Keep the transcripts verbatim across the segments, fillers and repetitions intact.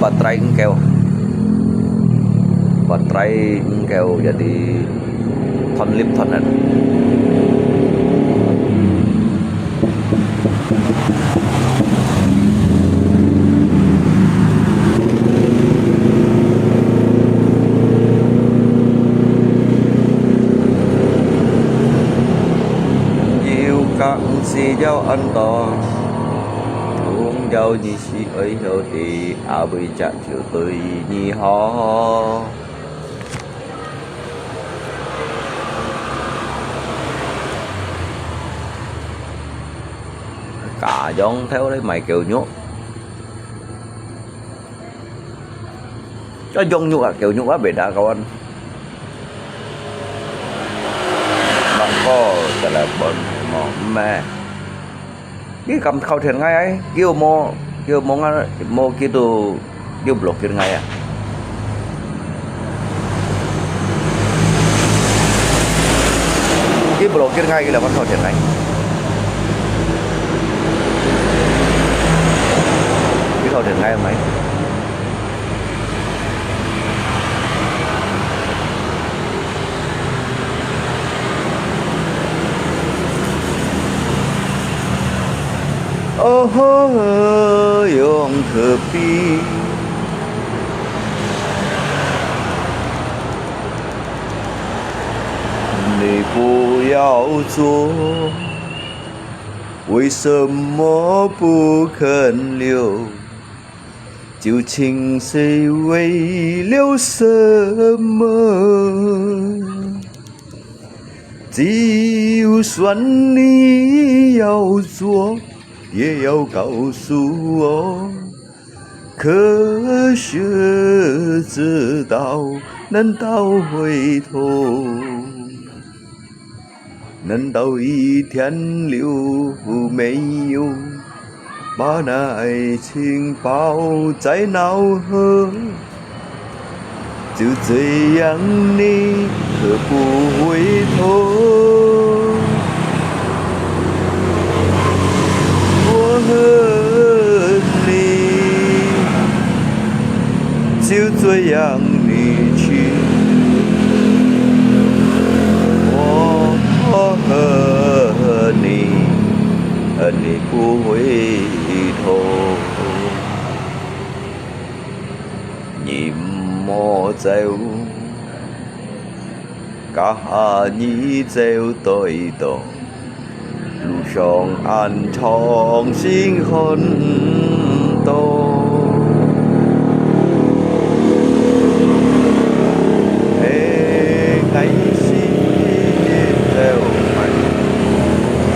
Baterai engkau. Baterai engkau jadi thon lip thon. Yau kang si yau an to, kung yau ni si oi hiau ti, a bui jak 就對你好。家鄉頭來賣狗肉，這羊肉啊，狗肉啊，袂得个。莫過，再來問，無咩。 你敢靠天𠊎？佢有無，佢有無啊，無佢都，佢有block佢𠊎啊？佢block佢𠊎，佢來靠天𠊎。佢靠天𠊎毋係？ 哦，羊特別，你不要走，為什麼不肯留？ 究竟是為了什麼？就算你要走，也要告訴我，可是知道，難道回頭？ 難道一天都沒有把那愛情包在腦後？就這樣，你可不回頭？我恨你。 就這樣離去，我恨你，恨你不回頭。你莫走， 假下你走對到，路上恁長心很多。嘿，愛惜走慢，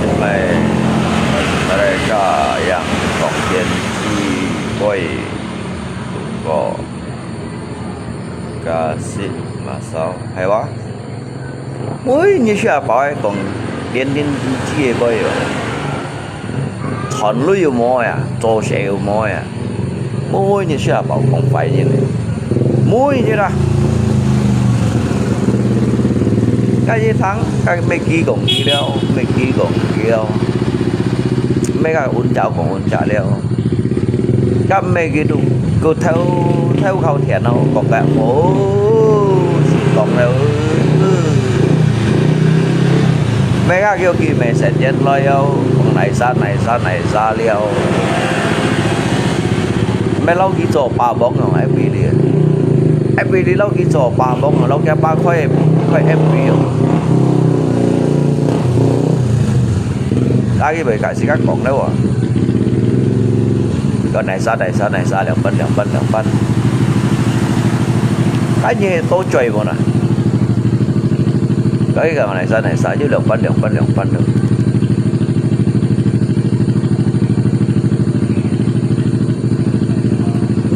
因為大家樣講天氣會路過。 加息馬燒，係哇？每日食飽个講，連連一句个話哦。賺鐳又無啊，做事又無啊。每日食飽講壞人个，每日啊。該一趟，該乜幾講幾了，乜幾講幾了。乜該運腳講運腳了。 甲毋係佢都，佢偷，偷靠田咯，講个，哦，是講了。毋係啊，叫佢毋係成日來哦，講泥沙，泥沙，泥沙了。毋係摎佢做霸王哦，F B裡。F B裡摎佢做霸王哦，摎佢霸開，開F B哦。啊，佢會甲自家講了哦。 講泥沙泥沙泥沙，兩半兩半兩半。啊，你係多嘴無啦？講一個泥沙泥沙，就兩半兩半兩半了。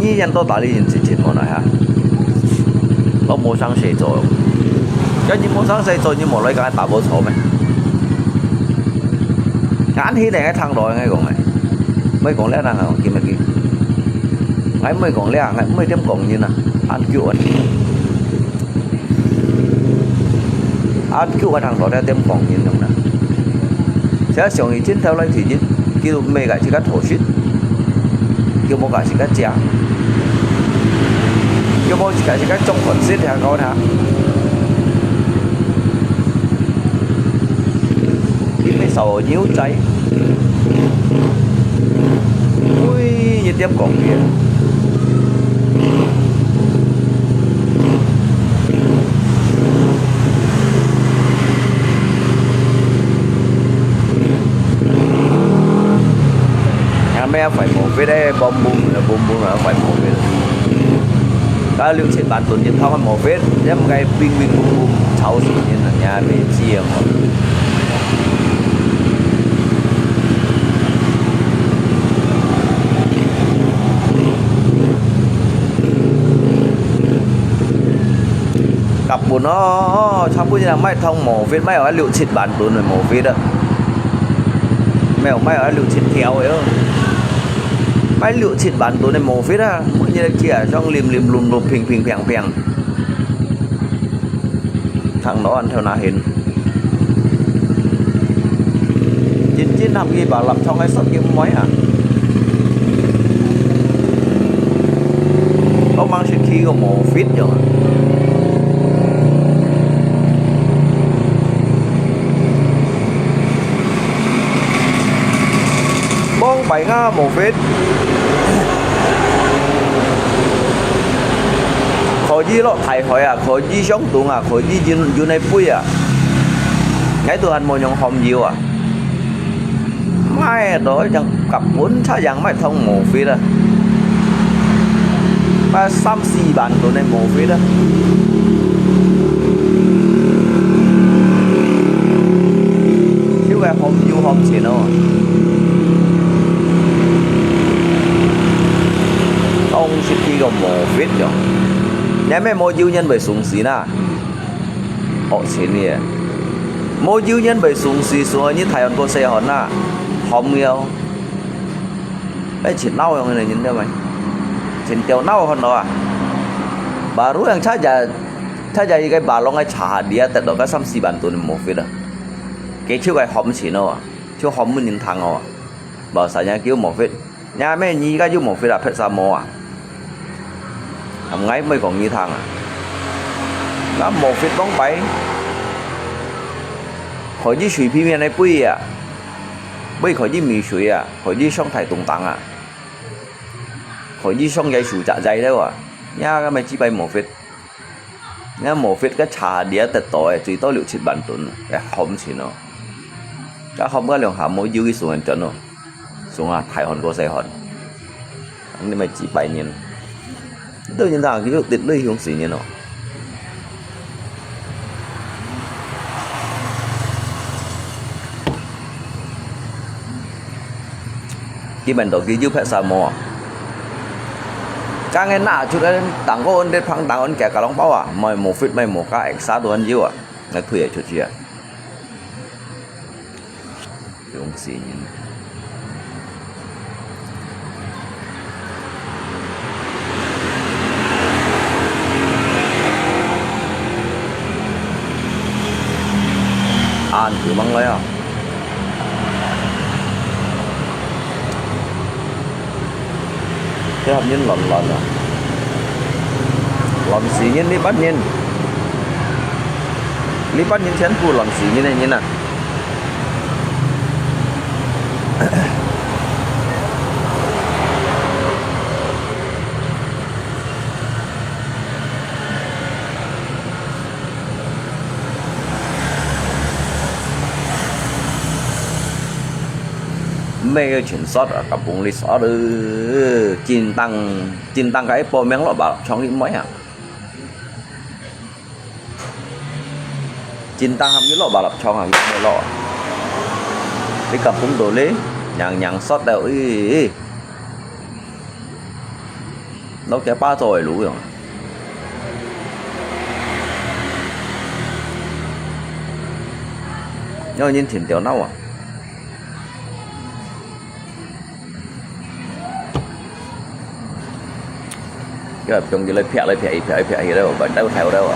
你人到哪裡人之前無來哈？我無上洗做，要你無上洗做，你無來講打過草咩？ 恁呢个聽落，𠊎講个，毋好講了啦，𠊎講，今日佢，𠊎毋好講了，𠊎毋好點講人啊，恁久啊，恁久啊，聽落了點講人樣啦。這上一鏡頭來提人，叫毋係个，自家偷食，叫無个自家食。有無？自家自家種番薯聽講聽。你乜燒牛仔？喂，一點講嘅。 啊，乜愛壞毛病咧，嘣嘣啊，嘣嘣啊，壞毛病。啊，六七萬噸一趟个毛病，你毋該乒乒乓乓吵死人啊，你也袂知啊，吼。 甲本哦，差不多人買趟毛筆，買有六七萬噸个毛筆啊。買有，買有六七條个哦。買六七萬噸个毛筆啊，每日个車上林林亂亂，乒乒乓乓。 行路恁頭那行。真真合意吧，立場个十幾米啊。我當時騎个無fit樣啊。往擺啊無fit。 可以落大海啊，可以上東啊，可以運，運來飛啊。𠊎都還無用含油啊。買到一張甲本車樣買通無fit啊。買三四萬噸个無fit啊。就該含油含錢哦。 當時佢个無fit樣。你乜無油人會送死呐？惡心个。無油人會送死，所以你大漢過細漢呐，含了。哎，真惱樣个人，對無？真吊惱看到啊。Baru yang saja，saja一個balong个車下底啊，得到个三四萬噸个無fit啊。佢就該含錢哦，就含分人聽哦。無啥人叫無fit。 若乜你个有無fit啊，撇啥毛啊？含𠊎毋會講你聽啊。該無fit往擺，可以隨便面來飛啊，飛可以沬水啊，可以上大東東啊，可以上該樹摘摘了啊。若个乜只擺無fit。 若無fit个車下底得到个，最多六七萬噸，哎，含錢哦。該含个兩下無油去送人轉哦，送啊，大漢過細漢。你乜幾百年，都人家有滴淚用死人哦。 佢問到佢有撇啥毛啊？剛个拿出來，當个安得放當安夾个籠包啊，買無fit，買無價，extra都很有啊，來推出去啊。用死人。 恁樣望來啊！這下人亂亂啊！亂死人，這班人，這班人全部亂死人个人啊！ 毋係全煞啊，甲崩哩煞了，真當，真當个一報名落吧，創業妹啊！真當含佢落吧，落創啊，佢毋係落啊！你甲崩到咧，硬硬煞了，咦！ 落个巴掌个路樣。有人停掉鬧啊！要用佢來拍來拍去，拍來拍去了，把刀挑了啊！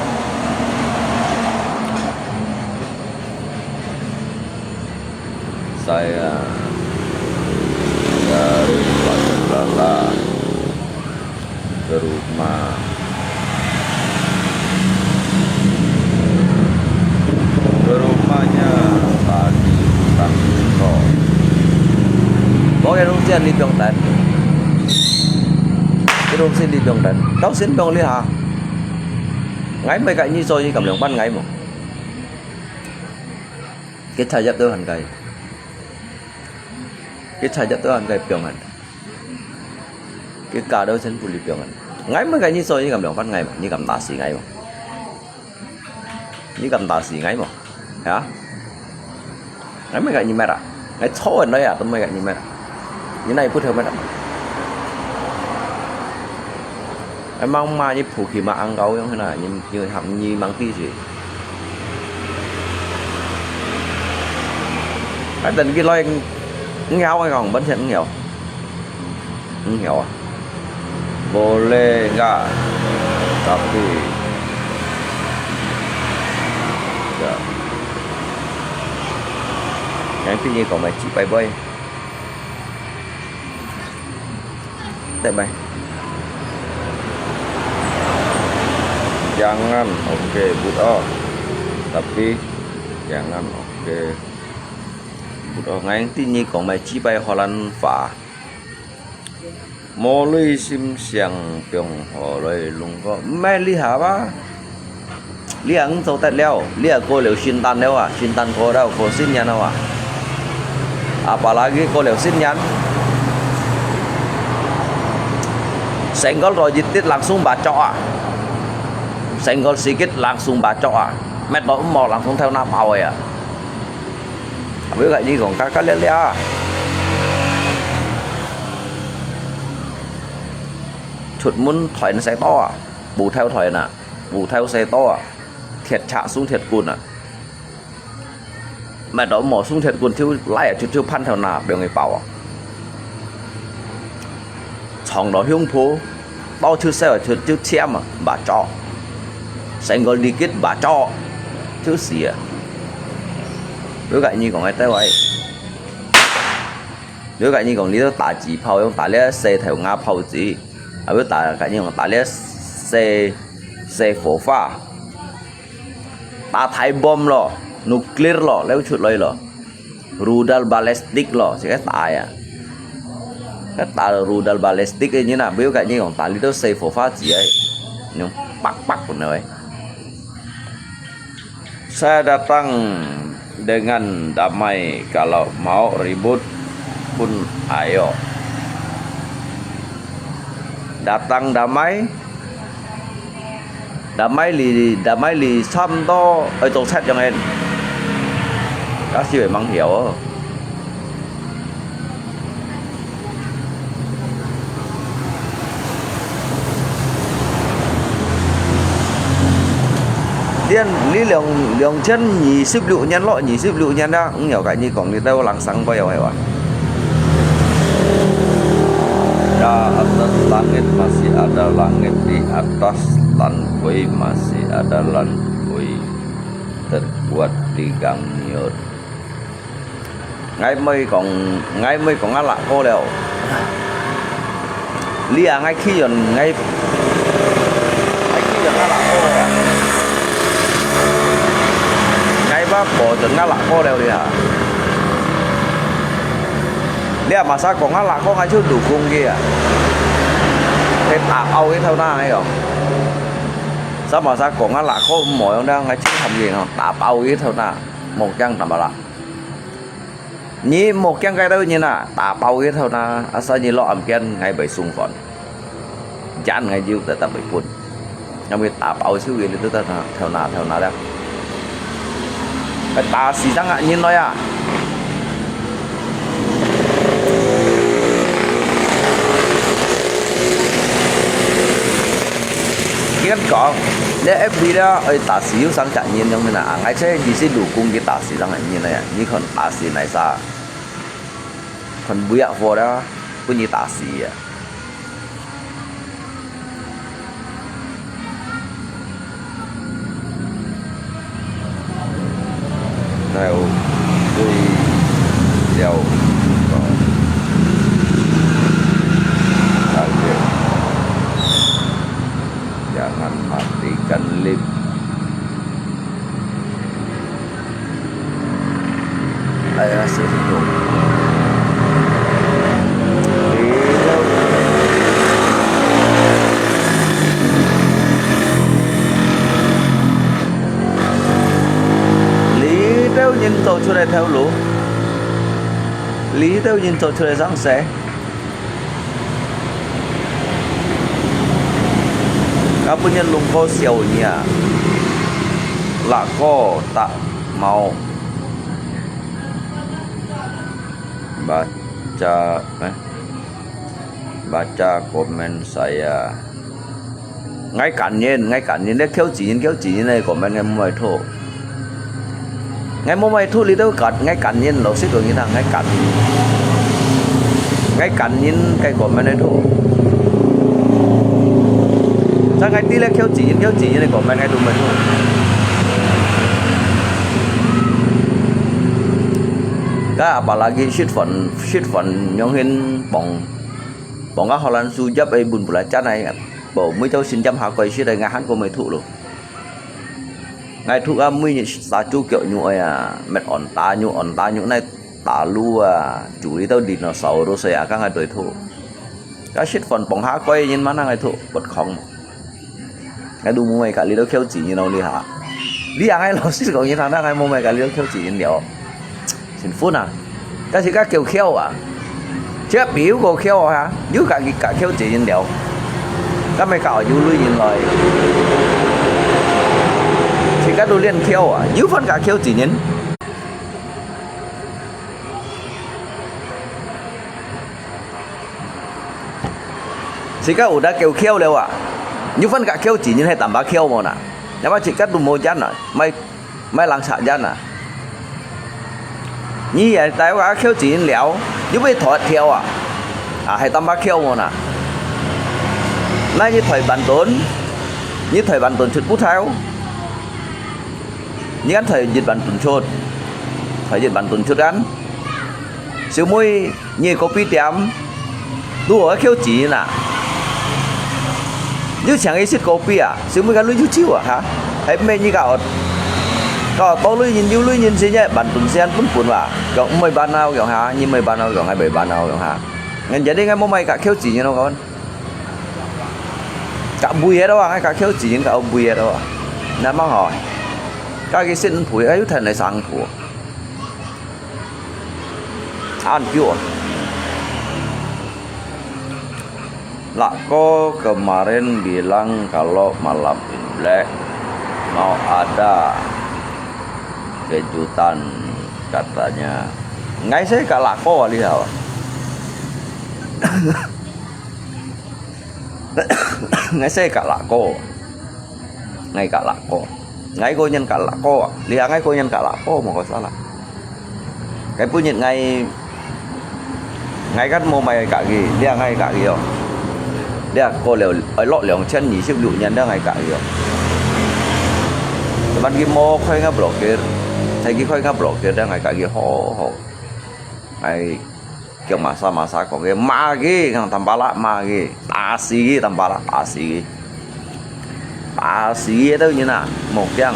Saya dari Pasar Lala ke rumah. 你放等，佢都係你放等，到先放你下。𠊎毋係个你做，你敢兩班𠊎無？佢差一都還該，佢差一都還該放人，佢加到先不離放人。𠊎毋係个你做，你敢兩班𠊎無？你敢打死𠊎無？ 你敢打死𠊎無？啊？𠊎毋係个你乜啊？𠊎坐人來啊，都毋係个你乜啊？你哪會不透乜啊？𠊎望嘛，你普去嘛，ang kau樣啦，你你行你忙地去。啊，等佢來，你好，我講，本身你好。 你曉啊？Boleh enggak? Tapi, ya. Yang tinggi kau mai cipai boy. Tak mai. Jangan, oke, but oh. Tapi, jangan, oke. But oh, yang tinggi kau mai cipai Holland fa. 無鐳心想放好來弄个，毋係這下吧？這下毋做得了，這下過了聖誕了啊，聖誕過了，過新年了啊。Apalagi過了新年，成個來一滴langsung bacok啊，成個sikit langsung bacok啊，搣到毋好langsung頭那包个啊。 Với lại như còn các các lia lia. 出門帶人細刀啊，布頭帶啊，布頭細刀啊，鐵尺送鐵棍啊。Mà đó mò送鐵棍就來啊，就就盤頭那，放佢包啊。撞到胸脯，刀就削啊，就就尖啊，bacok。成個力擊bacok，就死啊。Với lại như còn cái tay vậy. Nếu cái như còn đi đó打紙炮，用打這細頭牙炮子，啊，要打，cái như講打這細，細火花，打大bomb咯，nuclear咯，了出來咯，rudal balistik咯，自己打呀。該打rudal balistik个人啊，不要cái như講打這兜細火花子啊，用啪啪咁樣。 Saya datang dengan damai, kalau mau ribut pun ayo. Datang damai, damai li, damai li差不多愛做七樣个，假使會吂曉哦。 連，你兩，兩千二十六年咯，二十六年啦，你有个你講你兜冷生不要係哇？Di atas langit masih ada langit, di atas lantai masih ada lantai terbuat di ganyur. 𠊎毋會講，𠊎毋會講𠊎辣哥了。你啊，𠊎去用，𠊎，𠊎去用𠊎辣哥啊。𠊎話保證𠊎辣哥了，你啊。你啊，masa講𠊎辣哥，𠊎就dukung佢啊。佢打爆佢頭那，𠊎講。Sa masa講𠊎辣哥毋好用了，𠊎就喊佢哦，打爆佢頭那，無驚，怎麼啦？ 你莫驚該兜人啊，打爆佢頭那，asal你落暗間，𠊎會送飯。錢𠊎有得得會分，因為打爆手佢都得頭那頭那了。打死生啊，人來啊！ 佢講，你F B啦，愛打死有生隻人樣个啦，𠊎這意思老公佢打死生个人啊，你看打死哪儕？看每一個啦，分佢打死啊！ Nau tui liau ko. Sakit. Jangan matikan lip. Ai, rasa sejuk. 人做出來頭路，這兜人做出來生事。啊，分人弄个笑你啊，那个大毛，baca，哎，baca komen saya。 𠊎感恩，𠊎感恩，這敲字人，敲字人个comment𠊎無愛讀。𠊎無愛讀，你兜感，𠊎感恩，老實講你聽，𠊎感，𠊎感恩个comment愛讀。在𠊎知這敲字人，敲字人个comment𠊎都無愛讀。Ka apalagi shit phone，shit phone樣形放，放个荷蘭書，入去分belacan啊。 無，每朝晨針下蓋時來，𠊎還過無讀咯。𠊎讀啊，每日殺豬腳肉啊，搣安打肉，安打肉，那打挼啊，煮這兜dinosaurus啊，該𠊎都讀。該食飯放下蓋人嘛，那𠊎讀，不空。𠊎都無愛佮這兜敲字人咯，你哈。你啊，𠊎老實講，你聽聽，𠊎無愛佮這兜敲字人了。 辛苦啊！但是該叫敲啊，這表个敲啊，又家己家敲自然了，該咪搞有鐳人來，自家都練敲啊，又分家敲自然。自家有得叫敲了啊，又分家敲自然係淡薄敲無啦，因為自家都無人啊，咪 買冷茶煙啊！你也帶我去敲錢了，又要抬票啊！啊，係淡薄敲無啦！那你抬半噸，你抬半噸出不頭？你敢抬一半噸出？抬一半噸出敢？小妹， 你个kopi店，都愛敲錢啊！你請佢食kopi啊，小妹个鐳就少啊哈！係毋係你搞，搞多鐳人有鐳人先，半噸先分分哇！講毋會辦啊，講哈，你毋會辦啊，講還袂辦啊，講哈。人家你个無買个敲錢咯，講。甲背个咯啊，甲敲錢，甲背个咯啊，那麼好，甲佢食毋配，又趁來生活。 Anjur. Lako kemarin bilang kalau malam Imlek mau ada kejutan katanya. Ngai se ka lako ali hao. Ngai se ka lako. Ngai ka lako. Ngai ko nyan ka lako. Lia ngai ko nyan ka lako mo ko sala. Ngai punit ngai, ngai kan mo mai ka gi. Lia ngai ka gi yo. Lia ko leo, ai lo leong chen ni sip lu nyan da ngai ka gi yo. Teman gi mo khoi nga blokir. Sai gi khoi nga blokir da ngai ka gi ho ho. Ngai 叫麼儕麼儕講个，罵佢，講Tampalak罵佢，打死佢，Tampalak打死佢，打死佢都人啊，莫驚。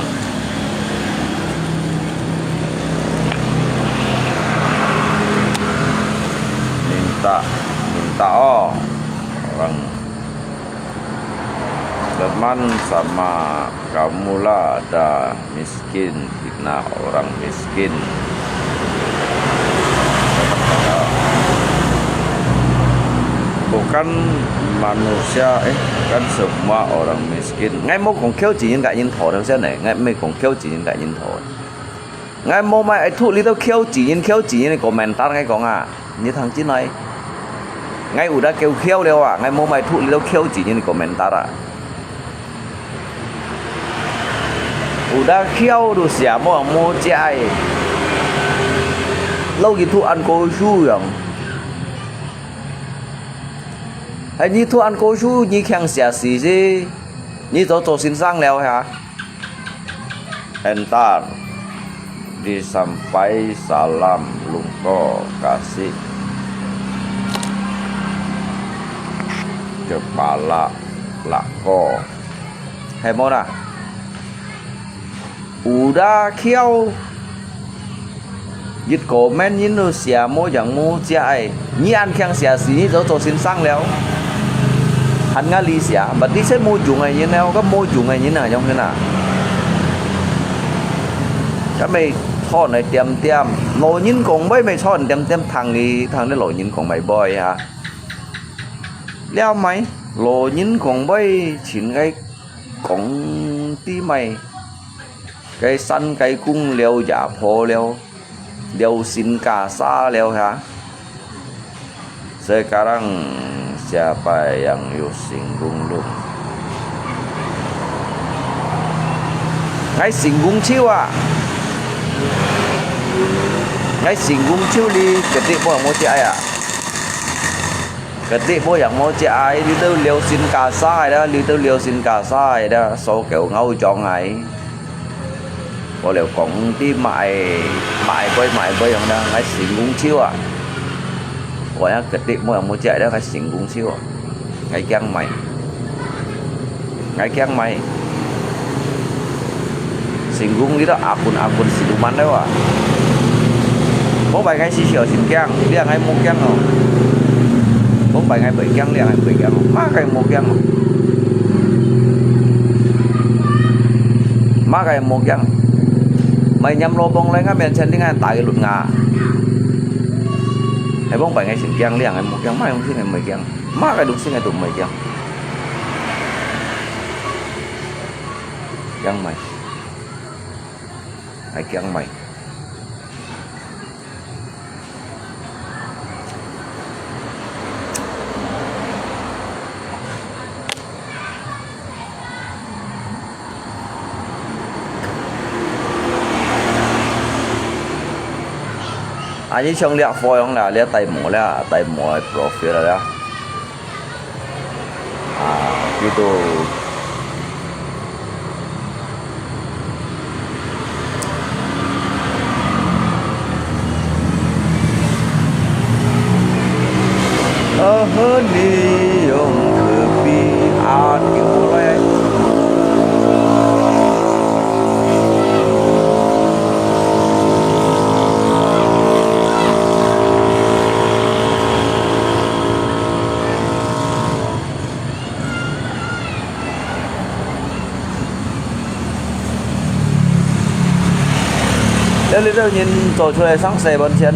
Minta, minta oh, orang teman sama kamu lah ada miskin, fitnah orang miskin. Bukan manusia, eh, bukan semua orang miskin. Ngai mo kong kêu chỉ nhân ngại nhân thọ đâu xem này, ngai mê kong kêu chỉ nhân ngại nhân thọ. Ngai mo mai ai thu li tao kêu chỉ nhân, kêu chỉ nhân komentar ngai kong à. Ni thang chín nói. Ngai udah kêu kêu liao à, ngai mo mai thu li tao kêu chỉ nhân komentar à. Udah khiau tu sia mo mo chai. Lo ki thu ăn cô su yang. Hai ni thu ăn cô su ni khiang sia si si. Ni zo zo sin sang liao ha. Entar disampai salam lungko kasih kepala lako. Hai mo na. Udah khiau. Yit comment yin lu sia mo yang mo chia ai. Ni an khiang sia si ni zo zo sin sang liao. Han nga li sia, but this mo jung ai yin liao, ka mo jung ai yin na yong na. 該乜坐來恬恬，老人講話乜坐來恬恬，聽你，聽你老人講話會啊。了乜，老人講話盡愛講知乜，該山該公了也破了，了身家啥了哈。 Sekarang siapa yang有成功belum？𠊎成功手啊！𠊎成功手哩，絕對無人無接啊！絕對無人無接啊！你兜了身家啥个啦，你兜了身家啥个啦，所以咬癢啊！ 無了講，你買，買杯，買杯樣啦，𠊎成功手啊！𠊎也決定無，無食了，𠊎成功手啊！𠊎驚買，𠊎驚買。成功你都阿君阿君是都慢了啊！無買𠊎是小心驚，你𠊎無驚哦！無買𠊎袂驚，你𠊎袂驚哦！麼个無驚哦！麼个無驚！ 買黏羅邦來，𠊎面前你𠊎打个輪啊！係講擺𠊎先驚，你人無驚，麼个東西𠊎無驚，麼个東西𠊎都無驚。驚買，𠊎驚買。 啊，你像這貨樣啦，這戴帽啦，戴帽个profile啦。啊，佢都 啊，你用可比啊，丢嘞。 這裡頭人做出來生事完全，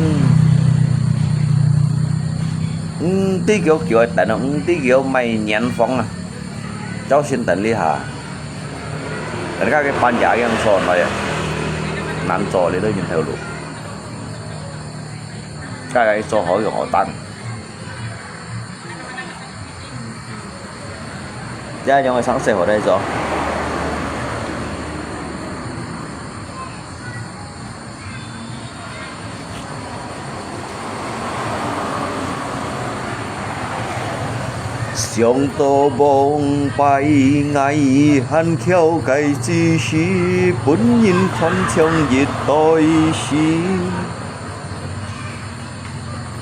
毋知佢叫等哦，毋知佢買年房啊，朝晨等這下，人家个搬家樣做來啊，難做這個人頭路，大概做好用好單。 這樣个生事好來做。 想到往擺，𠊎還翹該之時，分人看像一代詩。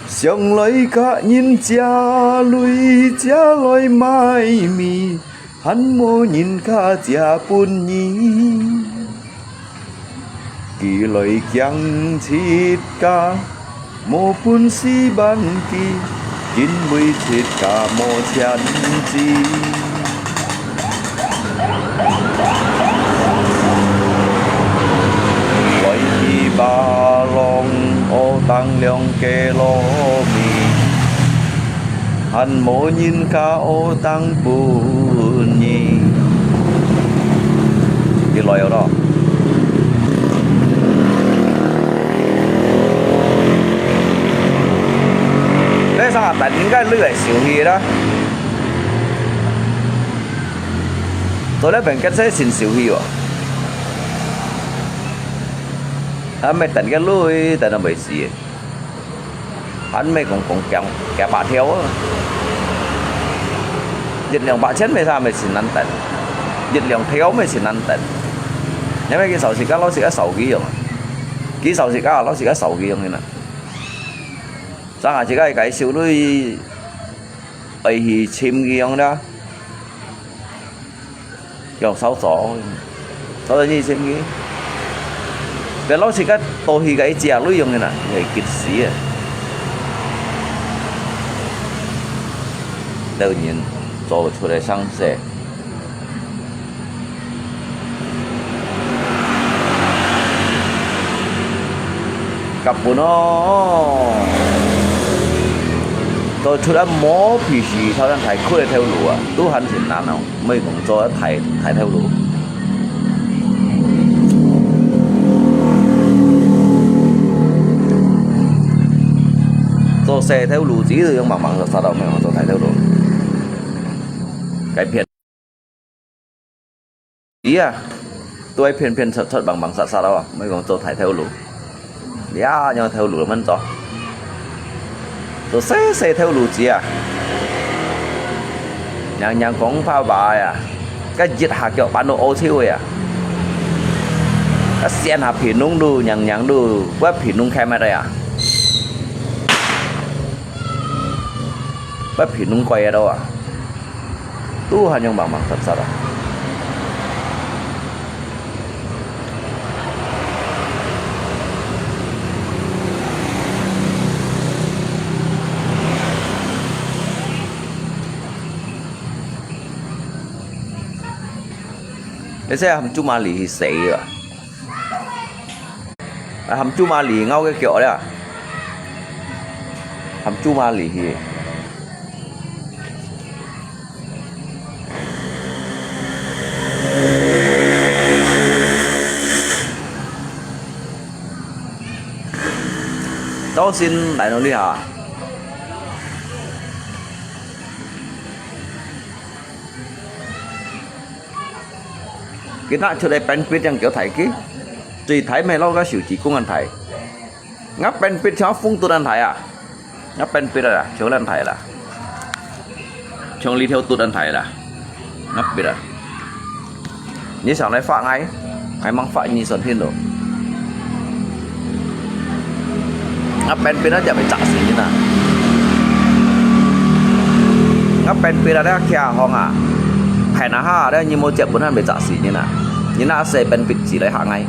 想來甲人借鐳，借來買米，還無人家借分你。佢來驚自家無本事還佢，因為自家無錢支。 來去巴郎，學當兩个糯米，還無人家學當分你。佢來了咯。這下等應該鐳會收去啦。 做了變結煞先收去哦。啊，毋係等个鐳，等到袂死个。還毋係講講驚，驚白跳啊！一兩百千毋係啥，毋係先難等，一兩條毋係先難等。因為佢掃時間，老實个掃佢用啊，佢掃時間，老實个掃佢用个啦。上下自家个收鐳，愛去尋佢用啦。 用手做，做到你先去。該老實个，倒去个一隻鐳用个啦，會急死个。老人做出來生事。日本哦，做出來無脾氣，頭先大開个頭路啊，都還挺難哦，莫講做大，大頭路。做細頭路，只有用慢慢煞煞到，莫講做大頭路。該騙 子啊，都係騙騙出出、忙忙殺殺哦，莫講做大頭路。這樣頭路毋做，做細細頭路子啊，娘娘講白話啊，該一下腳搬到烏秋个啊，該線下平農路、娘娘路，我平農開乜个啊，我平農怪个咯啊。 都還用忙忙殺殺啊！你這含豬嫲犁去死啊！啊，含豬嫲犁拗个腳了，含豬嫲犁去。 早晨來到這下，今日出來拚筆正叫大个，最大乜落个手指公恁大。 𠊎拚筆像風度恁大啊！𠊎拚筆啊，像恁大啦，像這條肚恁大啦，𠊎筆啊！你想來發𠊎，𠊎吂發你算定咯。𠊎拚筆啊，就會砸死人啊！𠊎拚筆啊，這徛項啊，排那下，這你無接本，還會砸死人啊！你那細拚筆子來嚇𠊎！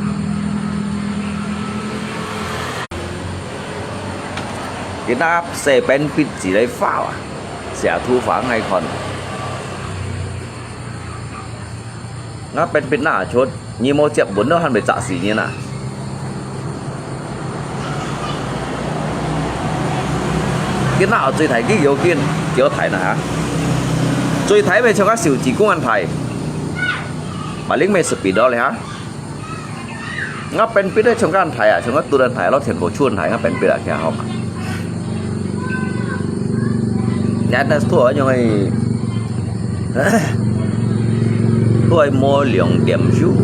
今日細拚筆子來畫啊，寫圖畫𠊎看。𠊎拚筆那出，你無接本都還會砸死人啊！今日最大个要緊，叫大那哈，最大乜像个手指公恁大，馬鈴乜speed到了哈。 𠊎拚筆个像恁大啊，像个肚恁大，落全部出恁大，𠊎拚筆啊，徛好嘛。Nyanas tuh yang ai, tuh ai mo liang tiam shu,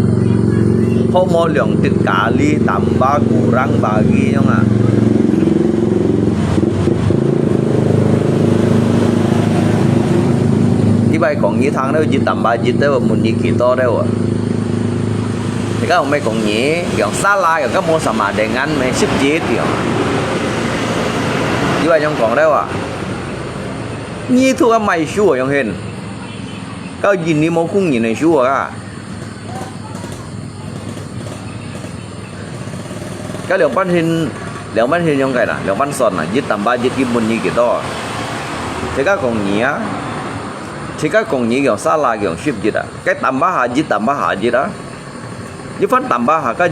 ho mo liang tit kali tambah kurang bagi yang ah. Ibai kong ni thang deu jit tambah jit deu mun ni kito deu. Thì các ông mày cũng nhỉ, kiểu xa la, kiểu các mô sa mà để ngắn mày ship jit kiểu. Như vậy trong còn đâu à? Nhi thu các mày shu ở trong hình. Các nhìn đi mô khung nhìn này shu à? Các 兩班線，兩班線用个啦，兩班線啊，一tambah一基本你幾多？自家講你啊，自家講你用沙拉用十一啊，該tambah下一，tambah下一啊，一番tambah下該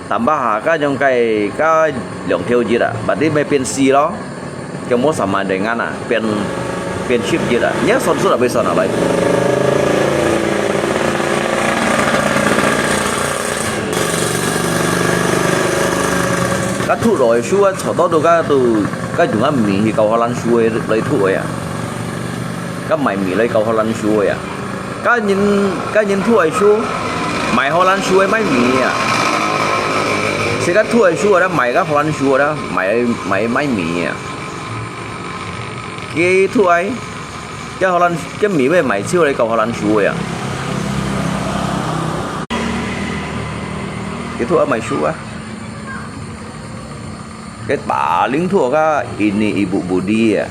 ，tambah下該用該該兩條一啊，berarti咪變四咯。 就無三萬零銀啊，變變十一啊，你算數啊，會算啊來。該吐落去收啊，差不多都該都該用啊米去搞好難收个來吐个啊，該買米來搞好難收个啊。 該人該人吐愛收，買好難收个買米啊。自家吐愛收啊，買个好難收啊，買買買米啊。佢吐愛，這好難，這米會買少來搞好難收个啊。佢吐愛買收啊。該巴零吐个，ini ibu budi啊。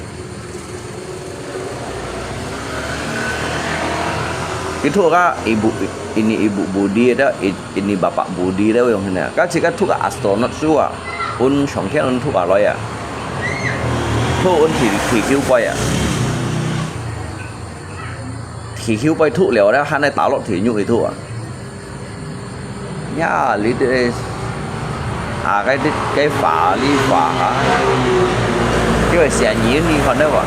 Itu ka ibu, ini ibu budi ada, i-, ini bapak budi ada yang hina. Ka cik ka thu ka astronot su ah, un song kian un thu ka loi ah. Thu un thi, thi kiu pai ah. Thi kiu pai thu liao ada, han ai ta lo thi nyu i thu ah. Ya, li de. 啊，該个法律法啊，這个寫字你看到無？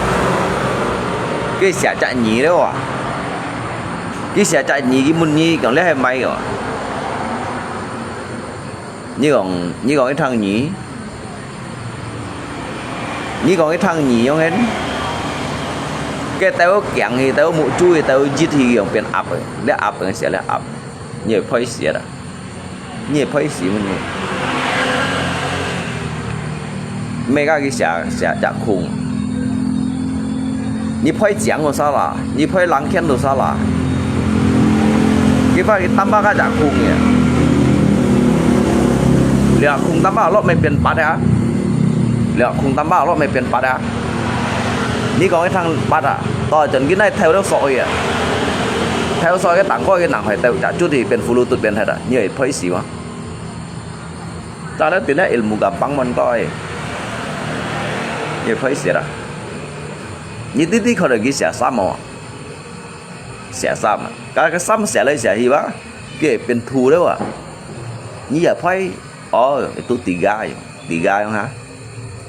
這寫隻字了啊，這寫隻字，佢問你講這係麼个啊？你講，你講一聽字，你講一聽字樣个，該兜驚去，兜目珠去，兜一去用變鴨个，這鴨个寫這鴨，你會配寫啦。 你會配死麼你？每个佢寫寫隻空，你配靚都salah，你配冷天都salah。佢發佢tambah該隻空个，這空tambah落乜變八啊？這空tambah落乜變八啊？你講一聽八啊？到陣佢哪透到所去啊？透所去，當過佢人係透，就係變葫蘆肚變忒啊！你會配死嗎？ Kalau tidak ilmu gampang mon kau ai. Ya, poi sira. Ni titi kalau gi sia samo. Sia sama. Kalau ke sam sia lai sia hi ba. Ke pintu le wa. Ni ya poi. Oh, itu tiga ya. Tiga yang ha.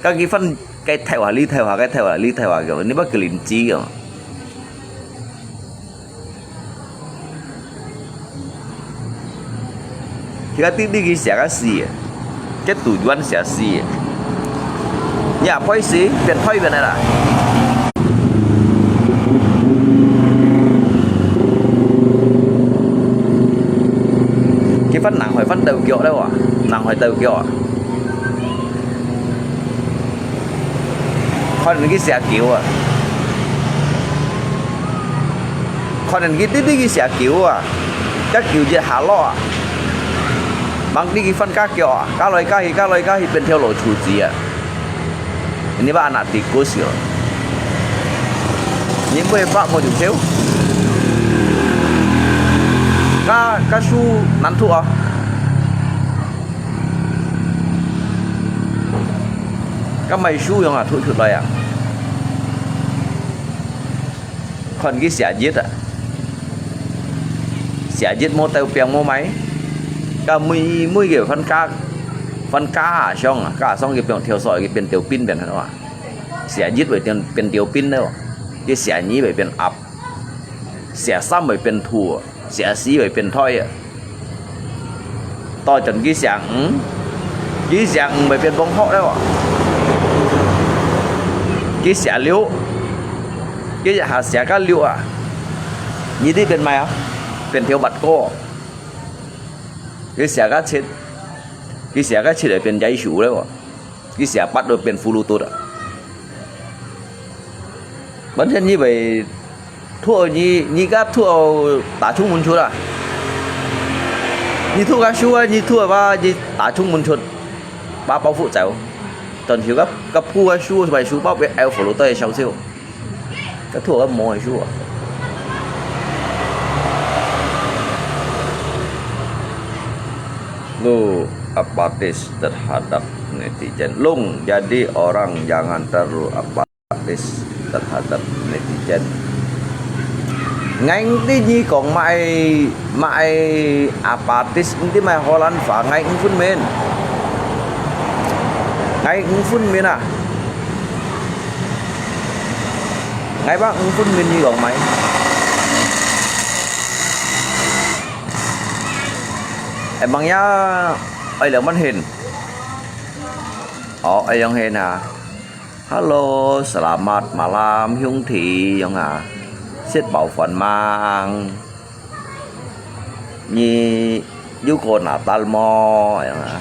Kau gi fan kai thai wa li thai wa kai thai wa li thai wa. Ni ba kelinci ya. Khi佢滴滴佢寫个詩，佢讀完寫詩，也配詩變配變个啦。佢翻南海翻豆角了哇，南海豆角啊。 可能佢寫狗啊，可能佢滴滴佢寫狗啊，該狗一下落啊，吂知佢翻加腳啊，加來加去，加來加去，變條老鼠子啊。你把anak tikus啊，你會發毛就跳，加加樹難吐啊。 該買書樣啊，吐出來啊。看佢寫字啊，寫字無豆餅無買，該每每个分家，分家上啊，家上佢變跳水，佢變條冰變係嘛？寫字會變變條冰了，佢寫字會變鴨，寫衫會變兔，寫詩會變胎啊。 到陣佢寫五，佢寫五會變放學了啊。佢寫六，佢一下寫个六啊，你知變麼啊？變條滑哥。佢寫个七，佢寫个七會變野樹了啊。 佢寫八都變葫蘆肚啊。完全你會吐，你你个吐打出門出啊！你吐个書啊，你吐啊，你打出門出，把包袱走。但是个个鋪个書，買書包被เอา葫蘆袋燒燒。 Ketua kan mau isu ah. Lu apatis terhadap netizen. Lung jadi orang jangan terlalu apatis terhadap netizen. Ngai ngerti nyi kong mai mai apatis ngerti mai Holland fa ngai ngfun men. Ngai ngfun men ah. Ngai bang ngfun min yi gong mai. Emangnya ai leo man hin. Oh, ai yong hin ha. Halo, selamat malam, hiung thi, yong ha. Sit bao fan mang. Nyi, yu ko Natal mo, ayong ha.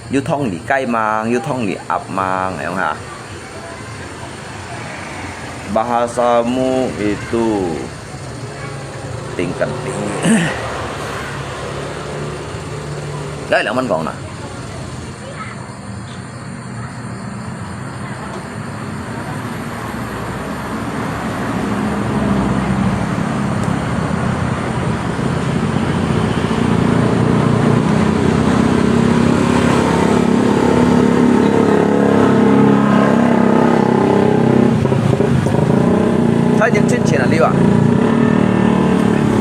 Yu thong li kai mang, yu thong li ap mang, ayong ha. Bahasamu itu tingkat tinggi. Gai lang man kong na. 他已經進前了，對吧？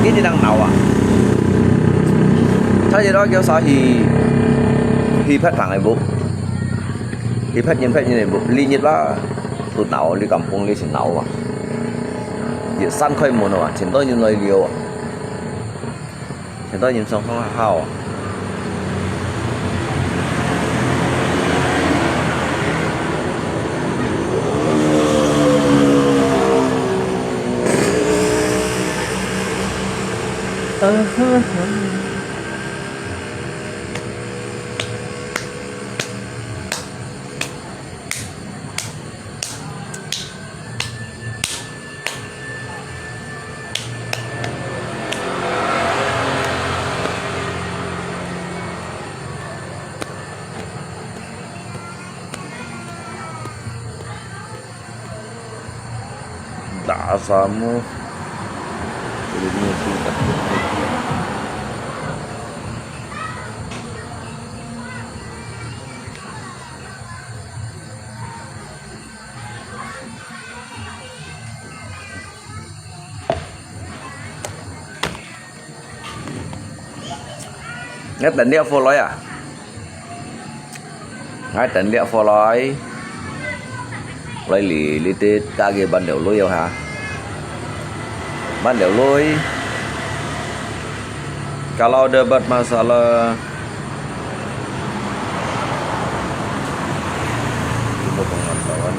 一直đang鬧啊。他也都叫啥去去別行个屋，去別人別人个屋，你入啦，都鬧，你敢講你是鬧啊？一閂開門啊，全多人來撩啊，全多人上上下下啊。Dah sama. Ini sudah. Ngai tén liak fo loi à? Ngai tén liak fo loi. Loi lì, lì tết cá kì bán đẻo lui ha. Bán đẻo lui. Kalau ada buat masalah. Kita pengetahuan.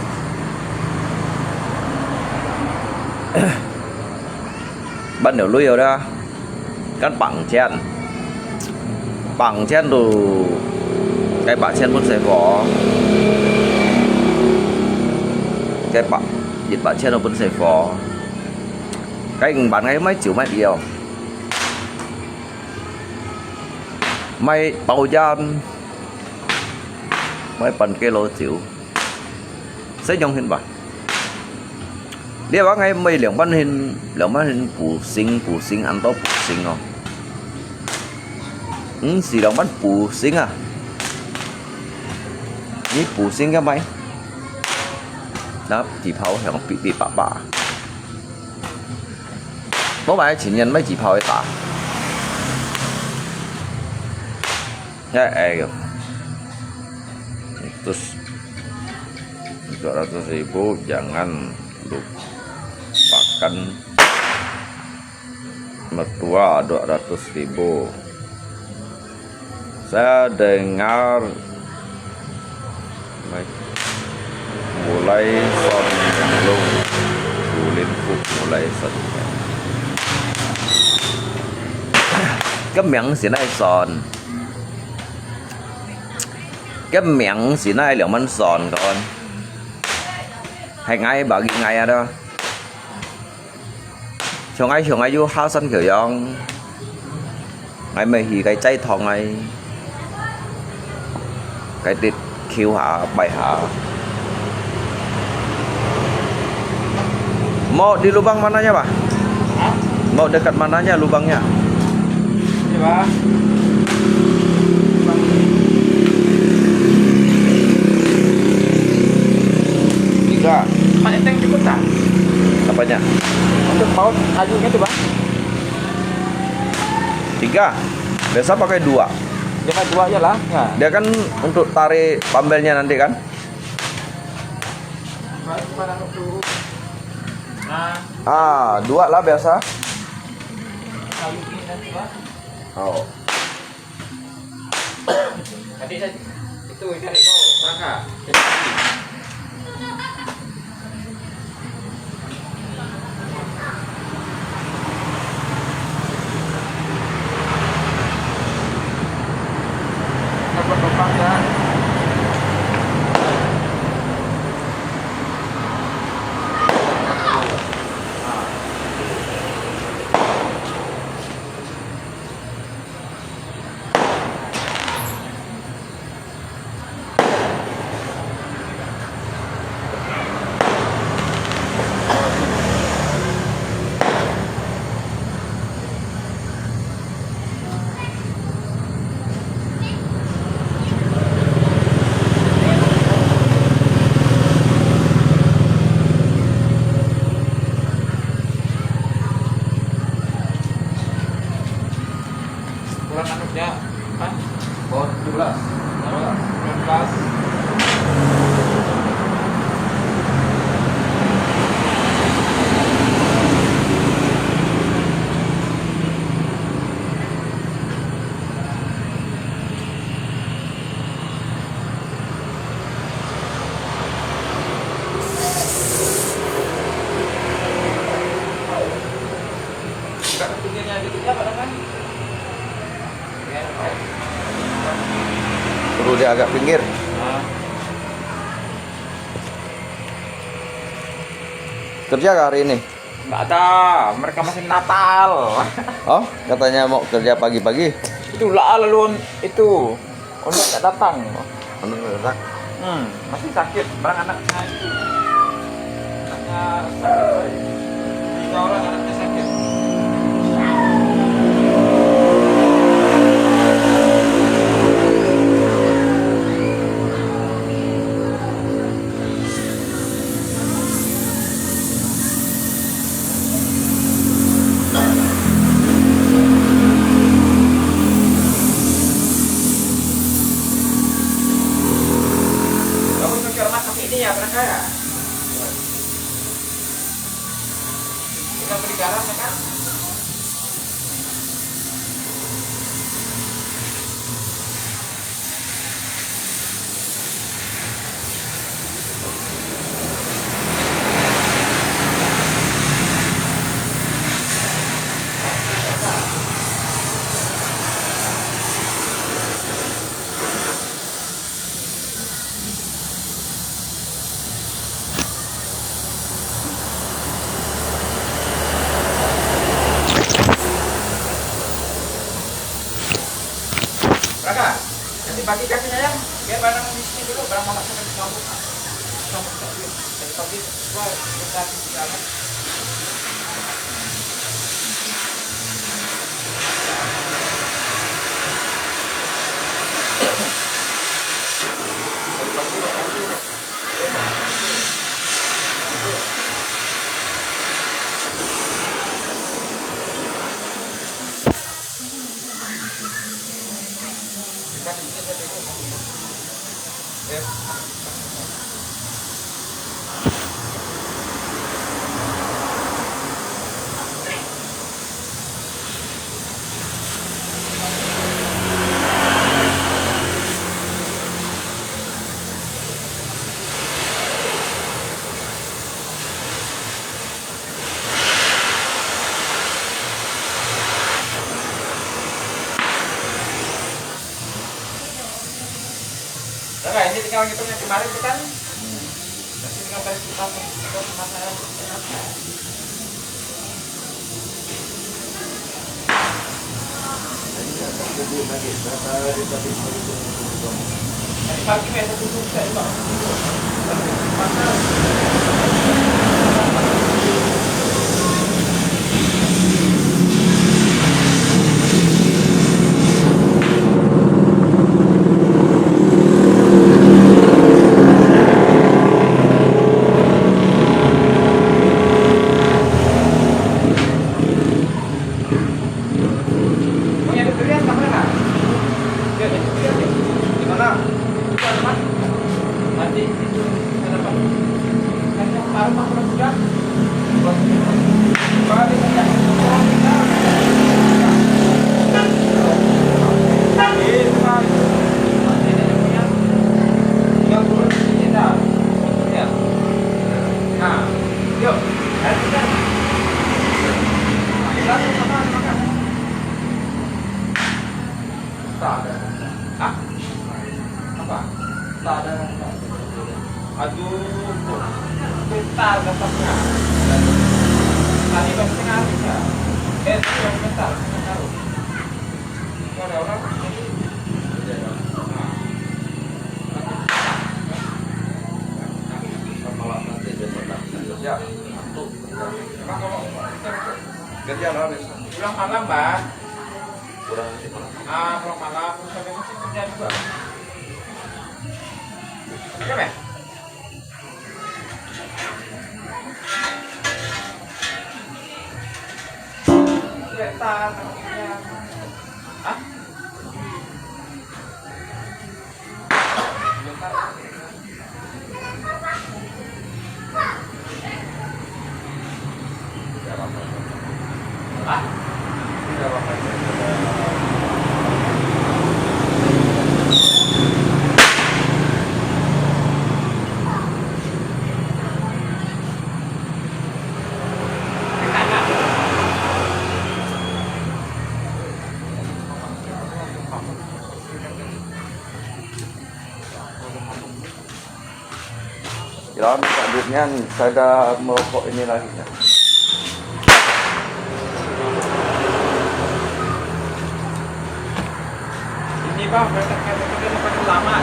Bán đẻo lui rồi đó. Cán bảng chen. Bảng chen tu. Cái bảng chen pun sai phó. Cái bảng, dịch bảng chen pun sai phó. Cái bán ngay mấy triệu mấy điều. Mấy bao gian. Mấy bàn kê lô triệu. Sẽ nhông hin ba. Lia wang hai mươi 兩萬 hin, 兩萬 hin 補星, 補星, ăn tô 補星哦. Ừm, 是兩萬 補星啊. Ni 補星个買. Nà, 紙炮響嗶嗶叭叭. Có phải chỉ nhận mấy 紙炮 ấy ta? Thế ai kìa. Terus dua ratus ribu, jangan lupakan mertua dua ratus ribu. Saya dengar mulai son belum, ulin pu mulai son. Cái miệng xì nai son. Cái miệng xì nai 兩萬 son con. Hay ngay bảo gì ngay à đó. Chiang Mai, Chiang Mai 有下山橋樣，𠊎乜去該齋堂个，該跌橋下，拜下。Mau di lubang mananya, Pak? Hah? Mau dekat mananya lubangnya? Ini, Pak. Tiga. Pak, enteng cukup tak? Apanya? Untuk paut kayunya tu, Pak. Tiga. Biasa pakai dua. Dia kan dua je lah. Ya. Dia kan untuk tarik pambelnya nanti kan? Ah, dua lah biasa. Oh. Tadi saya itu cari kau, Raka. Dapat lubang ya. Kurang anutnya, hah? Pohon tujuh belas. Suruh dia agak pinggir. Kerja kah hari ini? Nggak ada, mereka masih Natal. Oh, katanya mau kerja pagi-pagi. Itulah lalu itu. Anu nggak datang. Anu nggak datang. Hmm, masih sakit. Barang anaknya itu. Anaknya sakit. Tiga orang anaknya sakit. Bagus, pergi rumah sakit ni ya, pernah kaya? Kita beli garam ya kan? Raka, nanti pagi kasih saya, biar barang di sini dulu, barang mamak saya kasih kamu. Kamu tak boleh. Tadi pagi, wah, kita tinggal. Nah, ini tinggal ngitung yang kemarin itu kan. Berarti tinggal balik kita ke, ke pemasaran. Tadi pagi saya tutup, saya Hah? Apa? Aduh, bentar dapatnya. Tadi baru setengah hari ya. Eh, tadi baru bentar, setengah hari. Itu ada orang. Nah. Kerja lah, biasa. Pulang malam, Mbak. Pulang malam. Ah, pulang malam, terus sampai masih kerja juga. Iya, Mbak? Iya, tak, takutnya. Hah? Jalan kat duit nian, saya dah merokok ini lagi. Ini, Bang, kereta, kereta, kereta paling lama.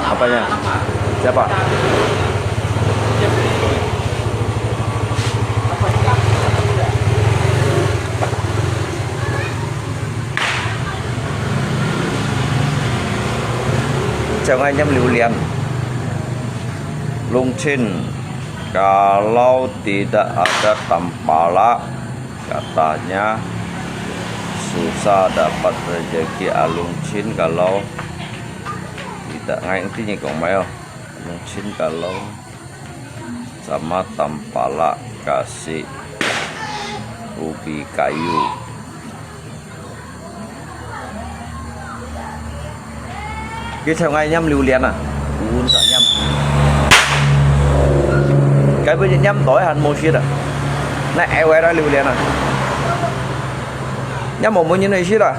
Apanya? Lama. Siapa? Dia beli. Apa, Chào ngai nhâm liu lian. Lung Chin, kalau tidak ada tampala, katanya susah dapat rezeki. Ah, Lung Chin kalau tidak, ngai ngerti nyi kong mai oh. Lung Chin kalau sama tampala kasih ubi kayu. Cái sao ngai nhâm liu lian à? Uống sao nhâm. Cái bây giờ nhâm tối hẳn một shit à? Này ai quay ra liu lian à? Nhâm một mươi nghìn này shit à?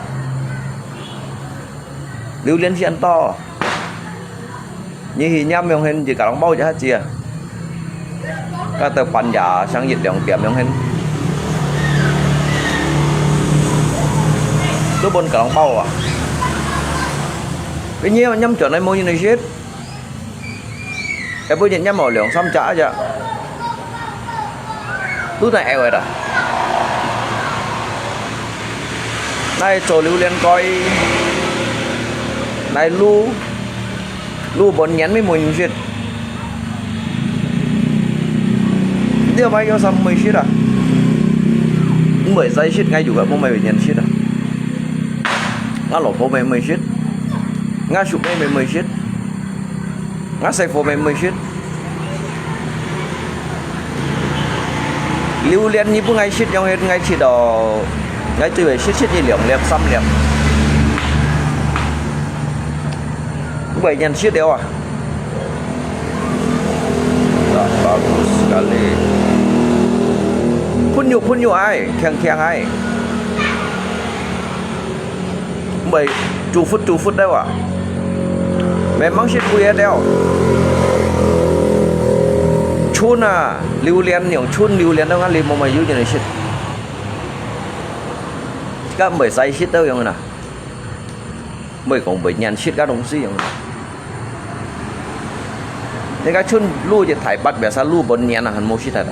Liu lian shit ăn to. Nyi hi nhâm yong hen, nyi kà lòng bao chả chia. Kà tơ pan ya sang yit liang tiêm yong hen. Lu bôn kà lòng bao à. Cái nyi nhâm chuẩn này mua như này shit. Cái bữa nhị nhâm màu liang xăm chả chả. Lu này ai vậy ta. Này cho liu lian coi. Này lu. Lu bôn nhan mi mui shit. Dia mai yo sam mui shit à. Mui sai shit ngai juga mo mai nhan shit à. Nga lo po mai mui shit. Nga shu mai mai mui shit. Nga sai po mai mui shit. Liu lian nyi bu ngai shit yong het ngai shit do. Ngai tui shit shit nyi liang liap sam liap. Bai nyan shit deo ah. Tak bagus sekali. Punyu punyu ai, kiang kiang ai. Bai, two foot two foot deo ah. Memang shit bui deo. Chun ah, liu lian yong chun liu lian deo ngan li mo mai yu nyan shit. Kan bai sai shit deo yong na. Bai kong bai nyan shit ka dong si yong. Ni ka chun lu je thai pat biasa lu bôn nyan ah han mo shit ta.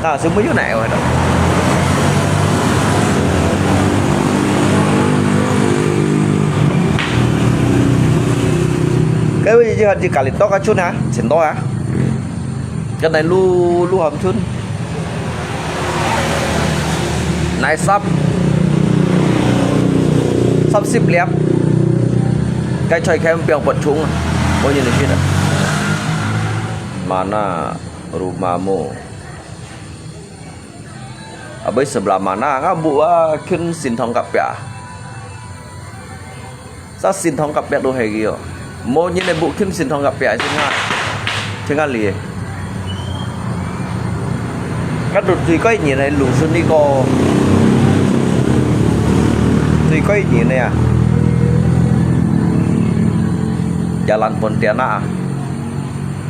Ta su mu yu nai wa da. Ka wi ji hat ji ka li tok ka chun ah, chin tok ah. Ka nai lu lu ham chun. Nai sap. Sap sip liap. Ka choi khem piang pot chung. Mo nyi ni shit ah. Mana rumahmu? Abis sebelah mana? Nga bu ah khun Sin Thong kap pia. Sa Sin Thong kap pia tu hai kio. Mo nyi ne bu khun Sin Thong kap pia sing nga. Sing nga li. Ka tu tui koi nyi ne lu sun ni ko. Tui koi nyi ne ah. Jalan Pontianak ah.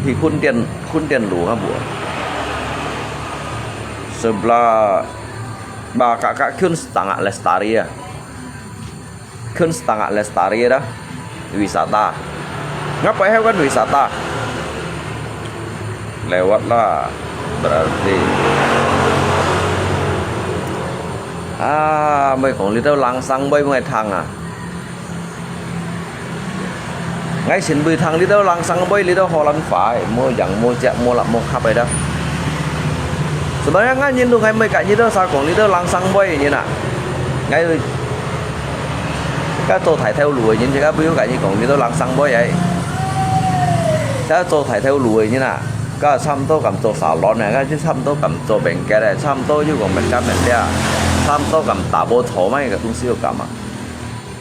Hi khun tian Khun tian lu ha bu. Sebelah ba ka ka khun setengah lestari ah. Khun setengah lestari dah. Wisata. Ngapai hai kan wisata? Lewat lah. Berarti. Ah, mai kong li tau langsang bai mai thang ah. Ngai sin bui thang li tau langsang bai li tau Holland fai, mo yang mo jak mo lak mo khap ai dah. Sebenarnya ngan nyin tu ngai mai kat nyi tau sa kong li tau langsang bai nyi na. Ngai ka to thai thau lu nyin ka bui kat nyi kong li tau langsang bai ai. Ka to thai thau lu nyi na. Ka sam to kam to salon ai, ka sam to kam to bengkel ai, sam to yu kong mekat mekat, sam to kam ta bo tho mai ka tung siu kam ah.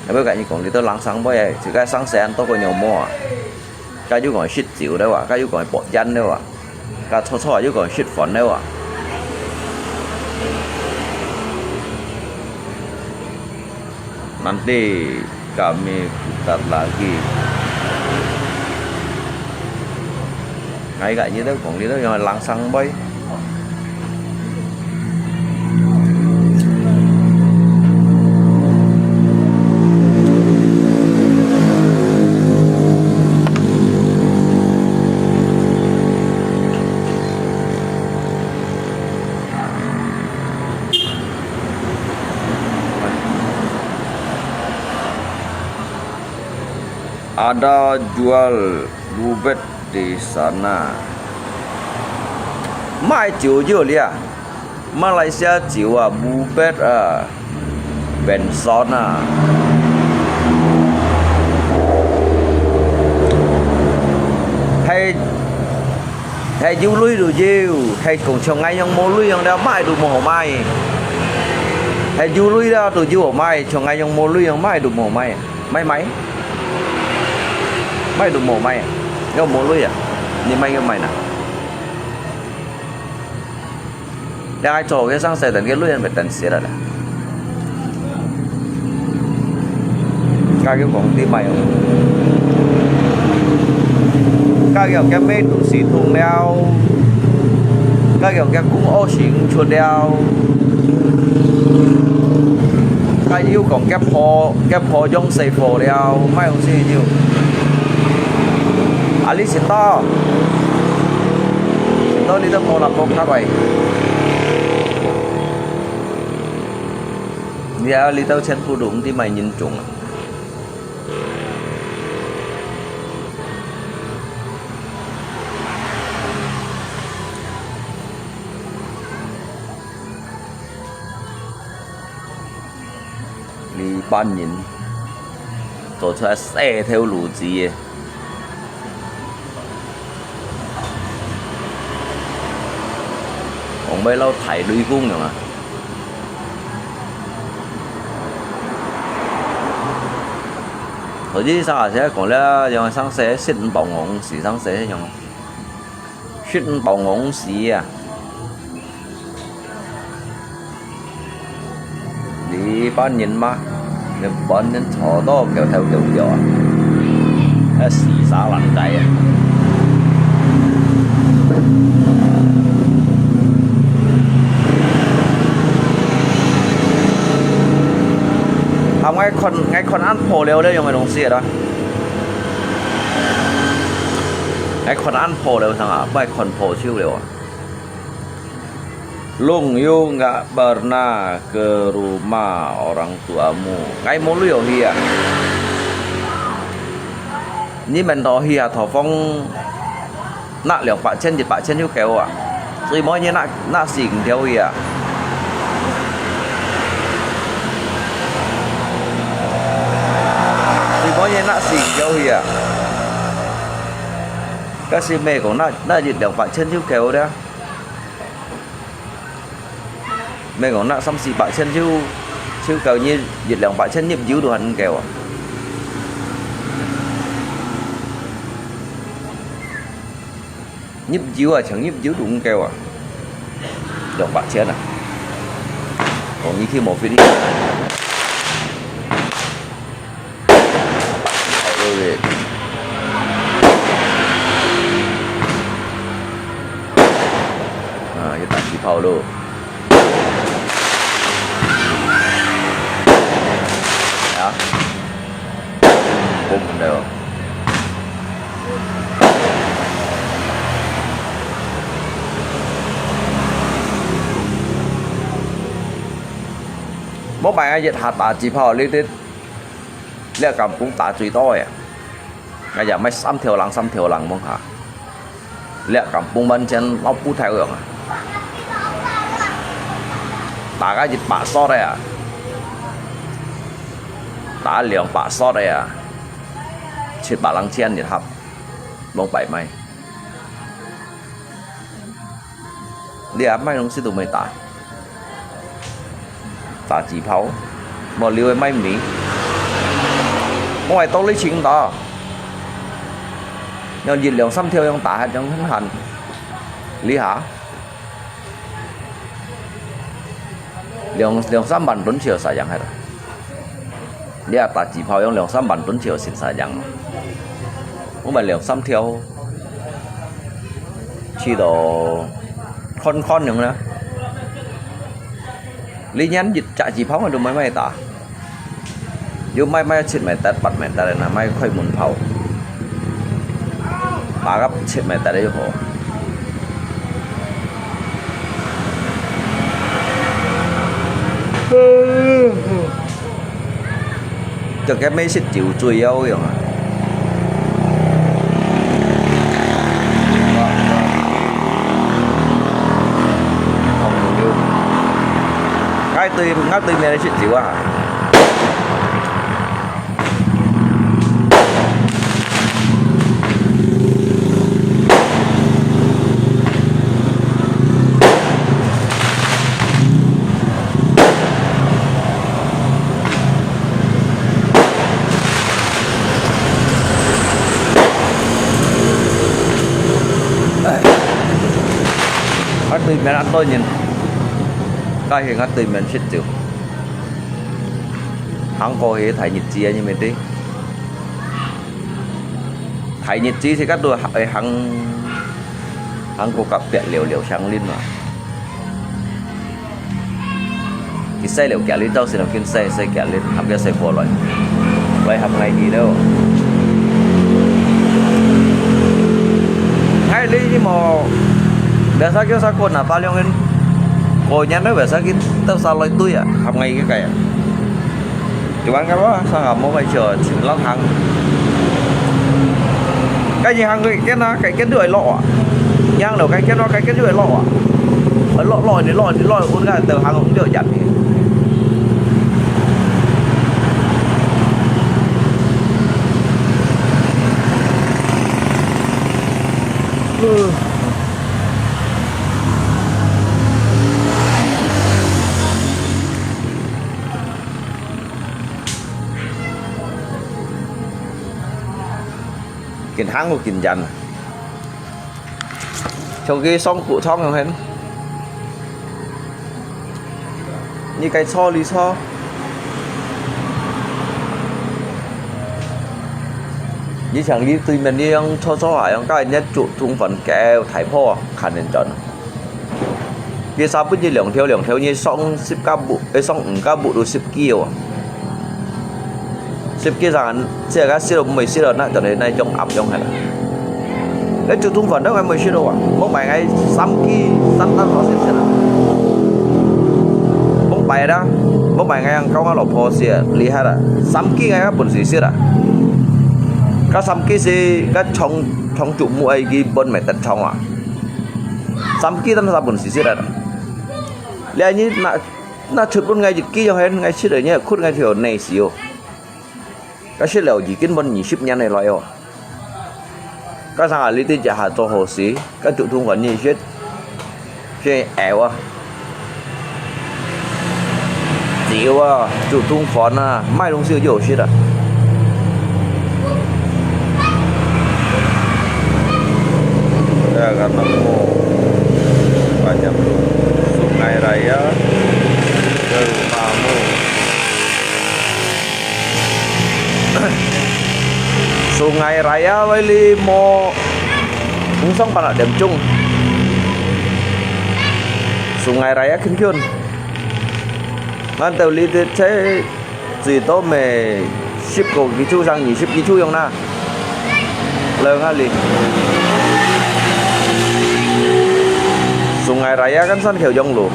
Abis ka nyi kong li tau langsang bai ai, si ka sang sen to ko nyo mo ah. Ka yu kong sit ziu le wa, ka yu kong bok yan le wa, ka cho cho yu kong sit fon le wa. Nanti kami putar lagi. 𠊎个你兜講，你兜用冷生杯。 Ada jual bubet di sana. 賣酒就了，馬來西亞酒啊，bubet啊，benson啊。係，係有鐳就有，係講像𠊎樣無鐳樣了，賣都無好賣。係有鐳了都有好賣，像𠊎樣無鐳樣，賣都無好賣。 買買，買都無買，又無鐳啊！你買又買哪？你愛做个上世等个鐳咪等死了啦！該个皇帝買哦，該个个咩都死通了，該个个公惡行出了。 該又講結婆，結婆用死火了，賣東西又。啊，你食到，食到你都無拿過卡牌。你啊，你兜全部都毋知買人種啊。 呢班人做出來細頭路子个，講要摎大雷公樣啊！頭先上下先講了，用上世食五磅銀，死上世用。 食五磅銀時啊！呢班人嘛，日本人坐到翹翹翹翹啊，還死沙爛街啊！啊，𠊎看，𠊎看恁破了，了用个東西啦。 𠊎看恁破了，sang啊，𠊎看破手了啊。Lung yu nggak pernah ke rumah orang tuamu. 𠊎無鐳去啊。你們都去啊，討風拿兩百千、一百千就夠啊。 所以每日拿，拿四五條去啊。所以每日拿四五條去啊。假使毋係講拿，拿一兩百千就夠了。毋係講拿三四百千就，就夠你一兩百千入油都還毋夠啊。 入油啊，像入油都毋夠啊，兩百千啊！哦，你去無fit去？好了嘞。啊，又打氣泡咯。啊？ bomb了。無買啊，一下打氣泡，你這，這敢bomb打最多个。哎呀，買三條零，三條零，望下。 這敢bomb完全老不太樣啊！打个一百shot个啊，打兩百shot个啊，七百零千一盒，兩百賣。你啊，賣東西都無打。 打氣泡，無鐳个賣毋明。𠊎兜裡清打，用一兩三條用打，用很閒。你下，兩，兩三萬噸就有使用个啦。你啊，打氣泡用兩三萬噸就有使用。𠊎買兩三條。去到看看樣啦。你連一隻紙炮都毋會打，又毋會，毋會七米達、八米達个，哪會開門炮，打个七米達个又好。 就該咩食酒最要用啊。𠊎對，𠊎對面个食酒啊。 𠊎對面恁多人，該係𠊎對面食酒。行過去大日子啊，你毋知？大日子自家都會行，行過隔壁尞尞相鄰嘛。 佢洗了隔離，到時候緊洗，洗隔離，合个洗過來，來合𠊎去了。𠊎哩無，biasa叫啥个拿八兩銀，過年了biasa去到啥來對啊，合𠊎去个啊。 Iwan ka ba, sa ngamo ka icho, chin lang hang. Ka nyi hang ko iken na, ka iken tu ai lo a. Yang lo, ka iken lo, ka iken tu ai lo a. Ai lo, lo ni, lo ni, lo un ka teu hang ung dio yan ni. Kin hang ko kin jan. Chong ki song ku thong yong hen. Ni kai cho li cho. Ni chang li tui men ni yong cho cho a yong kai ni chu thung fan keo thai pho khan nen chon. Biasa pun ji 兩條，兩條你上十个步，誒，上五个步都十幾哦。十幾上，這个食都毋會食了，那就係那種鴨樣係啦。該就通飯都還沒食了啊，莫買該三幾、三單好食食啦。莫買啦，莫買該樣，搞我老婆食厲害啦，三幾該个本事食啦。該三幾係該長，長足木个，佢本來得長啊。 三幾單三本四十啊。這日那，那出本𠊎一幾樣，𠊎食了你哭𠊎條內死哦。該食了已經本二十年个來哦。該上下你對這下做好事，該就通飯你食，先挨啊。 酒啊，就通飯啊，買東西就有食啊。Kaya kan ako, macam Sungai Raya, ke rumahmu. Sungai Raya wali mo, ungsong pala dem chung. Sungai Raya kyun kyun. Ngan tau li te che, zui to me, sip ko ki chu sang ni sip ki chu yong na. Lơ nga li. Sungai Raya kan san kheo yong lo.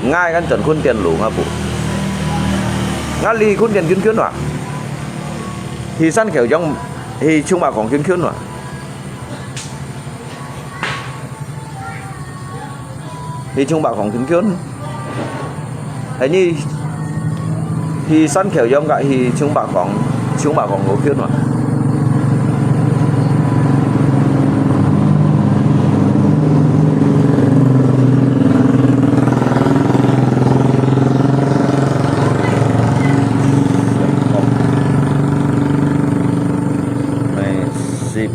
Ngai kan chon khun tian lo nga pu. Nga li khun tian kyun kyun wa. Hi san kheo yong, hi chung ma kong kyun kyun wa. Hi chung bak kong kyun kyun. Hai ni hi san kheo yong ka hi chung bak kong, chung bak kong ko kyun wa. Mai sip.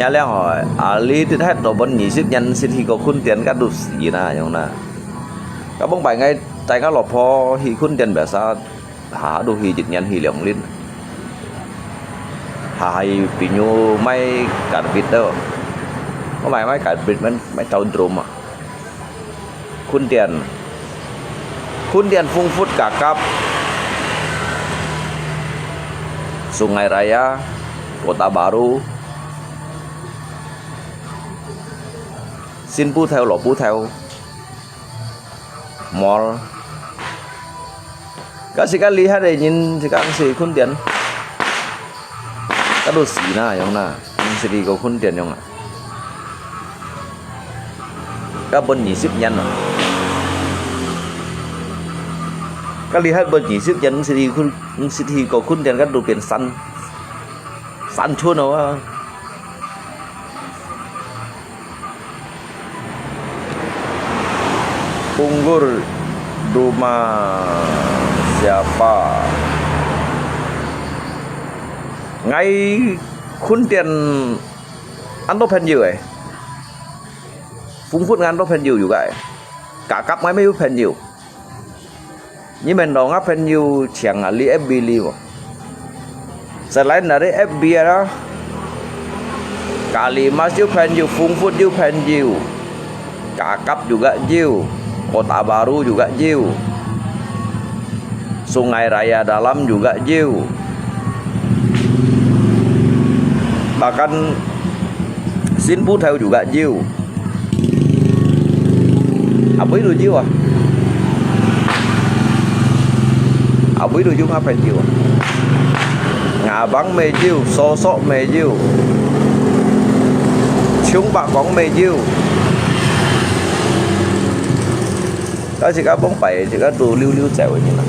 啊，了吼，啊，你得係多分二十年先去過墾丁，該都死啦，樣啦。該往擺𠊎帶𠊎老婆去墾丁，biasa下下都去一年去兩輪。下下去朋友買咖啡了，𠊎買買咖啡，買買到drum啊。墾丁，墾丁豐富價格，Sungai Raya, Kota Bharu, 新埔頭、老埔頭，mall。該自家厲害个人，自家去墾丁，該都死啦，樣啦，毋識去過墾丁樣啊。該分二十年啊，該厲害分二十年，毋識去墾，毋識去過墾丁，該都變山，山村了啊。 Unggur rumah siapa?𠊎墾丁恁多朋友欸，豐富恁多朋友有个欸，價格𠊎乜有朋友。 你們同𠊎朋友請啊，你FB裡無？Selain dari FB啊，Kalimas有朋友，豐富有朋友，Kakap juga有，Kota Bharu juga有，Sungai Raya Dalam juga有，bahkan新埔頭juga有。 Abui都有啊。Abui都有𠊎朋友啊。Ngabang乜有，Sosok乜有，Chong Pang乜有。但係自家往擺，自家都溜溜走个人啊。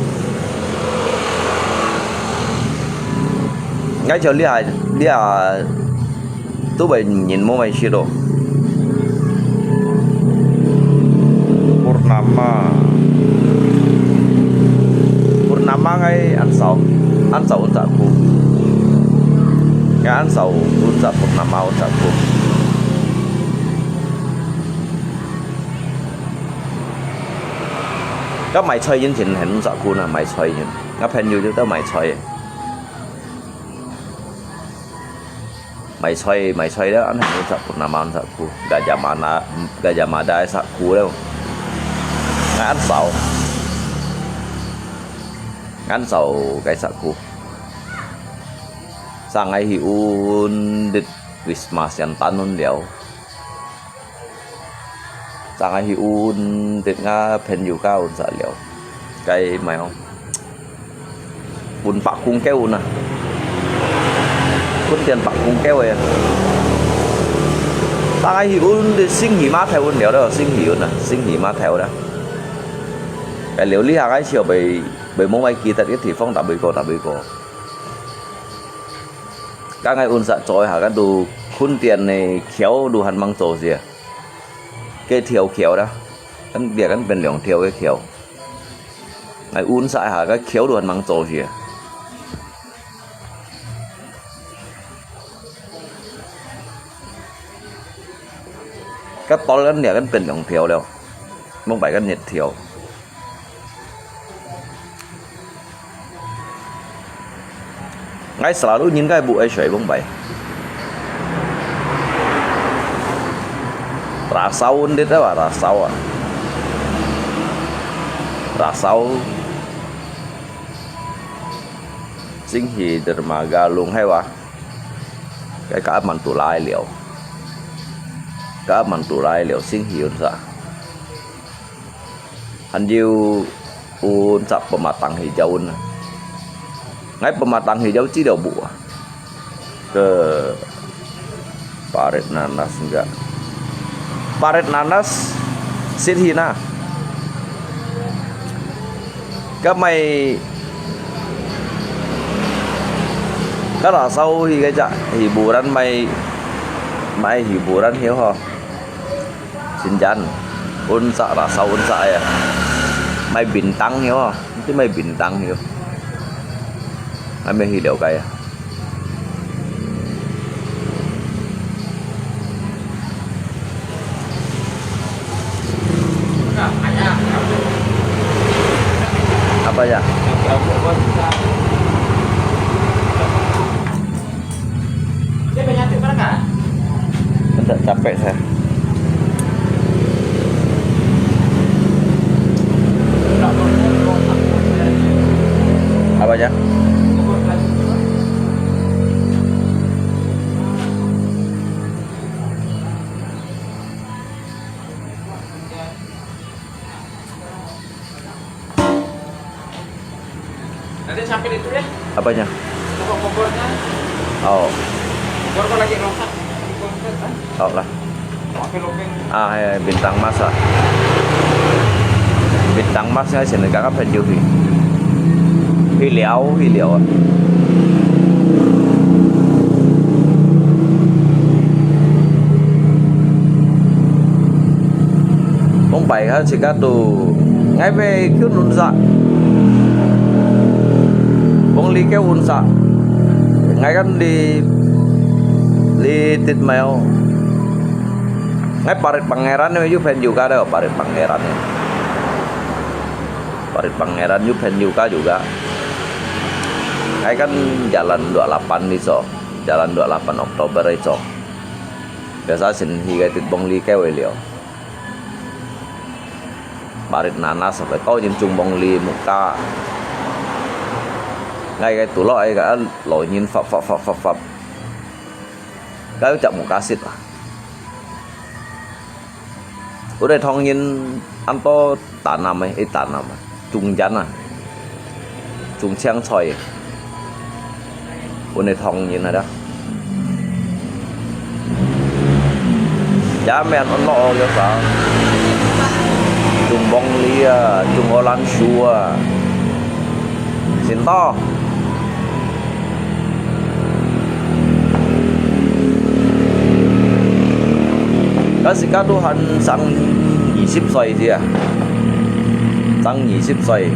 𠊎就這下，這下 都會人無會識咯。Purnama。Purnama𠊎恁少，恁少有在乎。𠊎恁少有在Purnama有在乎。該賣菜人真係有在乎呢，賣菜人。𠊎朋友就在賣菜。 賣菜，賣菜了，恁樣有在乎，nama有在乎，Gajah Mada，Gajah Mada有在乎了。𠊎恁少，恁少有在乎。Sangkaya hi un dit Wisma Siantan un liao. Sangkaya hi un dit𠊎朋友該un在聊，該麼个哦，un伯公狗un啊，un店伯公狗个。Sangkaya hi un dit Singkihma頭un聊了，Singkihma啊，Singkihma頭啦。該聊這下𠊎就袂，袂無會記得个地方，逐位過，逐位過。 該𠊎un在做一下，該都墾丁个橋都還吂做事，該條橋啦，該這該變兩條个橋。𠊎un在一下，該橋都還吂做事。該到該這該變兩條了，往擺該一條。 𠊎selalu人該屋个水往擺。Rasau un dit啊，Rasau啊。Rasau。Singkihderma Galung係哇？該个Mantulai了。該Mantulai了，Singkihun sa。 還有，有隻Pematang Hijau呢。𠊎Pematang Hijau知了無啊？Ke Parit Nanas enggak. Parit Nanas，先去那。該賣，該Rasau去該隻，hiburan賣，賣hiburan曉吼。 Sinjan，un sa Rasau，un sa呀，賣bintang曉啊，毋知賣bintang曉，還吂去了解啊。Aja. Dia penyakit mana kan? Agak capek saya. Apanya? Nanti sampai itu deh. Apanya? Tengok kompornya. Oh. Kompor kok lagi rosak. Kompor kan? Oh lah. Pakai lobeng. Ah, hai, Bintang Mas ah. Bintang Mas ngay sinah kakak penjuri. Hi liao, hi liao ah. 往擺下自家都，𠊎會去Unsa，往里个Unsa，𠊎kan li，li Titmel，𠊎Parit Pangeran有朋友个，Parit Pangeran。Parit Pangeran有朋友个juga。𠊎kan Jalan Dua Lapan itu。Jalan Dua Lapan Oktober itu。Biasa sinah hi kaya Titbong li kaya liao. Parit Nanas sampai kau nyin Chung Bong li muka. Ngai kaya tulok ai kaya lo nyin fap fap fap fap fap. Kaya cak muka sit ah. Udah thong nyin anto tanam eh, eh tanam ah. Chung jan ah. Chung chiang choi. Uni thong nyin ada. Ya men on lo ya sa. Chung Bong li ah, Chung Olan Shu ah. Sin to. 該時間都還生二十歲啫啊，生二十歲，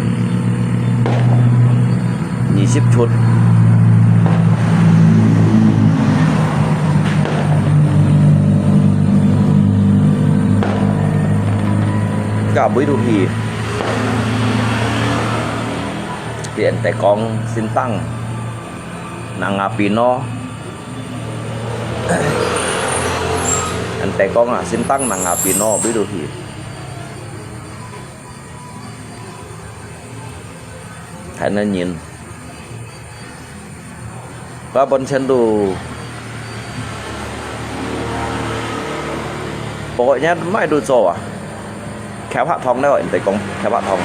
二十出。該位都去，去人哋講先生。 Nang Apino. Ente kong ah, sintang Nang Apino, biduhi. Hai na nyin. Ba bon chen tu. Pokoknya mai tu cho ah. Khép hát thong đấy, ente kong khép hát thong.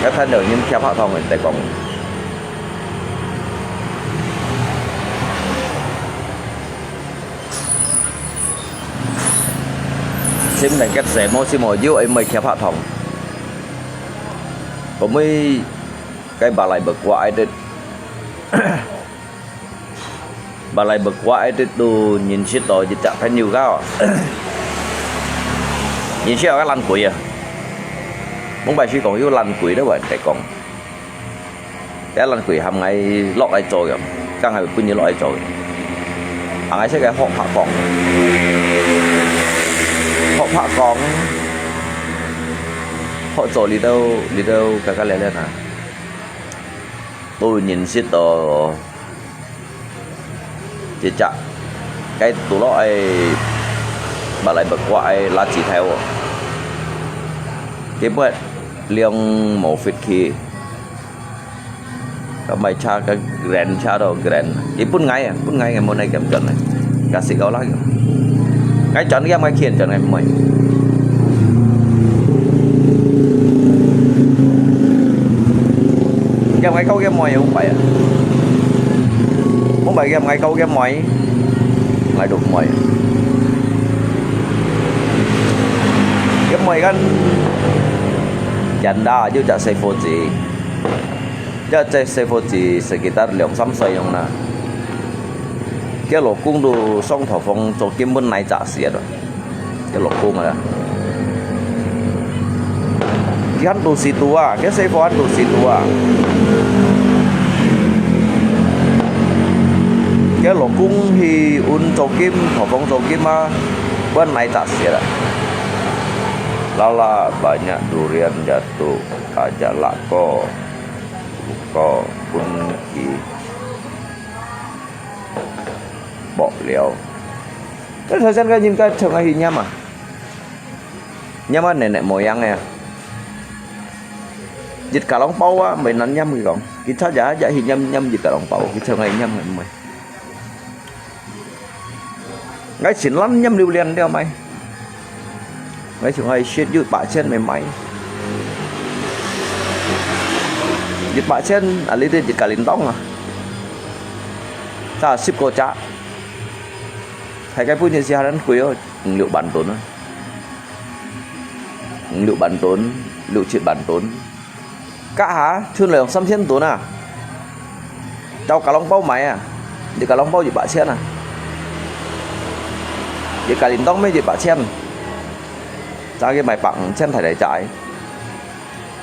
Khép hát nếu như khép hát thong, ente kong. Sim nang kết sẽ mô sim mô yú ấy mê khép hát thong. Có mê cái bà lại bật qua ai đấy. Bà lại bật qua ai tuyệt đủ nhìn xịt đó, chỉ chả phải nhiều gạo. Nhìn xịt ở cái lăn quỷ à. Mông bài suy còn yêu lăn quỷ đó, vậy cái con. Cái lăn quỷ hàm ngay lọt ai trôi à. Căng hay bưng như lọt ai trôi. À, ngay sẽ cái họ phá con. Họ phá con. Họ trôi đi đâu, đi đâu, cái cái lẻ lẻ nè. Tôi nhìn xịt đó. Chỉ chả cái tủ lọ ai, bà lại bật qua ai lá chỉ theo. Cái bớt liông màu phết khi. Cái mày cha cái grand cha đó grand. Cái bún ngay à, bún ngay ngày mô này kèm chân này. Cái xịt gạo lá. Cái chân cái mày khiên chân này mày. Cái mày câu cái mày không phải à. Không phải game ngay câu game mày. Ngay đục mày. Game mày kan. Chán đa chứ chả say phô gì. Chứ chả say phô gì sekitar liang sam say yong na. Cái lô cung tu song thảo phong cho kim bún nai chả xiết rồi. Cái lô cung à. Cái ăn tu xì tu à, cái xe phô ăn tu xì tu à. Cái lô cung hi un cho kim, thảo phong cho kim à. Bún nai chả xiết à. Lala banyak durian jatuh. 啊，隻辣椒，个分佢爆了。該頭先个人家像𠊎去拈啊，拈啊，奶奶模樣个啊。一家郎包啊，毋係難拈佢講，佢差一下去拈拈一家郎包，佢像𠊎去拈个毋係。 𠊎盡懶拈榴槤了買。𠊎想愛食一百千買買。一百千啊，你得一個鈴鐺啊。差十個隻。大概本日係還貴哦，五六萬銀啊。五六萬銀，六七萬銀。 加下，賰兩三千銀啊！到家郎包買啊，一家郎包一百千啊，一個鈴鐺乜一百千，差个買百五千大大隻个，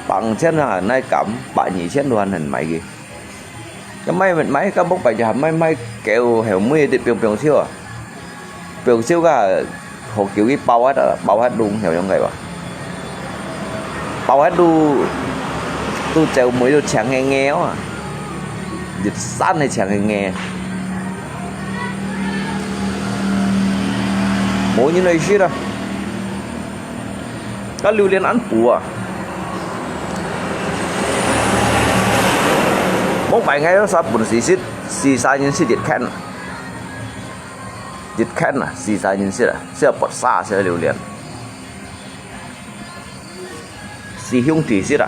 百五千啊，哪敢，百二千都還能買个。 該買買該莫擺就還買買狗後尾个放放燒啊，放燒个好久去包核啊，包核弄曉用个吧？包核都都走尾都青个个啊，一山个青个个，無人來食啊。 該榴槤恁補啊！莫擺𠊎有啥本事食，四十銀食一斤，一斤啊，四十銀食啊，食薄沙食榴槤，四兄弟食啊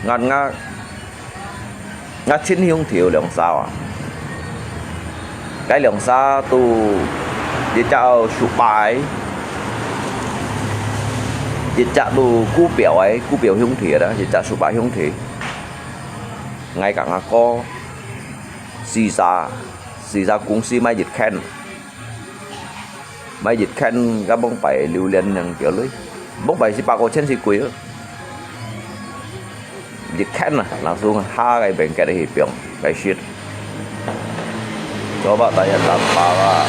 ，𠊎𠊎 𠊎親兄弟有兩儕啊，該兩儕都一隻有手把个，一隻都股票个，股票兄弟啦，一隻手把兄弟。𠊎同阿哥四儕，四儕公司買一間。 買一間，該莫擺榴槤兩條鐳，莫擺四百五千係貴哦。一間啊，langsung下个bengkel去放，該食。Coba tanya Tampalak,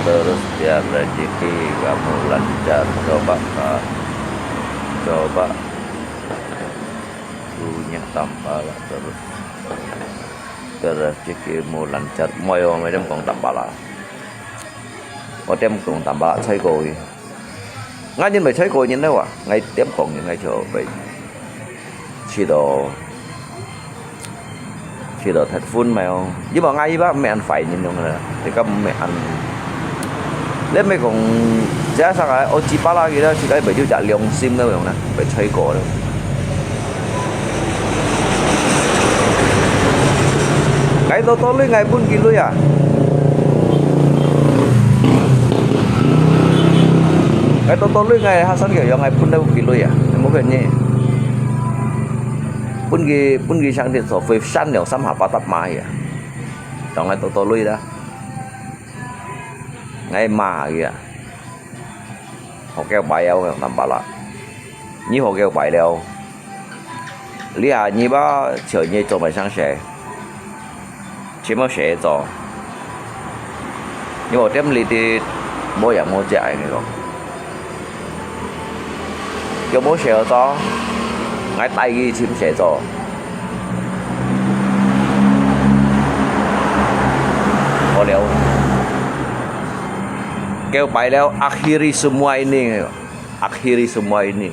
terus biar rezeki kamu lancar. Coba, ah, coba tanya Tampalak terus, biar rezekimu lancar. Môi môi點講Tampalak. 𠊎點講Tampalak菜哥去。𠊎人毋係菜哥人了啊，𠊎點講人，𠊎就會試到，試到忒分咩哦。因為𠊎一般毋係恁壞人樣个啦，你講毋係恁，你毋係講，這下个哦，Tampalak个啦，自家毋係有隻良心个樣啦，毋係菜哥了。 𠊎多多鐳，𠊎分佢鐳啊！𠊎多多鐳，𠊎下山个樣，𠊎分到佢鐳啊！你莫騙你。分佢，分佢上天所飛，扇兩三下，把他罵呀！當𠊎多多鐳啦！𠊎罵佢啊！ 好狗牌啊，𠊎講Tampalak。你好狗牌了，你啊，你把錢你做麼个上學？全部學做。你無店裡的，無樣無食，你講。有無學做？𠊎帶佢尋學做。 好了。Kau pai了, akhiri semua ini. Akhiri semua ini.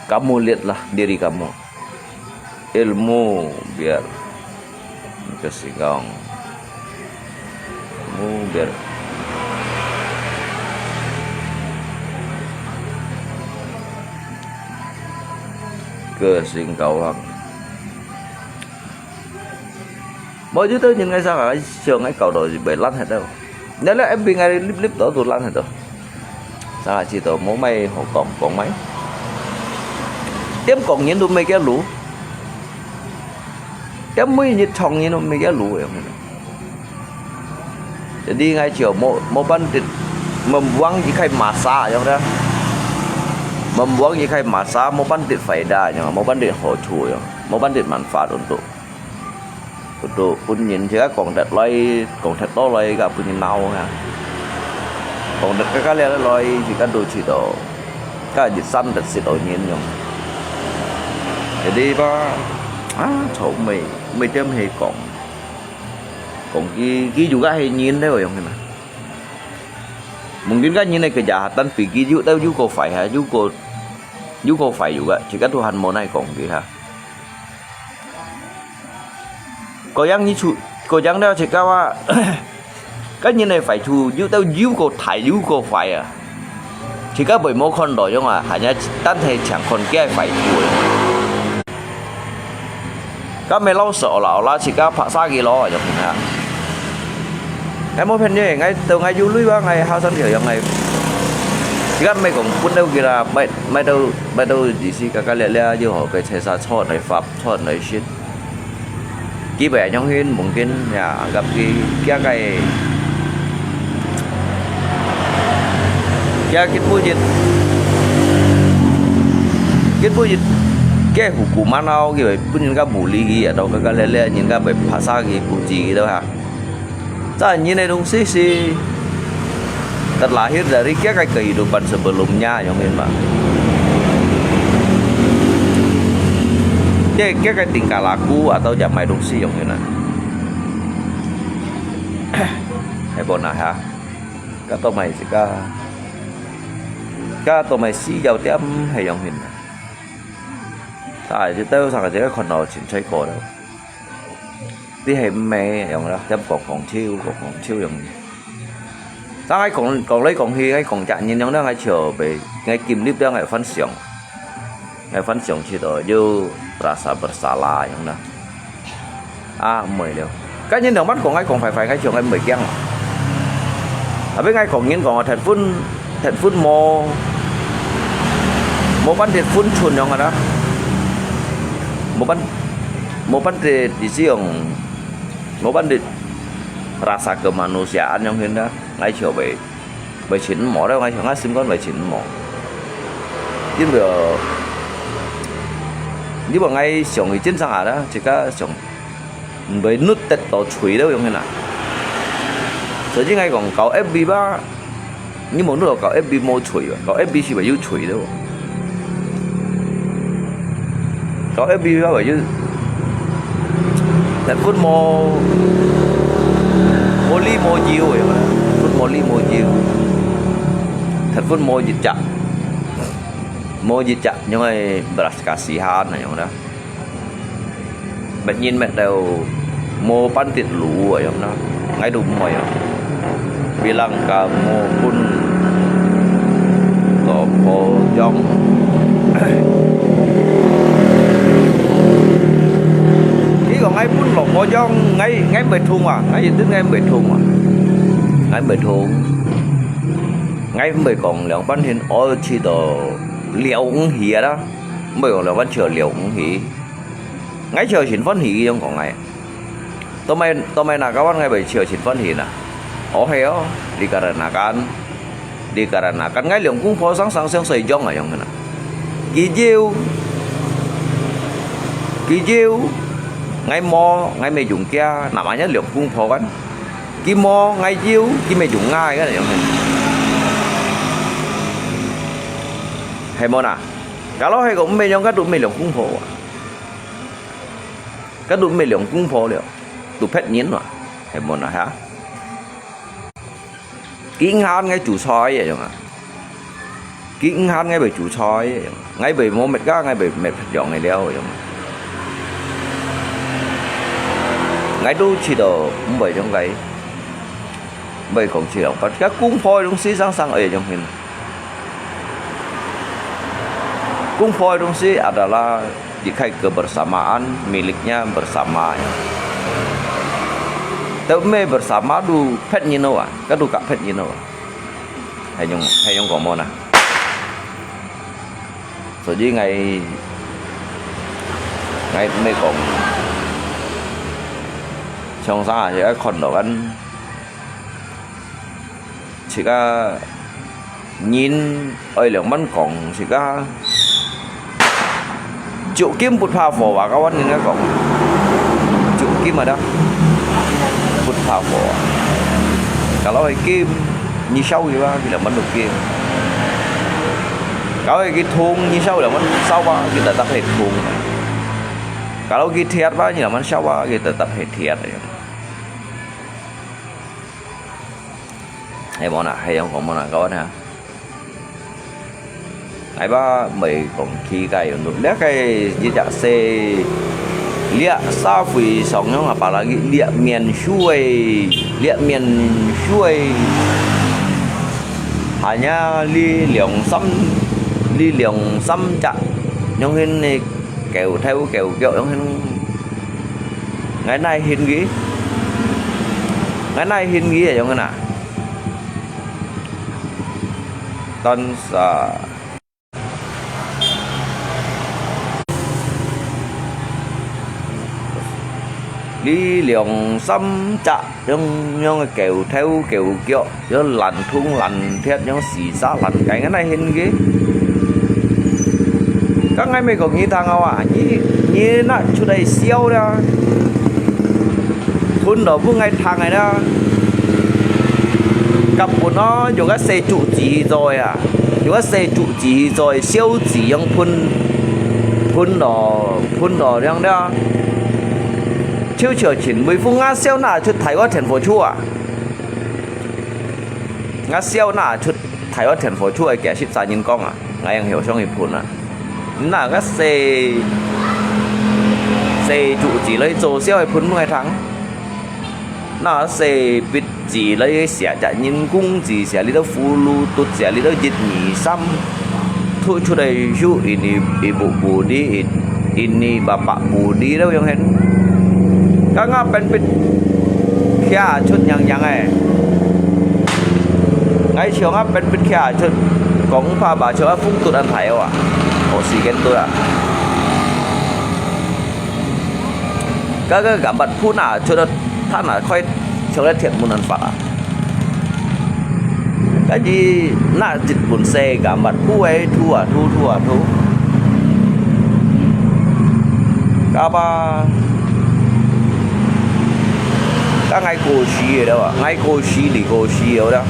Kamu lihatlah diri kamu. Ilmu biar kesinggong. Ilmu biar kesinggong. 無，有兜人个生活，像𠊎搞到會爛忒了。你這F B𠊎立立到都爛忒了。生活知道無麼个好講，講麼个？點講人都毋係佢路，點每日唱人都毋係佢路樣。Jadi𠊎就無，無辦法，membuang一個masa樣啦。Membuang一個masa，無辦法faedah樣，無辦法好處樣，無辦法manfaat untuk 都分人自家講得來，講得多來，个分人鬧啊。講得个个了來，自家都知道。个一三特色个人樣。Jadi吧，啊，草莓，每點係講，講佢，佢有个係人了樣个嘛。Mungkin个人个kerja，但係佢有，有個壞哈，有個，有個壞有个，自家都還無奈講佢哈。Kau yang ngicu, kau yang dah cakap awak, kan nyinai fai tu, you tahu you ko thai, you ko fai ah. Cakap boleh mau kon do yong ah, hanya tan thai chang kon kia fai tu. Kan mai lau seolah-olah cakap paksa gilo yong ah. Ngai mau phen ye, ngai tau ngai yu lui ba, ngai ha san thiau yong ngai. Cakap mai kong pun tau kira, mai, mai tau, mai tau di si kaka lia lia, yu ho kai chai sa chot nai fap, chot nai shit. Kibai anyong hin mungkin ya anggap ki kia kai kia kit pujit kit pujit kia hukuman au kibai pun ka buli ki atau ka ka lele nyin ka bai phasa ki puji ki tau ha. Sa nyin ai dong si si terlahir dari kia kai kehidupan sebelumnya yong hin ma. Kia kia kai tingkah laku atau jamai dong si yong hin na. Hai bona ha. Ka to mai si ka. Ka to mai si yau tiam hai yong hin na. Sa ai si tau sa ka si ka kon no chin chai ko tau. Ti hai mai yong la tiam kong kong chiu kong kong chiu yong. Sa ngai kong kong lai kong hi ngai kong jak nyin yong la ngai chiu bei ngai kim lip la ngai fan siang. Ngai fan siang chi to yu rasa bersalah yong la. Ah, mui liu. Kan nyin dong ban kong ngai kong fai fai ngai chiu ngai mui kiang. Tapi ngai kong nyin kong thet fun thet fun mo mo ban thet fun chun yong ada. Mo ban mo ban thet di siang mo ban thet rasa kemanusiaan yong hin da. Ngai chiu bei. Bai chin mo da ngai chiu ngai sim kon bai chin mo. Yin bo yin bo ngai siang i chin sang ada, cika siang. Bai nut tet to chui da yong hin na. Sa ji ngai kong kau F B ba. Ni mo nut to kau F B mo chui ba. Kau F B si bai yu chui da. Kau F B ba bai yu. Thet fun mo mo li mo jiu ya. Fun mo li mo jiu. Thet fun mo jit jak. Mo jit jak nyong ai belas kasihan na yong da. Met nyin met tau mo pan tit lu a yong na. Ngai du moi a. Bilang ka mo pun to ko yong. Ki ko ngai pun lo ko yong ngai ngai mbai thung a. Ngai yit ngai mbai thung a. Ngai mbai thung. Ngai mbai kong liang pan hin ol chi to liao ng hi a da. Mbai kong liang pan chi liao ng hi. Ngai chiu chin fan hi yong kong ngai. Tomai tomai na kawan ngai bai chiu chin fan hi na. Oh he oh, dikarenakan dikarenakan ngai liang kung pho sang sang siang sai yong a yong na. Ki jiu ki jiu ngai mo ngai mei yung kia namanya liang kung pho kan. Ki mo ngai jiu ki mei yung ngai kan yong. Hai mo na. Kalau hai ko mei yong ka du mei liang kung pho. Ka du mei liang kung pho liao, du phet nyin wa, hai mo na ha. Ki nghan ngai chu choi ya yong a. Ki nghan ngai bai chu choi ya yong. Ngai bai mo met ka ngai bai met phet yong ngai liao yong. Ngai du chi to mbai yong ngai. Mbai kong chi yong. Pat ka kung pho dong si sang sang ai yong hin. Kung pho dong si adalah dikai kebersamaan, miliknya bersama. Tau mei bersama du phet nyin wa, ka du ka phet nyin wa. Hai yong hai yong kong mo na. Sa ji ngai ngai mei kong. Chong sa a ya kon do kan. Chika nyin oi liang man kong chika. Chuk kim put pha pho wa kawan nyin ka kong. Chuk kim ada. Put pha pho. Kalau hai kim ni shau ki wa ki liang man du kim. Kalau佢痛，你燒兩碗燒啊，佢tetap係痛。Kalau佢跌啊，你兩碗燒啊，佢tetap係跌个。係無啦，係樣講無啦，各位啊。𠊎吧，毋會講起該樣咯。這个一隻細，這社會上樣啊，把那个這面水，這面水，hanya這兩三，這兩三隻，樣形个狗頭狗腳，樣形，𠊎哪會信佢？𠊎哪會信佢啊，樣形啊？ 但是啊，這兩三隻樣樣个狗頭狗腳，樣爛銅爛鐵，樣死沙爛雞，𠊎哪會信佢？該𠊎乜講你聽啊，你，你那出來笑啦！ 噴到分𠊎聽个啦。甲本哦，用个細竹子做个啊，用个細竹子做个，燒子樣噴，噴到，噴到樣了。就像陳偉峰啊，燒那出大个電火柱啊，啊燒那出大个電火柱个，幾十儕人講啊，𠊎樣後生去噴啊。 拿个細，細竹子來做，燒个噴分𠊎聽。拿細筆子來寫隻人公字，寫這兜葫蘆，寫這兜一二三，吐出來就一二一步步的，一，一二八八步的了樣形。剛剛筆筆寫出樣樣个。 𠊎像啊，筆筆寫出，講白話像啊，風度恁大哦啊，哦，時間到啊。該个gambar pun啊，出到攤啊，開像个鐵門恁發啊。該日那一本細gambar，吐个吐啊，吐，吐啊，吐。該吧，該𠊎過時个了啊，𠊎過時，你過時个了。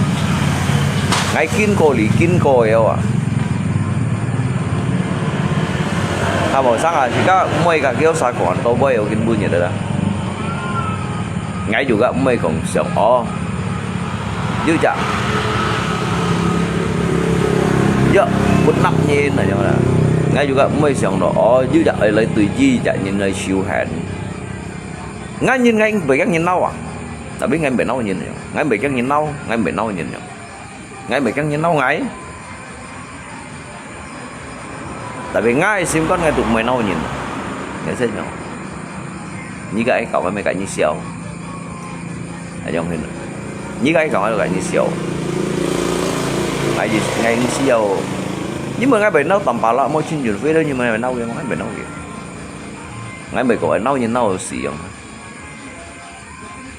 𠊎經過你經過个啊。啊，無啥啊，自家妹个叫啥講到尾，我根本認得啦。𠊎就个妹講想哦，有隻，有不納人那樣啦。𠊎就个妹想到哦，有隻愛來對佢隻人來修行。𠊎認𠊎毋會驚人惱啊，tapi𠊎毋會惱人樣，𠊎毋會驚人惱，𠊎毋會惱人樣。 𠊎毋會驚人惱𠊎。Tapi𠊎心肝𠊎都毋會惱人。𠊎識講，你个愛搞，𠊎乜跟你笑。恁樣形。你个愛搞，𠊎都跟你笑。𠊎，𠊎毋需要，你問𠊎會惱Tampalak無，陳俊輝了，你問𠊎會惱佢無？𠊎毋會惱佢。𠊎毋會講會惱人惱到死樣。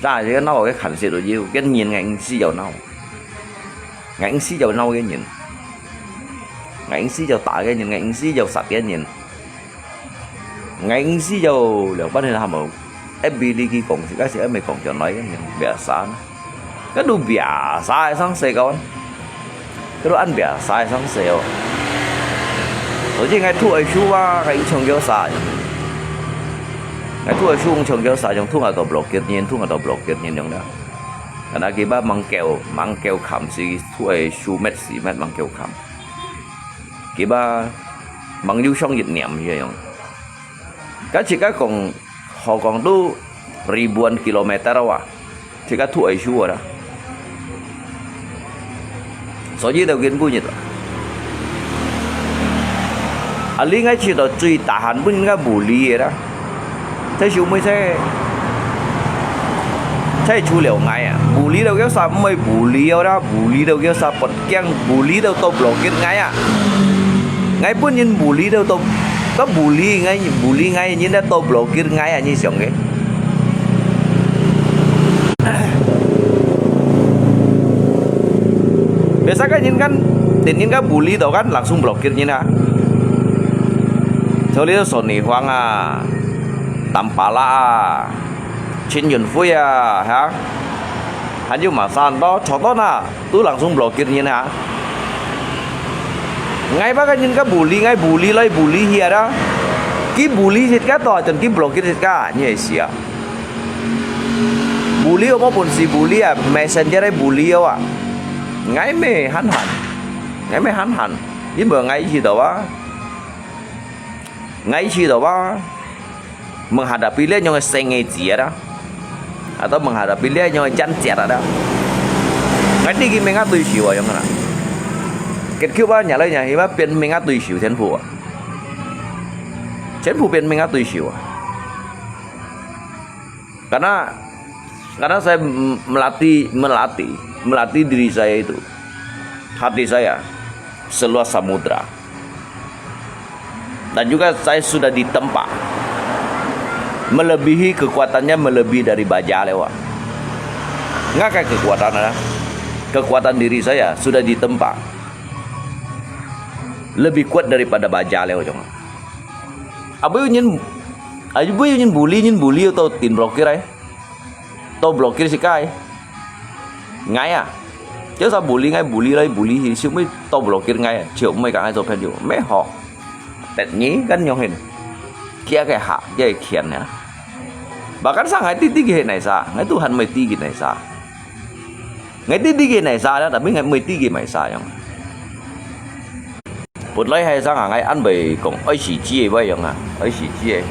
但係這个惱个看勢都有，个人𠊎毋需要惱。𠊎毋需要惱个人。𠊎毋需要打个人，𠊎毋需要殺个人。𠊎毋需要兩班人還無。F B裡去講，該時還未講上來个人，biasa呢。該都biasa个上世界。 Terus an biasa个上世哦。所以𠊎都愛輸啊，𠊎一場叫啥？𠊎都愛輸，場叫啥？像都愛到block人，都愛到block人樣啦。Karena佢把mangkeu，mangkeu kam si都愛輸，mat si mat mangkeu kam。佢把mangkeu上一年樣。該自家講，好講都 ribuan kilometer啊，自家都愛輸啊啦。所以都根本就，啊，你𠊎知道最tahan分人家bully个啦。在收尾在，在除了𠊎啊，bully到叫啥毋會bully个啦，bully到叫啥不驚，bully到都block𠊎啊。𠊎分人bully到都，都bully𠊎，bully𠊎，人家都block𠊎啊，你想个？ Biasa kan人kan，等人家bully到kan langsung block人啊。像你Sony Huang啊，Tampalak啊，陳俊輝啊，哈，還有麼儕多，全部啊，都langsung block人啊。Ngai baka nyin ka bully, ngai bully lai bully hi ada. Ki bully sit ka to, atan ki block sit ka, ni ai sia. Bully mo pun si bully a, messenger ai bully a. Ngai me han han. Ngai me han han. Yin bo ngai si to ba. Ngai si to ba. Menghadapi liá nyong seng ngai cia da. Atau menghadapi liá nyong jan cia da. Ngai ti ki menga tui siu a yong na. Ket kiu ba nya lai nya hi ba pian menga tui siu Tuhan Phu a. Tuhan Phu pian menga tui siu a. Karena karena saya melatih melatih melatih diri saya itu. Hati saya seluas samudra. Dan juga saya sudah ditempa. Melebihi kekuatannya melebihi dari baja lewa. Ngakai kekuatan ada. Kekuatan diri saya sudah ditempa. Lebih kuat daripada baja lewa cuma. Abu nyin abu nyin bully nyin bully atau tin blokir ai. To blokir si kai. Ngai a. Kiu sa bully ngai bully lai bully hi siu mui to blokir ngai a. Chiu mui ka ngai to phen chiu. Me ho. Tet ni kan nyong hin. Kia ke ha, kia ke khian ya. Bahkan sa ngai ti ti ke nai sa. Ngai tu han mui ti ke nai sa. Ngai ti ti ke nai sa ya, tapi ngai mui ti ke mai sa yong. Put lai hai sang a ngai an bai kong oi si chi e bai yong a, oi si chi e.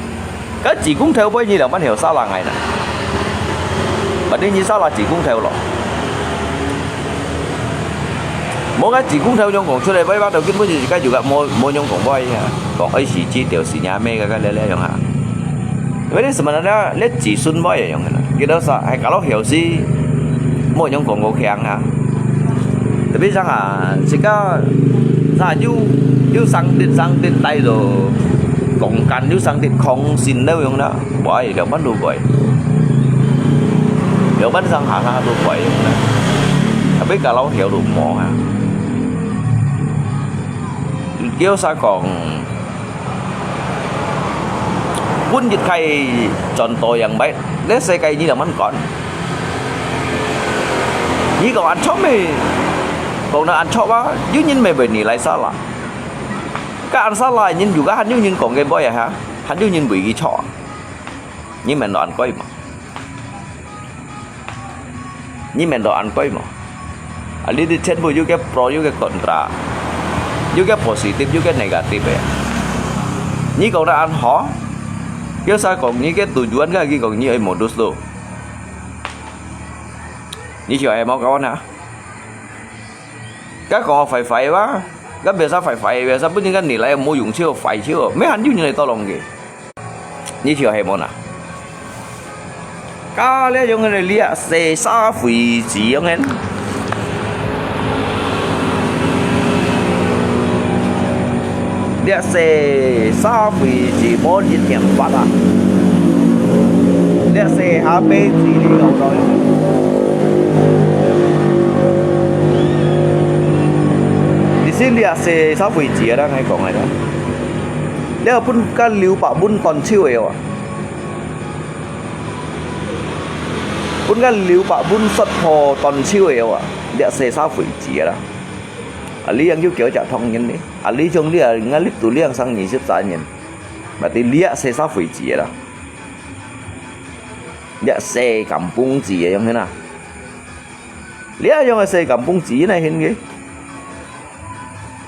Ka chi kung theu bai ni liang ban hiu sa la ngai na. Ba ni ni sa la chi kung theu lo. Mo ka chi kung theu yong kong chu le bai ba tau kin bu ni ka yu ka mo mo yong kong bai ha. Kong oi si chi teu si nya me ka ka le le yong ha. Bai ni sema na le chi sun bai yong na. Kita sa hai ka lo hiu si mo yong kong ko khiang ha. Tapi sang a, sika sa yu yu sang tit sang tit tai do kong kan yu sang tit kong sin leu yong na, bai liao ban lu bai. Liao ban sang ha ha lu bai yong na. Tapi kalau hiu lu mo ha. Kiu sa kong 本日開轉到樣擺，這世界你就慢趕。你講安錯咩？講到安錯啊，有人咩會你來沙拉？該安沙拉人如果還有人講个話啊，還有人會佢錯啊？你明白安該嘛？ 你明白安該無？啊，你知全部有个 pro，有个 contra，有个 positive，有个 negative个。你講得安好，叫啥講你个 tujuan，佢講你愛 modus tu。你曉得無？Kawan啊？ 該講壞壞哇，該biasa壞壞，biasa pun應該你來無用手壞手，沒還有人來tolong个。你曉得無呐？該這種个你啊，細沙廢紙樣个。 這細沙廢紙無一點八啊！這細下飛紙你搞到。你先這細沙廢紙啊，咱來講个啦。這分該劉伯溫斷手个哦。分該劉伯溫摔破斷手个哦，這細沙廢紙啊啦。啊，你樣又叫隻唐人呢？ 啊，你像你啊，𠊎立到兩三二十三年，嘛，對這細沙廢紙个啦。這細金崩紙个樣个啦。這樣个細金崩紙哪現个？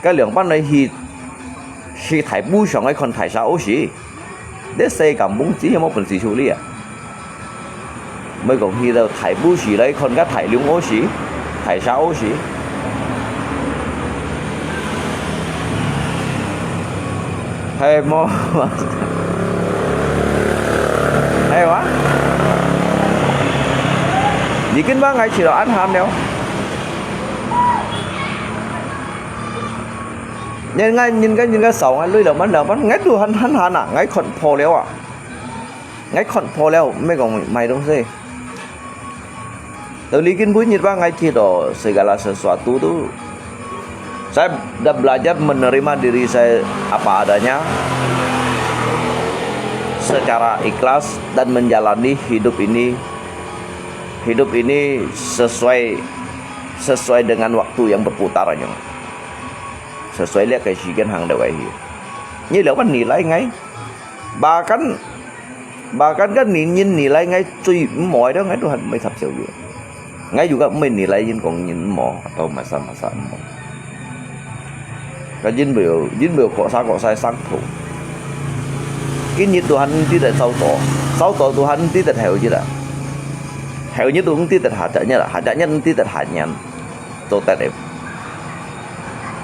該兩班來去，去大埔上愛看大沙屙屎。 這細金崩紙有無本事處理啊？莫講去到大埔市來看个大龍屙屎、大沙屙屎。係無？係哇？你跟班𠊎去到恁慘了。人家人家人家掃𠊎累了慢了慢，𠊎都很很慘啊，𠊎看破了啊。 𠊎看破了，毋係講買東西。Dari kin bunyi bang ngai kito segala sesuatu tu saya dah belajar menerima diri saya apa adanya, secara ikhlas dan menjalani hidup ini, hidup ini sesuai sesuai dengan waktu yang berputar aja. 在水力个時間行到个去。你兩萬你來𠊎，bahkan，bahkan該年年你來𠊎最毋愛个，𠊎都還毋會插手个。𠊎又个毋會你來人講人毋好，atau masa-masa毋好。該人無，人無各儕各儕生活。今日都還毋知得早早，早早都還毋知得後日啊。後日都毋知得下隻日啊，下隻日毋知得下年。 做得个。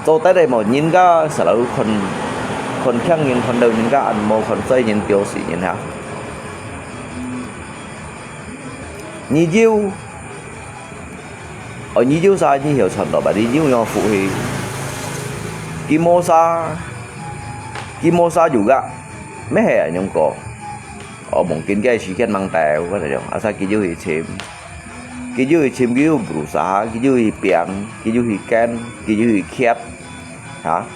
做得个無，人家selalu看，看輕人，看到人家恁無，看衰人，丟死人哈。你有，哦，你有儕，你曉傳落吧，你有樣福氣。佢無儕，佢無儕有个，乜係恁樣過。哦，mungkin个時間吂到，𠊎來講，asal佢有去尋。 佢有去尋，佢有berusaha，佢有去拚，佢有去揀，佢有去蹶，哈？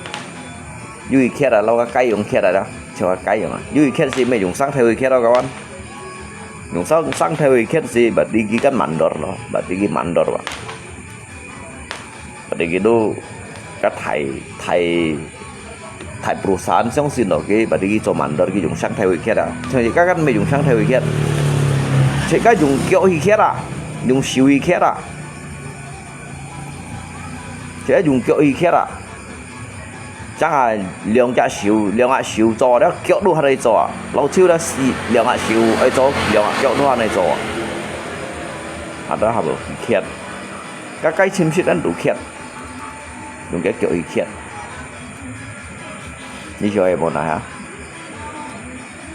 有去蹶啊，摎个雞用蹶啊，像个雞樣啊。有去蹶時，乜用雙頭去蹶咯，kawan。用雙，雙頭去蹶時，berarti佢kan mandor咯，berarti佢mandor吧。 Berarti佢都，該大，大，大perusahaan相信咯，佢，berarti佢做mandor，佢用雙頭去蹶啊。像自家kan乜用雙頭去蹶，自家用腳去蹶啊，用手去蹶啊，自家用腳去蹶啊。正啊，兩隻手，兩隻手做，了腳都還愛做啊，摎手了死，兩隻手愛做，兩隻腳都還愛做啊。啊，都還無去蹶。 該，該親戚恁都蹶，用該腳去蹶。你曉得無哪哈？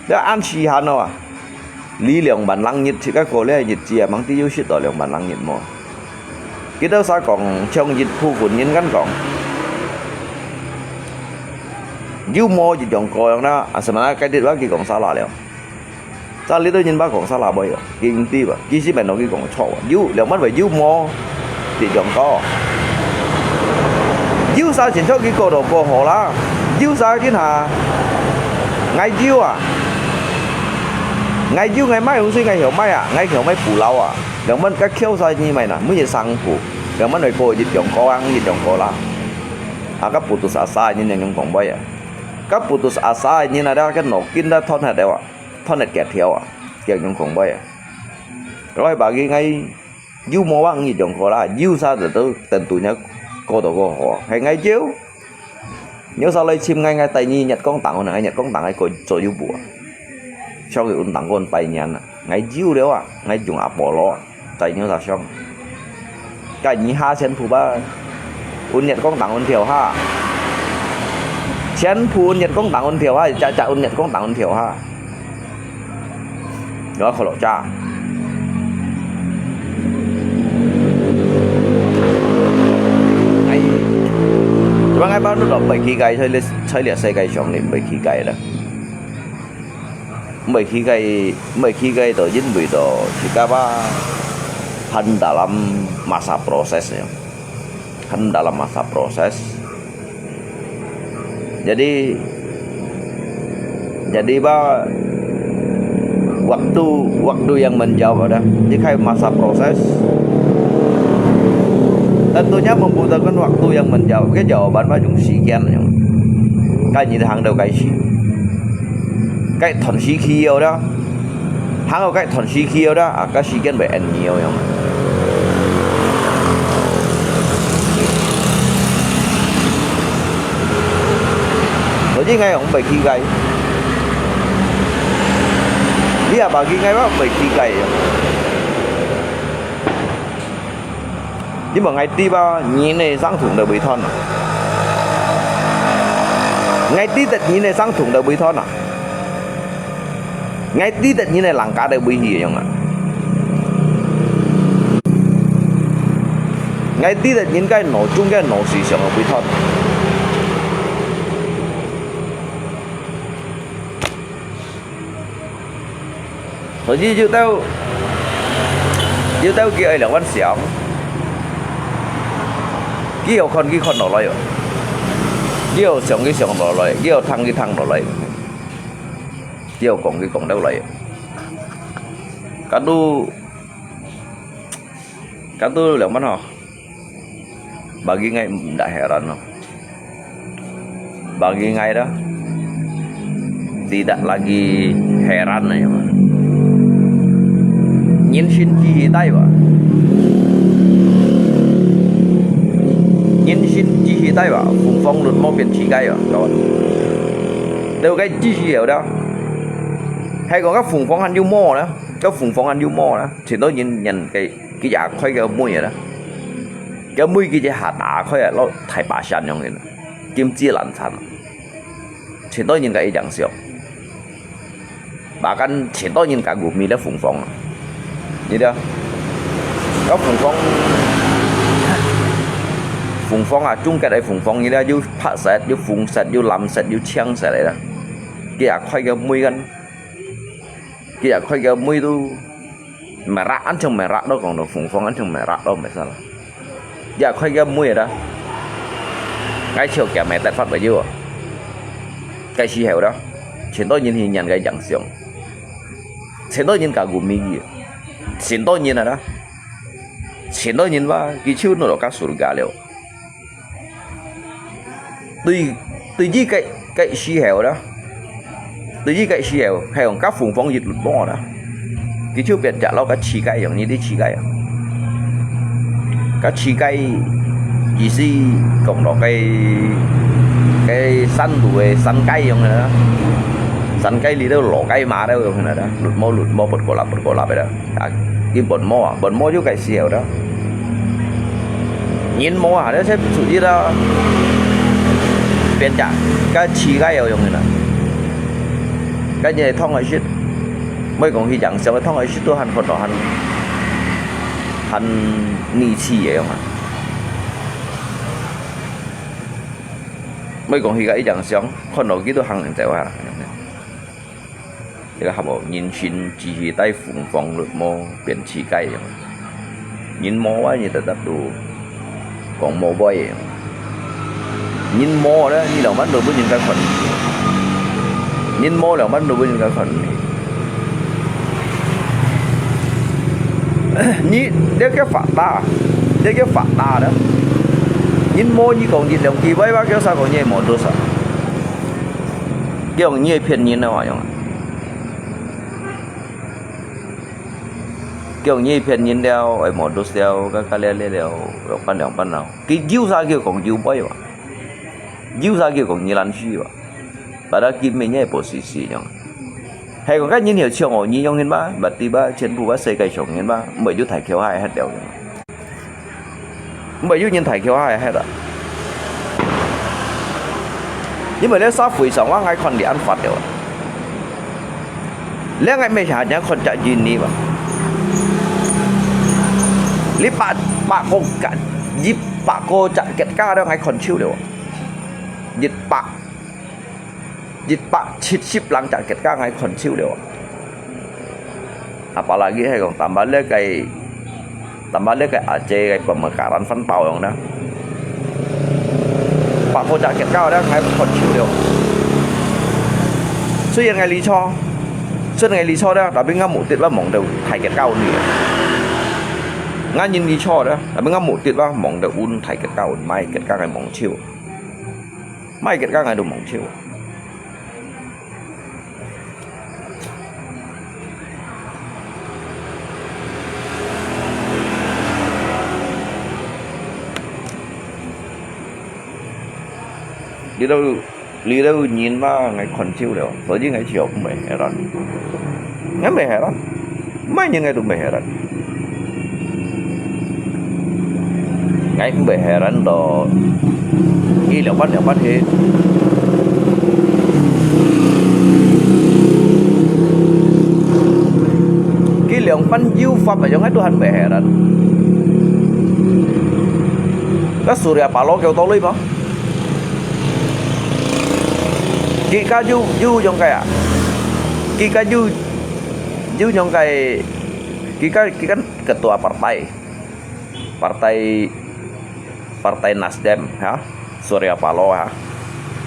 這恁稀罕哦啊！你兩萬零日，自家過這日子啊，吂知有食到兩萬零日無？佢兜儕講，像一部分人恁講，有無一樣過樣啦，啊，sebenarnya該日話佢講salah了。 Cah litu nyin ba講salah無啊，佢毋知吧？佢係毋係同佢講錯啊？有，兩萬位有無？一樣高。有儕先出去過到過河啦，有儕今下，𠊎有啊，𠊎有，𠊎買好勢，𠊎曉買啊，𠊎曉買布料啊，兩萬个橋儕你買啦，每日三步，兩萬位過一樣高啊，一樣高啦。啊，个putus asa，你兩樣講買啊，个putus asa，你那个腦筋都斷忒了啊。 斷忒幾條啊，這樣講話啊。Rồi bagi𠊎有無話，你兩個啦，有儕就都等到你過到過河，係𠊎有。你有儕來尋𠊎，𠊎帶你月光當，𠊎月光當，𠊎過做有無啊？上去運當過百年啊，𠊎有了啊，𠊎用阿波羅啊。 在牛頭上。該你下全部吧，運月光當運跳下，全部運月光當運跳下，隻隻運月光當運跳下。我可樂家。哎，這幫𠊎包都落飛機界，在這，在這世界上你飛機界了。 Mei khi gai, mei khi gai to jin bui to, si kapa han dalam masa proses ya. Han dalam masa proses. Jadi, jadi ba waktu, waktu yang menjawab dah. Jika masa proses, tentunya membutuhkan waktu yang menjawab. Cái jawaban ba dùng 時間 ya. Cái gì hàng đầu cái gì. Cái thuận時期有的，還有該thuận時期有的啊，該時間會恁久樣。所以𠊎用飛機个，你也飛機，𠊎用飛機个。 你問𠊎知吧，人个生痛都會斷啊。𠊎知得人个生痛都會斷啊。𠊎知得人个人家都會去樣啊。𠊎知得人个腦中个腦思想都會斷。 所以有兜，有兜佢愛兩萬想，佢有看佢看落來哦，佢有想佢想落來，佢有聽佢聽落來，佢有講佢講落來。Kan tu, kan tu兩萬吼。 Bagi ngai ndak heran no. Bagi ngai dah, tidak lagi heran aja mah. 人心只係低吧，人心只係低吧，凤凰綠帽變乞丐啊，kawan。都該只係有的，還講个凤凰還有毛呢，个凤凰還有毛呢，全都人人个佢也開个妹啊，个妹佢就下打開啊，落大把山樣个，金枝烂殘啊。 全多人个一樣想，bahkan全多人个gumi了凤凰啊，你知啊？个凤凰，凤凰啊，中國个凤凰，你知啊？有白色、有紅色、有藍色、有青色个啦。佢也開个妹kan，佢也開个妹都 merah，恁像merah都講到，鳳凰恁像merah都毋係啦。也開个妹啦，𠊎笑佢也毋係得法會有啊。該時候啦，全多人去nhận个影像，全多人个gumi，全多人啊啦，全多人話，佢就落到个surga了。 對，對於該，該時候啦，對於該時候，係用个鳳凰一律無啦，佢就變隻落个乞丐樣，你知乞丐啊？个乞丐意思講落該，該山路个山雞樣个啦，山雞裡頭落雞嫲了樣个啦，綠毛綠毛，pot kolap pot kolap个啦。 啊，佢本毛啊，本毛就該時候了。人毛啊，這些屬於啦，變隻，个乞丐有用个啦。个人通个食，莫講去養小个通个食都還看到還，還義氣个用啊。莫講去个一養小，看到佢都行人走啊。 這个合無？人心只係低，鳳凰綠帽變乞丐樣。人毛啊，你得得到講毛背樣。人毛咧，你兩萬都分人家看。人毛兩萬都分人家看。你，這个發達，這个發達咧。人毛你講一兩句話，話叫啥講你無多少。 叫你騙人个話樣啊。叫你騙人了，會無多少，个个了了了，兩半兩半了。佢有啥叫講有背哇？有啥叫講你懶尸哇？Padahal佢每日無事事樣。係講个人要像我你樣人嘛，berarti吧，全部吧世界上人嘛，毋會有大橋下个了樣。 毋會有人大橋下个忒啊。因為這社會上，𠊎看你恁發了。這𠊎乜係人看隻印尼嘛。你百，百個國，一百個隻國家了，𠊎看少了。一百 一百七十零隻國家，𠊎看少了。Apalagi係講，tambah這个，tambah這个Aceh个pemekaran分包樣啦。百個隻國家咧，𠊎看少了。雖然𠊎理錯，雖然𠊎理錯咧，tapi𠊎目的啦，望到大國家你。𠊎人理錯咧，tapi𠊎目的啦，望到大國家，毋係國家𠊎望少。 Mai ket ka ngai tu mong chiu. Li dau, li dau nyin ma ngai kon chiu liao, to ji ngai chiu mei heran. Ngai mei heran. Mai nyin ngai tu mei heran. Ngai mei heran to. Ki liao pan liao pan he. Ki liao pan yu fap a yong ngai tu han mei heran. Ka Surya Palo kêu to lui pa. Ki ka yu, yu yong kai a. Ki ka yu, yu yong kai. Ki ka, ki kan ketua partai. Partai, Partai Nasdem, ha. Surya Palo, ha.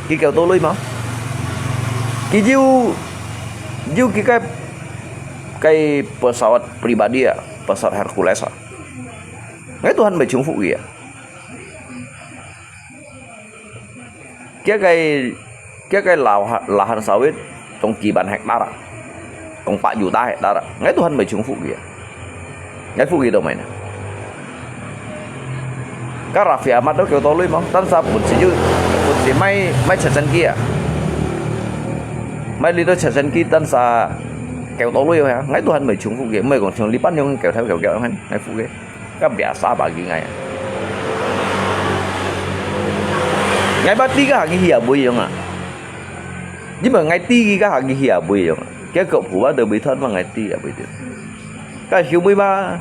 Ki kêu to lui ma. Ki yu, yu ki kai, kai pesawat pribadi a, pesawat Hercules a. Ngai tu han mei chung fu ki a. 佢个，佢个lahan，lahan sawit總幾萬hektar啊，講百有打hektar啊，𠊎都還未重複佢啊。𠊎複佢到咩呢？該Raffi Ahmad都叫到lui麼？單儕本身就，本身買，買直升機啊，買你都直升機單儕叫到lui啊，𠊎都還未重複佢，毋係講像你班樣叫頭叫腳，𠊎複佢。 Kan biasa bagi ngai. Ngai ba ti ka hagi hia bui yong a. Ni ba ngai ti ka hagi hia bui yong a. Kaya ko pu ba de bui thon ba ngai ti ya bui de. Ka hiu bui ba.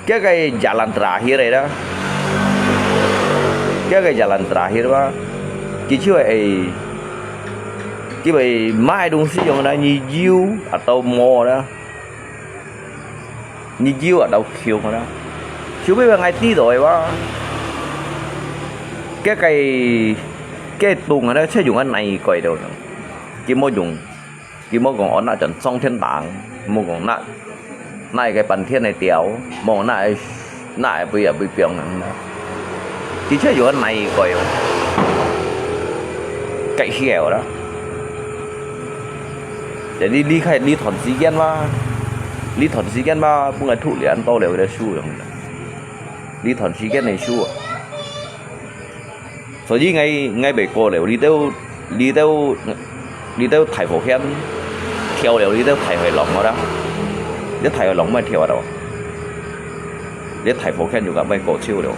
Kaya ka jalan terakhir ai da. Kaya ka jalan terakhir ba. Kichu ai. Kibai mai dong si yong da ni jiu atau mo da. Ni jiu atau khiung na. Siu bui ba ngai ti doi ba. Ke kai, ke tung na, che yung an nai koi do. Ki mo yung, ki mo kong on na chan song thiên đàng, mo kong na, na ke pan thiên nai tiao, mo na, na bui ya bui piong na. Ki che yung an nai koi. Kai hiao da. Jadi呢，呢段時間嘛，呢段時間嘛，分𠊎讀了恁多了，佢兜書樣。呢段時間个書啊。所以𠊎，𠊎袂過了，呢兜，呢兜，呢兜大火圈，跳了呢兜大海浪个啦。這大海浪毋係跳啊到。這大火圈就講毋係過手了。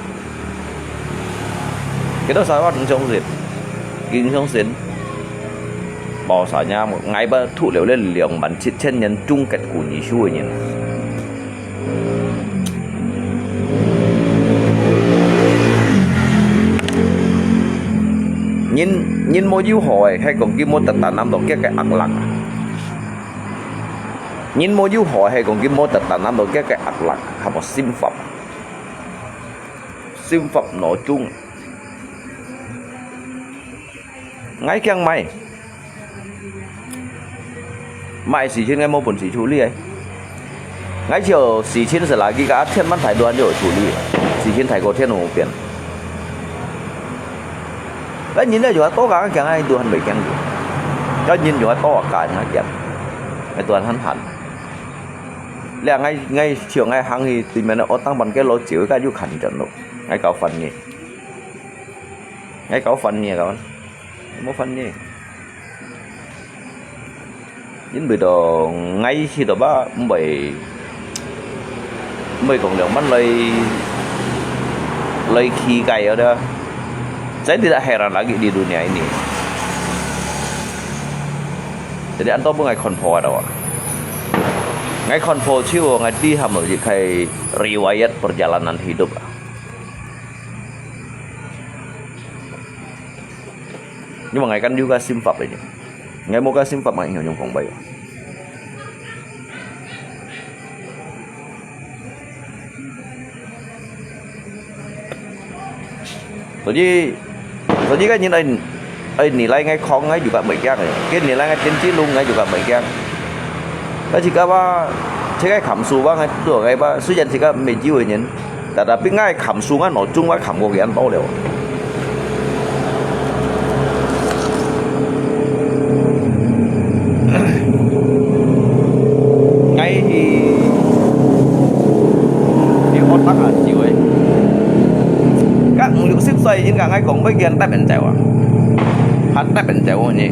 Kita sawa ngin相信，ngin相信。Bahwasanya ngai ba thu liu le 兩萬七千年中國古語書个人。人，人無有好个，係講佢無得tanam到佢个akhlak。人無有好个，係講佢無得tanam到佢个akhlak，係無心法。 心法腦中。𠊎驚買，買事情𠊎無本事處理个。𠊎只有事情係lagi个，千萬大亂就有處理，事情大過天無變。該人咧就係多个驚，𠊎都還未驚過。該人就係多个驚，𠊎驚，𠊎都還很寒。 這𠊎，𠊎像𠊎行去對面个學堂班个老趙，該又看見咯，𠊎搞翻譯，𠊎搞翻譯搞，無翻譯。因為到𠊎去到吧，毋會，毋會講兩萬來，來去个有的，在這个heran lagi di dunia ini。 Jadi anto pun ngai confirm ada. Ngai confirm chiu ngai di ham je kai riwayat perjalanan hidup. Nhưng mà ngai kan juga simfap aja. Ngai moga simfap ngai nyong kong bai. 所以，所以个人愛，愛你來𠊎講，𠊎就甲袂驚个；佢你來𠊎點指路，𠊎就甲袂驚。但是个話，這个看書話，𠊎做个話，雖然這个沒救个人，但係比𠊎看書，𠊎腦中𠊎看過佢恁多了。 Ngai hi, hi otak啊，少誒。甲五六十歲，應該𠊎講，佢還得變走啊，還得變走呢。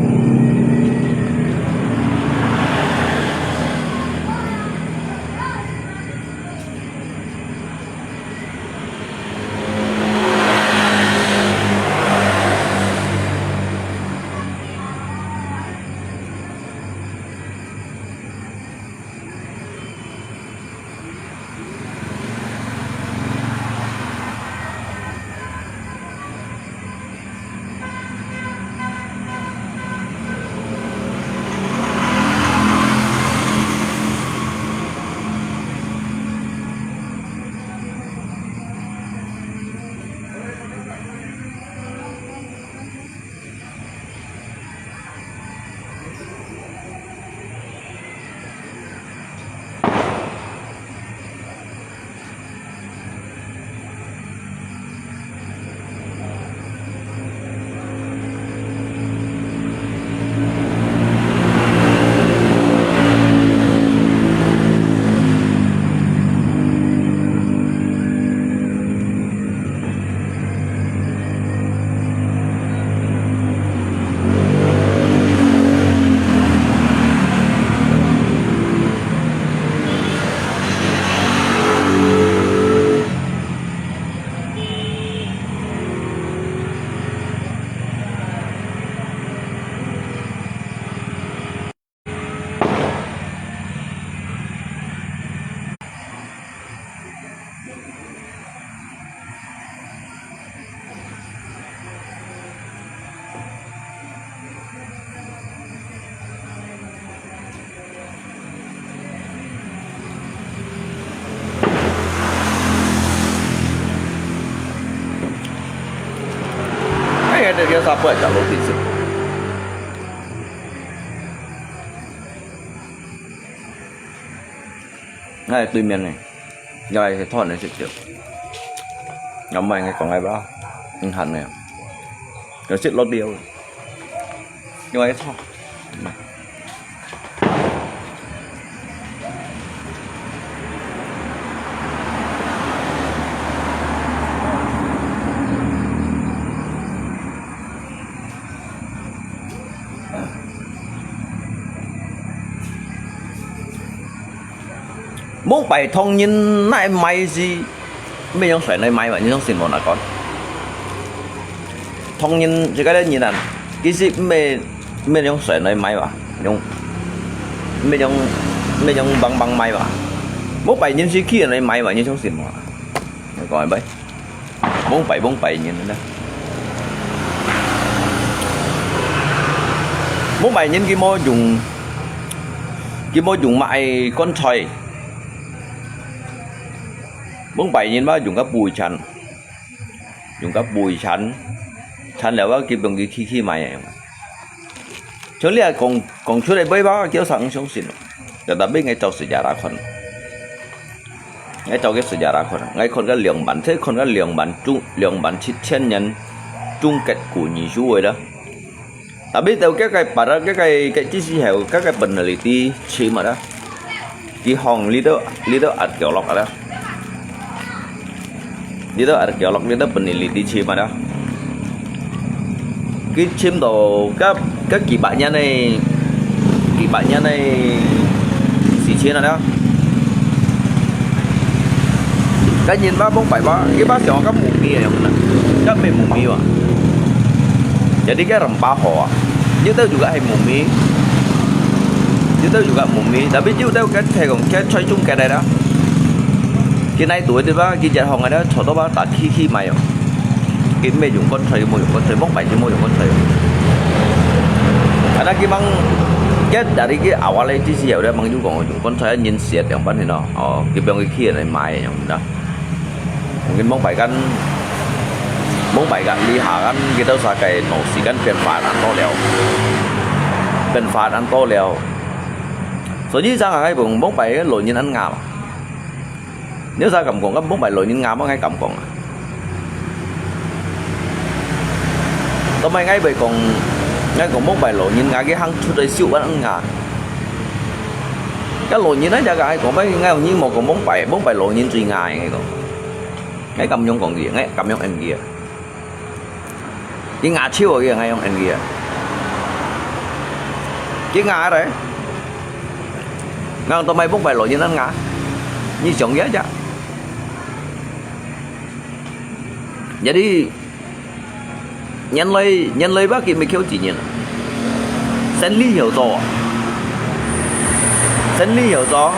个沙杯就落地食。哎，對面呢，又係討人食酒，又毋係講个吧，毋閒个，又食落了，又係吵。 蒙拜唐人哪賣係，毋係用水來賣嘛，你相信無？哪講？唐人這个人啊，其實毋係，毋係用水來賣嘛，用，毋係用，毋係用棒棒賣嘛。蒙拜人係去人來賣嘛，你相信無？你講係咪？ 蒙拜，蒙拜人呢？蒙拜人佢無用，佢無用麼个棺材。蒙拜人嘛用个杯錢，用个杯錢，錢了啊，佢放佢去去賣个。 像你啊講，講出來，尾巴叫啥人相信咯？就tapi𠊎照sejarah看，𠊎照个sejarah看，𠊎看个兩萬，這看个兩萬中，兩萬七千年中國古語書个啦。Tapi到該个把，該个，該个時候，該个peneliti去嘛啦。 佢放這兜，這兜arkeolog啊啦。這兜arkeolog，這兜peneliti尋啊啦。佢尋到該，該幾百年个，幾百年个事情啊啦。該人嘛，蒙拜嘛，佢嘛像个mumi樣啦，該毋係mumi嘛。Jadi該rempah啊，這兜juga係mumi。 這兜juga mumi，tapi這兜該係講，該最終結个啦。佢哪度个地方，佢一項个啦，坐到吧，打去去賣哦。佢毋係用棺材，無用棺材，蒙拜就無用棺材。啊，那佢mang，該dari佢awal个知識有咧，mang就講用棺材，人死了點辦呢？哦，佢放佢去來賣樣啦。 Mungkin mong pai kan, mong pai kan liha kan kita usaha kai no si kan pian fat an to liao. Pian fat an to liao. So ji sang ai bung mong pai lo nyin an nga. Nếu sa cảm kong kan mong pai lo nyin nga mong ai cảm kong. Tao mai ngai bai kong, ngai kong mong pai lo nyin nga cái hang chut ai siu an nga. Cái lo nyin ai ja cái ai kong bai ngai nyin mong kong mong pai, mong pai lo nyin chui ngai ngai kong. Ngai kam yong kong gì, ngai kam yong em gì. Cái ngã chiêu gì ngai yong em gì. Cái ngã đấy. Ngang tao mai mong pai lo nyin an nga. Nyi chong ya ja. Jadi 人類，人類吧，佢毋係靠自然。生理有做啊，生理有做，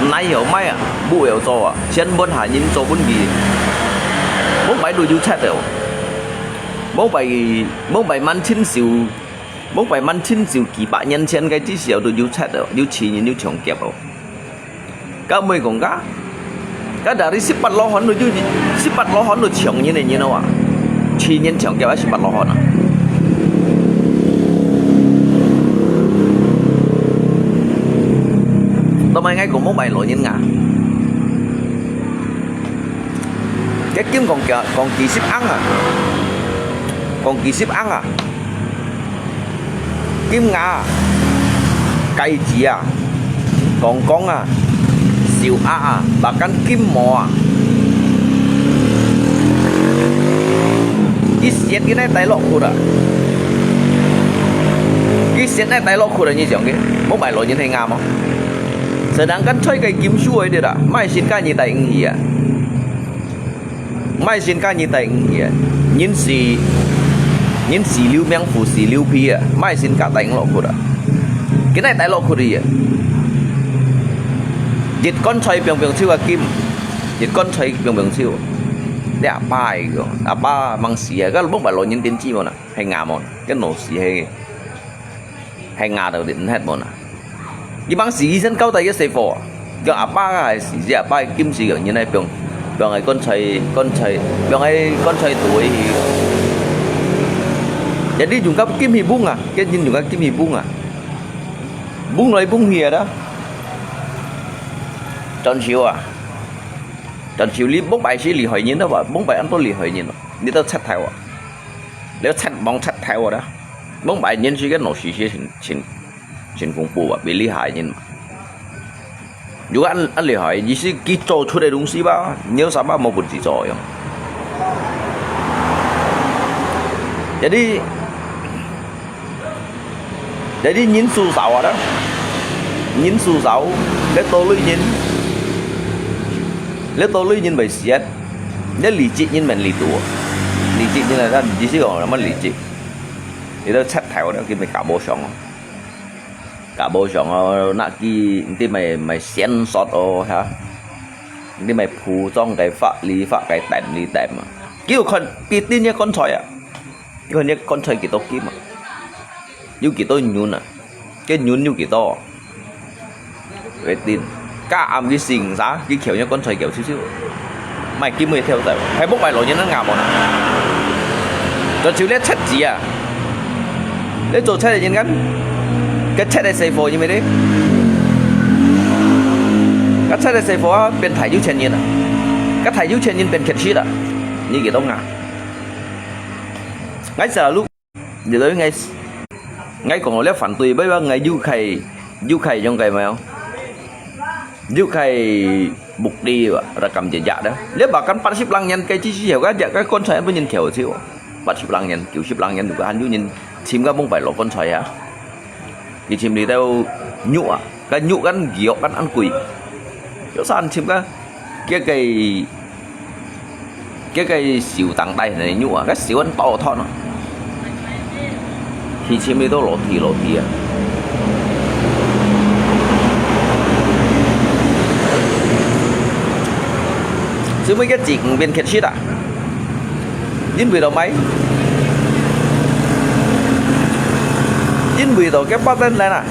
泥有賣啊，布有做啊，先分下人做分佢。Mong pai都有切了，mong pai，mong pai man清朝，mong pai man清朝幾百年前个至少都有切了，有錢人有搶劫哦。 Ka mui kong ka. Ka dari sipat lohon lu ju, sipat lohon lu chiong nyin nyin wa. Chi nyin chiong kia sipat lohon a. Tao mai ngai kong mong pai lo nyin nga. Cái kim kong kia, kong kỳ sip ang à. Kong kỳ sip ang à. Kim ngà, cái gì à, kong kong à, siu a à, và căn kim mỏ à. Cái siết cái này tay lọ khụt à. Cái siết này tay lọ khụt à, như chồng cái. Mong pai lo nyin hay ngà mong. Sedangkan choi cái kim su ấy đi à. Mai xin cái gì tay nghi à. Mai xin ka nyi tai ngi, nyin si, nyin si liu miang fu si liu pi a, mai xin ka tai lo khut a. Cái này tai lo khut đi a. Yết con choi piong piong chiu a kim, yết con choi piong piong chiu. Để apa ai kong, apa mang si a, ka bông bai lo nyin tin chi mo na, hay ngà mo, cái nô si hay. Hay ngà tao dit hết mo na. Ibang si isan kau tai ya sepo. Kau apa ka hai si, si apa kim si kau nyin ai piong. Piong ai con choi, con choi, piong ai con choi tu ai. Jadi用甲金去崩啊，个人用甲金去崩啊，崩來崩去啊，得。轉手啊，轉手你崩敗是厲害人啊吧，崩敗恁多厲害人啊，你都賊頭啊，你賊忙賊頭啊，得。崩敗人是个老實些，真真真恐怖啊，比厲害人嘛。 如果恁恁厲害，意思佢做出个東西吧，你有啥吧無本事做樣。Jadi，jadi人數少啊啦，人數少，你多類人，你多類人會死啊，你理智人免理智，理智人啊，意思講什麼理智？你都賊頭了，佢咪搞無上哦。 搞無上哦，那佢毋知買買線索哦，哈？毋知買鋪裝个法律法个等你等嘛？佢有看必定个棺材啊，佢看个棺材幾多金啊？有幾多銀啊？个銀有幾多？決定。 加暗佢成啥，佢翹一棺材翹少少，賣金會跳走，係木賣路人恁硬無啦？就就你七子啊，你做七个人間，个七个細貨因為你，个七个細貨啊變大有錢人啊，个大有錢人變乞食啊，你幾多硬？𠊎細路 你都應該，𠊎講了反對，不過𠊎有開有開用个沒有？有開目的吧，ada感覺假的。你把kan八十零年个知識有个假个棺材分人跳去哦，八十零年、九十零年，如果還有人尋个蒙白羅棺材啊，佢尋你都肉啊，个肉kan肉kan ăn貴，有啥人尋个？ 个个个个手當大个肉啊，个手很多ton啊，去尋你都落地落地啊。所以个錢變乞食啊，因為到買，因為到个八等人啊。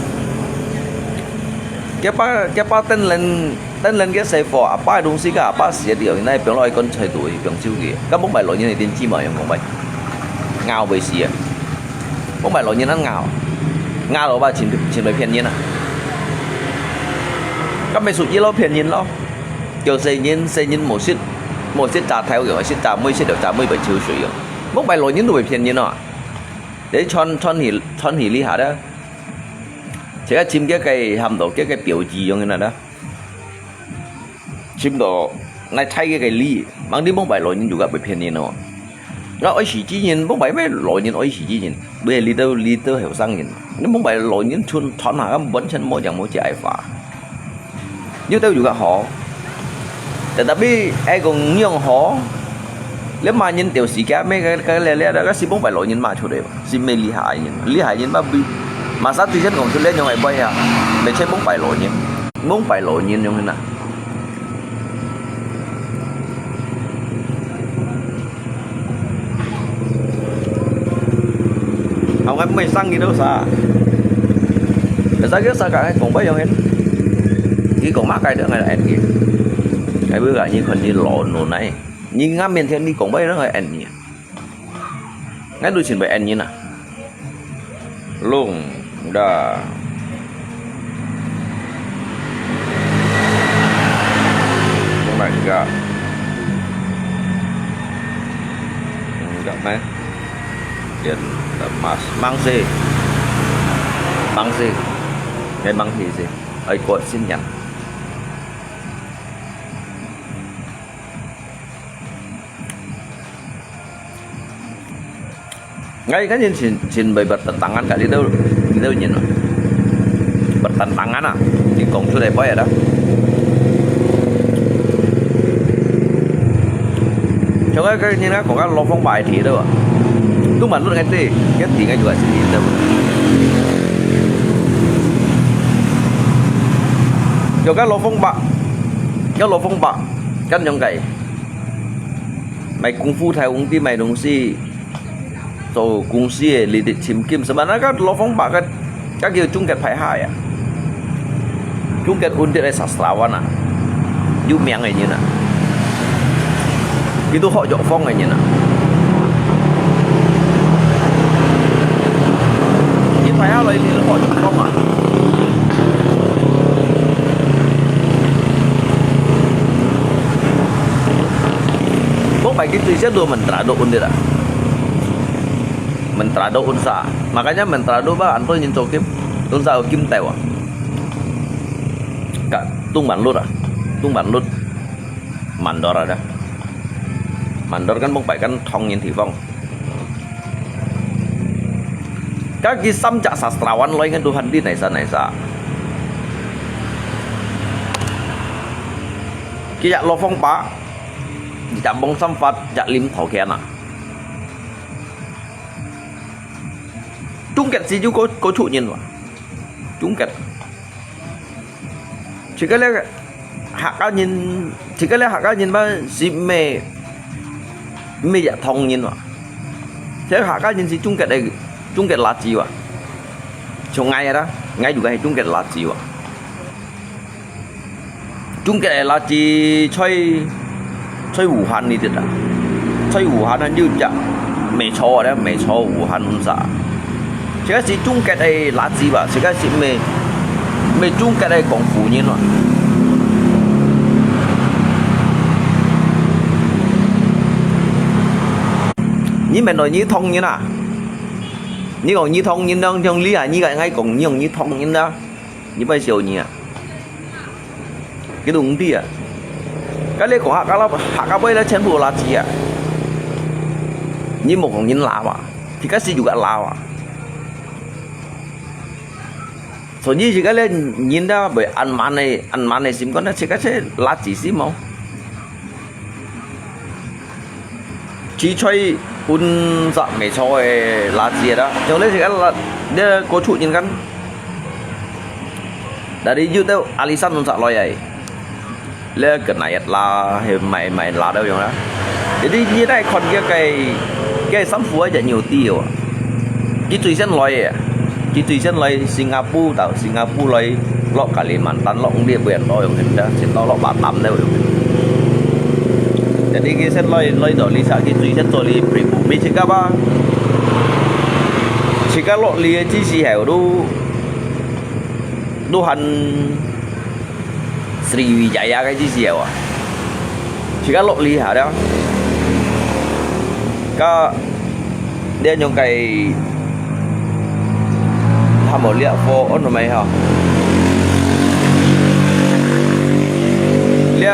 个把个把等人等人个細貨，阿爸个東西个阿爸死个掉，那放落去棺材肚去，放手去。个蒙白羅人一定知嘛，用講白，咬袂死啊！蒙白羅人恁咬，咬落吧，尋尋來騙人啊！个咪屬於咯騙人咯，叫細人細人無食無食炸頭个，食炸妹食了炸妹白抽水个，蒙白羅人都會騙人咯。你穿穿起穿起厲害啦！ 自家尋个个喊到个个標誌樣个啦，尋到來猜个个理，望你蒙白羅人就个會騙人哦。个愛死之人，蒙白咩羅人愛死之人，會你都你都後生人，你蒙白羅人穿穿下完全無講無解法。 有兜有个好，tetapi愛講樣好，你罵人掉時間咩个个了了，个係蒙白羅人罵出來，係咩厲害人，厲害人嘛比，masa之前講出來樣个話啊，乜係蒙白羅人，蒙白羅人樣个啦。 Awak mai sang gitu sa. Sa gitu sa ka kong ba yong en. Ki kong ma kai de ngai en ki. Ai bu ga ni kon ni lo no nai. Ni ngam mien thian ni kong ba yong ngai en ni. Ngai lu chin ba en ni na. Lung da. Oh my god. Enggak meh. Yan, mas mangsi. Mangsi. Ngai mangsi si. Ai kuat sin yan. Ngai kan yin chin chin bai bertentangan ka lido lido nyin. Bertentangan ah. Di kong chu dai bai ada. Cho ngai kan yin ka kong ka lo phong bai ti do. Tu man lut ngai ti, ngai ti ngai dua sin yin do. Cho ka lo phong ba. Ka lo phong ba. Kan yong kai. Mai kung fu thai ung ti mai dong si. Cho kung si e li di chim kim. Sebenarnya kan lo phong ba kan. Kan kêu chung kat phai hai ah. Chung kat un ti lai sastrawan ah. Yu miang ai nyin ah. Kitu hok yok phong ai nyin ah. 大家來這個地方啊。Bukit-Tinggi itu menterado undir ah. Menterado unsa. Makanya menterado ba anto nyin cokim unsa kim tawa. Ka tung manlut ah. Tung manlut. Mandor ada. Mandor kan bông pai kan thong nyin thí phong. Ka ki sam chak sastrawan loi ngan Tuhan di naisa naisa. Ki jak lo phong pa, jak bông sam fat, jak lim thau kia na. Trung kết si ju ko ko chu nyin wa. Trung kết. Chỉ cái lẽ Hakka nyin, chỉ cái lẽ Hakka nyin ba si mê, mê ya thong nyin wa. Thế Hakka nyin si Trung Kết ai, Trung Kết lá chi wa. Cho ngai đó, ngai juga Trung Kết lá chi wa. Trung Kết ai lá chi choi 在武漢呢啲啊，在武漢呢有隻美超啊，美超武漢啥？這個是中國个垃圾吧？這個是咩咩中國个功夫人咯？你問到你唐人啊？你講你唐人當像你啊？你个愛講你用你唐人啊？你不係小人啊？ 佢都毋知啊。該你講客家佬，客家話咧全部垃圾啊！你莫講人垃圾，自家是有个垃圾。所以自家咧，人咧會恁慢个，恁慢个心肝咧，自家係垃圾心哦。 去吹分隻美超个垃圾啦，像你自家垃，你過出人間，dari有兜阿里山弄出來个，你跟那一拉，係買買拉兜用啦。Jadi你來看佢个个衫褲啊，就有啲哦，佢最先來个。 佢最先來新加坡，到新加坡來落Kalimantan，落五里不遠多用个，先到落Batam了用个。Jadi佢先來來到這，佢最先做哩pribumi自家吧。自家落哩个之時候都都還 Sriwijaya个意思啊，自家落哩下了。个，你用个，他無裂貨，安到咩吼？你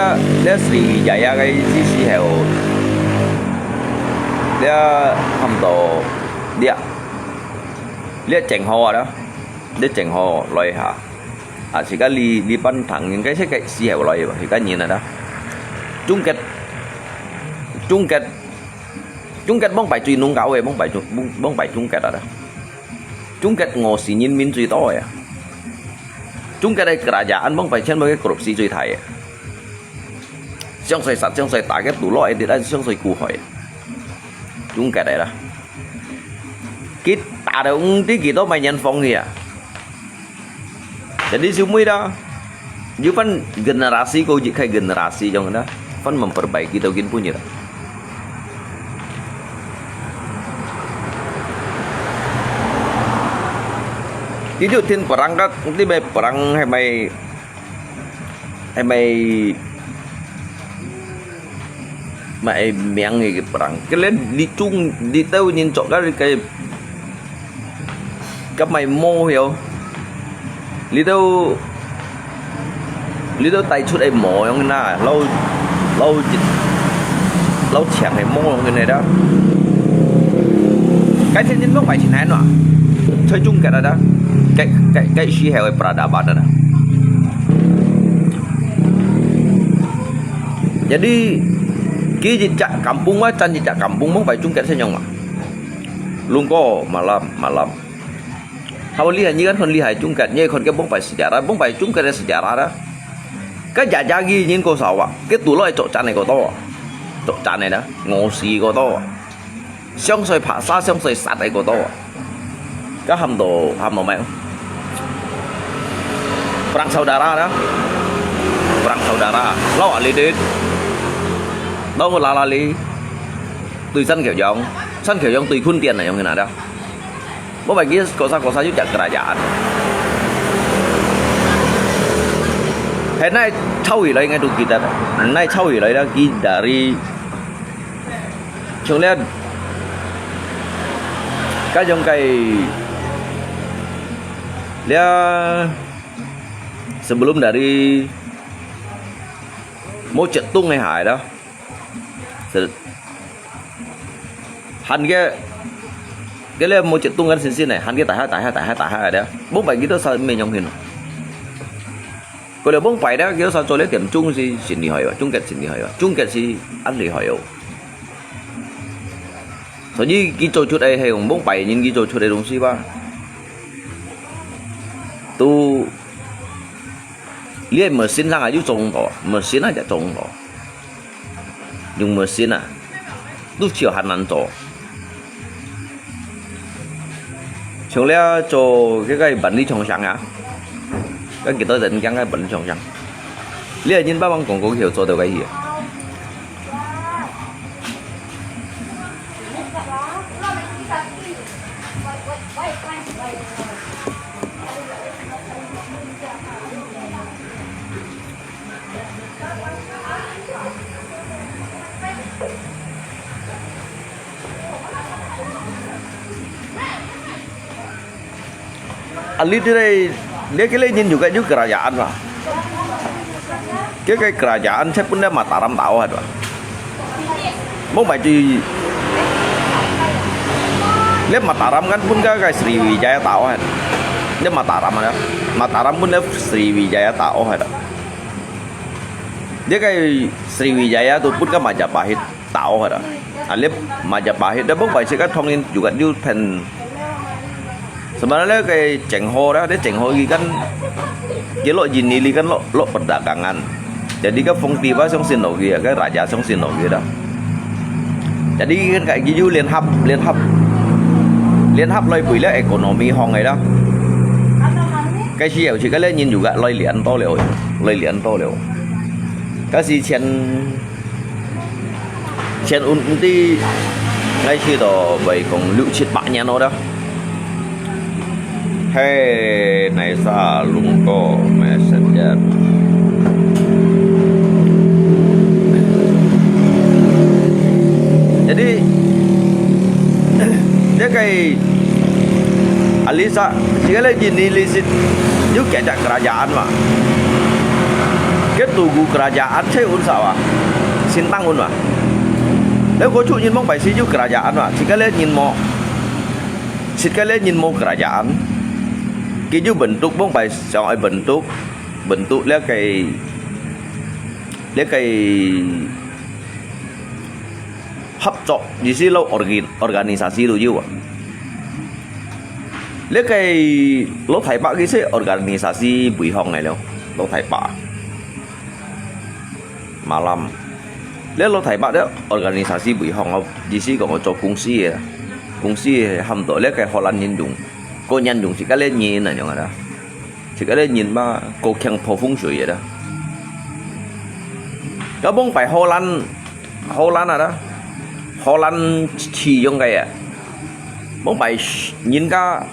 你Sriwijaya个意思係，你差不多，你你整好啊了，你整好來下。 啊，自家哩哩班唐人，該係个時候來个，自家人啊啦。中國，中國，中國幫擺最弄搞个，幫擺中，幫，幫擺中國啊啦。中國餓死人民最多个啊。中國个kerajaan幫擺全部个korupsi最大个。相隨殺，相隨打，个堵落一滴，相隨苦害。中國个啦。佢打到五滴，佢都買人放去啊。 Jadi semua dah, you pan generasi ko je kai generasi jong dah, pan memperbaiki tau kin punya dah. Ijut tin perang kat, ti mai perang hai mai, hai mai 買命个个人，个咧你中你兜人做个个个買毛哟，你兜你兜帶出个毛樣呐，老老老強个毛樣个呢啦。該天天都買錢來喏，在中國个啦，該該該時候个peradaban啦。 Jadi, ki jejak kampung wa, can jejak kampung, mong pai Chungket senyong wa. Lungko, malam, malam. Hau lihai, nyi kan hon lihai Chungket, nyi kon ke mong pai sejarah, mong pai Chungket sejarah dah. Ke jaja ki nyin ko sawa, ke tuloi cok cane ko to. Cok cane dah, ngosi ko to. 相隨拍殺，相隨殺个个多啊。該喊到，喊到咩？Perang saudara dah. Perang saudara. Lo ali dit. Lo lala li. Tui San Kiao Yong. San Kiao Yong tui Khun Tian na yong na dah. Bông pai佢kota-kota就kerajaan. Hai nai cau ilai ngai tu kita, nai cau ilai lah kita dari Chong lian, kajong kai lia sebelum dari Mao Zedong hai dah. Se-, han ke, ke lia Mao Zedong kan sin sin eh, han ke taha taha taha taha dah. Bông pai kita sa menyong hin. Kau liu bông pai dah, kita sa cho lia tiêm chung si sin lihai wa, chung ket sin lihai wa, chung ket si an lihai wa. 所以佢做出个係用蒙拜人佢做出个東西吧。都，你係machine上啊，又做毋到，machine啊，就做毋到。用machine啊，都只有還難做。像了做這个萬里長城啊，該幾多人講个萬里長城，你係人幫忙講講，佢有做到个去啊。 啊，你這个，你這个人有个有kerajaan嘛？這个kerajaan全部在Mataram tahu ada. Mông pai tu, le Mataram kan pun ka, ka Sriwijaya tahu ada. Le Mataram ada. Mataram pun le Sriwijaya tahu ada. Dia ka Sriwijaya tu pun ka Majapahit tahu ada. Alip Majapahit dah bông pai si ka thong in juga ju pen. Sebenarnya cái Cheng Ho dah, dia Cheng Ho lagi kan, dia lok jin ni kan lok, lok perdagangan. Jadi ka Phong Ti ba song sin lok ya, ka raja song sin lok ya dah. Jadi kan ka ju liên hợp, liên hợp, liên hợp loi bui le ekonomi hong ai dah. Cái si yau si ka le nyin juga loi liên to liu, loi liên to liu. Ka si chen 前毋，毋知，𠊎試到會講六七百年咯。嘿，哪儕攏个messenger。Jadi，這个 Alisa，這个咧，印尼歷史有幾隻kerajaan嘛？該Tugu kerajaan係Unsa啊，Sintang Unsa。Lalu Kochup人望拜係有kerajaan嘛？這个咧人無，這个咧人無kerajaan。佢就bentuk望拜想愛bentuk，bentuk這个，這个 合作，意思摎organ，organisasi都有啊。這个老大伯佢係organisasi背後个了，老大伯。Malam。這老大伯這organisasi背後哦，意思講做公司个，公司个差毋多，這个荷蘭人用，個人用自家个人啊樣啊啦。 自家个人嘛，過強暴風水个啦。該望拜荷蘭，荷蘭啊啦，荷蘭起用个啊。望拜人家，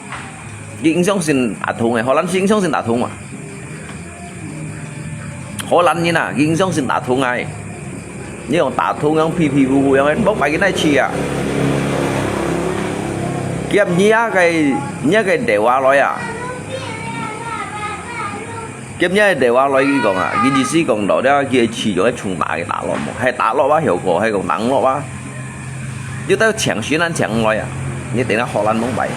佢影響性大通个，荷蘭係影響性大通嘛。荷蘭人啊，佢影響性大通啊。 你用打通樣皮皮膚膚樣，莫擺佢來試啊！佢毋係啊个，你个電話來啊！佢你个電話來，佢講啊，佢意思講到了，佢試用个重打个打落無，係打落啊，效果係講打落啊，你到搶先啊搶來啊，你等下荷蘭莫擺，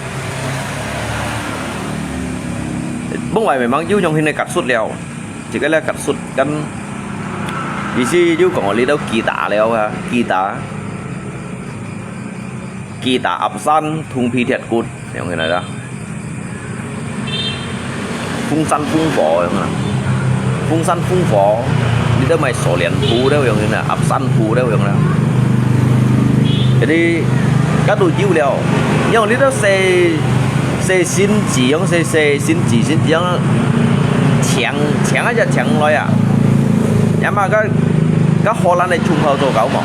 莫擺慢慢就用現在結束了。 自家咧結束kan，意思就講你兜吉打了啊，吉打，吉打鴨山銅皮鐵骨，樣个啦。鳳山鳳火樣啊，鳳山鳳火，你兜買鎖鏈鋪了樣个啦，鴨山鋪了樣啦。Jadi，該都有了，因為你兜細 細心子樣，細細心子心子樣，搶，搶啊隻搶來啊！也嘛个，个荷蘭个出口做搞無？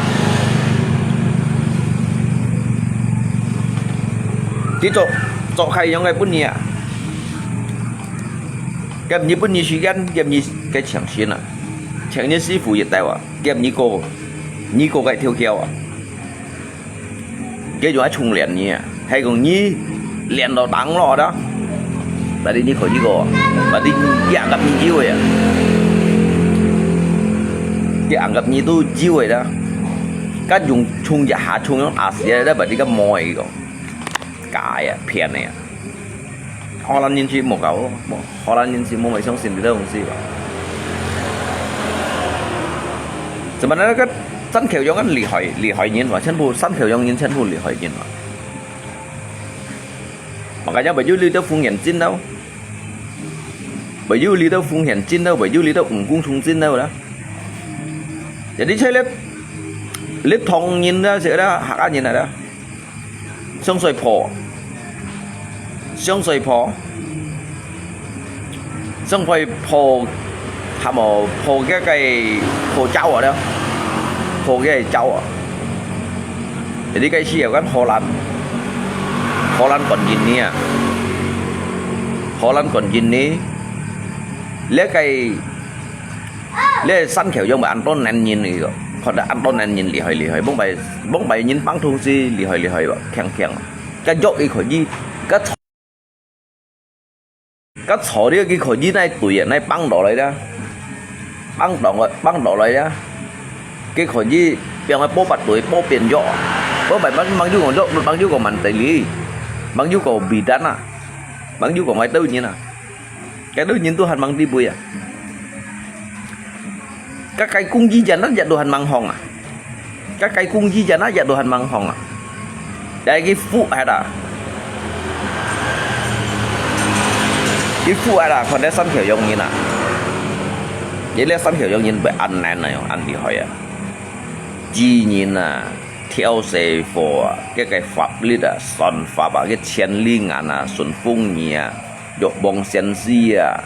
佢做，做開樣个分你啊，佢毋係分你時間，佢毋係个請先啊，請你師傅一到啊，佢毋係過，你過个條件啊，佢就愛重練你啊，係講你練到當老的，但係你可以過，但係佢硬甲你有个啊，佢硬甲你都有个啦，佢用重一下重用打死个，但係你个無个講。 假个，騙个啊。荷蘭人是無搞，無，荷蘭人是無會相信這个東西个。怎麼那個陳橋陽恁厲害，厲害人嘛，全部陳橋陽人全部厲害人嘛。Makanya會有這兜風險進到，會有這兜風險進到，會有這兜蜈蚣蟲進到啦。Jadi saya lihat，lihat唐人啦，這个客家人啦。 上水坡，上水坡，上水坡，還無坡个个坡礁啊了，坡个礁啊。Jadi該時有間荷蘭，荷蘭趕緊呢啊，荷蘭趕緊呢，這个 這陳橋陽會恁多男人个，看到恁多男人厲害厲害，往擺，往擺人幫同事厲害厲害个，強強。該約佢可以，該坐，該坐了佢可以哪對啊，哪幫到來啦，幫到个，幫到來啦，佢可以變个波八對，波變約，波八幫，幫有講約，幫有講Mandailing，幫有講Medan啊，幫有講外島人啊。 該兜人都還吂知背啊。該雞公以前啊，也都還吂紅啊。該雞公以前啊，也都還吂紅啊。Jadi佢服下啦，佢服下啦，看這陳橋陽人啊。這个陳橋陽人會恁難啊，恁厲害啊。知人啊，挑細伙啊，這个法律啊，算法啊，這千里眼啊，順風耳啊， 玉皇仙師啊，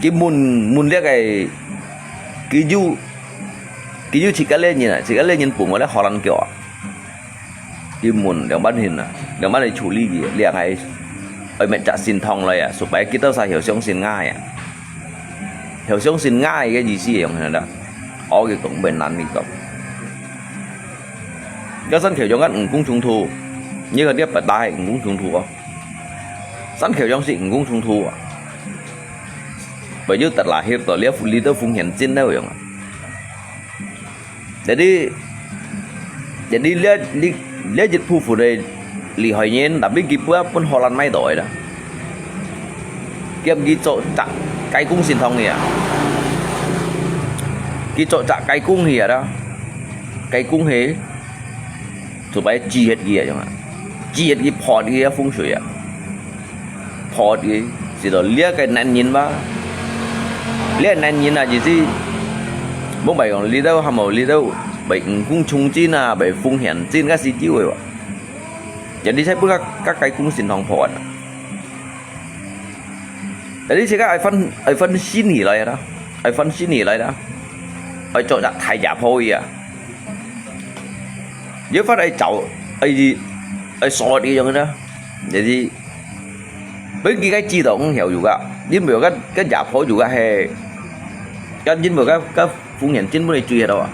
佢問，問這个，佢有，佢有自家个人啊，自家个人分𠊎這荷蘭腳啊。佢問兩班人啊，兩班人處理佢，兩个愛搣隻神通來啊，supaya佢兜儕曉相信𠊎啊。曉相信𠊎个意思係樣形啦。哦，佢講毋難，佢講。該陳橋陽个蜈蚣蟲豸，你看這北大个蜈蚣蟲豸哦。 陳橋陽係蜈蚣蟲豸啊。會有得啦，歇到這，這兜風險真个樣啊。Jadi，jadi這，這，這一部分个厲害人，tapi佢分，分荷蘭買到个啦。佢，佢做隻雞公神通去啊。佢做隻雞公去啊啦。雞公去，supaya止忒佢啊，樣啊。止忒佢，破佢个風水啊。 破佢，知道這个男人嘛，這个男人啊，意思，莫白講，這兜還無這兜，會蜈蚣蟲豸啊，會風險豸，該係有个哇。Jadi，這分佢，佢雞公神通破啊。Jadi，自家愛翻，愛翻身起來啦，愛翻身起來啦，愛做隻大家婆去啊。 有法愛走，愛，愛鎖佢樣个啦。Jadi，分佢个知道，嗯，曉有个，因為个，个家婆有个係，个因為个，个風險真分佢追忒到啊。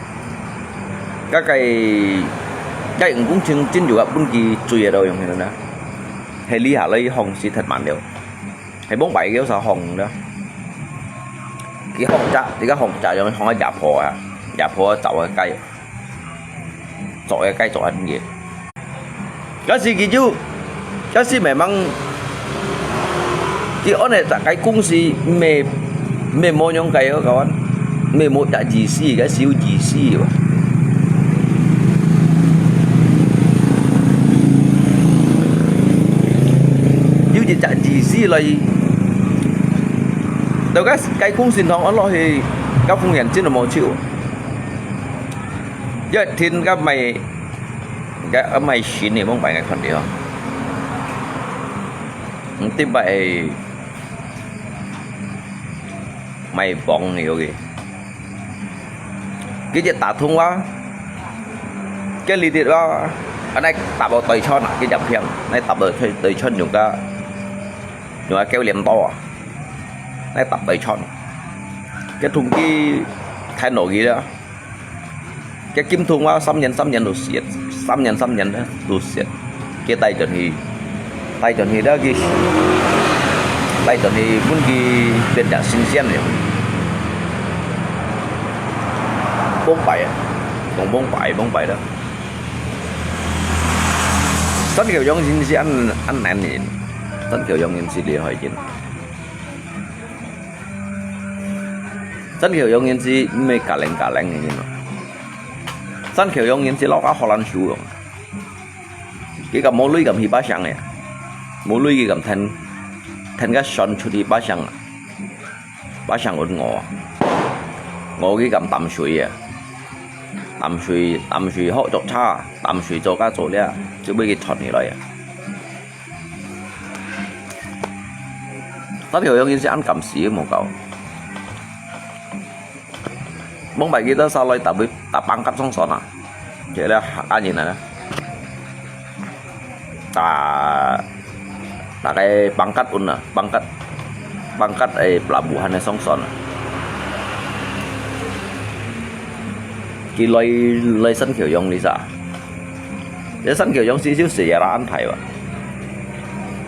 个个，个蜈蚣真，真有个分佢追忒到樣个啦。係這下來放係忒慢了。 係往擺个時候放个。佢放隻，這个放隻樣放个家婆啊，家婆走个雞，做个雞做个乜个。該時佢就，該時memang，佢安个隻雞公司毋係，毋係無樣个，𠊎講，毋係無隻意思，該係有意思个。 有一隻意思來，到該雞公神通安落去，該風險真个無手。一天該賣，該賣神个往擺𠊎看到，毋知賣，賣黃个。 佢就打通話，佢裡頭話，啊，該搭到對穿啊，佢隻片，該搭到對，對穿用个，用个狗鏈刀啊，該搭對穿。該通知太腦佢了，該金通啊，三年三年都蝕，三年三年都蝕，佢帶轉去，帶轉去了佢，帶轉去問佢變成新鮮了，崩壞啊，講崩壞，崩壞了。 山口洋人係恁，恁難人，山口洋人係厲害人。山口洋人係毋係加零加零个人哦。山口洋人係老家荷蘭手哦。佢敢無鐳敢去巴掌个，無鐳佢敢聽，聽个船出去巴掌啊。 巴掌搵我，我佢敢擔水啊，擔水，擔水好做車，擔水做甲做了，就畀佢傳起來啊。山口洋人係恁敢死無夠，往擺佢兜下來搭位，搭pangkat上船啊，這个客家人啊。 打，打个pangkat運啊，pangkat，pangkat个pelabuhan个上船啊。佢來，來山口洋哩啥？這山口洋係就sejarah恁大哇。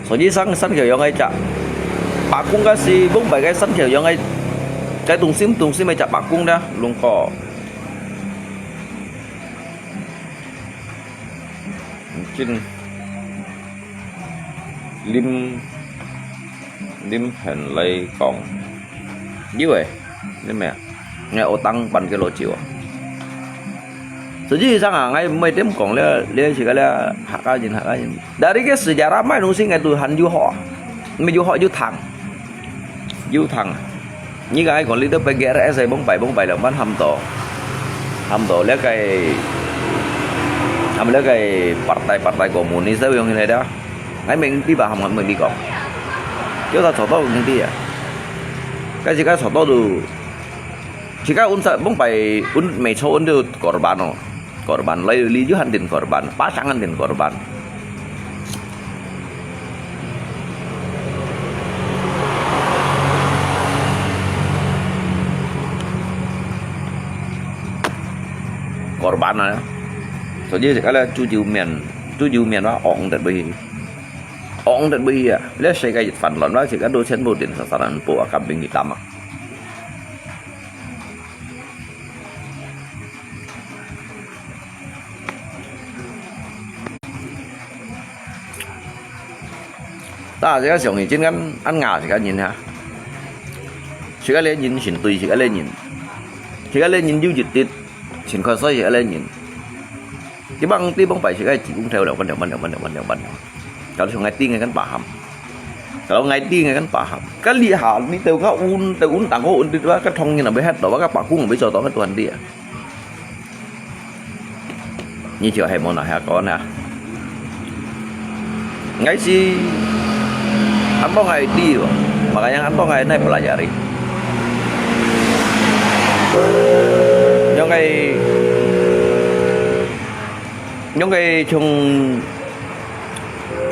所以山，山口洋个隻伯公个係往擺个山口洋个，个中心，中心个隻伯公呢，龍哥。 真啉，啉很來講，有誒，你咩啊？𠊎學當辦个老酒啊。實際上啊，𠊎毋會點講了，了係个了，客家人，客家人。Dari个sejarah麼个東西，𠊎都還有學啊，毋係有學有聽，有聽啊。 你講愛講你兜P G R S个往擺，往擺兩班喊到，喊到這个，喊這个partai，partai komunis都用起來了。𠊎明知吧，喊𠊎明知講，叫他坐到明知啊。該自家坐到都，自家阮在往擺，阮每坐阮都korban哦。 Korban，來，你就喊定korban，巴掌喊定korban。Korban啊，所以自家咧煮酒面，煮酒面哇，戇得尾，戇得尾啊！這世界一煩亂哇，自家都全部定煞煞人報啊，革命去打嘛。 大家想起今天俺，俺自家人哈，自家个人先對自家个人，自家个人有一滴，先看衰自家个人。 Di bang, di bang pai si kai chỉ cũng theo兩萬兩萬兩萬兩萬兩萬。Kalau si ngai ti ngai kan paham. Kalau ngai ti ngai kan paham. Kan li ha, li teu ka un, teu un tang ko un di ba, ka thong ni na be hat do ba, ka pa kung be cho do ka tuan dia. Ni chiu hai mo na ha ko na. Ngai si, an bang ngai ti ba. Makanya an bang ngai nai pelajari. Yang ngai 樣个像，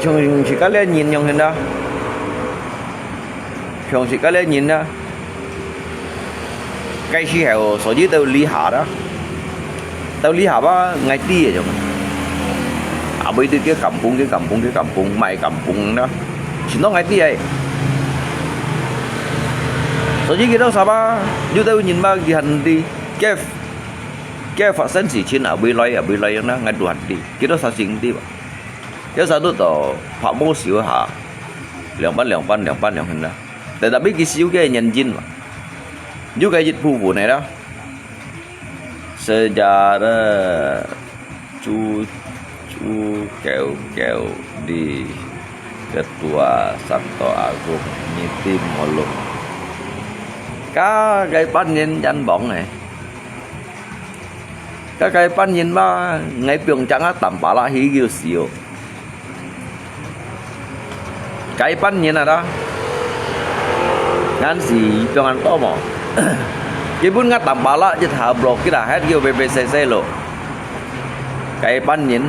像自家个人樣形啦，像自家个人啦，該時候所以都理下啦，都理下吧，ngai知个種。啊，尾對叫kampung，叫kampung，叫kampung，賣kampung啦，全都ngai知个。所以佢兜啥吧，有兜人吧，佢還知，叫 該發生事情啊，未來啊，未來樣啦，ngai都還知，幾多殺死人知吧？有時都到拍無少下，兩班兩班兩班兩班啦。Tetapi佢少个原因嘛，有个一部分个啦。Sejarah cu cu kêu kêu di Ketua Santo Agung Niti Molung. Ka cái班人真忙诶。 Ka cái班人嘛，ngai piong chang á tam pala hi kiu siu. Cái班人啊đó. Ngan si piong an to mo. Chỉ bun ngat tam pala chỉ thả blok kita het kiu bê bê xê xê lo. Cái班人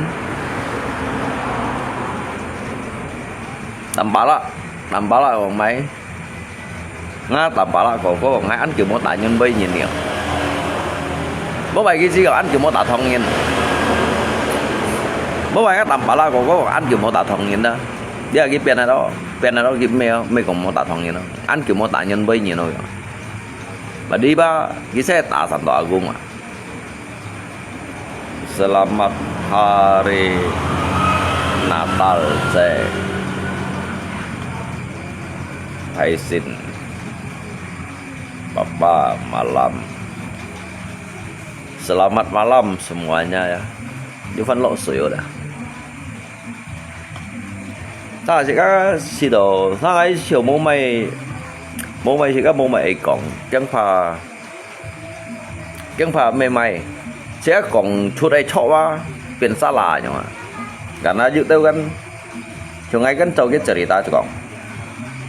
Tampalak, tampalak講買。𠊎tampalak講，講𠊎恁久無打人背人了。無買佢只講恁久無打唐人。無買𠊎tampalak講，講恁久無打唐人啦。你話佢變來咯，變來咯，佢咩哦，咩講無打唐人咯，恁久無打人背人咯。Mati ba，佢先打散到阿公啊。 Selamat Hari Natal，姐。Hai Sin. Papa malam. Selamat malam semuanya ya. 有飯落水了啦。但係自家試到，但係就無買，無買，自家無買會講，驚怕 驚怕咩買，自家講出來錯啊，變salah樣啊。Karena有兜kan，像𠊎kan做个cerita就講，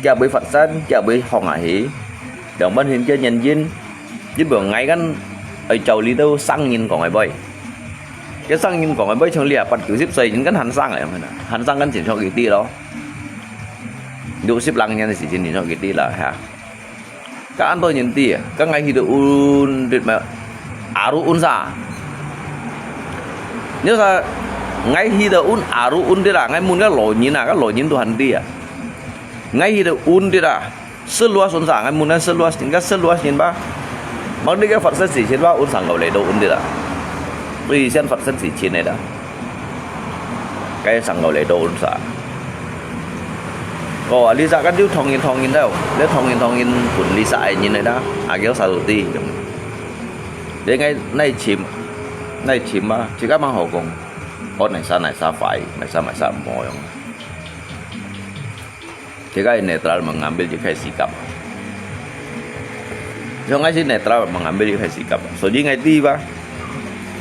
佢會發生，佢會放下去，兩半天个原因，因為𠊎kan愛照這兜生人講个話。个生人講个話，像你啊，八九十歲人kan還生个樣啊，還生kan正常佢知咯。六十零年个時間正常佢知啦，哈。 Ka anto nyin ti, ka ngai hida un dit ma, aru un sa. Nyo sa, ngai hida un aru un dit a, ngai mun ka lo nyin a, ka lo nyin Tuhan ti a. Ngai hida un dit a, seluas un sa, ngai mun ka seluas nyin, ka seluas nyin ba. Mang di ka fat sen si chin ba, un sang kau le do un dit a. Ui, sen fat sen si chin ne da. Cái sang ngầu lệ đồ sa. Ồ, Lisa kan diu thong yin thong yin đâu. Lê thong yin thong yin pun Lisa ai nyin này đó. À, kiểu sao ti. Lê ngay này chim. Này chim mà. Chỉ có mang hậu cùng. Ôn này sa này sa phải. Này sa này sa mò yong. Jika netral mengambil jika sikap. Song ai si netral mengambil jika sikap. So jika ngai ti ba.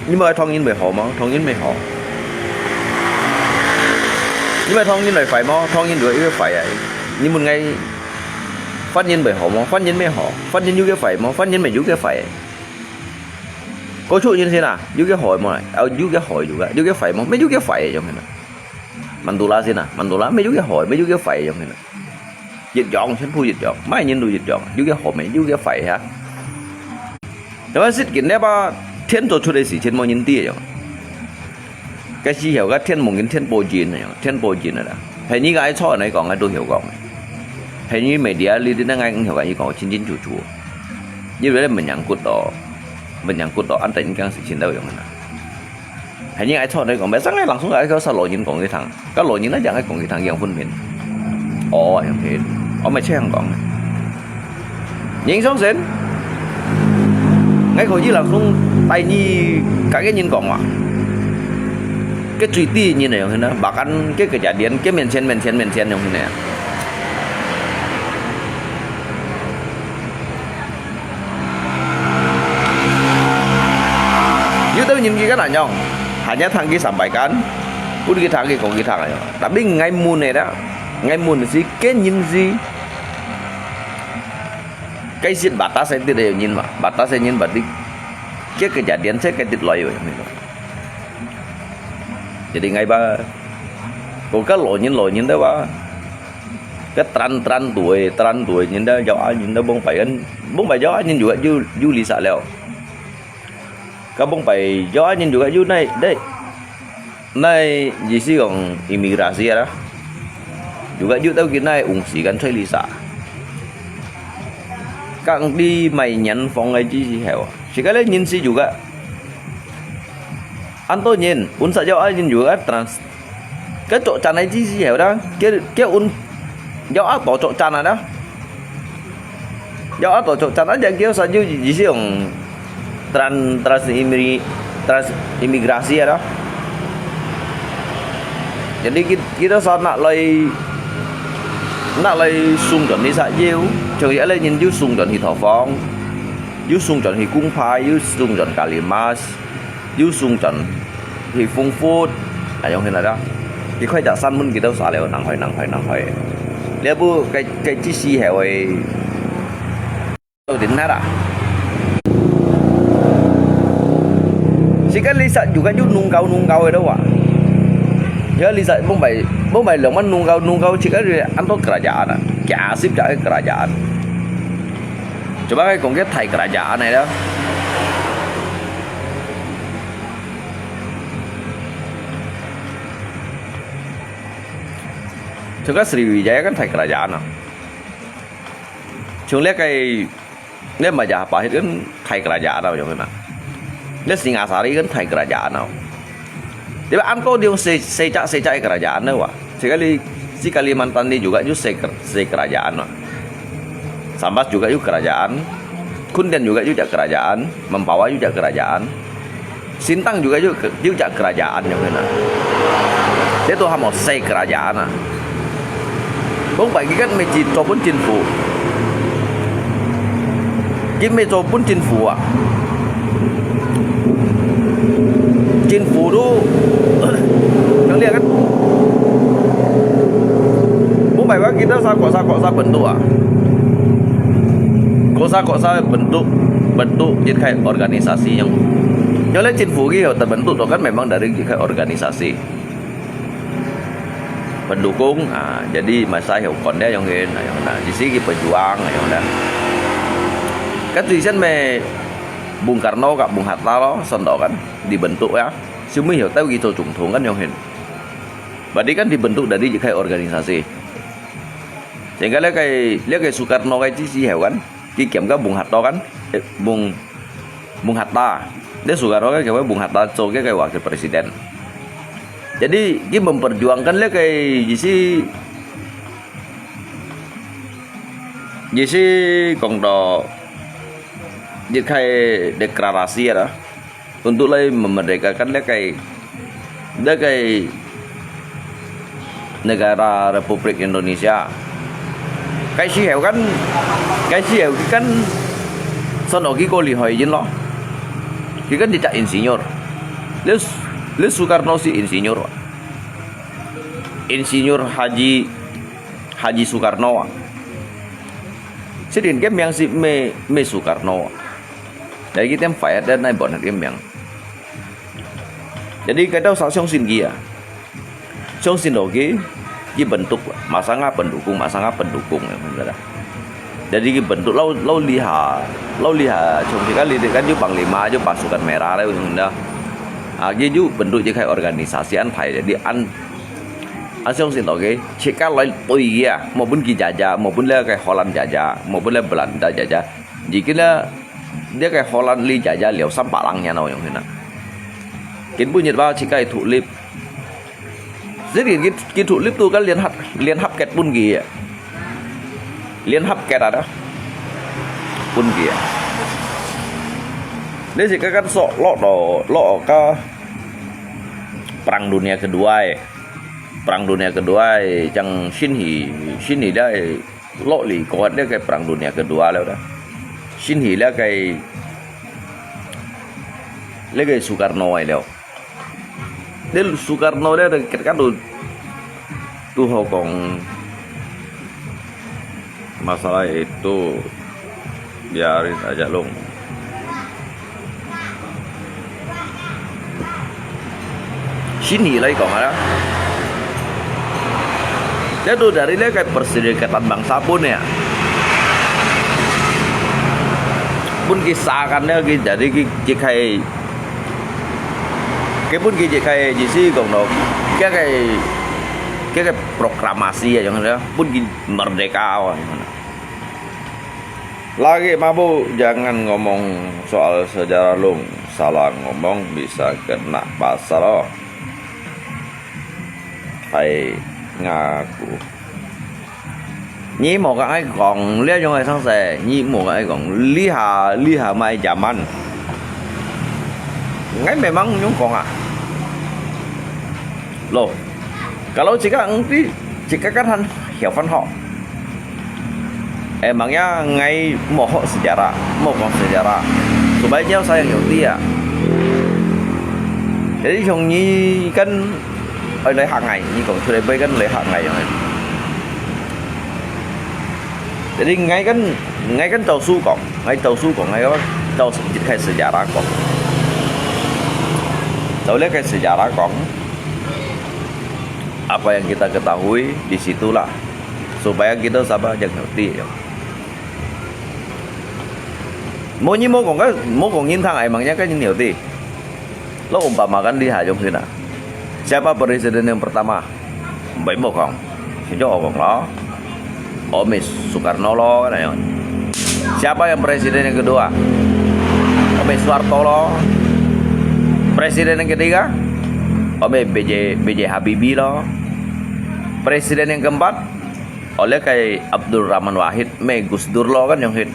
Ni mai thong yin bai ho mo, thong yin bai ho. Ni mai thong yin bai fai mo, thong yin dua bai fai ai. Ni mun ngai fan yin bai ho mo, fan yin bai ho. Fan yin yu ke fai mo, fan yin mai yu ke fai. Có chút yin si na, yu ke ho mo, au yu ke ho yu ke, yu ke fai mo, mai yu ke fai jong na. Mantoula si na, Mantoula mai yu ke ho, mai yu ke fai jong na. Yit yong, chen phu yit yong, mai nyin lu yit yong, yu ke ho mai yu ke fai ha. Tapi sit kin ne ba, thiên做出个事情無人知个。該時候个天無人天保人个，天保人个啦。係你个愛錯，你講个都曉講。係你media裡底个，𠊎曉講，佢講清清楚楚。因為你menyangkut到，menyangkut到，安得人講事情都有用个啦。 係你愛錯，你講，別生个人送个，愛叫啥老人講佢聽，个老人那講，愛講佢聽，樣分明。哦，樣片，我咪這樣講。人相信，𠊎可以人送帶你，甲个人講話，个最低人个樣呢，bahkan个个家店，个面前面前面前樣呢。 有兜人佢个難樣，hanya聽佢sampaikan，分佢聽佢講佢聽个樣。Tapi ngai mun呢啦，ngai mun si，个人si，該是batas係啲个人嘛，batas係人berarti，个个家店係个啲來个。Jadi ngai ba，我个老人老人个話。 Cái tran tran tuổi, tran tuổi nhìn đó, giàu ai nhìn đó bông phải ăn, bông phải giàu ai nhìn juga ju ju Lisa leo. Cái bông phải giàu ai nhìn juga ju này, đây. Này, gì xí còn imigrasi đó. Juga ju tao kia này ung xí kan chơi Lisa. Kang đi mày nhắn phong ai chi xí hẻo. Xí cái lẽ nhìn xí juga. Ăn tôi nhìn, ung sa giàu ai nhìn juga trans Cái chỗ chắn này chứ gì hiểu đó, kia kia un, gió áp tổ chỗ chắn này đó. Gió áp tổ chỗ chắn đó, giờ kia sao chứ gì gì chứ ông trans trans immi trans imigrasi đó. Jadi kita kita sao nak lai nak lai sung chọn đi sa jiu, cho cái lai nhìn jiu sung chọn đi thọ phong, jiu sung chọn đi cung phai, jiu sung chọn Kalimas. Yu sung chọn, hi phung phut, ayong hin ada. Ki khoi ja san mun ki tau sa leo nang hoi nang hoi nang hoi. Lia bu kai kai chi si he oi. Tau din na da. Si kan Lisa juga yu nung kau nung kau oi da wa. Kaya lisa mong bai mong bai leng man nungkau nungkau cik kali anto kerajaan ah. Kiasip cak kerajaan. Coba kai kong ke Thai kerajaan ai dah. Coba Sriwijaya kan Thai kerajaan ah. Cuma lihat kai Nia Majapahit kan Thai kerajaan au, yang kena. Nia Singasari kan Thai kerajaan au. Tapi anto dia se secak secak kerajaan au. Sekali si Kalimantan ni juga ju se se kerajaan au. Sambas juga ju kerajaan. Kunden juga ju jak kerajaan. Mempawah ju jak kerajaan. Sintang juga ju ju jak kerajaan yang kena. Dia tu hamo se kerajaan ah. Bông bai ki kan mê chỉ cho bún chính phủ. Ki mê cho bún chính phủ à. Chính phủ tu yang lihat kan. Bông bai bang kita sa kok sa kok sa bentuk ah. Kok sa kok sa bentuk bentuk jadi kai organisasi yang. Yang lihat chính phủ ki terbentuk tu kan memang dari jadi kai organisasi. Pendukung, ah, jadi masa yang kon dia yang hin, yang na, di sini pejuang, yang na. Kan tu isan me Bung Karno kak Bung Hatta lo, sondok kan, dibentuk ya. Semua yang tahu kita contoh kan yang hin. Berarti kan dibentuk dari jekai organisasi. Sehingga le kai, le kai Soekarno kai ci si kan. Ki kiam ka Bung Hatta kan? Eh, Bung Bung Hatta. Dia Soekarno kan kiam ka Bung Hatta cho ke kai wakil presiden. Jadi ki memperjuangkan le kai jisi jisi kong to jit kai deklarasi ada. Untuk lai memerdekakan le kai le kai negara Republik Indonesia. Kai si heu kan, kai si heu kan, son oki ko li hoi jin lo. Ki kan jejak insinyur. Le le Soekarno si insinyur. Insinyur Haji Haji Soekarno. Sidin ke miang si me me Soekarno. Jadi ki tem fayat dan nai bon ke miang. Jadi kita sa siang sin ki ya. Siang sin lo ki, ki bentuk, masanga pendukung, masanga pendukung ya, saudara. Jadi ki bentuk lau lau liha, lau liha, cuma si kali kan ju panglima ju pasukan merah le, saudara. Ah, ki ju bentuk je kai organisasi an thai, jadi an an siang sin lo ki, cik ka lai tui ki ya, mau bun ki jaja, mau bun le kai Holland jaja, mau bun le Belanda jaja. Jadi ki le 這個荷蘭俚也也了三百零年咯，樣形啊。根本日話自家獨立，這個佢佢獨立都个聯合聯合國分佢啊，聯合國啊，分佢啊。你自家个所落到落个 Perang Dunia Kedua，Perang Dunia Kedua，像新起新起了。 落嚟過這個Perang Dunia Kedua了，先起這個這個Soekarno了。這Soekarno了，佢佢都都好講masalah itu biarin aja long。 Sini lai kong ada. Dia tu dari dia kai Perserikatan Bangsa pun ya. Pun kisah kan dia ki dari ki ki kai ki pun ki kai jisi kong no. Ki kai ki kai proklamasi ya yang dia pun ki merdeka awak yang mana. Lagi mabuk, jangan ngomong soal sejarah long. Salah ngomong bisa kena pasal oh. Hai ngaku. Nyi mau ka ai kong, lia yong ai sang se, nyi mau ka ai kong, liha liha mai jaman. Ngai memang nyung kong ah. Lo, kalau jika engti, jika kan han hiao fan ho. Eh, makanya ngai mau hok sejarah, mau kong sejarah. Supaya nyau sayang yong tia. Jadi yong nyi kan ai lai hak ngai, nyi kong chui lai bai kan lai hak ngai yong ai. Jadi ngai kan ngai kan tau su kong, ngai tau su kong, ngai kan tau jit kai sejarah kong. Tau lai kai sejarah kong. Apa yang kita ketahui, di situlah. Supaya kita sabar yang ngerti, ya. Mau ni mau kong kan, mau kong intang ai mang nya kan ni ngerti. Lo umpamakan lihat yang sini. Siapa presiden yang pertama? Bai mau kong. Sejak kong lo. Ome Soekarno lo, kan, ya. Siapa yang presiden yang kedua? Ome Soeharto lo. Presiden yang ketiga? Ome B J, B J Habibie lo. Presiden yang keempat? Oleh kai Abdul Rahman Wahid, me Gus Dur lo, kan, yang hit.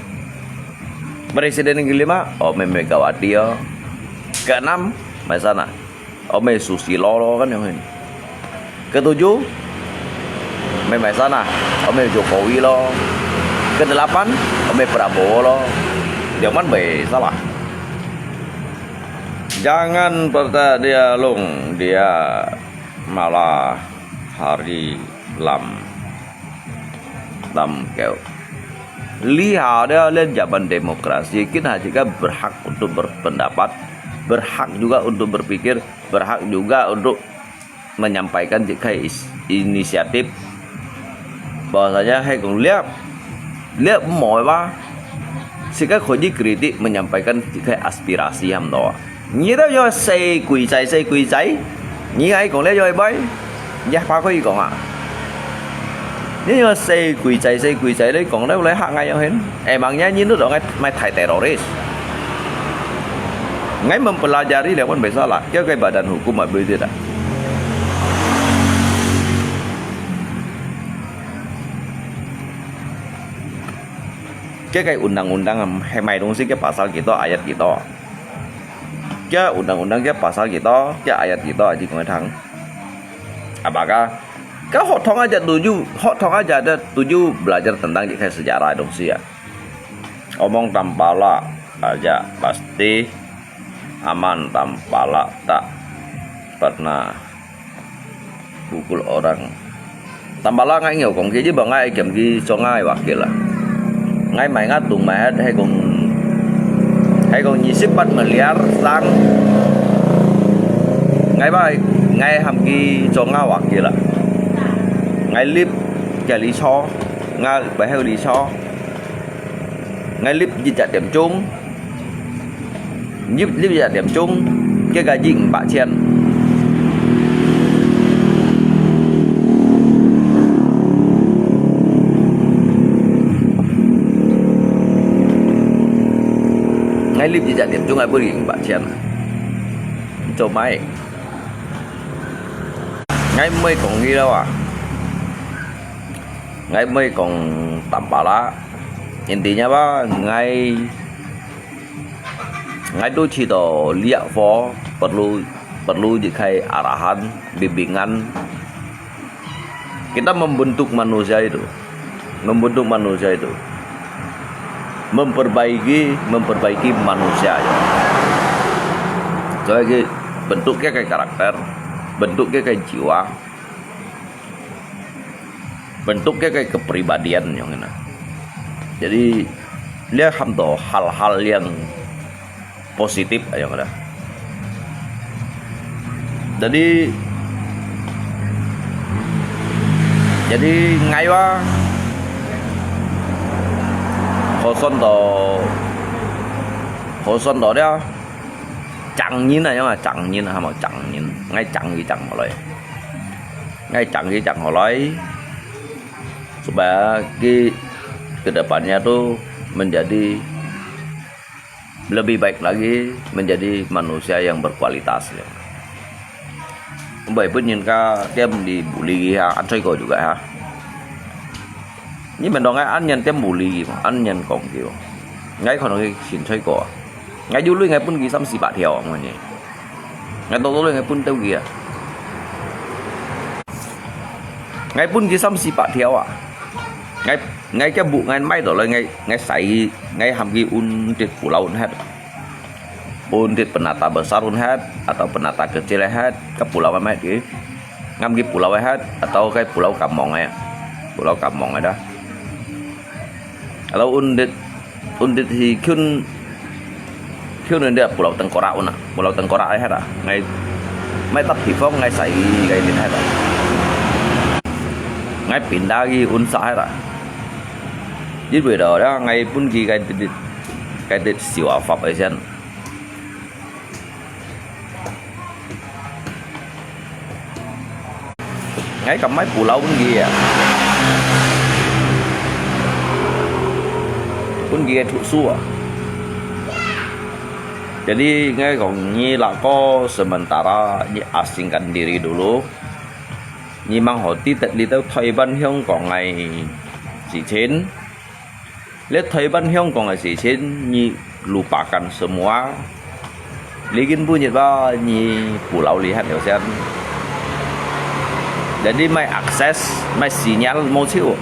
Presiden yang kelima? Ome Megawati lo. Keenam? Mai sana. Ome Susilo lo, kan, yang hit. Ketujuh, mai mai sana, ome Jokowi lo. Kedelapan, ome Prabowo lo. Yang mana bai salah? Jangan percaya dia, Long, dia malah hari lam lam keu. Lihat dia, lihat zaman demokrasi, kita juga berhak untuk berpendapat, berhak juga untuk berpikir, berhak juga untuk menyampaikan 自家个 is-, inisiatif. Bahwasanya hai kong lihat, lihat mau apa, 自家可以 kritik, menyampaikan 自家个 aspirasi ham to. 你都要死鬼仔，死鬼仔，你还讲了要拜，你还可以讲啊？你要死鬼仔，死鬼仔，你讲了来吓我样hin？哎，mang nya你都讲我买太 teroris。我们 pelajari 了，我们 bisa lah，叫个 badan hukum 嘛，不对的。叫个 undang-undang 啊，还买东西，叫 pasal kita，ayat kita。 Kaya undang-undang, kaya pasal kita, kaya ayat kita, aji kong thang. Apakah? Kau hot thong aja tuju, hot thong aja ada tuju belajar tentang 一个 sejarah 个东西啊。Omong tampala aja pasti aman, tampala tak pernah pukul orang. Tampala ngai ngau kong ki, ji bang ngai kiam ki chong ngai wakil lah. Ngai mai ngat tung mai hat hai kong, hai kong 二十八 miliar sang. Ngai ba, ngai ham ki chong ngai wakil lah. Ngai lip kia li cho, ngai bai hai li cho. Ngai lip ji jat tiam chung. Lip, lip jat tiam chung, kia ka ji 五百千. Ngai lip ji jat tiam chung, ngai beri 五百千. Cho mai. Ngai mai kong ni lo ah. Ngai mai kong tampala. Intinya ba, ngai Ngai tu 知道 liak fo perlu, perlu 一个 arahan, bimbingan. Kita membentuk manusia itu. Membentuk manusia itu. Memperbaiki, memperbaiki manusia itu. Sebagai bentuk 个 karakter, bentuk 个 jiwa. Bentuk 个 kepribadian yang kena. Jadi, dia ham to hal-hal yang positif yang kena. Jadi, jadi ngai wa, hoson to, hoson to dia, chang nyin ah, yang chang nyin ah, ham chang nyin, ngai chang yi chang ho loi. Ngai chang yi chang ho loi. Supaya ki ke depannya tu menjadi lebih baik lagi, menjadi manusia yang berkualitas. Bai pun nyin ka tiam di bully ha, an choi ko juga ha. Ni mendong ai an nyan tiam bully, an nyan kong ki. Ngai kono ki sin choi ko. Ngai yu lui ngai pun ki sam si ba thiao mo ni. Ngai to to lui ngai pun teu ki ah. Ngai pun ki sam si ba thiao ah. Ngai, ngai kia bu ngai mai to lai ngai, ngai sai, ngai ham ki un tit pulau un hat. Un tit penata besar un hat, atau penata kecil hat, ke pulau mai ki. Ngam ki pulau hat, atau kai pulau kamong ai. Pulau kamong ai dah. Atau un tit, un tit hi kyun, kyun un tit pulau tengkorak un ah. Pulau tengkorak ai hat ah. Ngai, mai tap hi phong ngai sai, ngai tit hat ah. ，𠊎pin到佢unsa忒啦。因為到了，𠊎分佢該滴，該滴燒啊法个先。 𠊎敢買Pulau分佢啊，分佢个特殊啊。Jadi，𠊎講你laku sementara，你asingkan diri dulu。你吂好知得你兜台灣香港个事情。 你台灣香港个事情，你lupakan semua。你今晡日啊，你Pulau lihat了先。Jadi，my akses，my sinyal無手。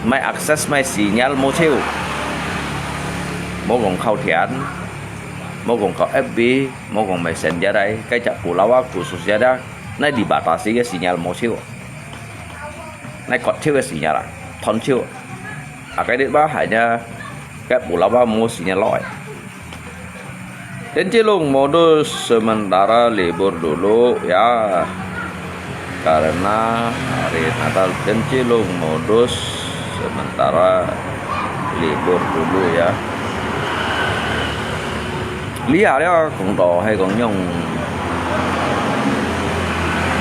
My akses，my sinyal無手。無講靠電，無講靠F B，無講Messenger，該隻Pulau啊，khususnya啊，該dibatasi个sinyal無手。 該割手个時間啦，斷手。啊，該日吧，hanya該Pulau啊，無時間落來。Tenjelong modus sementara libur dulu ya, karena hari Natal. Tenjelong modus sementara libur dulu ya。 這下了講到係講用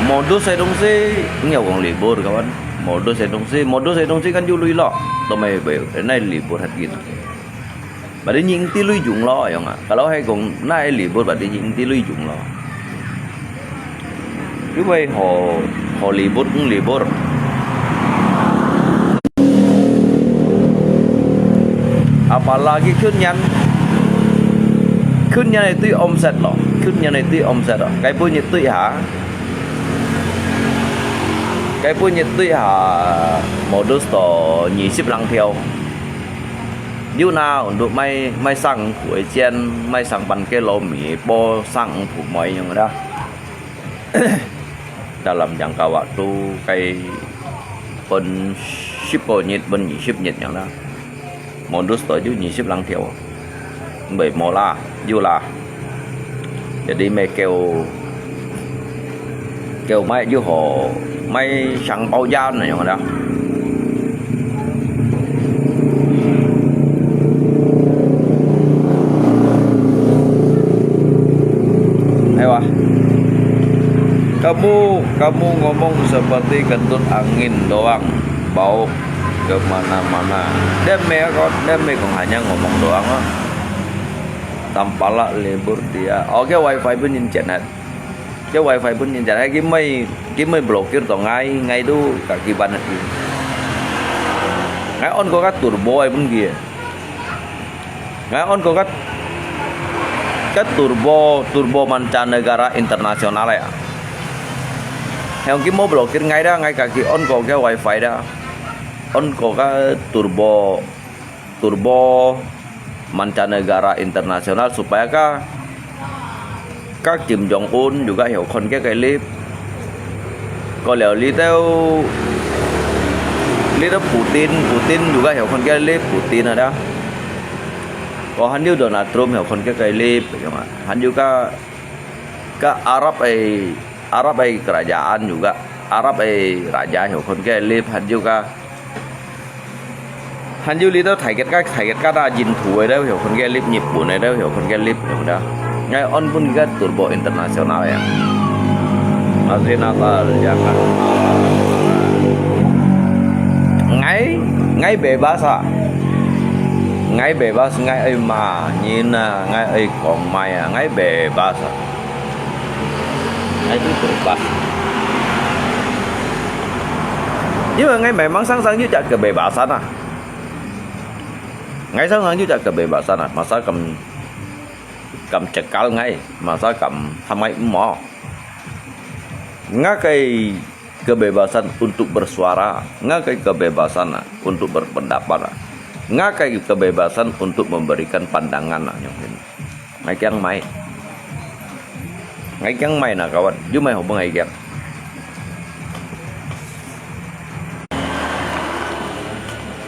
modus个東西，你又講libur kawan，modus个東西，modus个東西kan有鐳咯，都毋會，哪libur還緊啊？Berarti你知鐳用咯，樣啊。Kalau係講哪libur，berarti你知鐳用咯。 因為好，好libur，嗯，libur。Apalagi舊年，舊年个對omset咯，舊年个對omset咯，該本日對下，該本日對下，modus到二十零條。有那，untuk賣，賣生苦个錢，賣生半個老米，包生苦賣樣个啦。 Dalam jangka waktu該分十個月，分二十日樣啦。Modus到就二十零條，毋會無啦，有啦。Jadi賣夠，夠賣就好，賣生包煙那樣啦。 Ayo ah. Kamu, kamu ngomong seperti kentut angin doang, bau ke mana-mana. Dia meh kok, dia meh kong hanya ngomong doang ah. Tampaklah libur dia. Oke, wifi pun internet. Cái wifi pun internet, cái mày, cái mày blokir tong ngai, ngai tu kaki banget. Ngai on ko ka turbo ai pun kia. Ngai on ko ka, ka turbo, turbo mancanegara internasional ya. Yang ki mau blokir ngai dah, ngai kaki on ko ka wifi dah. On ko ka turbo, turbo mancanegara internasional supaya ka, ka Kim Jong Un juga hiểu khon ke cái clip. Có lẽ lý theo, lý theo Putin, Putin juga hiểu khon ke clip, Putin ada. Có hẳn Donald Trump hiểu khon ke cái clip, hẳn juga ka Arab ai, Arab ai kerajaan juga, Arab ai raja hiu khon ke lip han ju ka. Han ju li tau Thái Kiệt Các, Thái Kiệt Các ta jin thu ai tau hiu khon ke lip, Nhật Bản ai tau hiu khon ke lip hiu da. Ngai on pun ka turbo internasional ya. Masih Natal Jakarta. Ngai, ngai bebas ah. Ngai bebas, ngai ai ma, nyi na, ngai ai kong mai ah, ngai bebas ah. Ngai tu bebas. Iwa ngai memang sang-sang ju jak kebebasan ah. Ngai sang-sang ju jak kebebasan ah. Masa kam, kam cekal ngai, masa kam hamai mo. Ngai kai kebebasan untuk bersuara, ngai kai kebebasan untuk berpendapat, ngai kai kebebasan untuk memberikan pandangan. Ngai kiang mai. Ngai kiang mai na kawan, ju mai hopeng ngai kiang.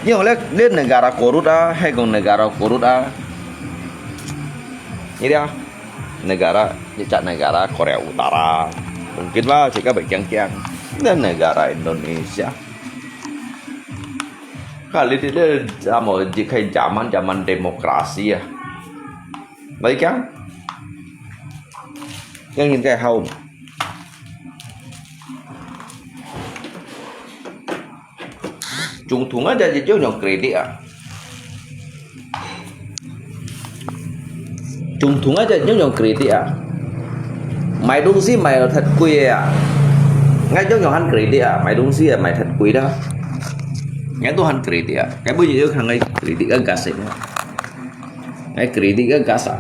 Yo le, le negara korut ah, hai kong negara korut ah. Ini dia, negara, cak negara Korea Utara. Mungkin lah, cakap baik kiang-kiang. Ini negara Indonesia. Kali ini sama kayak zaman-zaman demokrasi ya. Baik ya? Yang ini kayak home. Trung Đông aja jijau nyong kritik ah. Trung Đông aja jijau nyong kritik ah. Mai dungsi mai thật quỳ ah. Ngai jijau nyong han kritik ah. Mai dungsi ah mai thật quỳ đó. Ngai tu han kritik ah. Ngai bu jijau kang ngai kritik kan kasih. Ngai kritik kan kasar.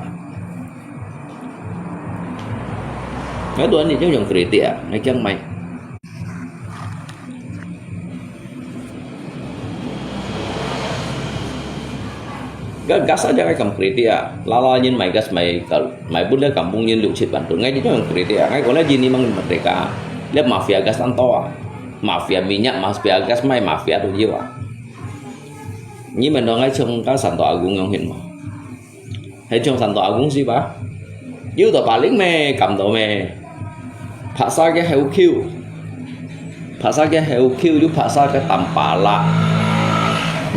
Ngai tu han jijau nyong kritik ah. Ngai kiang mai. Gas, gas aja ngai kam kritik ah. Lala nyin mai gas mai kal, mai bun le kampung nyin luk chit ban tu. Ngai jijau nyong kritik ah. Ngai kona jini mang merdeka. Le mafia gas an to ah. Mafia minyak, mafia gas mai mafia tu jiu ah. Nyi men dong ngai chung ka Santo Agung nyong hin mo. He chung Santo Agung si ba? Yu to paling me, kam to me. Paksa ke heukiu. Paksa ke heukiu, yu paksa ke tampala.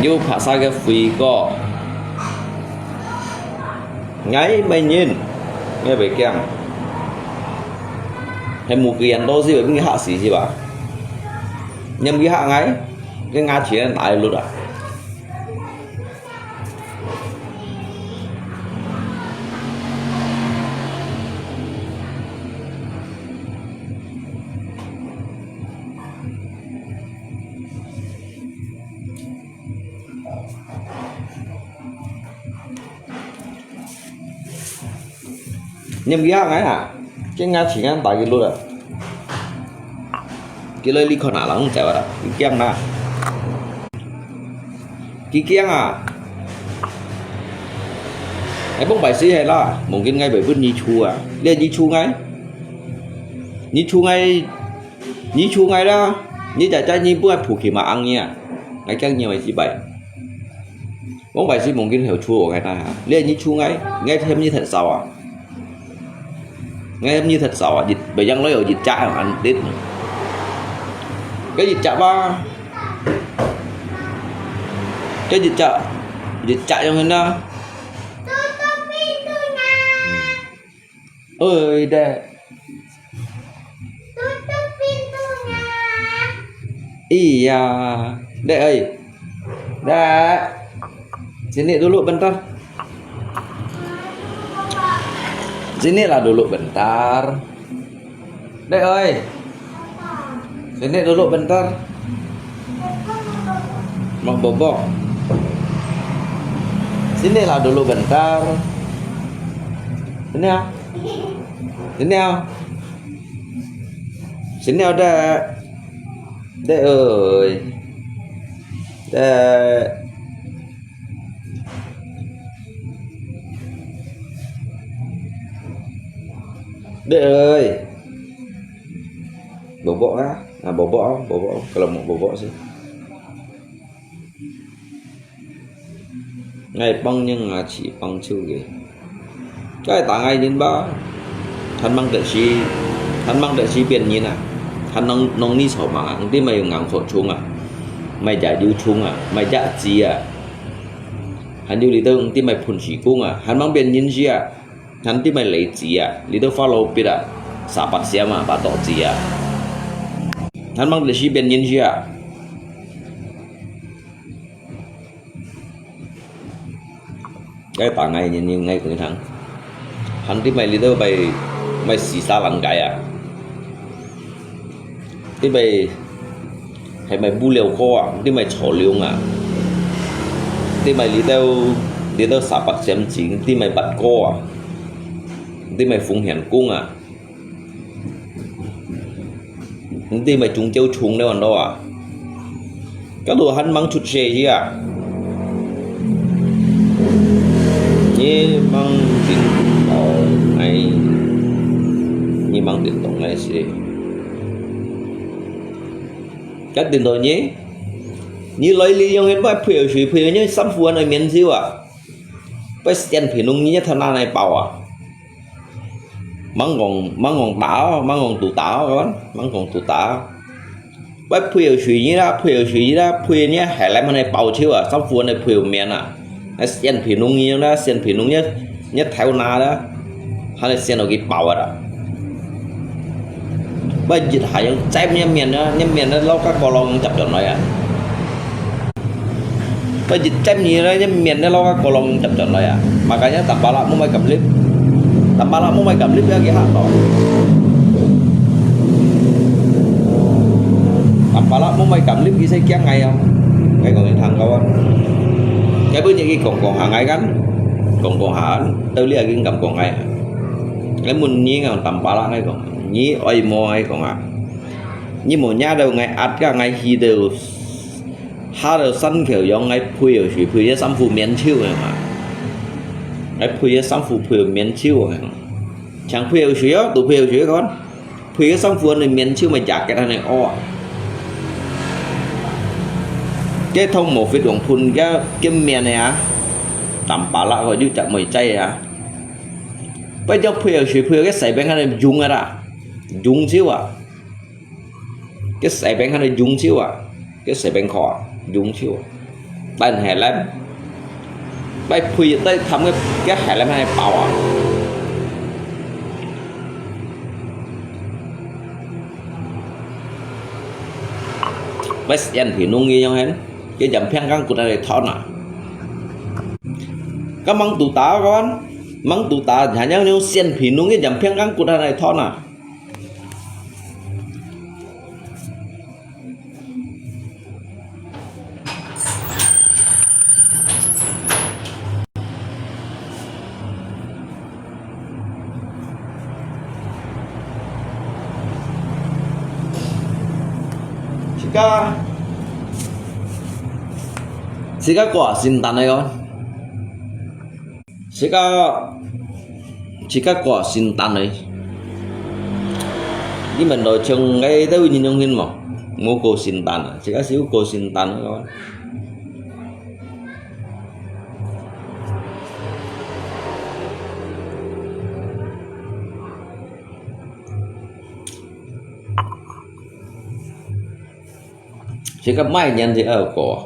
Yu paksa ke fuiko. Ngai mai nyin. Ngai bai kiang. He mu kian to si ba, ngi hak si si ba. Nyam ngi hak ngai. Ke nga chien nai lut ah. Nyam ngi hak ngai ah. Ke nga chien ngai ta ki lut ah. Ki loi li khon ah lang chai wa ta. Ki kiang na. Ki kiang ah. Ai bông bai si he la. Mungkin ngai bai bun nyi chu ah. Lia nyi chu ngai. Nyi chu ngai. Nyi chu ngai la. Nyi chai chai nyi bu ai phu ki ma ang nyi ah. Ngai kiang nyi wai si bai. Wong bai si mungkin heo chu ngai ta ha. Lia nyi chu ngai, ngai thêm nyi thật giàu à. Ngai thêm nyi thật giàu à. Dịch, bai yang loi dịch chak ăn tết. Cái dịch chak ba. Cái dịch chak. Dịch chak yang hên na. Ơi, Dek. Tutup pintunya. Iya, Dek ơi. Dek. Sini dulu bentar. Sinilah dulu bentar. Dek ơi. Sini dulu bentar. Mau bobok. Sinilah dulu bentar. Sini ah. Sini ah. Sini ah, Dek. Dek ơi. Dek. Dek ơi. Bobok ah. Ah, bobok ah, bobok ah. Kalau mau bobok sih. Ngai pang nyang nga chỉ pang chiu ge. Cái ta ngai nin ba. Hàn mang tệ si, hàn mang tệ si biên nin à. Hàn nong nong ni sổ mang à. Nti mai yung ngang khổ chung à. Mai ja yu chung à. Mai ja chi à. Hàn yu li tông nti mai phun si kung à. Hàn mang biên nin si à. Hàn nti mai lei chi à. Li tông follow bit à. Sa pat siam à. Ba to chi à. Hàn mang tệ si biên nin si à. Cái ta ngai nin nin ngai kung thang. Hàn nti mai li tông mai mai si sa lan cái à. Nti mai hay mai bu liu ko à. Nti mai chó liu à. Nti mai li tông li tông sa pat siam chi. Nti mai bat ko à. Nti mai phung hian kung à. Nti mai chung chiu chung leo an lo à. Cái đồ hàn mang chút xe gì à. Nhi mang tin tông ngai. Nhi mang tin tông ngai si. Cái tin tông nhi. Nhi loi li yong hên bai phuiu sui phuiu nhi sam phu an miễn siu à. Bai sian phi nung nhi thana nai bảo à. Mang kong, mang kong tao, mang kong tu tao, kan? Mang kong tu tao. Bái配偶水呢啦，配偶水呢啦，配呢，還來麼个包手啊，衫褲呢配偶面啊，還選配偶呢啦，選配偶呢，呢頭那啦，還來選到佢包啊啦。 Bái一下樣，摘面面啊，你面啊，老家過路樣接轉來啊。Bái一摘面啊，你面啊，老家過路樣接轉來啊。Makanya tampalak mô mai kam lip. Tampalak mô mai kam lip ya kì hát đó. Tampalak mô mai kam lip kì sẽ kiang ngai không? Ngai còn thằng kau á. Cái bữa như kì còn còn hàng ngai kan. Còn còn hàng, tao lia kì ngắm còn ngai. Ngai mun nyi ngai tampalak ngai còn. Nyi oi mô ngai còn à. Nyi mô nhá đầu ngai át ka ngai hì đầu. Há đầu săn khèo yong ngai phui yau shui phui yê sâm phu miên chiu ngai mà. Ngai phui yê sâm phu phui miên chiu ngai. Chàng phui yau shui yau, tụ phui yau shui kon. Phui yê sâm phu nai miên chiu mà jak kẹt nai o. Cái thông mô phit wang phun cái cái miên nai à. Tampalak kau yu chak môi chay à. Bái yau phui yau shui phui yau cái sài beng hăn nai yung à. Yung chiu à. Cái sài beng hăn nai yung chiu à. Cái sài beng kho à. Yung chiu à. Tên hè lem. Bái phui yau tay thăm cái cái hè lem hăn nai bao à. Bái sian phi nung yê yong hên. Cái yam phiang kang kut nai thon à. Cái măng tụ tá kon. Măng tụ tá hăn yang yong sian phi nung yê yam phiang kang kut nai thon à. Sika, sika kua sintan nai kon. Sika, sika kua sintan nai. Ni men lo chong ngai tau ni nyong hin mo. Mo kua sintan. Sika siu kua sintan nai kon. Sika mai niên thì ở kua.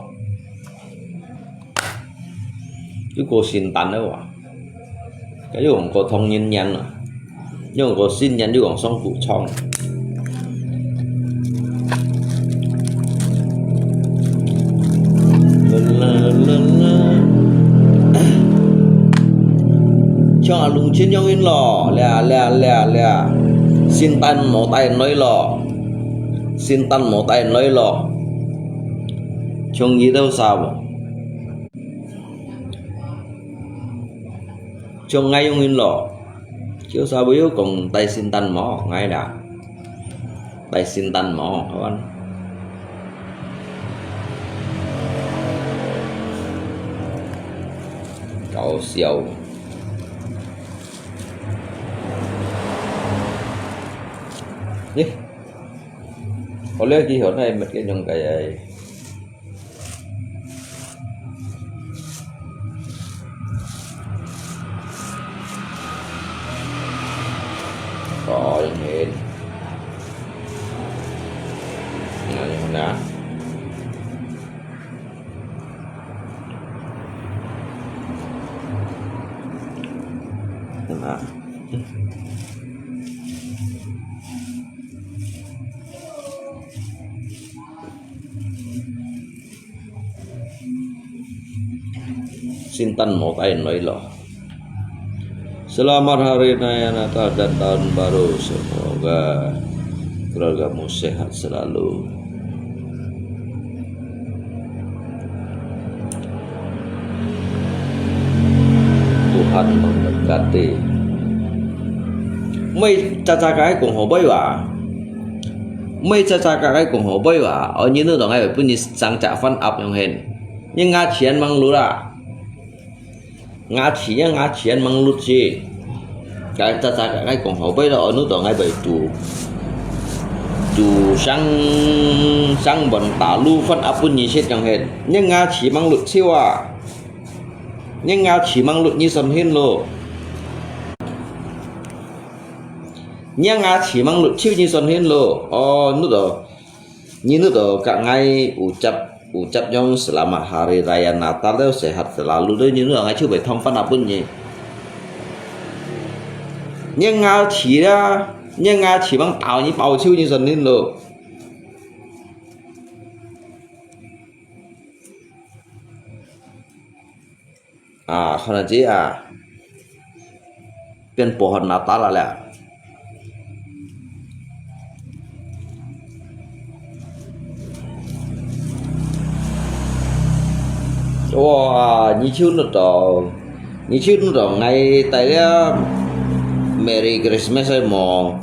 Yu kua sintan nai wa. Cái yu hong kua thong niên niên à. Yu hong kua sin niên yu hong song ku chong. Chong a lung chin yong in lo, lia lia lia lia. Sintan mô tai noi lo. Sintan mô tai noi lo. Chong yi tau sa bo. Chong ngai yong in lo. Chiu sa bo yu kong tai sintan mô ngai da. Tai sintan mô, kawan. Kau siau. Ih. Có lẽ kì hòn này mệt cái nhung cái ấy. Có những hên. Nó như thế nào? Thế nào? Sintan mô tai noi lo. Selamat Hari Raya Natal dan Tahun Baru. Semoga keluargamu sehat selalu. Tuhan memberkati. Mei caca kai kong ho boi wa. Mei caca kai kong ho boi wa. Ơ, nyi nu dong ai bun nyi sang ca fan ap yong hen. Nyi nga chien mang lu la. Nga chien, nga chien mang lu chi. Kai caca kai kong ho boi lo, ơ, nu dong ai boi tu. Tu sang, sang bon ta lu fan ap bun nyi sit yong hen. Nyi nga chi mang lu chi wa. Nyi nga chi mang lu nyi son hin lo. Nyi nga chi mang lu chi nyi son hin lo. Ơ, nu dong. 你nu to kak ngai ucap, ucap yang selamat hari raya Natal to sehat selalu to,你nu to ngai coba thong pan apun ni. Ni ngai ci lah, ni ngai ci bang tau ni pau ciu ni sen nin lo. Ah, kau nanti ah, pian pohon Natal lah. Wah, ni ciu nu to, ni ciu nu to ngai tai lah. Merry Christmas ai mo.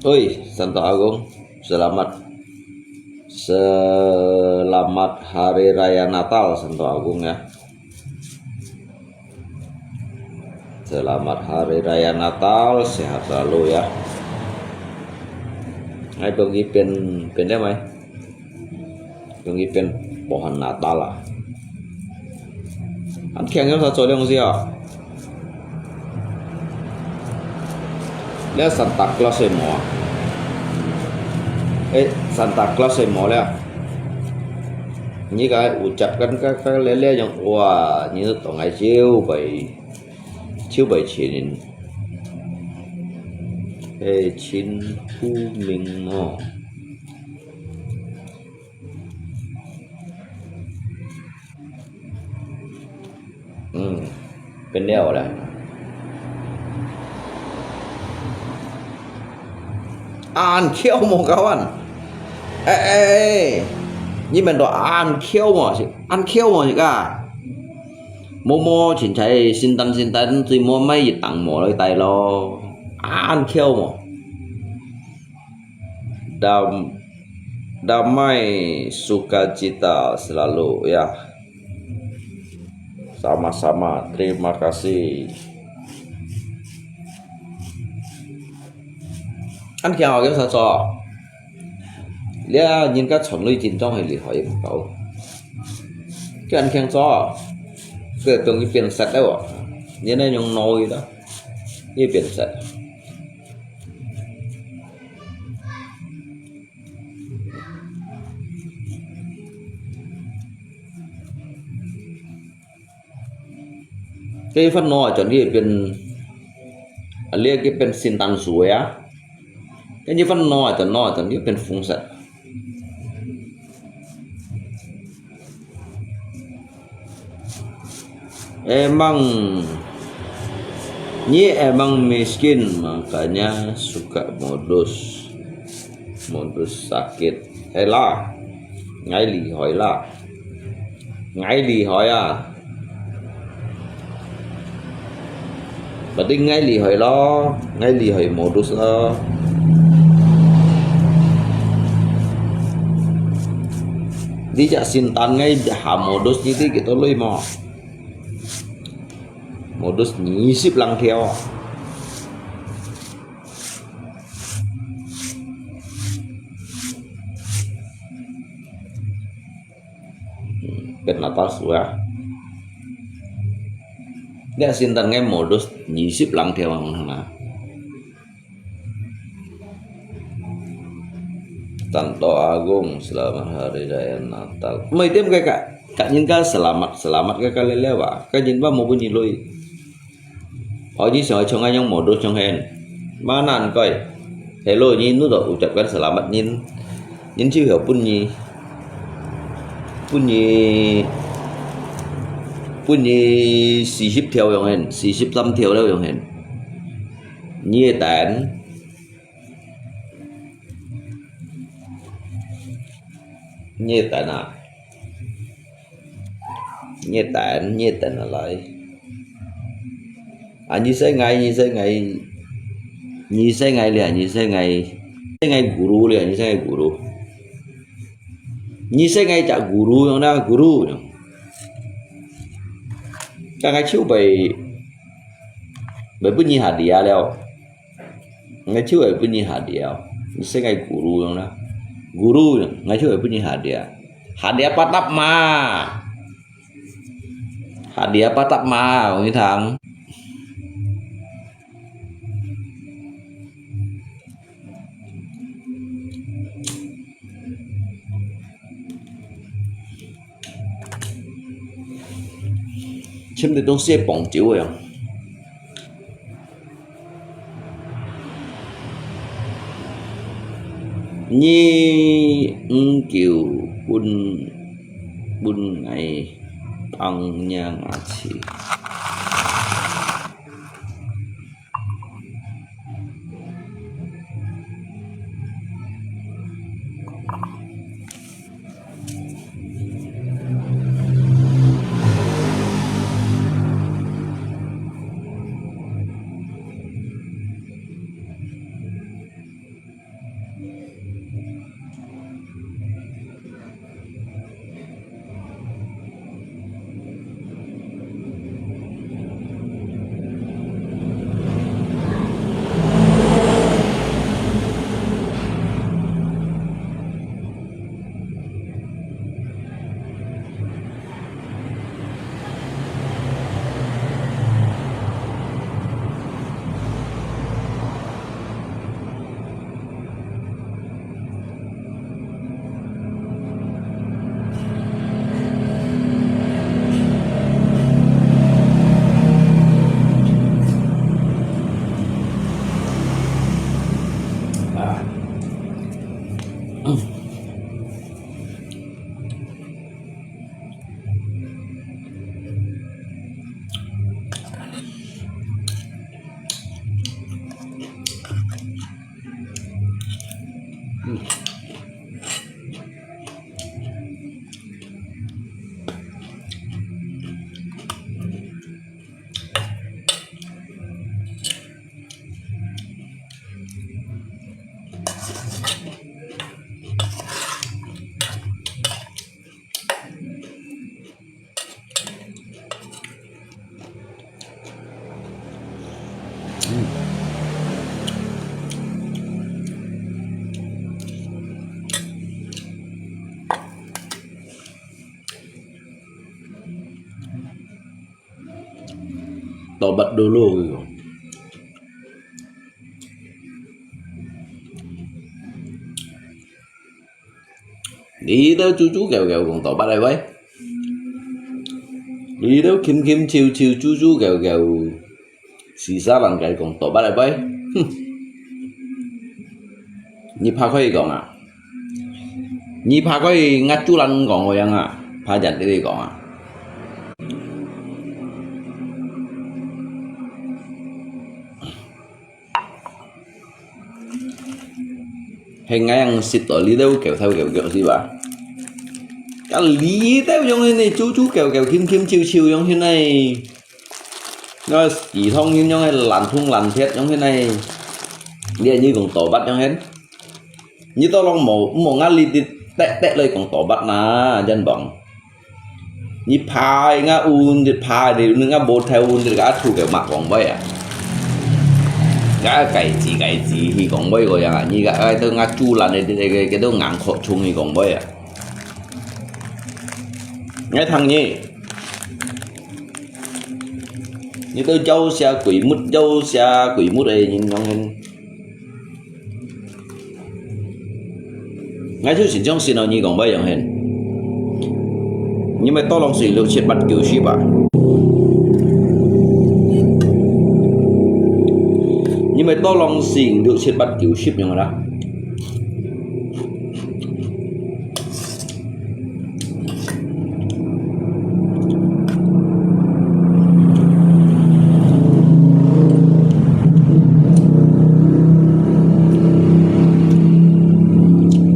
Oi, Santo Agung, selamat. Selamat Hari Raya Natal, Santo Agung ya. Selamat Hari Raya Natal, sehat selalu ya. Ai, dong ki pian, pian dia mai. Dong ki pian pohon Natal lah. An kiang yau sa cho liang si ah. Lia Santa Claus ai mo. Eh, Santa Claus ai mo lia. Ni ka ucap kan ka ka lia lia yang wah, ni to ngai ciu bai, ciu bai chin. Eh, chin hu ming mo. Hmm, pian liao lah. An kiau mo kawan. Eh, eh, eh. Ni men to an kiau mo si, an kiau mo si ka. Mo mo chin chai sintan sintan cui mo mai yit tang mo lai tai lo. An kiau mo. Dam-, damai sukacita selalu ya. Sama-sama, terima kasih. An kiang hok yau sa cho. Lia nin ka chon lui chin chong hai li hoi mo kau. Kian kiang cho. Ke dong ki pian sat lo. Ni na yong noi lo. Ni pian sat. Ke fan no chon ni pian, a lia ke pian sintan su ya. Ke ni fan no chon no chon ni pian fung sat. Emang, ni emang miskin, makanya suka modus, modus sakit. Hai lah, ngai lihoi lah, ngai lihoi ah. Berarti ngai lihoi lo, ngai lihoi modus lo. Di jak sintan ngai ha modus jiti kito lui mo. Modus 二十零條。Hmm, pian apa su ya? Lia sintan ngai modus 二十零條 ang na. Santo Agung, selamat Hari Raya Natal. Mai tiêm ke ka, ka nin ka selamat, selamat ke ka lele wa. Ka nin wa mo bu ni lui. Ôi, ni soi chong ayong modus chong hen. Manan koi. Hello, ni nu to ucapkan selamat nin. Nin chiu hiau bun ni. Bun ni. Bun ni 四十條 yong hen, 四十三條 liao yong hen. Ni tan. Ni tan ah. Ni tan, ni tan alai. Ah, ni sai ngai, ni sai ngai. Ni sai ngai lia, ni sai ngai. Sai ngai guru lia, ni sai ngai guru. Ni sai ngai chak guru yong na guru yong. Ka ngai chiu bai, bai bun ni hadiah liao. Ngai chiu ai bun ni hadiah. Ni sai ngai guru yong na. Guru yong, ngai chiu ai bun ni hadiah. Hadiah patap ma. Hadiah patap ma, ong ni thang. 尋得東西傍酒个啊。二五九分分𠊎放若牙齒。 倒捌落落个哦。你兜啾啾叫叫講倒捌个喂？你兜輕輕笑笑啾啾叫叫，死沙人个講倒捌个喂？哼！你拍開講啊？ 你拍開吾豬欄講个樣啊，拍人哋講啊。係𠊎樣食到你兜狗頭狗腳是吧？啊，你兜樣形个，啾啾狗狗，輕輕笑笑樣形个，該魚湯形樣个，爛銅爛鐵樣形个，你你講倒捌樣形？ 你都攏無，無𠊎哩哩得得來講倒捌哪，真棒。你拍𠊎運，你拍你，你𠊎無頭運，你𠊎吐个嘛講話啊。𠊎該字該字去講話个樣啊，你𠊎𠊎都𠊎煮爛个，个个都硬殼衝去講話啊。𠊎聽你，你都要寫鬼目，要寫鬼目个人樣形。 𠊎就真相信哦，你講話樣形。你乜多啷四六七八九十啊？你乜多啷四六七八九十樣啦？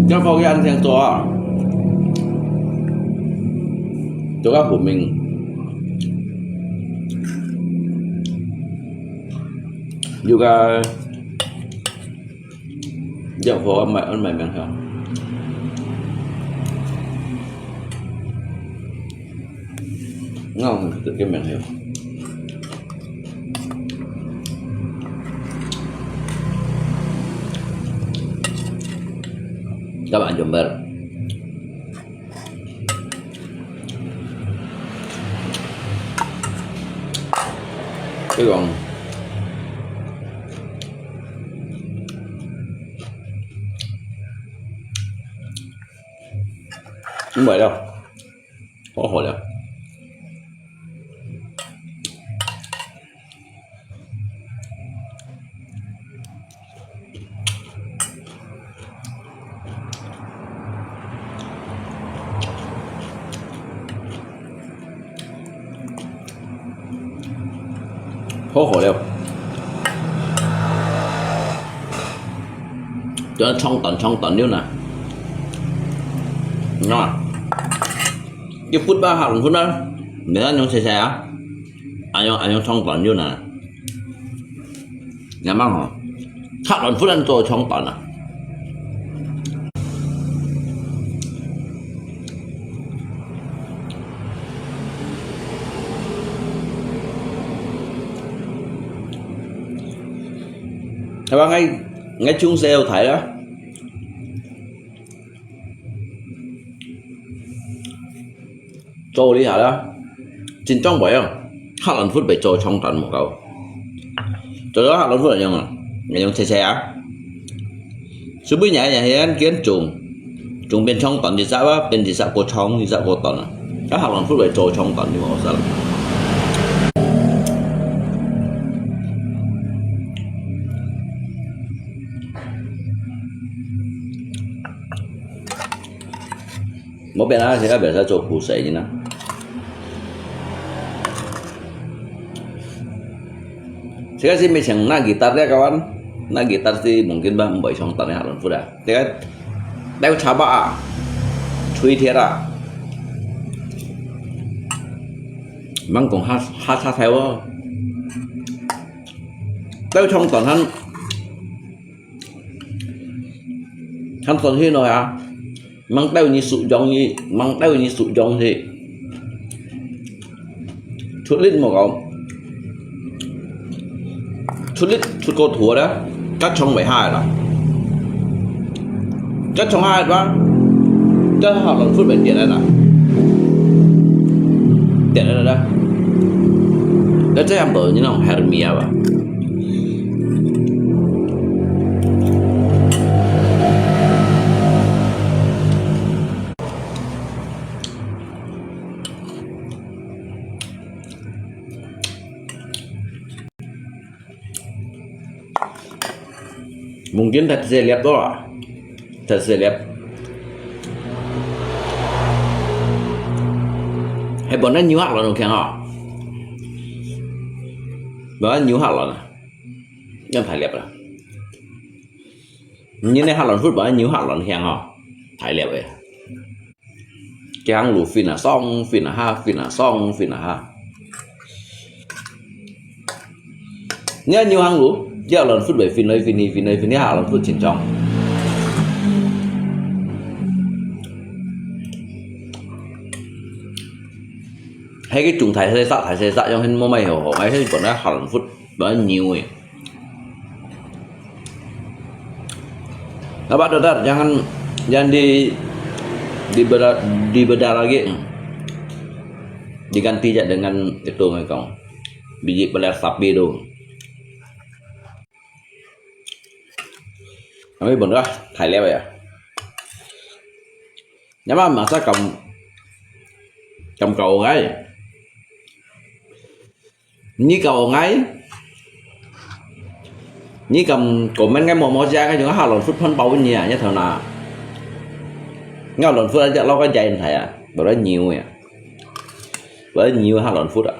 這火氣恁強做啊！做到分明。有个 這火愛買，愛買名號。𠊎有這个名號。Các bạn dùng bật. 佢講，毋會了，好好了。好好了。就係長短長短了呢。啊，一忽啊，下兩忽啊，你看用切切啊，恁樣恁樣長短了呢。你看吼，下兩忽恁做長短啊。 係吧？𠊎，𠊎從細有睇啦。做這下啦，真正會啊，下兩忽會做長短無夠。做到下兩忽恁樣啊，恁樣切切啊。所以你，你，你，你，你做，做變長短一隻啊，變一隻過長，一隻過短啊。啊，下兩忽會做長短，你無使啦。 無變啊，自家袂使做苦水呢。自家係毋係像拿吉他這个款，拿吉他係mungkin吧，毋會像等下輪佛啊。這个，這个插把啊，吹鐵啊，毋好講下，下插頭哦。這个長短還，還短去了啊。 吂兜你使用去，吂兜你使用去。出力無夠，出力出過頭咧，該長會下來啦。該長下來吧，該下輪佛會跌來啦，跌來啦。該這樣無你那種hernia吧。 Mungkin太細粒了啊，太細粒。係分人扭下來就強哦，分人扭下來啦，恁大粒啦。你這下輪佛分人扭下來強哦，大粒个。 行路分啊上，分啊下，分啊上，分啊下。你看牛行路，這輪佛會分來分去，分來分去，下輪佛真長。係个種大細隻，大細隻，樣形無麼个好，好，𠊎係本來下輪佛，本來牛个。 Dapat dapat, jangan, jangan di, di beda-, di beda lagi. Diganti aja dengan itu, mereka. Biji peler sapi tu. Tapi bener lah, Thai liap ya. Nama masa kam, kam kau ngai? Nyi kau ngai? Nyi kam comment ngai mò mò chia ngai, chúng nó hot lòn phút phun bầu nyi à, nhất thầu nà. Ngai lòn phút aja lo cái jai thai à, bảo là nhiều à. Bảo là nhiều hot lòn phút à.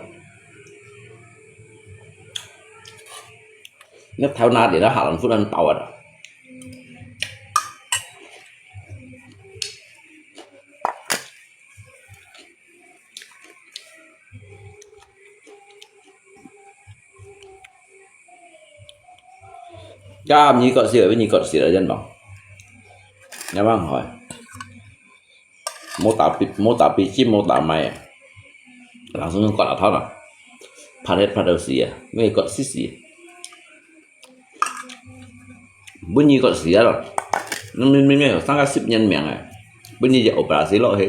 Nhất thầu nà để nó hot lòn phút ăn bầu à. Jam nyi kot sir, nyi kot sir aja bang. Nyamang hoi. Mô tả pi-, mô tả pi chim, mô tả mày. Langsung kot là thot à. Phat het phat đầu xì à. Ngi kot xì xì. Bún nyi kot xì à lo. Nang min min min sang ka sip nyan miang à. Bún nyi jẹ opera xì lo he.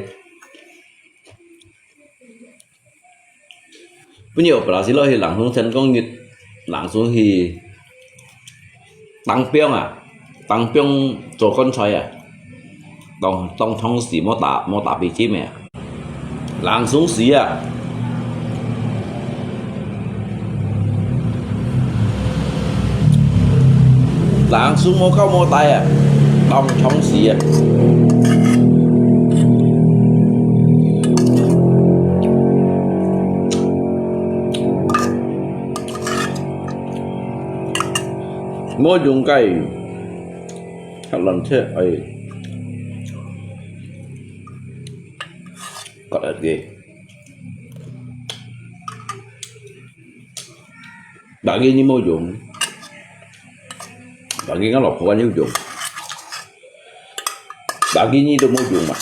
Bún nyi opera xì lo he langsung sen kong nyut. Langsung hi. Tăng piong à. Tăng piong cho con trai à. Tòng, tòng thông xì mô tả, mô tả pi chim à. Langsung xì à. Langsung mô kau mô tai à. Tòng thông xì à. 無用个，較難食，哎，割下去。Daging你無用，daging个老婆還有用，daging你都無用嘛。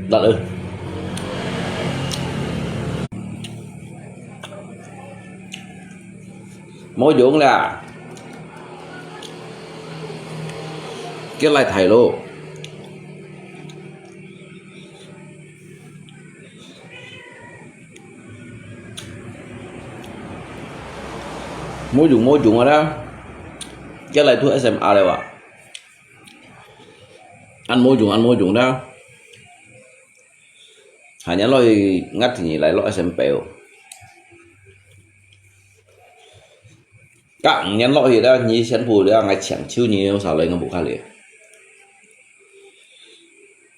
辣了。無用啦，叫來忒咯。 無用無用啊啦，叫來做S M R了啊。恁無用恁無用啦，下年落去，𠊎提你來落S M R哦。隔五年落去啦，你宣布了，𠊎搶救你，有啥來，𠊎無卡了。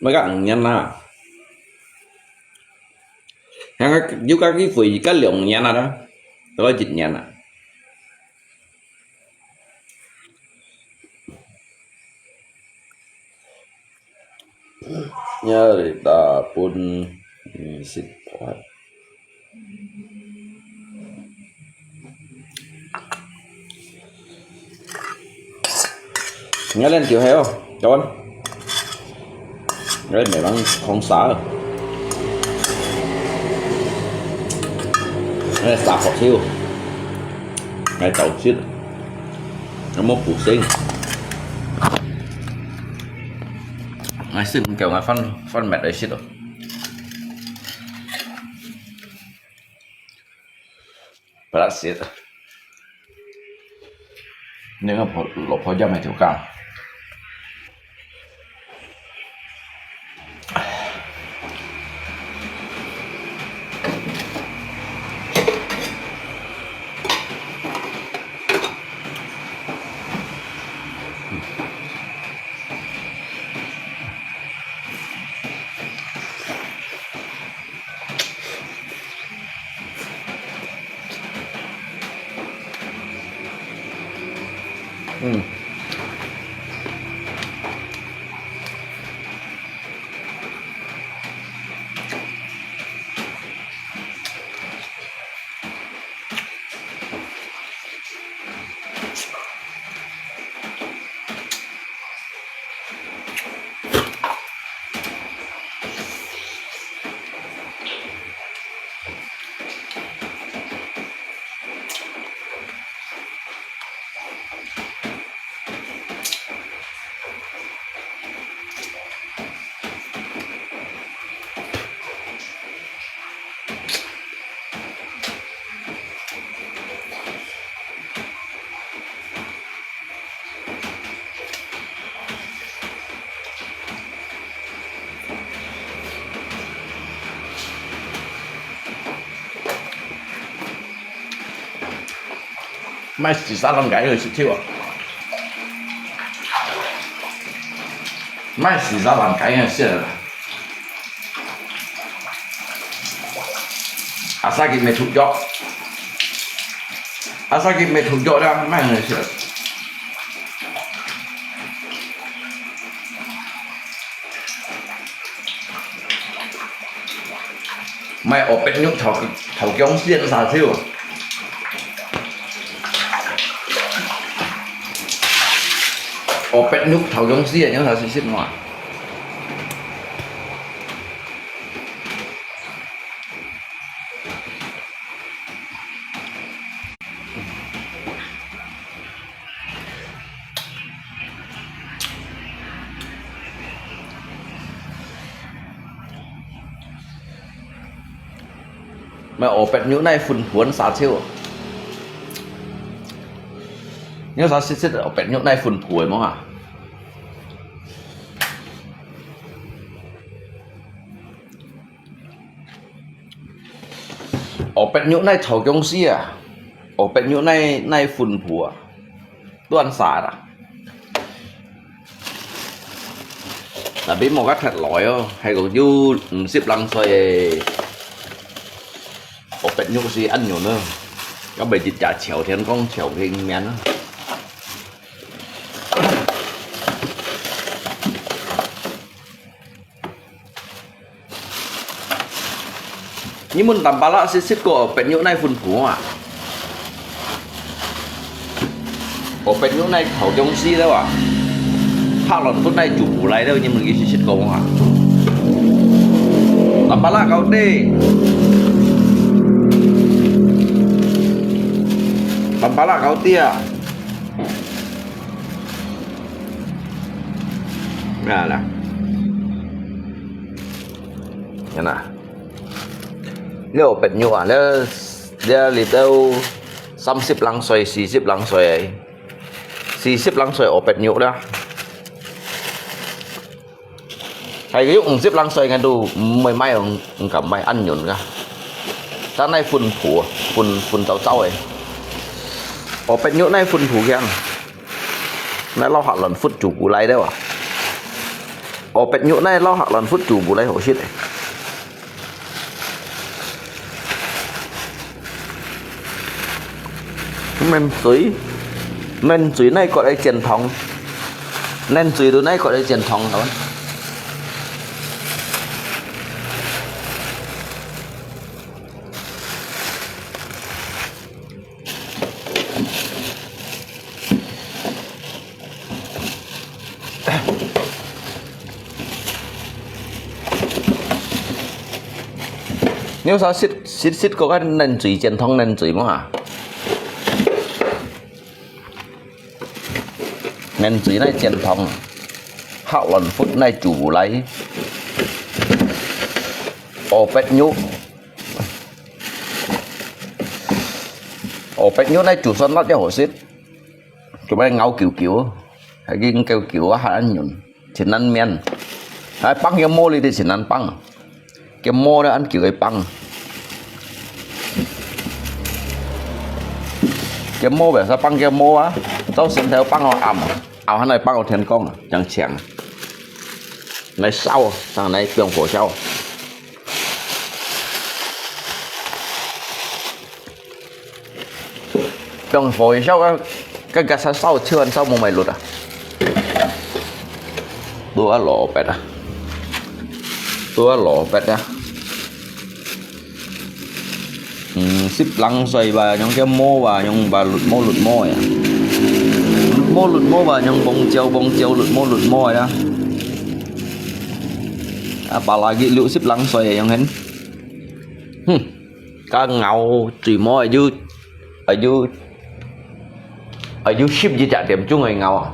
毋係隔五年啦，還有个機會，隔兩年啦，到一年啦。也係大分二十八。 Nga len tiu heo, kawan. Nga len memang kongsa. Nga len sa hot tiu. Nga tau sit. Nga mo pusing. Nga sin kêu nga fan fan mệt ai sit. Brat sit. Nên là phó, lỗ phó giám này thiếu cả. Mai sisa lang gai ngan sit thiu ah. Mai sisa lang gai ngan sit ah. Asal ki me thu yok. Asal ki me thu yok da mai ngan sit. Mai opet nyuk thau, thau kiong sien sa thiu. Opet nyuk thau kiong sien yang sa sit sit mua. Mai opet nyuk nai phun phuan sa thiu. Nyuk sa sit sit opet nyuk nai phun phuan mo ha. Opet nyuk nai thau kiong si ah. Opet nyuk nai nai phun phuan. Tuan sa ah. Tapi無个忒來哦，還有有五十零歲个，我朋友是恁樣哦，要袂一隻朝天光朝天面啊。 你們Tampalak識食過朋友哪分布啊？我朋友哪頭中西了啊？客人分哪煮不來了，你們去識過無啊？Tampalak kau tê. Tampalak kau tê à? Nah, nah. Yan na. 這朋友啊，這，這裡都三十零歲、四十零歲，四十零歲我朋友啦。還有五十零歲个都毋會賣，毋敢賣恁樣个。但哪分布，分，分走走个。我朋友哪分布樣，哪老客人分煮不來的哇。我朋友哪老客人分煮不來好食的。 Mên水，mên水哪個來煎湯？Mên水都哪個來煎湯咯？ 你有食，食，食過該冷水煎湯冷水無啊？冷水哪煎湯，客人分哪煮不來。我朋友，我朋友哪煮酸辣也好食。 做咩咬久久，還緊久久啊，還恁樣，真難面。還放个毛裡底真難放，个毛咧恁久个放。个毛袂使放个毛啊，到先頭放到暗，暗下來放到天光啊，正強。來燒，上來用火燒。 用火燒啊，該个燒燒燒燒無賣熝啊。都啊蘿蔔啊，都啊蘿蔔啊。嗯，十零歲吧，用个毛吧，用吧熝毛熝毛呀。熝毛熝毛吧，用幫蕉幫蕉熝毛熝毛呀。啊，apalagi六十零歲用很，哼。 該咬水毛，哎喲，哎喲，哎喲，十一隻點鐘个咬啊！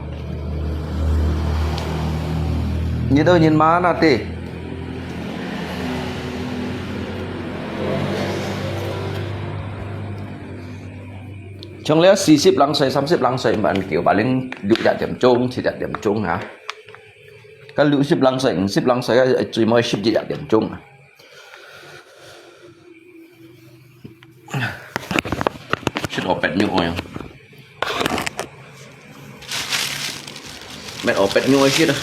你兜人嘛那啲，像你四十零歲、三十零歲，毋係叫，paling六隻點鐘、七隻點鐘啊。該六十零歲、五十零歲，水毛十一隻點鐘啊！ 食我朋友个，乜我朋友个食啊。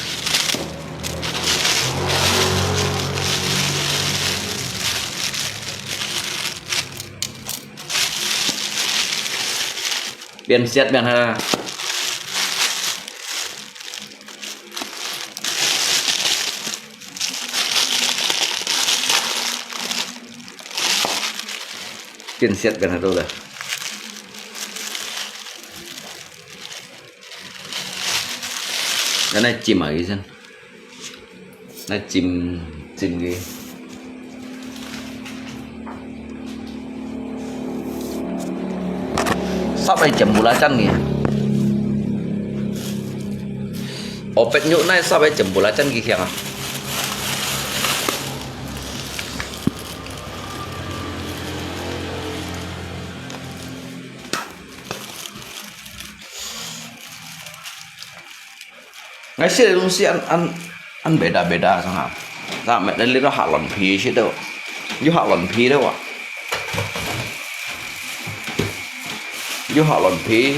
變色變下。 變色變下到了。恁樣浸啊，醫生。來浸，浸佢。 Sắp ai chấm bù lá chăn kì. Ổ pet nhũ này sắp ai chấm bù lá chăn kì khiang à. Ngày xưa là lung si ăn ăn ăn beda beda sang ha. Sa met na li ro ha lon phi si do. Yu ha lon phi do wa. Yu ha lon phi.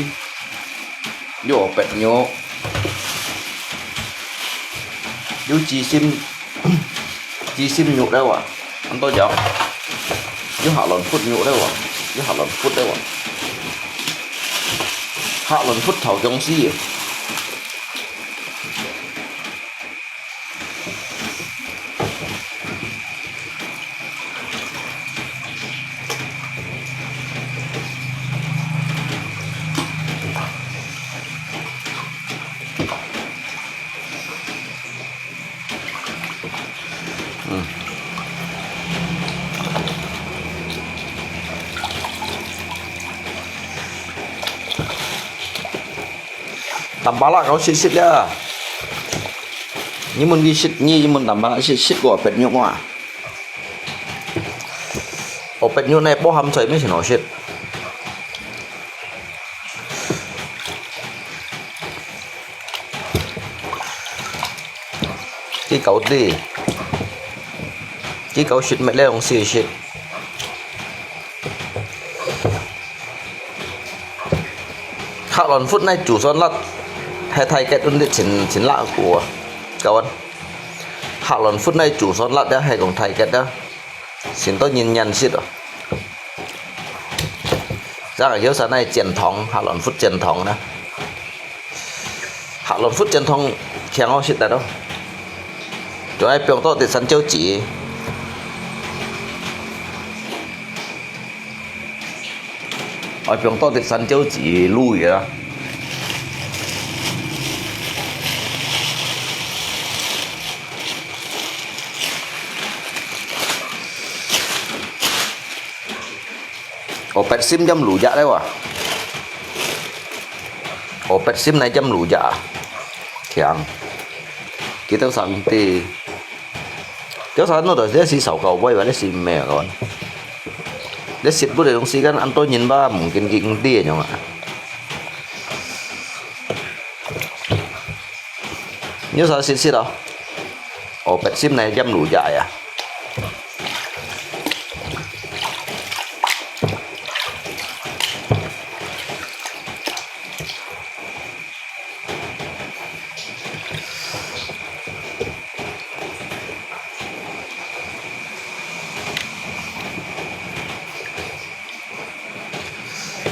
Yu pet nyo. 有雞心，雞心肉了哇，恁多隻。有下輪窟肉了哇，有下輪窟了哇。下輪窟頭強勢。 Tampalak kau sit-sit ya. Nyi mun ki sit, nyi mun tampalak sit-sit ko pet nyuk wa. O pet nyuk ne po ham choi mi sin o sit. Ki kau ti. Ki kau sit met le ong si sit. Hak lon phút nai chu son lat, hai Thái Kiệt ôn dit chin chin la ku, kawan. Hak lon phút nai chu son lat ya hai kong Thái Kiệt ya, sin to nyin nyan sit. Chắc là yau sa nai chiến thắng, hak lon phút chiến thắng na. Hak lon phút chiến thắng, khiang o sit ta đó. Rồi ai piong to ti san chiu chỉ. Oi piong to ti san chiu chỉ lui ya. O pet sim jam lu ja le wa. O pet sim nai jam lu ja. Khiang. Kita sang ti. Tiap sa no to, dia si sau kau boy, ba dia si me kawan. Dia sit bu de dong si kan an to nyin ba, mungkin ki ngti nyong a. Nyo sa sit sit a. O pet sim nai jam lu ja ya.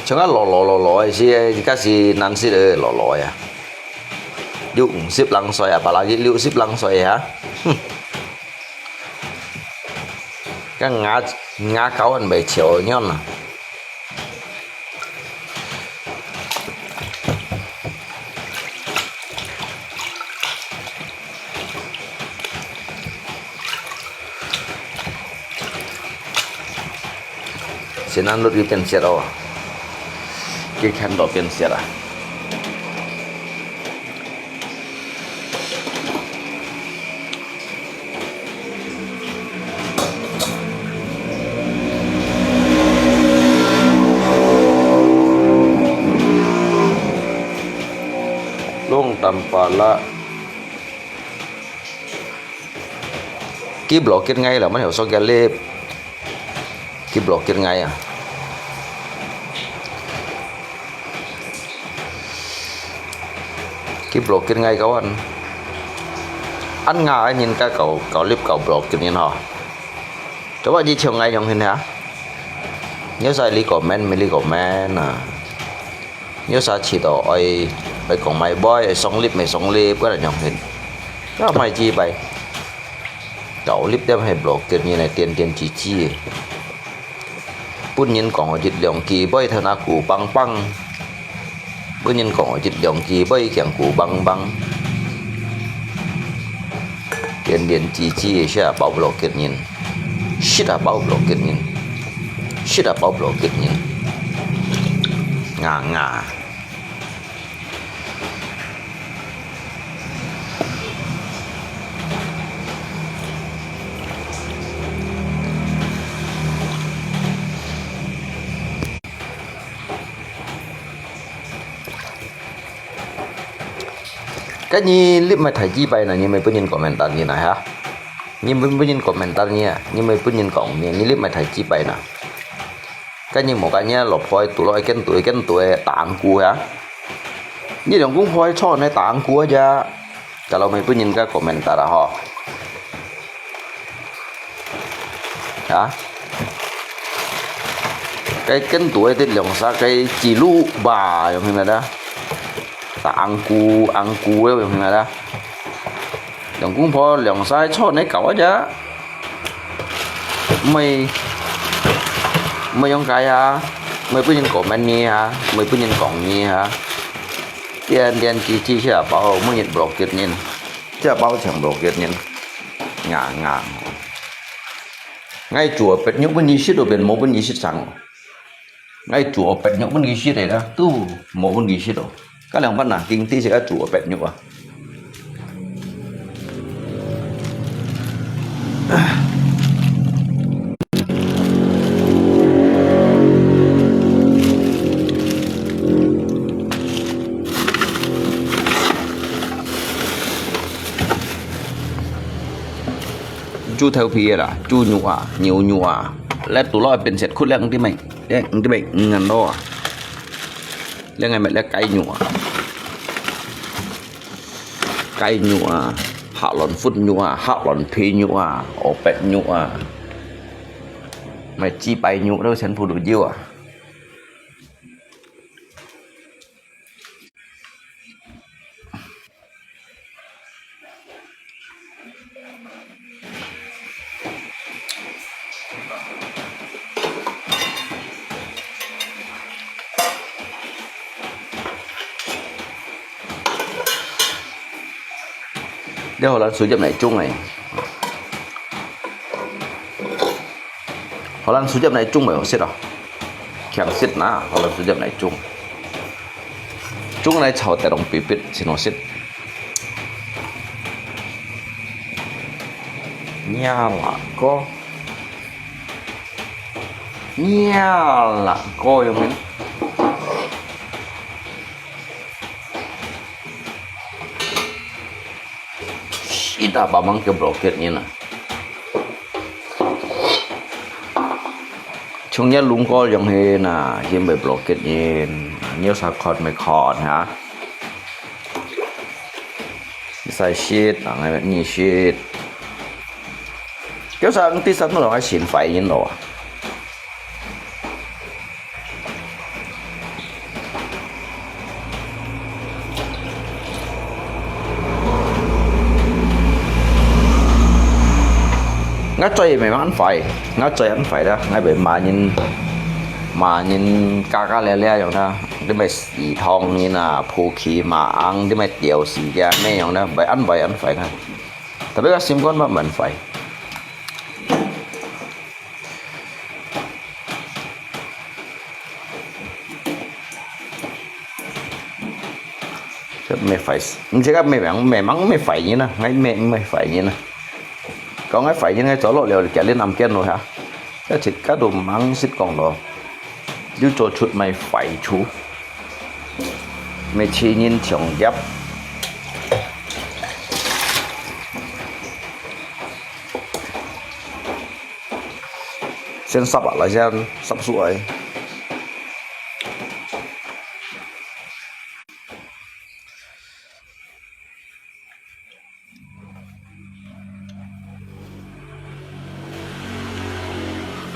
Chang a lo lo lo lo ai si, ka si nan si le lo lo ya. Liu ung sip lang soi a, apalagi liu sip lang soi ha. Ka nga nga kawan bai chiu nyon a. Sinan lut ki pian siat aw. Ki khen to pian siat a. Long tam pa la. Ki blokir ngai la, man yo so kia lip. Ki blokir ngai a. Ki blokir ngai kawan. An nga ai nyin ka kau, kau lip kau blokir nyin ho. Coba ji chiu ngai nyong hin ha. Nyo sai li comment, mi li comment a. Nyo sa chi to oi, oi kong mai boy, oi song lip, mai song lip, ka nyong hin. Ka mai chi bai. Kau lip dem hai blokir nyin ai tian tian chi chi. Pun nyin kong oi jit liong ki boy thao na ku pang pang. Pun nyin kong oi jit liong ki boy kiang ku pang pang. Tian tian chi chi sia pau blokir nyin. Sit a pau blokir nyin. Sit a pau blokir nyin. Nga nga. Ka nyi lip mai thai chi pai na, nyi mai pun nyin komentar nyi na ha. Nyi mai pun nyin komentar nyi a, nyi mai pun nyin kong nyi, nyi lip mai thai chi pai na. Ka nyi mo ka nyi lo phoi tu lo ken tu ken tu e tang ku ha. Nyi dong kung phoi cho ne tang ku ja. Kalau may pun yin ka komentar ho. Ha? Kay kentu ay tit liang sa kay cilu ba yung hina da. Sa angku, angku yung hina da. Yung kung po liang sa ay chon ay kaw aja. May, may yung kaya, may pun yin comment ni ha, may pun yin kong ni ha. Tiyan, tiyan, ci, ci siya bao, may yin blockade yin. Siya bao chang blockade yin. Nga, nga. Ngai chua pet nyuk pun isit o ben mo pun isit sang. Ngai chua pet nyuk pun isit da. Tu mo pun isit o. Ka liang pan na, king ti siya chua pet nyuk a. 豬頭皮个啦，豬肉啊，牛肉啊，來肚落變成苦涼个咩？誒，毋知咩，嗯，很多啊。另外咩，來雞肉啊，雞肉啊，客卵粉肉啊，客卵皮肉啊，烏白肉啊，買雞排肉都全部都有啊。 這荷蘭薯汁來種誒，荷蘭薯汁來種會好食哦，強食呐，荷蘭薯汁來種，種來炒得當肥肥，真好食。呀啦哥。 呀啦，哥用个。一大把忙个 blockade 呢啦。从你龙哥用去呐，先被 blockade 呢，你有啥看没看哈？你晒shit，啊，你 shit。 Kios ang ti sat mo lo ngai sin fai yin lo. Ngai choi me man fai, ngai choi an fai da, ngai be ma yin, ma yin ka ka le le yong da, de me si thong yin a, pu ki ma ang, de me tiao si kia me yong da, be an bai an fai ka. Tapi ka sim kon ma man fai. Mê phải, mê măng mê phải như na, ngay mê mê phải như na. Có ngay phải như ngay chỗ lộn liều kia lên nằm kia rồi hả? Cái thịt cá đồ măng xịt còn đó. Dư cho chuột mày phải chú. Mê chi nhìn chồng giáp. Sen sap ah, lai sen sap suai.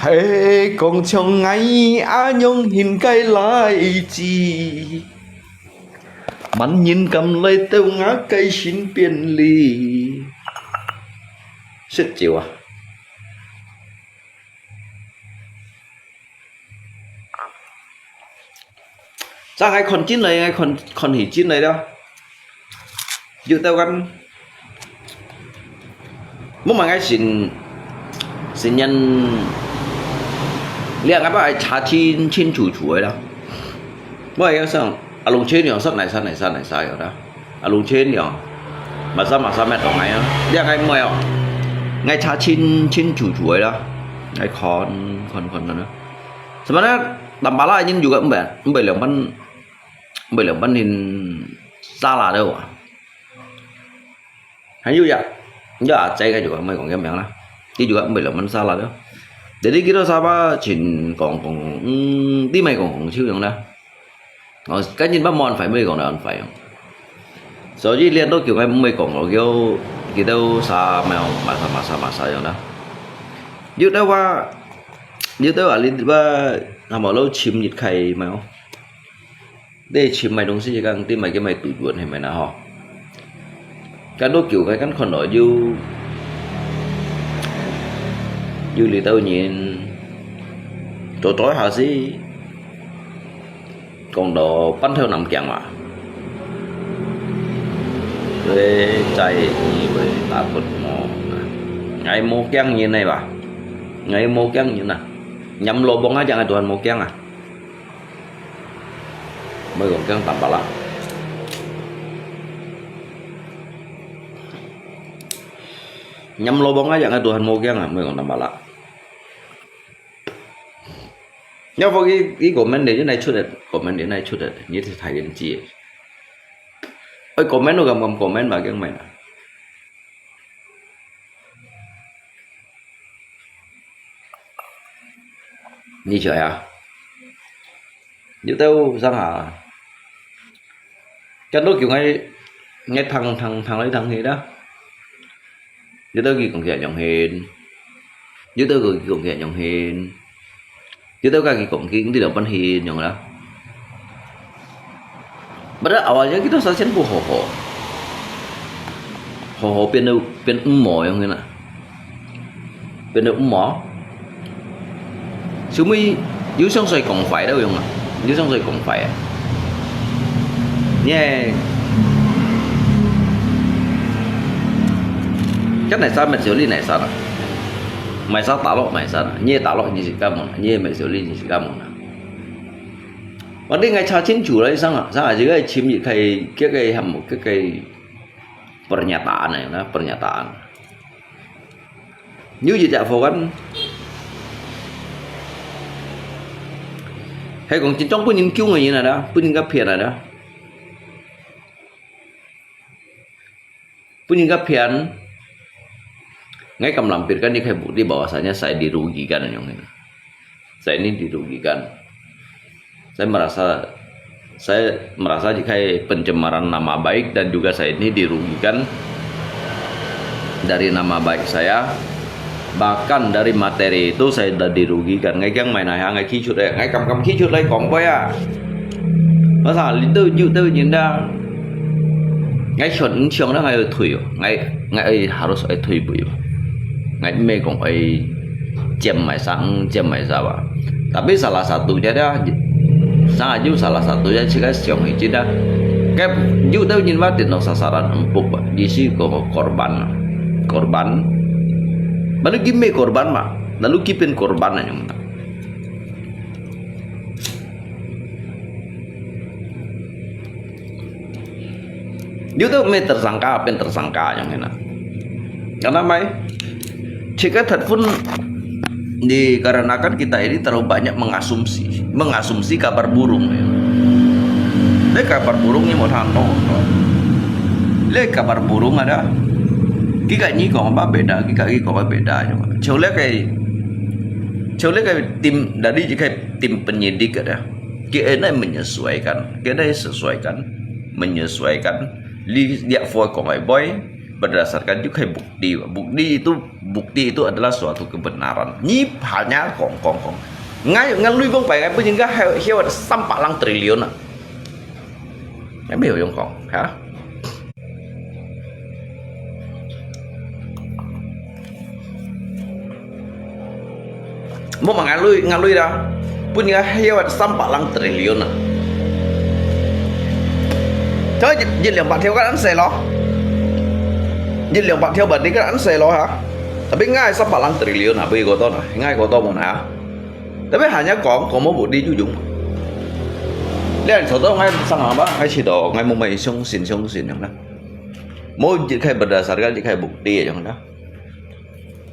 Hey, kong chong ngai a nyong hin kai lai chi. Man nyin kam lai teu nga kai sin pian li. Sit chiu ah. Sa ngai khon chin lai, ngai khon, khon hỉ chin lai đó. Yu tao kan. Mô mà ngai sin, sin nhân. Lia ngai ba ai cha chin, chin chu chu ai đó. Mô ai sang, a long chin yong sat nai sat nai sat nai sa yong đó. A lung chen yong. Masa masa met tong ngai a. Liak ngai mui o. Ngai cha chin chin chu chu ai la. Ngai khon khon khon na. Sebenarnya tampala nyin juga mbe mbe liang ban mbe liang ban hin sala de wa. Hai yu ya. Ya cai ka juga mbe kong yam yang la. Ti juga mbe liang ban sala de. Jadi kita saba chin kong kong ti mai kong kong chiu yong la. Ơ, cái nhìn bác mò ăn phải mới còn là ăn phải không? 所以這兜叫𠊎毋會講咯，叫佢兜啥，麼个，麼啥，麼啥，麼啥樣啦。有兜話，有兜話，你話，那麼老尋日開，麼个，你尋買東西，講，你買个買杜絕，係咪啦，吼？該兜叫𠊎，該看到有，有這兜人，做做下事。 講到半頭南京嘛，所以在以為打骨無，𠊎無驚人个吧，𠊎無驚人啊，nhắm lô bông啊，正係Tuhan無驚啊，毋會講驚Tampalak。Nhắm lô bông啊，正係Tuhan無驚啊，毋會講Tampalak。 若無佢，佢comment你，你哪出个，comment你哪出个，你係大人知个。愛comment都敢敢comment吧，驚咩啦？你曉得啊？你兜上下， 該兜叫𠊎，𠊎聽聽聽來聽去啦。有兜佢講佢仰形，有兜佢講佢仰形，有兜佢講佢，你兩半形樣啦。Padahal awalnya kita sa全部好好，好好變到，變毋好樣个啦。 變到毋好。所以有相信講壞都用啊，有相信講壞啊。你係，該哪儕乜就你哪儕啦，買啥打落買啥啦，你係打落你自家問啦，你係買就你你自家問啦。Padahal𠊎查清楚了，上啊，上啊，這個尋一個，這個項目，這個pernyataan啊，pernyataan。 有一隻貨kan，係講真正分人救个人來啦，分人家騙來啦，分人家騙。Ngai kam lampirkan ikai bukti bahwasanya saya dirugikan, yang ini. Saya ini dirugikan. Saya merasa, saya merasa jika pencemaran nama baik dan juga saya ini dirugikan dari nama baik saya, bahkan dari materi itu saya sudah dirugikan. Ngai kiang mai nai ha, ngai kicut eh, ngai kam kam kicut lai kong boy ah. Masa litu ju tu jinda. Ngai chon chong na ngai thui, ngai ngai harus ai thui bui. Ngai me kong ai 占埋生，占埋啥啊。Tapi salah satunya dah, sangat juga salah satunya jika siang hiji dah. Kaya juga tahu nyin mati no sasaran empuk, di si ko korban, korban. Baru gimik korban mah, lalu kipin korban aja. Dia tu meh tersangka, pen tersangka yang kena. Karena mai, jika telepon dikarenakan kita ini terlalu banyak mengasumsi, mengasumsi kabar burung. Ini kabar burung ni mau tahu. Ini kabar burung ada. Kita ni kau apa beda, kita ni kau apa beda. Coba kai, coba kai tim dari jika tim penyidik ada. Kita menyesuaikan, kita sesuaikan, menyesuaikan. Li dia foi kong ai boy berdasarkan juga bukti. Bukti itu, bukti itu adalah suatu kebenaran. Ni hanya kong kong kong. Ngai ngai lui bong pai ngai pun jingga hiu sampak lang triliun ah. Ngai 没有用 kong ha. Mo mangalui ngalui dah. Pun ya hiu sampak lang triliun ah. Jadi jadi 两百 條 kan ansai lo. Jadi 两百 條 berarti kan ansai lo ha. Tapi ngai sampak lang triliun ah, bui kotor nah, ngai kotor mo nah. Tapi hanya kong kong mo bukti jujung. Lian soto ngai sang apa, ngai sih do, ngai mo mai 相信 相信 yang nah. Mo jit kai berdasarkan jit kai bukti yang nah.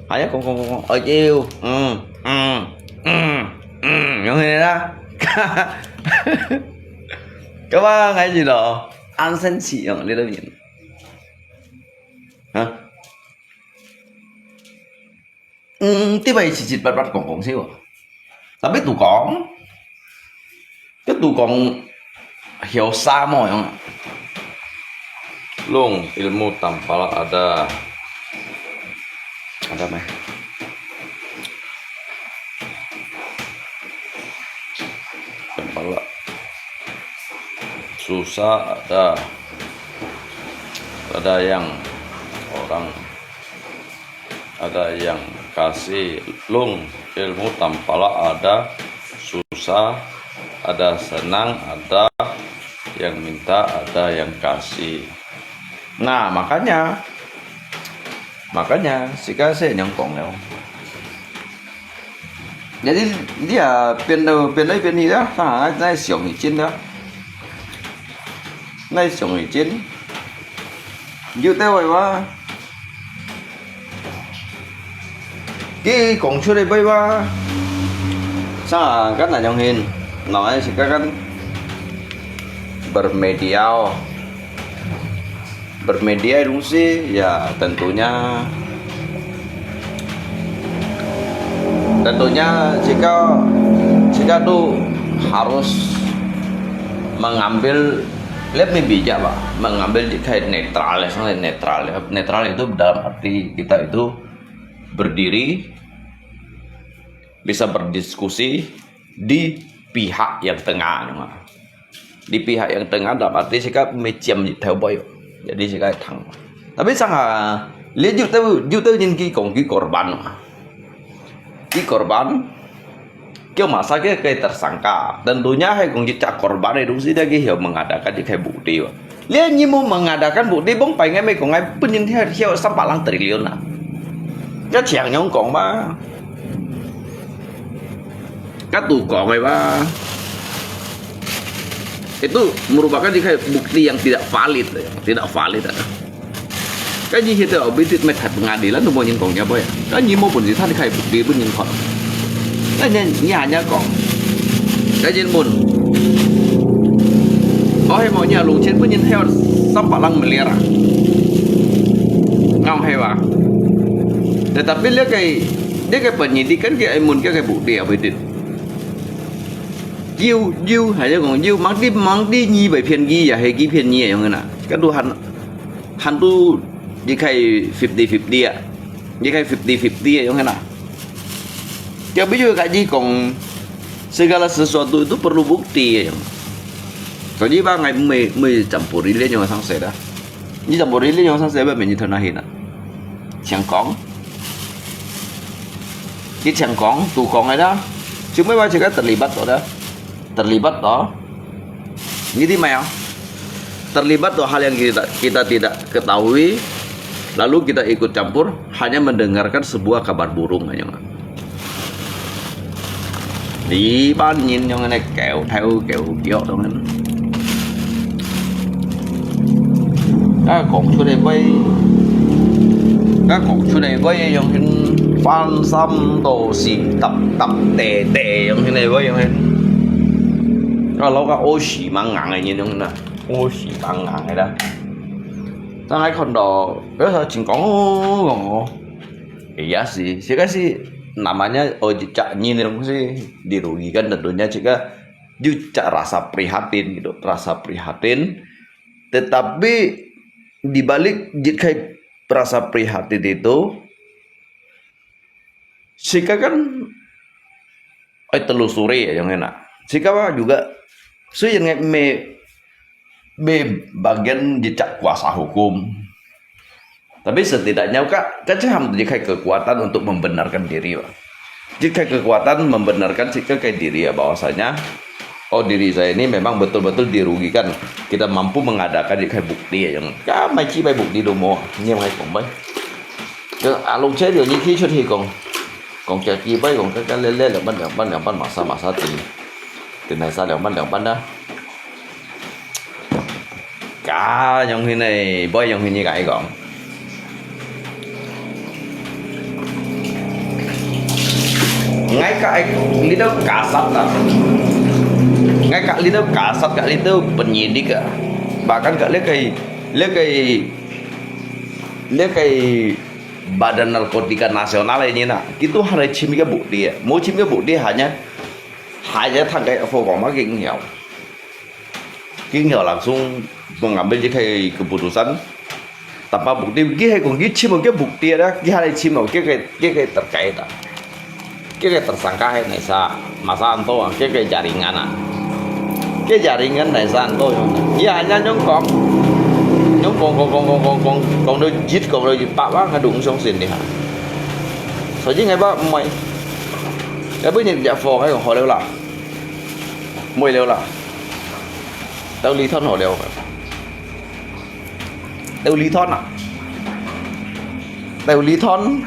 Hanya kong kong kong, oh jiu, hmm, hmm, hmm, hmm, yang ini lah. Kau apa ngai sih do, ansai sih yang ni dah ni. Hah? Hmm, tiba-tiba 七七八八 kong kong sih. Tapi tukang, cái tukang hiu sa mo yang. Lung, ilmu tampalak ada. Ada mai. Tampalak. Susah ada. Ada yang orang, ada yang kasih. Lung, ilmu tampalak ada. Susah ada, senang ada, yang minta ada, yang kasih. Nah, makanya, makanya, sika saya nyong kong liao. Jadi, dia 变到，变来变去的，啊，那想已经的，那想已经，有得位哇。佢讲出来位哇，啥，kan那种人，那还是刚刚 bermedia. Bermedia 的东西，ya tentunya, tentunya jika, jika tu harus mengambil, let me bijak, Pak, mengambil jika netral, ya, sangat netral, ya. Netral itu dalam arti kita itu berdiri, bisa berdiskusi di pihak yang tengah. Di pihak yang tengah dalam arti sika meciam di tau boy. Jadi sika thang. Tapi sang ha, lihat juta, juta nyin ki kong ki korban. Ki korban, kyo masa ke, ke tersangka. Tentunya hai kong ki cak korban itu sih dia ki hiau mengadakan di kai bukti. Lihat nyi mau mengadakan bukti bong pai ngai mai kong ngai pun nyin hiau, hiau sampai lang triliun ah. Kau chiang nyong kong ma. Kau tu kong mai ba. Itu merupakan di kai bukti yang tidak valid, tidak valid. Kan nyi hitu abitit mai that pengadilan tu mau nyin kong nya boy. Kan nyi mau pun di that di kai bukti pun nyin kong. Kan nyi, nyi hanya kong. Kan nyin pun. Oh, hai mau nyi lung chen pun nyin hai sampai lang miliar. Ngau hai ba. Tetapi lihat kai, lihat kai penyidik kan kai ai mun kai bukti abitit. Jiu, jiu, hai kong jiu, mang di, mang di nyi bai phian ki, ya hai ki phian nyi yang na. Kan tu han Hantu di kai fifty fifty ah. Di kai fifty fifty ah, yung hena. Kaya biju kaji kong segala sesuatu itu perlu bukti ya, yung. Kaji ba ngai mui, mui campur ile yung sang seda. Ni campur ile yung sang seda ba menyi thona hina. Siang kong. Di siang kong, tu kong ada. Cuma ba cakap terlibat tu dah. Terlibat toh. Ngerti mai ya? Terlibat toh hal yang kita, kita tidak ketahui, lalu kita ikut campur, hanya mendengarkan sebuah kabar burung aja. Di ban nyin yang ini kêu theo kêu kiok dong. 啊，講出來會，啊，講出來會用緊翻三到四，搭搭地地用緊來會用緊。啊，老个屙屎猛硬个人用緊啊，屙屎猛硬个啦。當然看到，有時候真講哦，講哦，也是，這個是namanya oh cak nyin東西dirugikan tentunya jika you cak rasa prihatin gitu, rasa prihatin. Tetapi di balik jika rasa prihatin itu, sika kan ai telusuri ya yang enak. Sika juga, so yang me, me bagian jejak kuasa hukum. Tapi setidaknya ka, ka cek ham jika kekuatan untuk membenarkan diri, Pak. Jika kekuatan membenarkan jika diri ya bahwasanya oh, diri saya ini memang betul-betul dirugikan. Kita mampu mengadakan di kai bukti ya, yang ka mai chi bai bukti do mo, nyi mai kong bai. Ke alung che dio nyi ki chut hi kong. Kong kia ki bai kong ka ka le le le ban le ban le ban masa masa ti. Ti nai sa le ban le ban da. Ka yang hi nai, bai yang hi nyi ka ai kong. Ngay cả little kasat ta. Ngay cả little kasat, cả little penyidik ah. Bahkan cả little kai, little kai, little kai Badan Narkotika Nasional ini na. Itu hanya chim ka bukti ya. Mau chim ka bukti hanya, hanya thang kai fo kong ma king yau. King yau langsung mengambil je kai keputusan. Tanpa bukti,佢係講佢尋無个bukti啦，佢還來尋無个个个个terkait啊。个个tersangka係哪儕，masa anto啊，个个jaringan啊，个jaringan哪儕anto樣。佢還恁樣講，樣講講講講講講講到一講到一百啊，𠊎都毋相信你哈。所以𠊎話毋會，要不然隻貨𠊎講好了啦，毋會了啦，到李團好了。 Teu li thon ah. Teu li thon.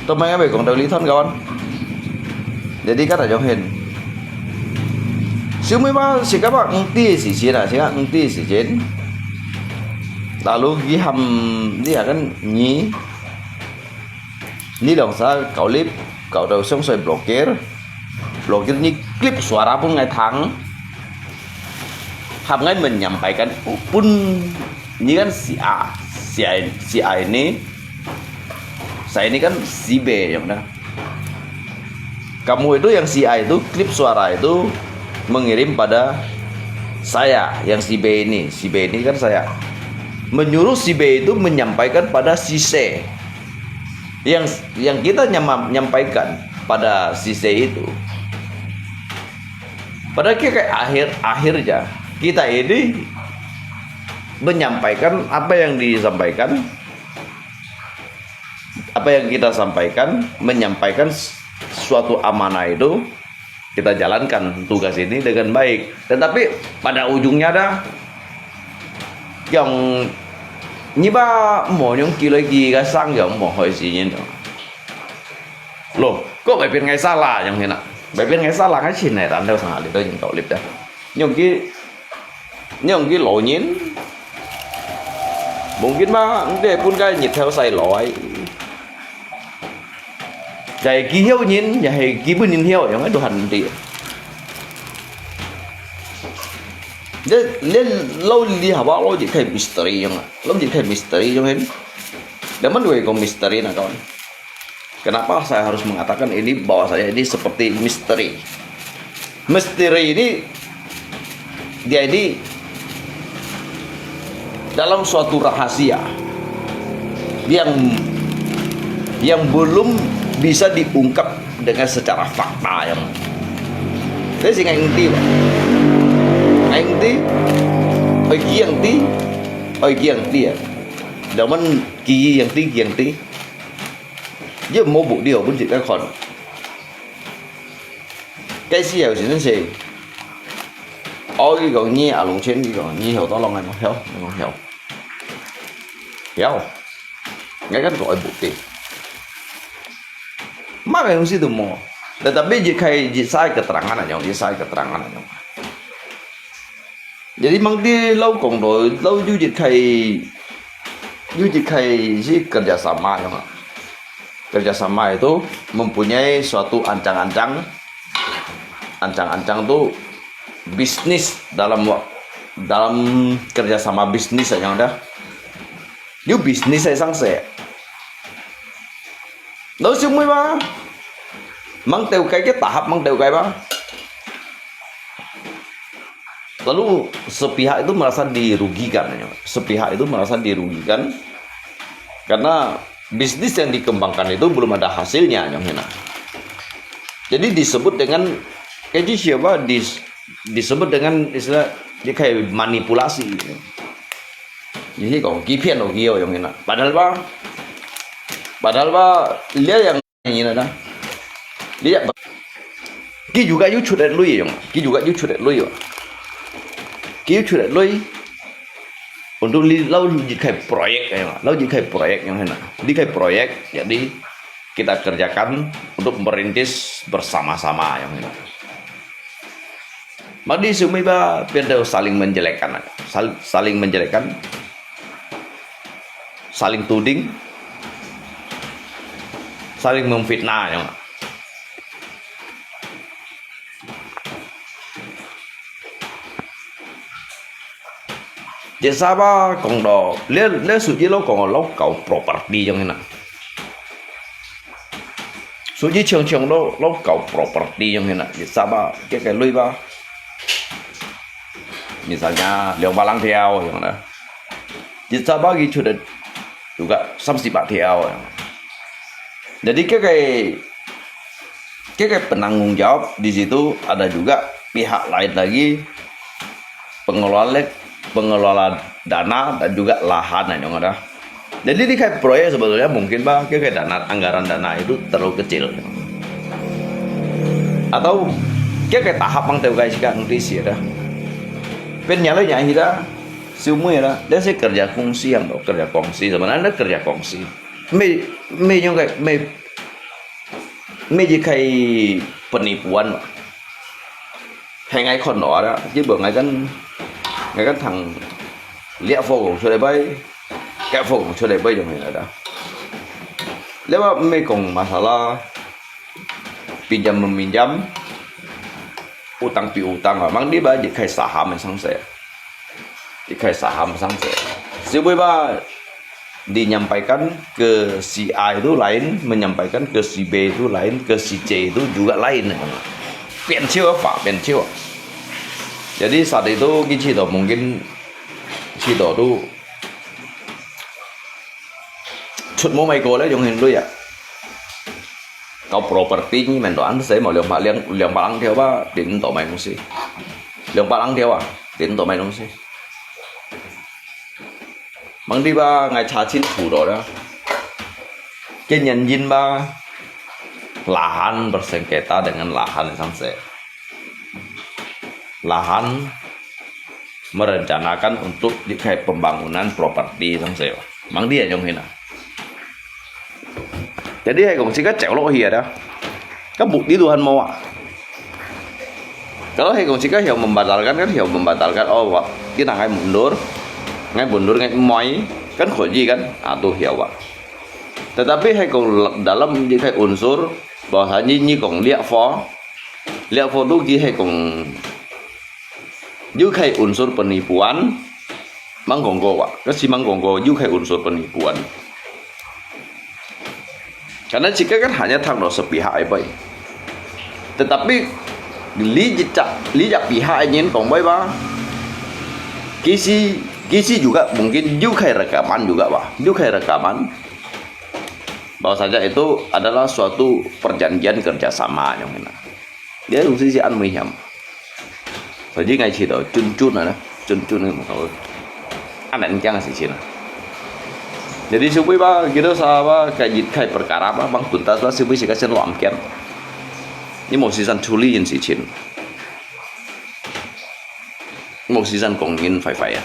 Tumai abe kong teu li thon kawan. Jadi kata jong hin. Siu mui ma sika ba ngti si chin ah, sika ngti si chin. Lalu giham dia kan nyi. Ni dong sa kau lip, kau tau song soi blokir. Blokir ni klip suara pun ngai thang. Hap ngai menyampaikan pun ni kan si A, si A, si A ini. Saya ini kan si B yang dah. Kamu itu yang si A itu klip suara itu mengirim pada saya yang si B ini. Si B ini kan saya. Menyuruh si B itu menyampaikan pada si C. Yang yang kita nyama- nyampaikan pada si C itu. Pada kita akhir akhirnya kita ini menyampaikan apa yang disampaikan, apa yang kita sampaikan, menyampaikan suatu amanah itu kita jalankan tugas ini dengan baik. Tetapi pada ujungnya dah yang nyiba mo nyong kiloi ki ka sang yang mo hoi si nyin. Lo, kok bai pian ngai salah yang hina. Bai pian ngai salah ngai chin nai tan deu sang ali deu jing kau lip dah. Nyong ki nyong ki lo nyin. Mungkin ma ngte pun kai nyit theo sai lo ai. Jai ki hiau nyin, jai ki pun nyin hiau yang ai Tuhan ti. Dia dia lo li hawa lo jit kai misteri yang. Lo jit kai misteri yang hin. Dia man doi ko misteri na kawan. Kenapa saya harus mengatakan ini bahwasanya ini seperti misteri? Misteri ini dia ini dalam suatu rahasia yang yang belum bisa diungkap dengan secara fakta yang. Saya sih ngai ngti, Pak. Ngai ngti, oi ki yang ti, oi ki yang ti ya. Daman ki yang ti, ki yang ti. Dia mau buk dia pun cik kai kon. Cái gì hiểu gì nên gì. Ôi cái còn nhi à lùng trên cái còn nhi hiểu tao lòng này mà hiểu, này mà hiểu. Hiểu. Ngay cái gọi bụt đi. Mắc cái gì tụi mò. Tetapi jika jika saya keterangan aja, jika saya keterangan aja. Jadi mang ti lau kong do, lau yu jit khai, yu jit khai si kerjasama yang. Kerjasama itu mempunyai suatu ancang-ancang, ancang-ancang tu bisnis dalam wa- dalam kerjasama bisnis yang ada. Yu bisnis ai sang se. Lau siu mui ba. Mang teu kai ke tahap mang teu kai ba. Lalu sepihak itu merasa dirugikan, sepihak itu merasa dirugikan karena bisnis yang dikembangkan itu belum ada hasilnya, yang hina. Jadi disebut dengan, kaji siapa dis, disebut dengan istilah dia kayak manipulasi. Jadi kok kipian lo kio yang hina. Padahal ba, padahal ba dia yang 你呢？你也，佢又个又出來鐳用，佢又个又出來鐳哦，佢又出來鐳。Untuk你老一開 proyek ya, 老一開 proyek yang hina, 你開 proyek, jadi kita kerjakan untuk merintis bersama-sama yang hina. Madi semua ba pindah saling menjelekkan, sal- saling menjelekkan, saling tuding, saling memfitnah yang. Jadi siapa kong do, le le suji lo kong lo kau properti yang hina. Suji cheng cheng lo lo kau properti yang hina. Jadi siapa ke ke lui ba. Misalnya liang balang tiao yang na. 一隻bagi出得juga三四百條啊。Jadi，該個，該個penanggung jawab di situ ada juga pihak lain lagi, pengelola, pengelola dana dan juga lahan, nah, yang ada. Jadi, di kai proyek sebetulnya mungkin, Pak, ke, ke dana, anggaran dana itu terlalu kecil. Atau, ke, ke tahap mang teu kai sika ngti sia dah. Pen nyala nyahi dah, siumui dah. Dia si kerja kongsi yang tu, kerja kongsi. Sebenarnya kerja kongsi. Mei, mei nyong kai, mei, mei je kai penipuan, Pak. Hai ngai kon lo ada, jadi buat ngai kan, ngai kan thang liak fo kong sudah bai, liak fo kong sudah bai jong ada. Lepas mei kong masalah pinjam meminjam, utang piutang, mang di ba je kai saham sang se. Di kai saham sang se. Siapa ba dinyampaikan ke si A itu lain, menyampaikan ke si B itu lain, ke si C itu juga lain. Pian ciu apa, pian ciu. Jadi saat itu kita mungkin kita tu 出無賣過咧，用現鐳啊。搞 property你們都恁細無兩百兩兩百零條吧，頂多賣東西。兩百零條啊，頂多賣東西。Mang di ba ngai查清楚了啦。Kenyan jin ba lahan bersengketa dengan lahan sang se. Lahan merencanakan untuk dikai pembangunan properti sang se. Mang di yang hina. Jadi hai kong sika cek lo hi ada. Kan bukti Tuhan mau ah. Kalau hai kong sika hiau membatalkan kan hiau membatalkan oh wah. Kita ngai mundur. Ngai mundur ngai mai kan khoji kan. Ah tu hiau wah. Tetapi hai kong dalam dikai unsur bahwasanya ni kong liak fo. Liak fo tu ki hai kong Yu khai unsur penipuan, mang kong ko wa. Kasi mang kong ko, yu khai unsur penipuan. Karena jika kan hanya thang do sepihak ai bai. Tetapi li jejak, li jak pihak ai nyen kong bai ba. Kisi, kisi juga mungkin yu khai rekaman juga ba. Yu khai rekaman. Bahwasanya itu adalah suatu perjanjian kerjasama yang mana. Dia usi si an mui hiam. Jadi ngai cito, cun-cun ana, cun-cun ni mukau. Anak ni kiang si cina. Jadi supaya ba kita sa ba kajit kai perkara ba bang tuntas ba supaya si kasian lo amkian. Ni mau sisan culi yin si cin. Mau sisan kong yin fai fai ya.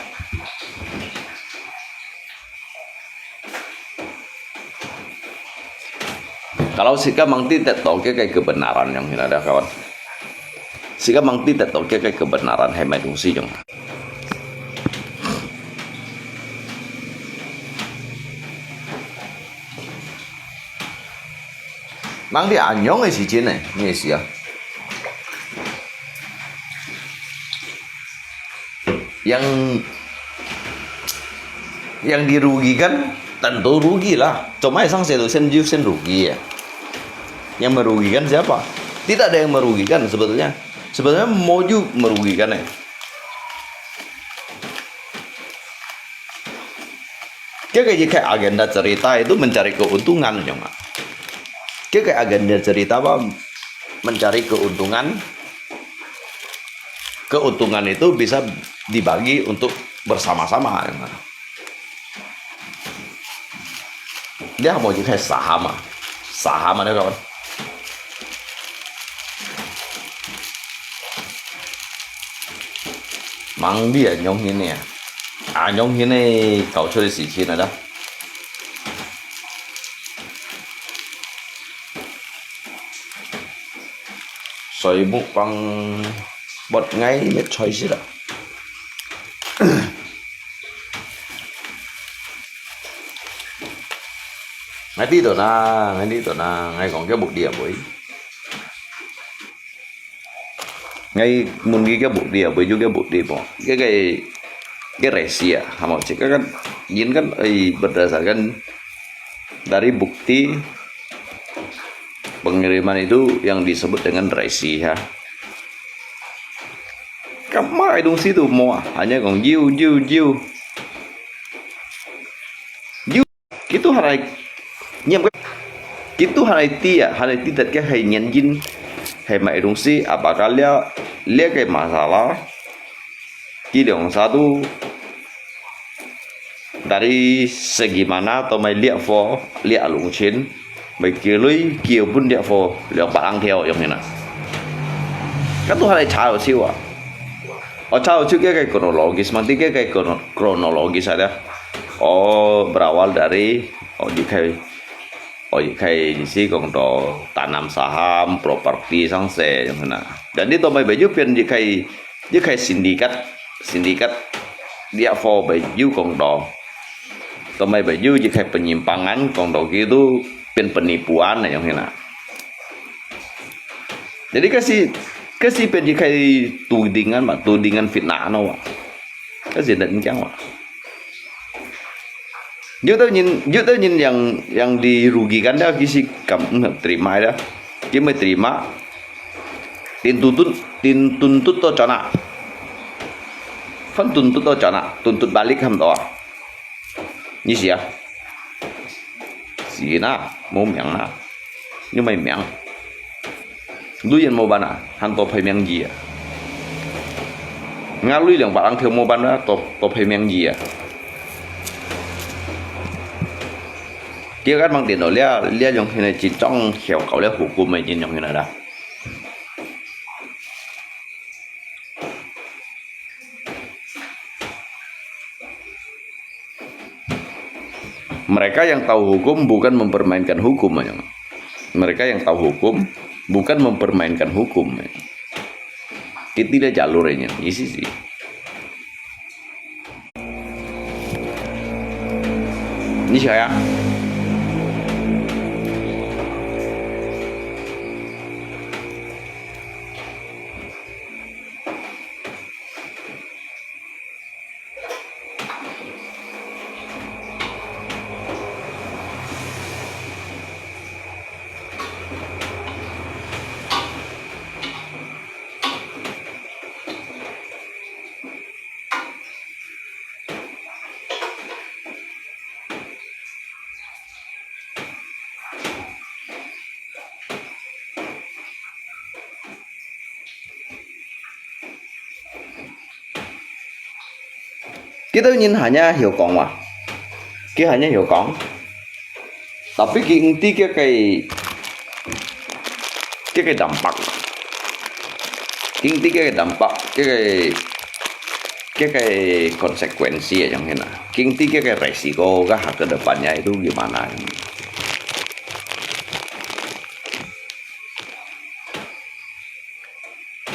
Kalau sika mangti teto ke kai kebenaran yang hina ada kawan. Sika mangti teto ke kai kebenaran hai mai dungsi yang. Mangti anyong e si cin e, ni si ya. Yang yang dirugikan tentu rugi lah. Cuma sang satu sen ju sen rugi ya. Yang merugikan siapa? Tidak ada yang merugikan sebetulnya. Sebetulnya mau ju merugikan eh. Kaya jika agenda cerita itu mencari keuntungan cuma. Kaya agenda cerita apa mencari keuntungan keuntungan itu bisa dibagi untuk bersama-sama. Dia mau juga saham ah. Saham ada kawan. Mang dia nyong ini ya. Ah nyong ini kau curi sisi ada. 水木幫屈危滅菜色啦。𠊎知道啦，𠊎知道啦，𠊎講佢目的啊會。 Ngai mun ki ke bukti apa juga ke bukti po. Ke ke ke resi ya, hamo cik kan yin kan ai berdasarkan dari bukti pengiriman itu yang disebut dengan resi ha. Kama itu situ mo hanya kong jiu jiu jiu. 還來，你毋，佢都還來知啊，還來知得个係原因，係麼个東西，apakah這，這个masalah，佢兩儕都 dari segi mana都毋係這貨，這農村，毋係佢鐳，佢分這貨兩百零條，樣形啊。該都還來查有手啊。哦，查有手个个kronologis，mangti个个krono-，kronologis ada。哦，berawal dari，哦，一開，哦，一開始講到tanam saham，properti，生死，樣形啊。Jadi都毋係，就變一開，一開sindikat，sindikat，這貨毋係有講到。都毋係有一个penyimpangan，講到佢都變penipuan，樣形啊。Jadi該時，該時變一个tudingan嘛，tudingan fitnah no啊。該時人驚嘛。有兜人，有兜人yang，yang dirugikan，佢係敢，嗯，terima个，佢毋terima，dituntut，dituntut到chona。Kan tuntut到chona，tuntut balik，看到啊？ 你死啊？死啦，無命啦，又無命。鐳人無辦啊，還多賠命二啊。𠊎鐳兩百零條無辦啊，多，多賠命二啊。佢个望電腦了，了用現在集中效果了，hukum个應用起來啦。 Mereka yang tahu hukum bukan mempermainkan hukum, ya. Mereka yang tahu hukum bukan mempermainkan hukum, ya. Kita ada jalur ini, isi sih. Ini siapa? Kita nyin hanya hiểu講嘛，佢hanya hiểu講，tapi佢毋知佢个，佢个dampak，佢毋知佢个dampak，佢个，佢个konsekuensi啊，樣形啊，佢毋知佢个risiko，佢下个depannya itu gimana。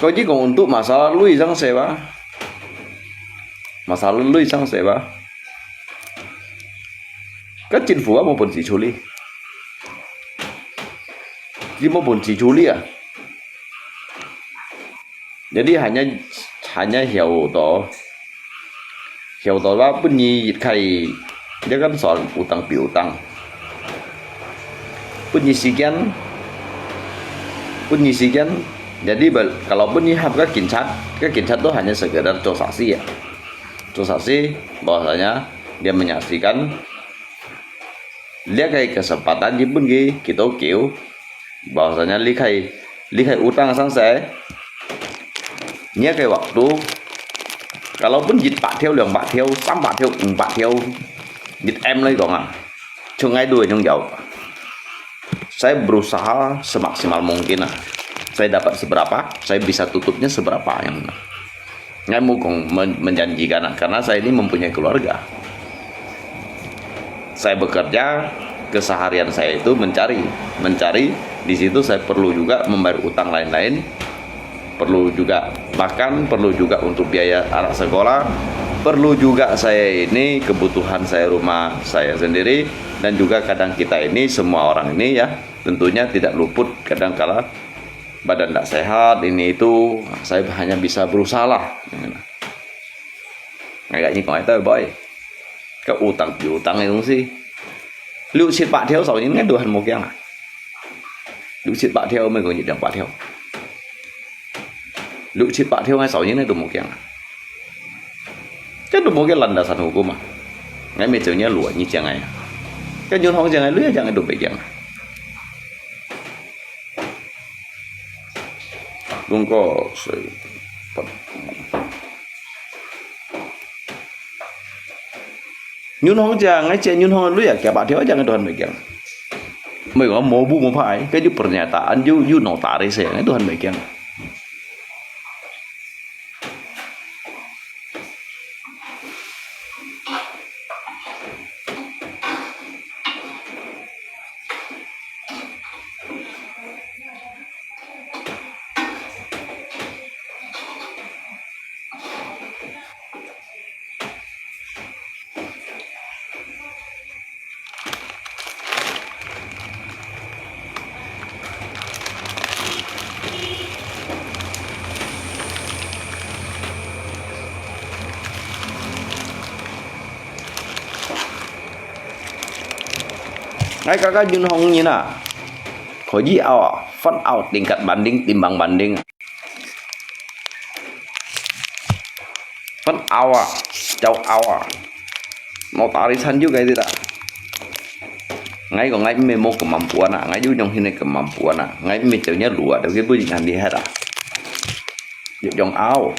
Kau ji kong untuk masalah lui sang se ba? Masalah lui sang se ba? Kan chính phủ á, 無本事處理。佢無本事處理啊。Jadi hanya，hanya曉到 曉到話分你一開，這个算utang piutang。分你時間，分你時間。Jadi kalau分你喊个警察，个警察都hanya sekedar做saksi啊，做saksi，bahwasanya dia menyaksikan，這个kesempatan佢分佢，佢都叫，bahwasanya你可以，你可以utang sang se。 你个waktu，kalau分一百條、兩百條、三百條、五百條，你M來講啊，從𠊎都會用有。Saya berusaha semaksimal mungkin啊，saya dapat seberapa，saya bisa tutupnya seberapa，樣。𠊎無講men-，menjanjikan啊，karena saya ini mempunyai keluarga。 Saya bekerja, keseharian saya itu mencari, mencari. Di situ saya perlu juga membayar utang lain-lain, perlu juga makan, perlu juga untuk biaya anak sekolah, perlu juga saya ini kebutuhan saya rumah saya sendiri, dan juga kadang kita ini semua orang ini ya, tentunya tidak luput kadang kala badan tidak sehat, ini itu, saya hanya bisa berusaha lah. Ngay cả như có ai tới boy. Cái utang piutang này cũng gì. Lũ xịt bạc thiếu sáu những ngày đùa hẳn một keng à. Lũ xịt bạc thiếu mới có những đồng bạc thiếu. Lũ xịt bạc thiếu ngày sáu những ngày đùa một keng à. Chứ đùa một cái lần đã sẵn hukum à. Ngay mấy triệu nhớ lụa như chàng ngày à. 該銀行正个鐳啊，正个都袂驚。用个水，銀行正个借銀行个鐳啊，幾百條正个都還袂驚。毋係講無步無拍，該就pernyataan，就，就notaris，該都還袂驚。 𠊎家家銀行人啊，可以拗啊，發拗tingkat banding、timbang banding。發拗啊，照拗啊，notaris-an就該啲啦。𠊎講𠊎毋係無kemampuan啊，𠊎有用現个kemampuan啊，𠊎毋係照若路啊，都去分人厲害啊。用拗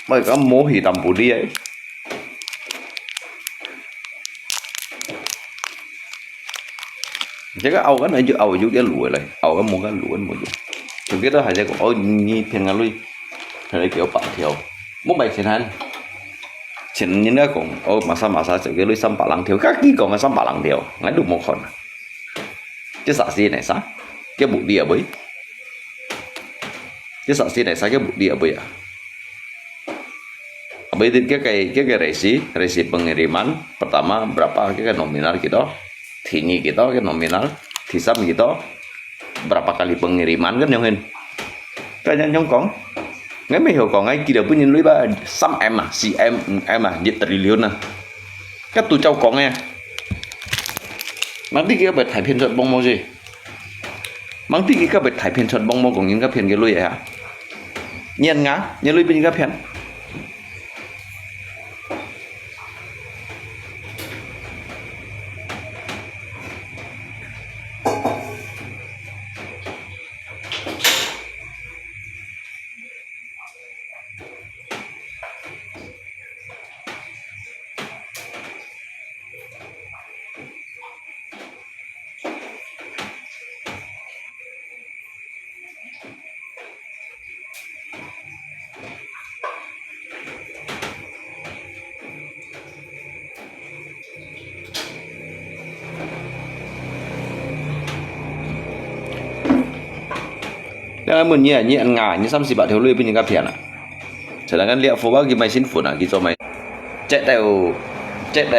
，𠊎講無去淡薄啲誒。 這个拗个呢就拗有个路个嘞，拗个無个路个無用。就記得還在講，哦，你騙个鐳，還在給我八條，無買錢還。前人家講，哦，masa-masa就个鐳三百零條，佢講个三百零條，𠊎都無看啊。這啥事呢？啥？這目的啊，喂？這啥事呢？啥个目的啊，喂啊？ Apa itu kaya kaya kaya resi, resi pengiriman pertama berapa kaya nominal kita, tini kita kaya nominal, tisam kita berapa kali pengiriman kan yang kan. Kan yang yang kong, ngai meh kong ngai kira pun yang lui ba sam M ah, si M, M ah, dia triliun ah. Kan tu cau kong eh. Nanti kita berthai pian cot bong mo si. Nanti kita berthai pian cot bong mo kong yang ka pian ke lui eh ha. Nyan nga, nyan lui pun ka phian. 你問你啊，你恁𠊎，你三四百條鐳分人家騙啊？Sedangkan liak foba佢買新款啊，佢做買，check到，check到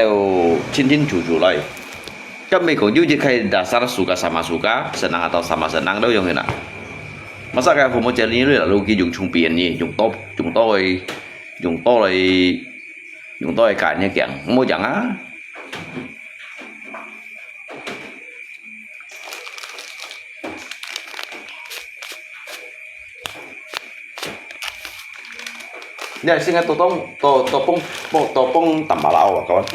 清清楚楚來。 Kan meh kong ju jik khai dasar suka sama suka, senang atau sama senang tu yang kena. Masa kaya homo celi ni lalu ki jung chung pien ni, jung top, jung toi, jung toi, jung toi kan ni kiang, mo jang ah. Nè, sing ngai to tong, to, to pong, pong, to pong tambah lau ah, kawan.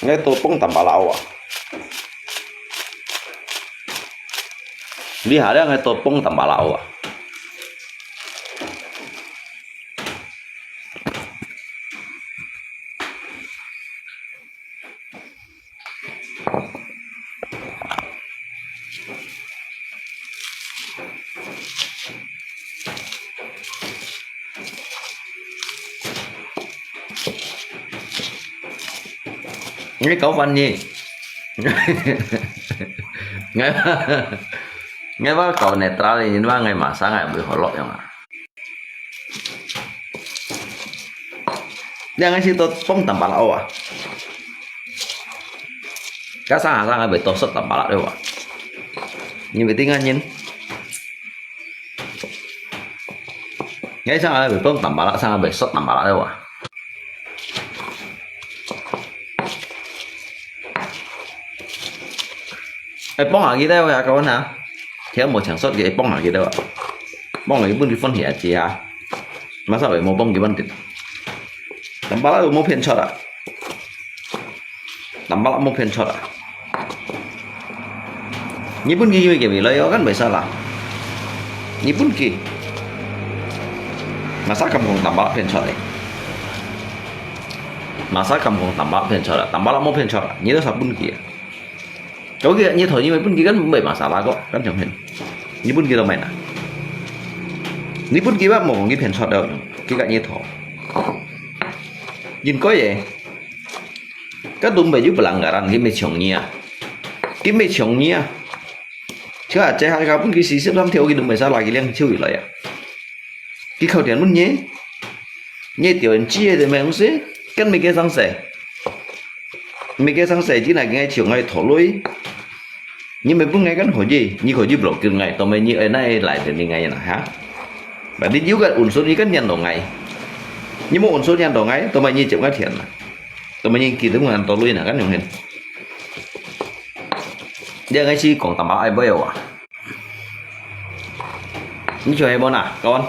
Ngai to pong tambah lau ah. Lihat ya, ngai to pong tambah lau ah. Ngai kau fan ni. Ngai, ngai ba kau netral ni, ba ngai masa ngai bui holok yang ah. Yang ngai si to pong tambah lau ah. Ka sang sang ngai bui to sot tambah lau ah. Ni bui ting ngai nyin. Ngai sang ngai bui pong tambah lau, sang ngai bui sot tambah lau ah. Ai, pong haki dai wa kawan ha. Thiam mo chang sot ke pong haki dai wa. Pong lagi pun ki phone hia chi ha. Masa we mo pong ki ban tin. Tambala都無騙出啊！Tambala無騙出啊！你分佢有幾味來哦？Kan masalah。你分佢，masa kamu tambala騙出啊？Masa kamu tambala騙出啊？Tambala無騙出啊？你都係分佢啊！Kalau kita nyetho，因為分佢kan無masalah kok，kan像係。你分佢都無啊？你分佢乜無講佢騙出了，佢个nyetho。應該个，該都無有pelanggaran，佢無搶你啊，佢無搶你啊。這下這下分佢四十三條，佢都無salah，佢兩手以來啊。 佢靠電問你，你條人知个咩東西，跟每个上勢，每个上勢，只係𠊎搶𠊎頭鐳，你咪分𠊎跟可以，你可以block𠊎，做麼你愛拿來等你𠊎啦哈？Berarti you kan unsur，你kan nyandong𠊎，你無unsur nyandong𠊎，做麼你接𠊎錢啦？做麼你記得𠊎頭鐳啦？Kan樣形，你𠊎係講Tambala愛買啊？ 你就係無啦，kawan。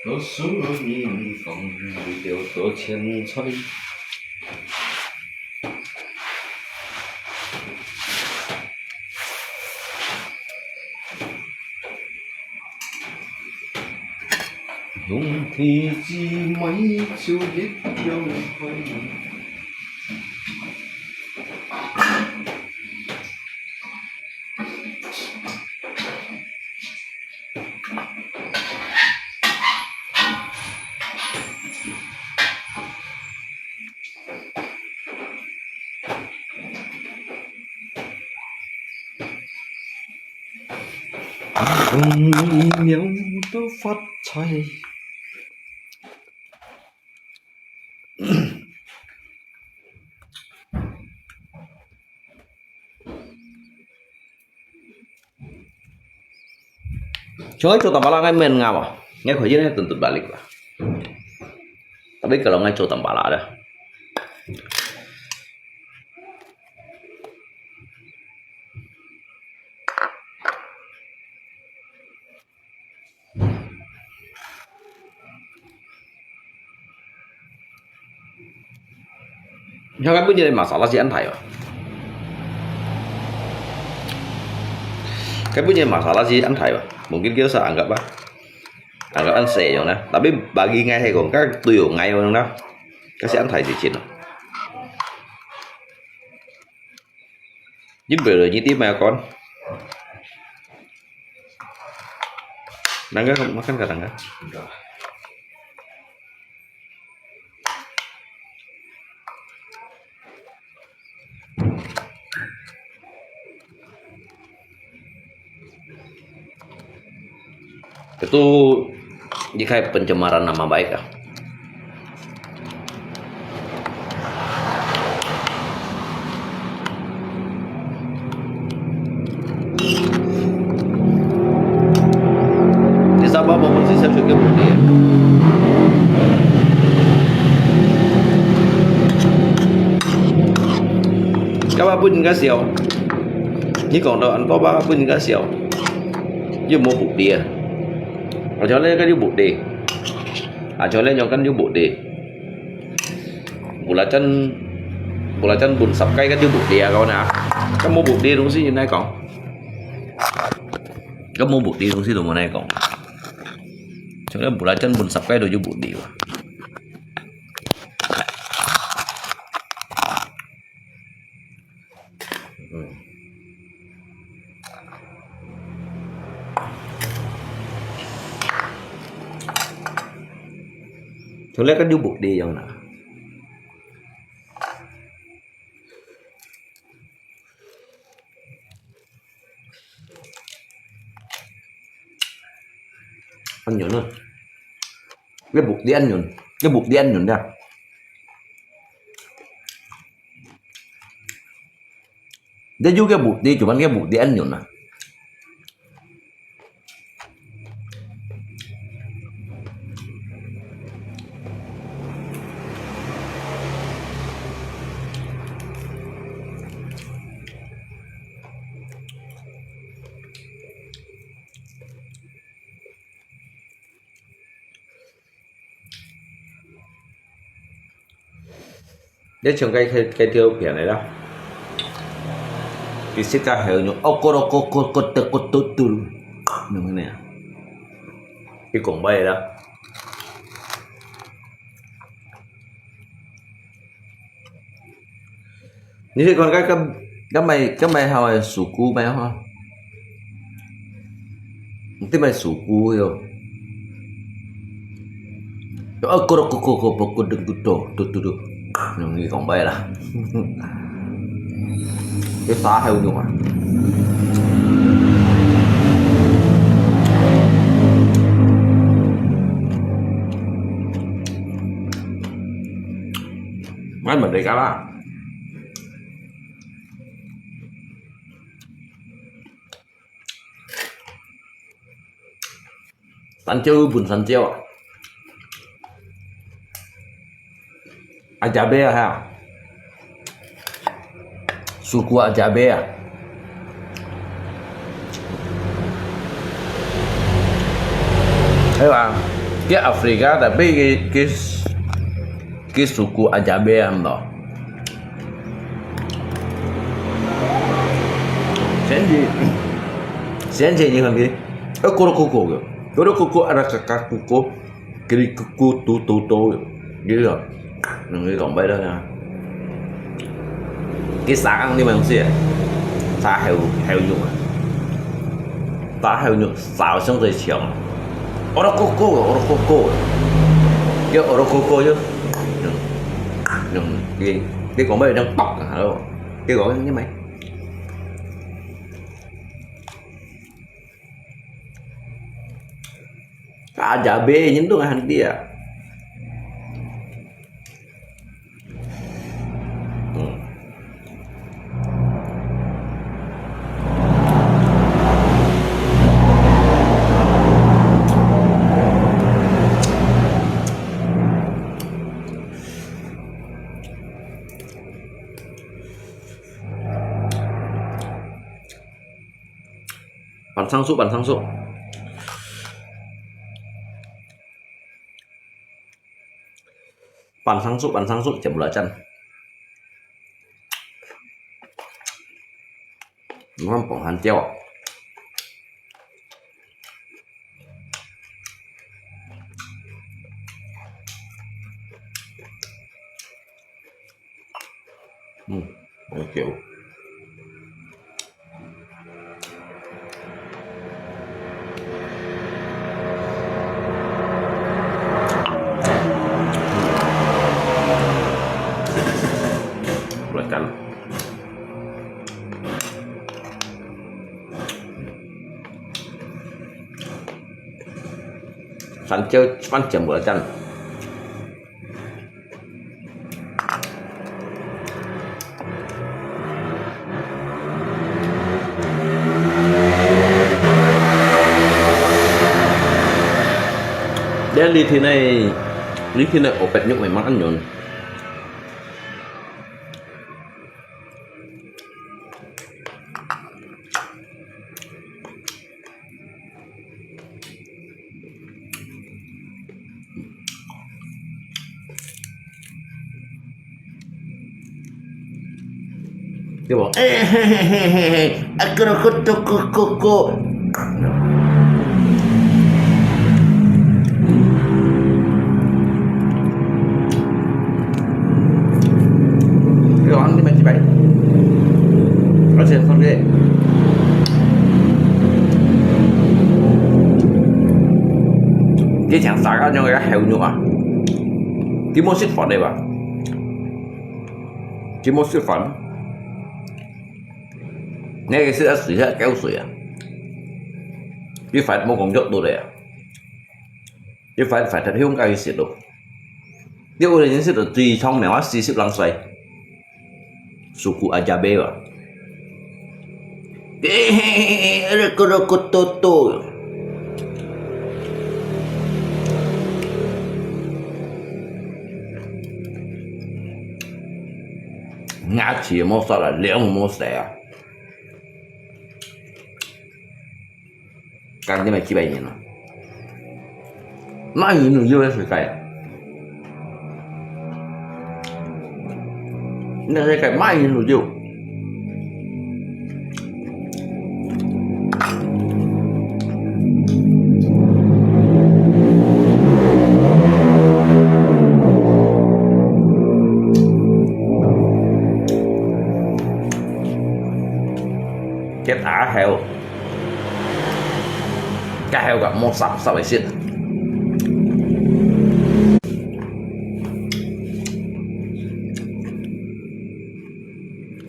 讀書人講，為了多錢財。 用地址買就一樣快。打疫苗都發財。Cuma itu tambah lah, ngai main ngapa? Ngai kau je tuntut balik lah. Tapi kalau ngai itu tambah lah ada. 你看，該本人个masala係恁大哦。該本人个masala係恁大哦，mungkin佢係anggap啊，anggap恁細樣啦。Tapi bagi𠊎係講，該對𠊎樣啦，該係恁大一斤哦。Ini boleh ini tim aircon. Nangga makan ka nangga? Itu ikai pencemaran nama baik ah. Di Sabah maupun di Seychelles ke boleh. Kau apa pun kau siau. Ni kong tau, kau apa pun kau siau. Yuk mau bukti ah. Aja le kau yuk bukti. Aja le nyong kan yuk bukti. Bulacan, bulacan bun sap kai kan yuk bukti ah kau na. Kan mau bukti dong si nai kong. Kan mau bukti dong si dong nai kong. Cuma bulacan bun sap kai do yuk bukti. Cuma kan yuk bukti yang na. Ăn nhuyễn à? Cái bột đi ăn nhuyễn. Cái bột đi ăn nhuyễn ra. Dia juga bukti, cuman dia bukti anyun lah. Dia chang kai kai kai tiu pian lai la. Di sit ka heu nyu, oh, ko ro ko ko ko te ko tu tu. Nung ne. Di kong bai la. Ni se kon ka ka ka mai ka mai hao ai su ku mai ha. Ti mai su ku yo. Yo, oh, ko ro ko ko ko ko ko deng ko to to to to. Nung ni kong bai la. Cái xá heo nhung à. Ngai mình đi cá ba. Săn chiêu bún săn chiêu à. Ajabe à ha. Suku Ajabe à. Thấy ba, cái Africa tapi cái cái cái suku Ajabe à no. Senji, senji ni kan cái, eh, kuro kuku ke, kuro kuku ada kakak kuku. Kiri kuku tu tu tu. Gitu. Nang kong bai da na. Cái xá ăn đi mà không xí à. Xá heo heo nhung à. Xá heo nhung, xào xong rồi chiang. Ora koko, ora koko. Cái ora koko chứ. Nhung, nhung, cái cái kong bai đang bọc à, hả? Cái gọi như mày. Ajabe nyen tu ngan dia. Hmm. Pantang su, pantang su. Pantang su, pantang su, jam belacan. 你看磅還掉啊。嗯，好久。嗯，來幹。 三椒，番茄無得揀。這裡頭呢，裡頭呢，烏白肉呢，蠻軟。 對無？哎，嘿，嘿，嘿，嘿，嘿，啊，咯咯咯咯咯咯。對啊，你買幾杯？而且放這。你像啥个樣个烤肉啊？你無食飯个吧？ 佢無食飯。你个食啊水啊，夠水啊。佢飯無講肉到个啊。佢飯，飯忒香該佢食咯。你有个人食到最長命啊，四十零歲。Suku Ajabe啊。 Roko-roko-toto. Ngã起毛煞了，兩毛色啊！ 講你買幾百年了。賣魚滷肉个世界，那世界賣魚滷肉。結阿猴。 該還有个毛濕濕个色。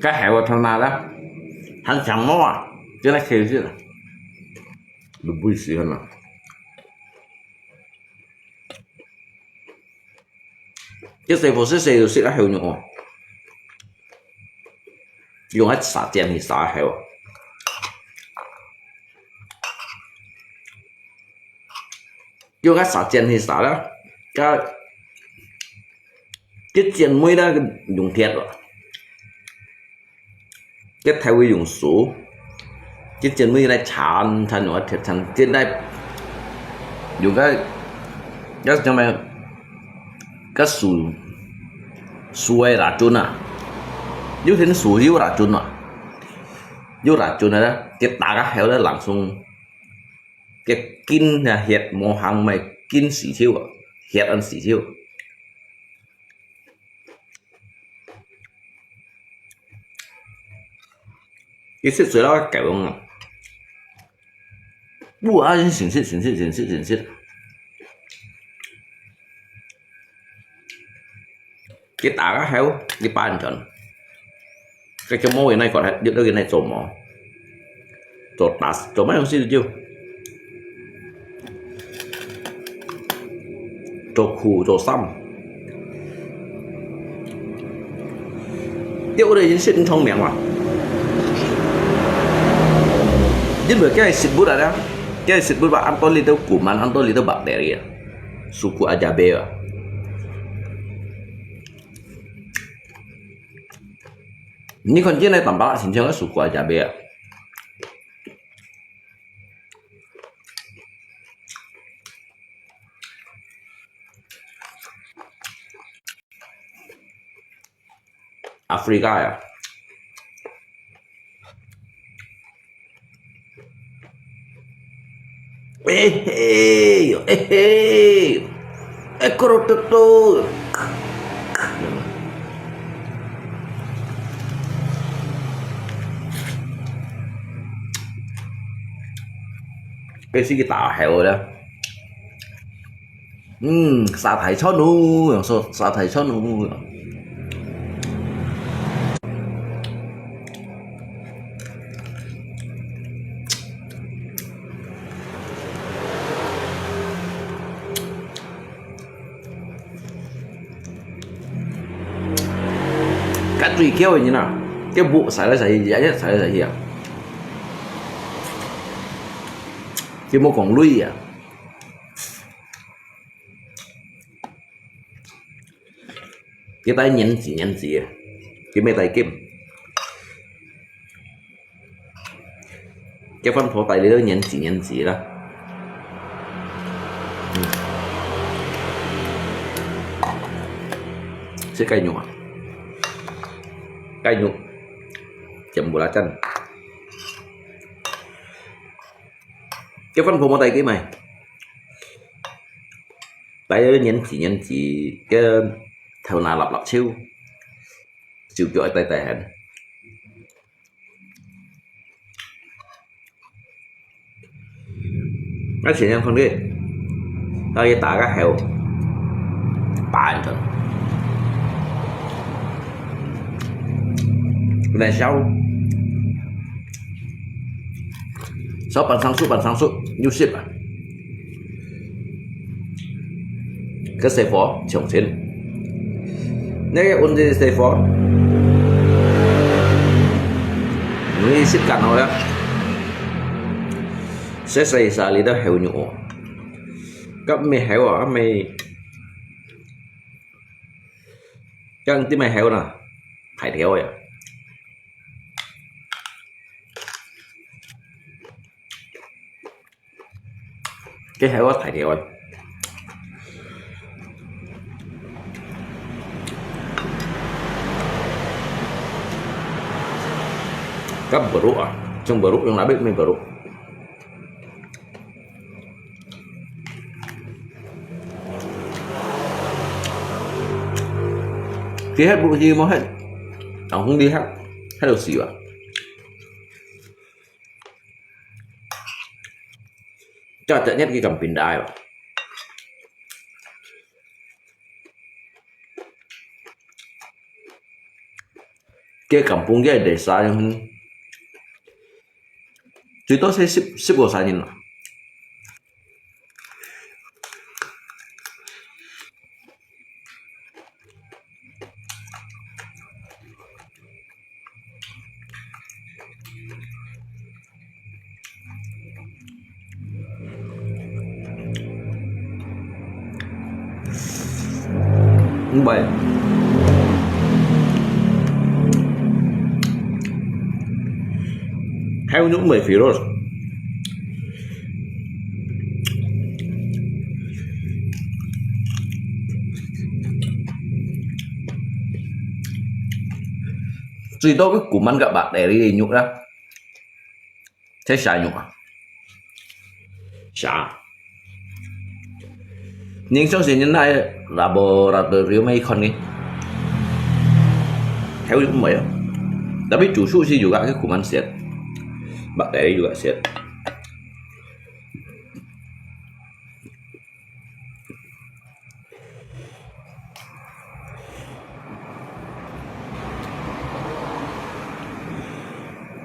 該還有个頭那啦，還長毛啊，就來可以食了。都不會喜歡了。 一細步細細就食啊，還有肉哦。用該沙煎去沙還有。用該沙煎去沙啦，該，該煎糜啦，用鐵哦。 該頭會用手，該煎糜來纏，纏用个鐵纏，煎來用个，該叫咩？該手，手个racun啊，有兜手有racun啊，有racun个啦，該打个後咧，langsung，該筋啊，血無行，毋係筋死透啊，血恁死透。 佢食水了狗樣啊！哇，真食，真食，真食，真食！佢打个後，佢搬轉。該隻毛个那個，你那個那做毛？做打，做麼个東西就？ 做褲做衫。這屋裡人食毋長命啊！因為該食物啊，該食物啊，恁多裡肚kuman，恁多裡肚bakteri啊，suku ajabe啊。你看這個蛋白質，親像个suku ajabe啊。 Afrika呀。哎嘿，哎嘿，哎，咕噜嘟嘟。該是个大口了。嗯，沙太川哦，沙，沙太川哦。 該最噭个人啊，該屋駛來駛去，日日駛來駛去啊，佢無講累啊。 佢戴年紀年紀个，佢無戴金。佢番婆戴了年紀年紀啦。嗯。食雞肉啊，雞肉，全部啦真。佢番婆無戴金嘛。 戴了年紀年紀，个頭那立立超，手腳愛戴戴緪。啊，前兩天个，啊，佢打个口，白人。 來笑。笑半生熟，半生熟，有食啊。个細貨，相親。那個問題細貨，你食乾好了。細細沙裡頭好肉哦。該毋係好啊，毋係，該點樣好呢？大條呀。 該係我大條个。該baru啊，像baru，用哪位咩baru？ 佢核毋係無核，當紅你核，核到死啊！這隻日佢咁變大哦。 該kampung个desa樣，最多係十，十個儕人啦。毋會。還有你毋會肥咯。 最多个古曼个bakteri个肉啦，係蛇肉啊。蛇。人相信人來laboratorium去看个，係毋係啊？Tapi主廚係有个，个古曼食，bakteri有个食。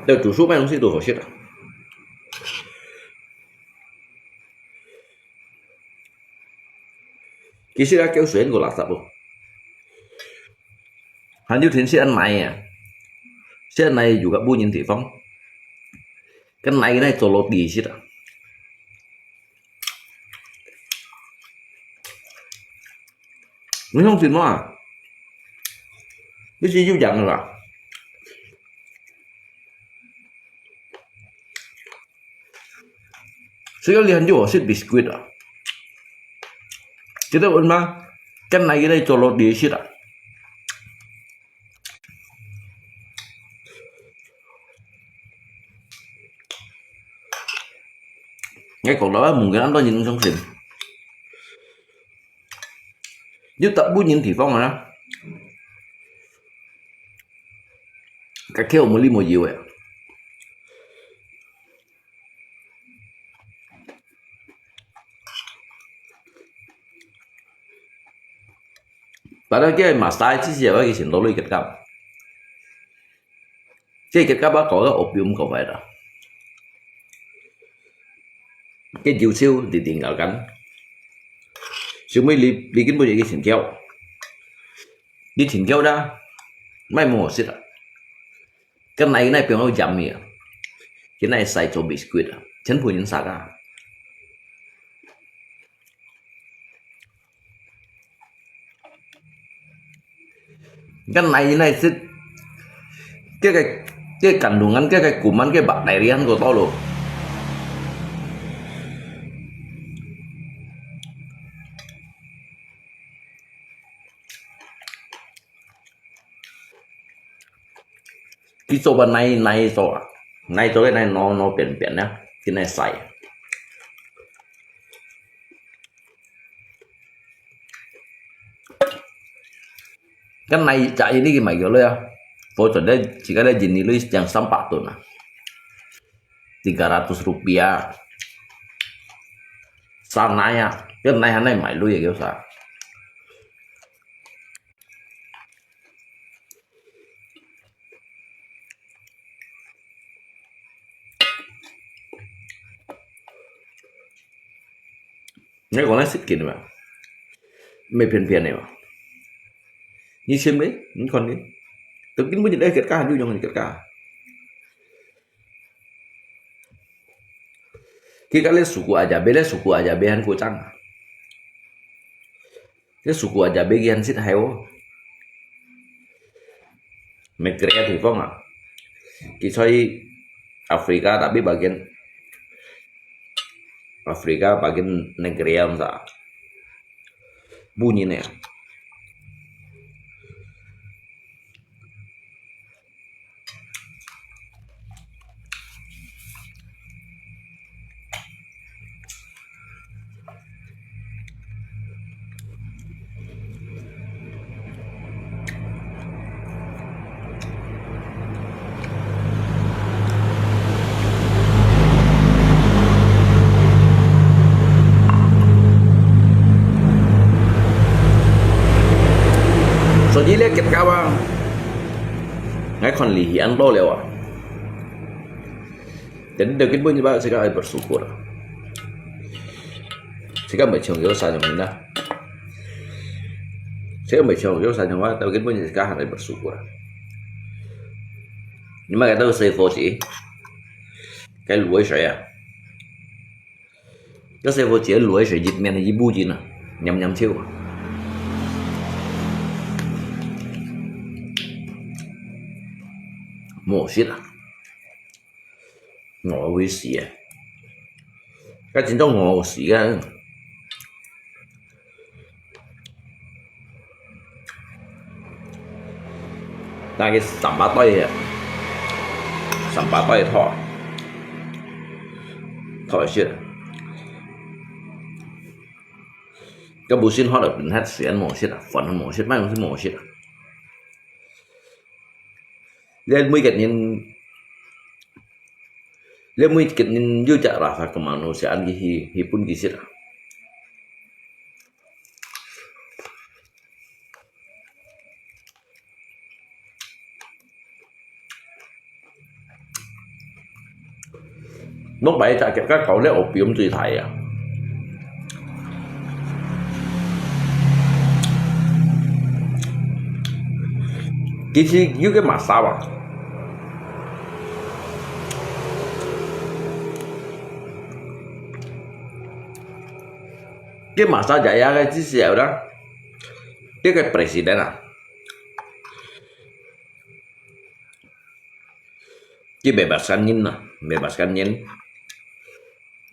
這煮熟飯東西都好食啊。其實啊，叫水个垃圾哦。還有天時恁泥啊，時恁泥有个污染地方，該泥个呢做落地食啊。 你相信無啊？你是有樣个啦。所以你很有食biscuit啊。記得問嗎？跟來个來做落地食啊。𠊎講到啊，mungkin恁多人毋相信。有大部分人地方啊，該口無哩無有誒。Padahal佢masa之時，佢先落去結合。 即係結合啊，搞到opium搞壞啦。佢有手直直咬緊，小妹你你根本就一定跳，你停跳啦，莫無食啊。跟來那邊有鹽米啊，跟那晒做biscuit啊，全部人殺啊。 Kan nai nai sit, ke ke ke kandungan, ke ke kuman, ke bakteri han ko tolo. Ki coba nai nai so, nai so nai no no pian pian ya, ki nai sai. Kan nai cak ini ki mai kilo ya. Pocot deh, jika deh jini lu yang sampak tu nah. Tiga ratus rupiah. Sana ya, kan nai hanai mai lu ya kio sa. Ni kona sit kini ba? May pian pian ni ba? Ni sim ni, ni kon ni. Tapi mungkin eh kat kah, jujung kat kah. Ki kale suku aja, bele suku aja, behan kucang. Ki suku aja, begian sit hai wo. May krea thifong ah. Ki choi Afrika, tapi bagian Afrika, bagian negeri am sa. Bunyi ni. Jadi lihat kita kawan. Ngai kon lihian to lewat. Jadi daging pun juga sekarang bersyukur. Sekarang macam yo sayang mana. Sekarang macam yo sayang mana, daging pun sekarang harus bersyukur. Ni mah kata saya fosi. Kayak luar saya. Kayak saya fosi luar saya jit mana ibu jina. Nyam nyam ciu. Mau sih lah. 我會死啊！該真正我會死啊！那個三百對啊，三百對拖，拖一些。該無信號了，本來時間無息啊，煩惱無息，辦公室無息啊。 你每個人，你每個人有隻rasa kemanusiaan去，去分佢食啊。Nok bai cak kiak ka kau le opium tui thai ya. Kisi yu ke masawa. Ke masa jaya ke kisi ya udah. Dia ke presiden ah. Ki bebaskan nyin nah, bebaskan nyin.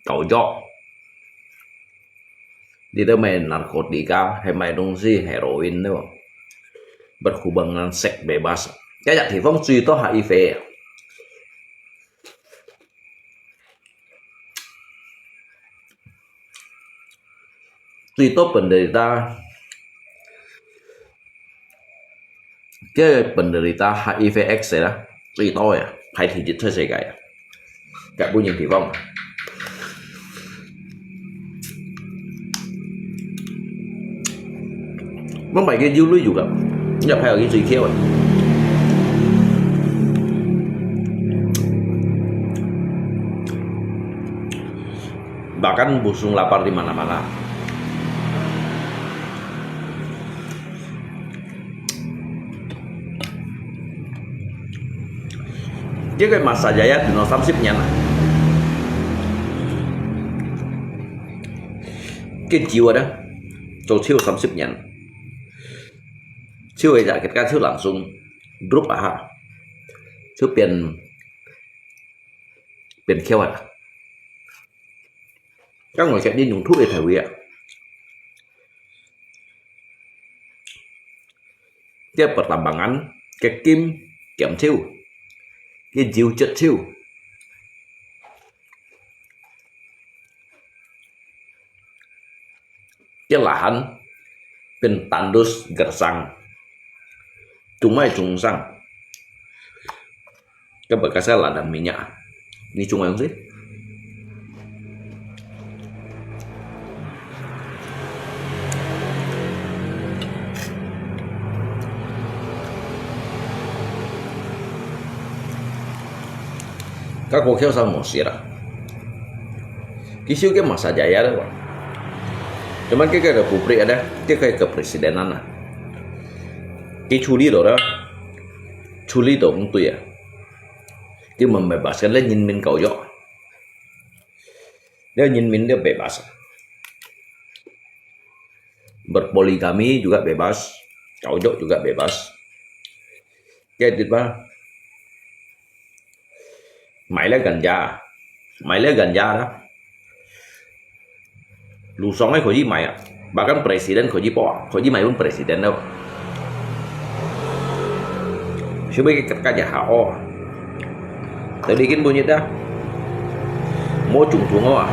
Tau jok. Di tu main narkotika, hai mai dongsi, heroin tu. Berhubungan seks bebas. Kaya thifong cui to HIV. 最多penderita，个penderita H I V X啦，最多个，排第一在世界啊，个本人地方。我买个有鐳有个，你要排落去最巧啊。Bahkan busung lapar di mana-mana。這個masaya tungo三十年啊。佢酒啊，做超三十年。超會就佢家超冷松，drop啊，超變 變巧啊。Kan ngồi sẽ đi nung thuốc để thầy à. Cái pertambangan, cái kim, kiam thiu. Cái diu chất thiu. Cái lahan, pin tandus gersang. Cuma cungsang. Kan berkasnya ladang minyak. Ini cuma yang sih. Kan kau kêu sao mosir ah. Kisio ke masajaya deh. Cuman ke ke publik ada, ke ke kepresidenan lah. Ke chuli lo dah. Chuli dong tu ya. Ke membebaskan le nyin min kau yo. Dia nyin min dia bebas. Berpoligami juga bebas. Kau yo juga bebas. Ke dit ba. Mày lấy ganja, mày lấy ganja đó. Lũ sống ấy khỏi gì mày à. Bahkan presiden khỏi gì bỏ, khỏi gì mày pun presiden đâu. Siapa cái kata aja ha oh. Tadi kin bunyi dah. Mau chung chung ah.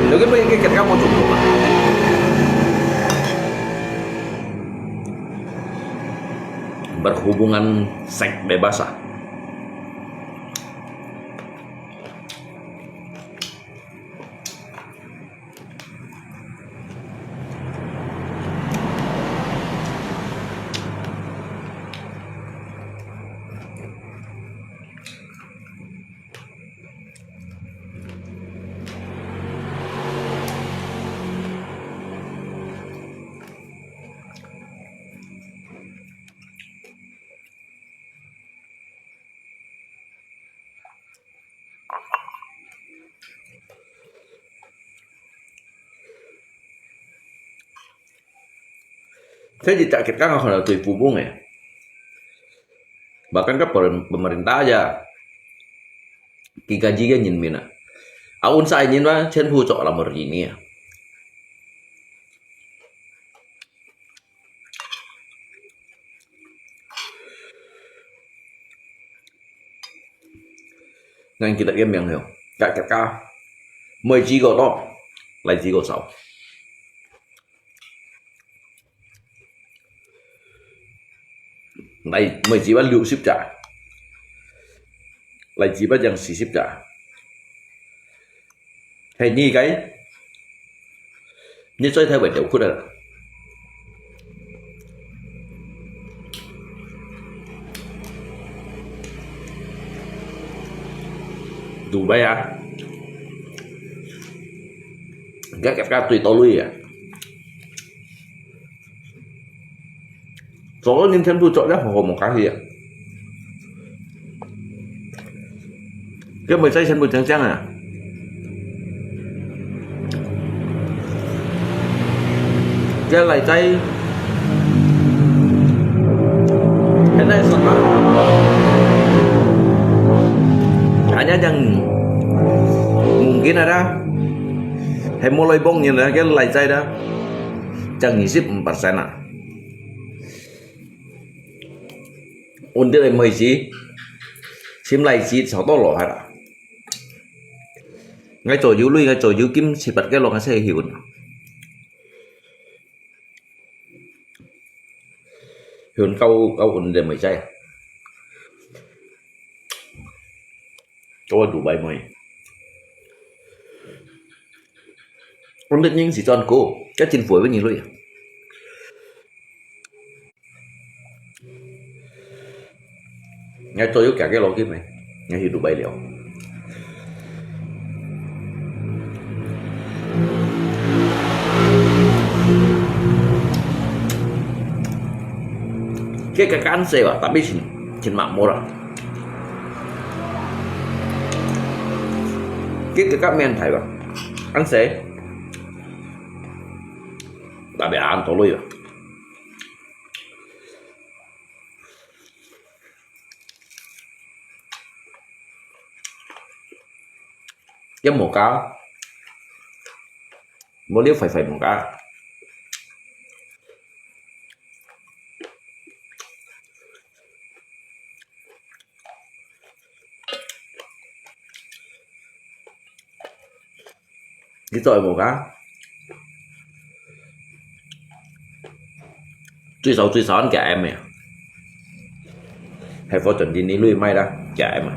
Lagi bunyi cái kata mau chung chung ah. Berhubungan seks bebas ah. Jadi tak kita kan kalau tu pupung eh. Bahkan kan pemerintah aja. Kigaji kan nyin mina. Aun sa nyin ba, chen pu cok lamor ini ya. Ngan kita yang yang yo, kak kak kak, mai ji ko to, lai ji ko sao. Lai mai ji ba liu sip ja, lai ji ba yang si sip ja. Hai ni kai. Ni choi thai wet deu khut a. Dubai a. Gak gak gak tui to lui a. Cho nên thêm tui cho chắc hồ một cái gì à. Cái mười giây xem mười trắng trắng à. Cái lại giây. Cái này sao mà. Hanya yang mungkin ada. Hay mulai bong ni lah, cái lại giây đó. Chẳng nhị sip persen à. Ôn dit ai mơi chi. Sim lai chi sao to lo ha. Ngai cho yu lui, ngai cho yu kim, si pat cái lo ngai sai hiu. 向高高運的妹仔，高個Dubai妹。我的人是賺過，這政府會你累啊。 𠊎做有行个路径咩？𠊎去Dubai了。佢个間細吧，tapi真真makmur啊。佢个間面大吧，間細，tapi恁多鐳吧。 佢無加，無了快快無加。你做會無加？最少最少恁幾M啊？係貨轉進你鐳買啦，幾M啊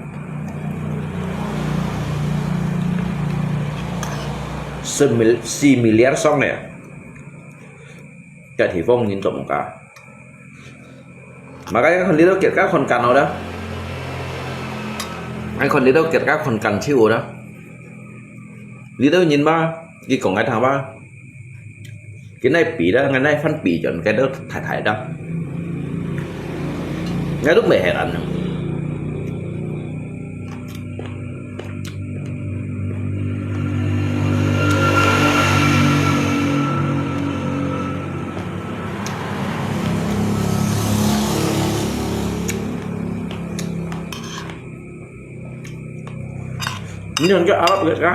？Semil-，semiliar song咧，該地方人做無加。 Makanya看你兜結加看กันเอาเด้อ。ไอ้คนนี้兜結加看กันชิวเด้อ。你兜ยินบ่？佢講𠊎聽บ่？佢那比的，𠊎那番比準，佢兜太太的。𠊎都未係恁樣。 你看這Arab結加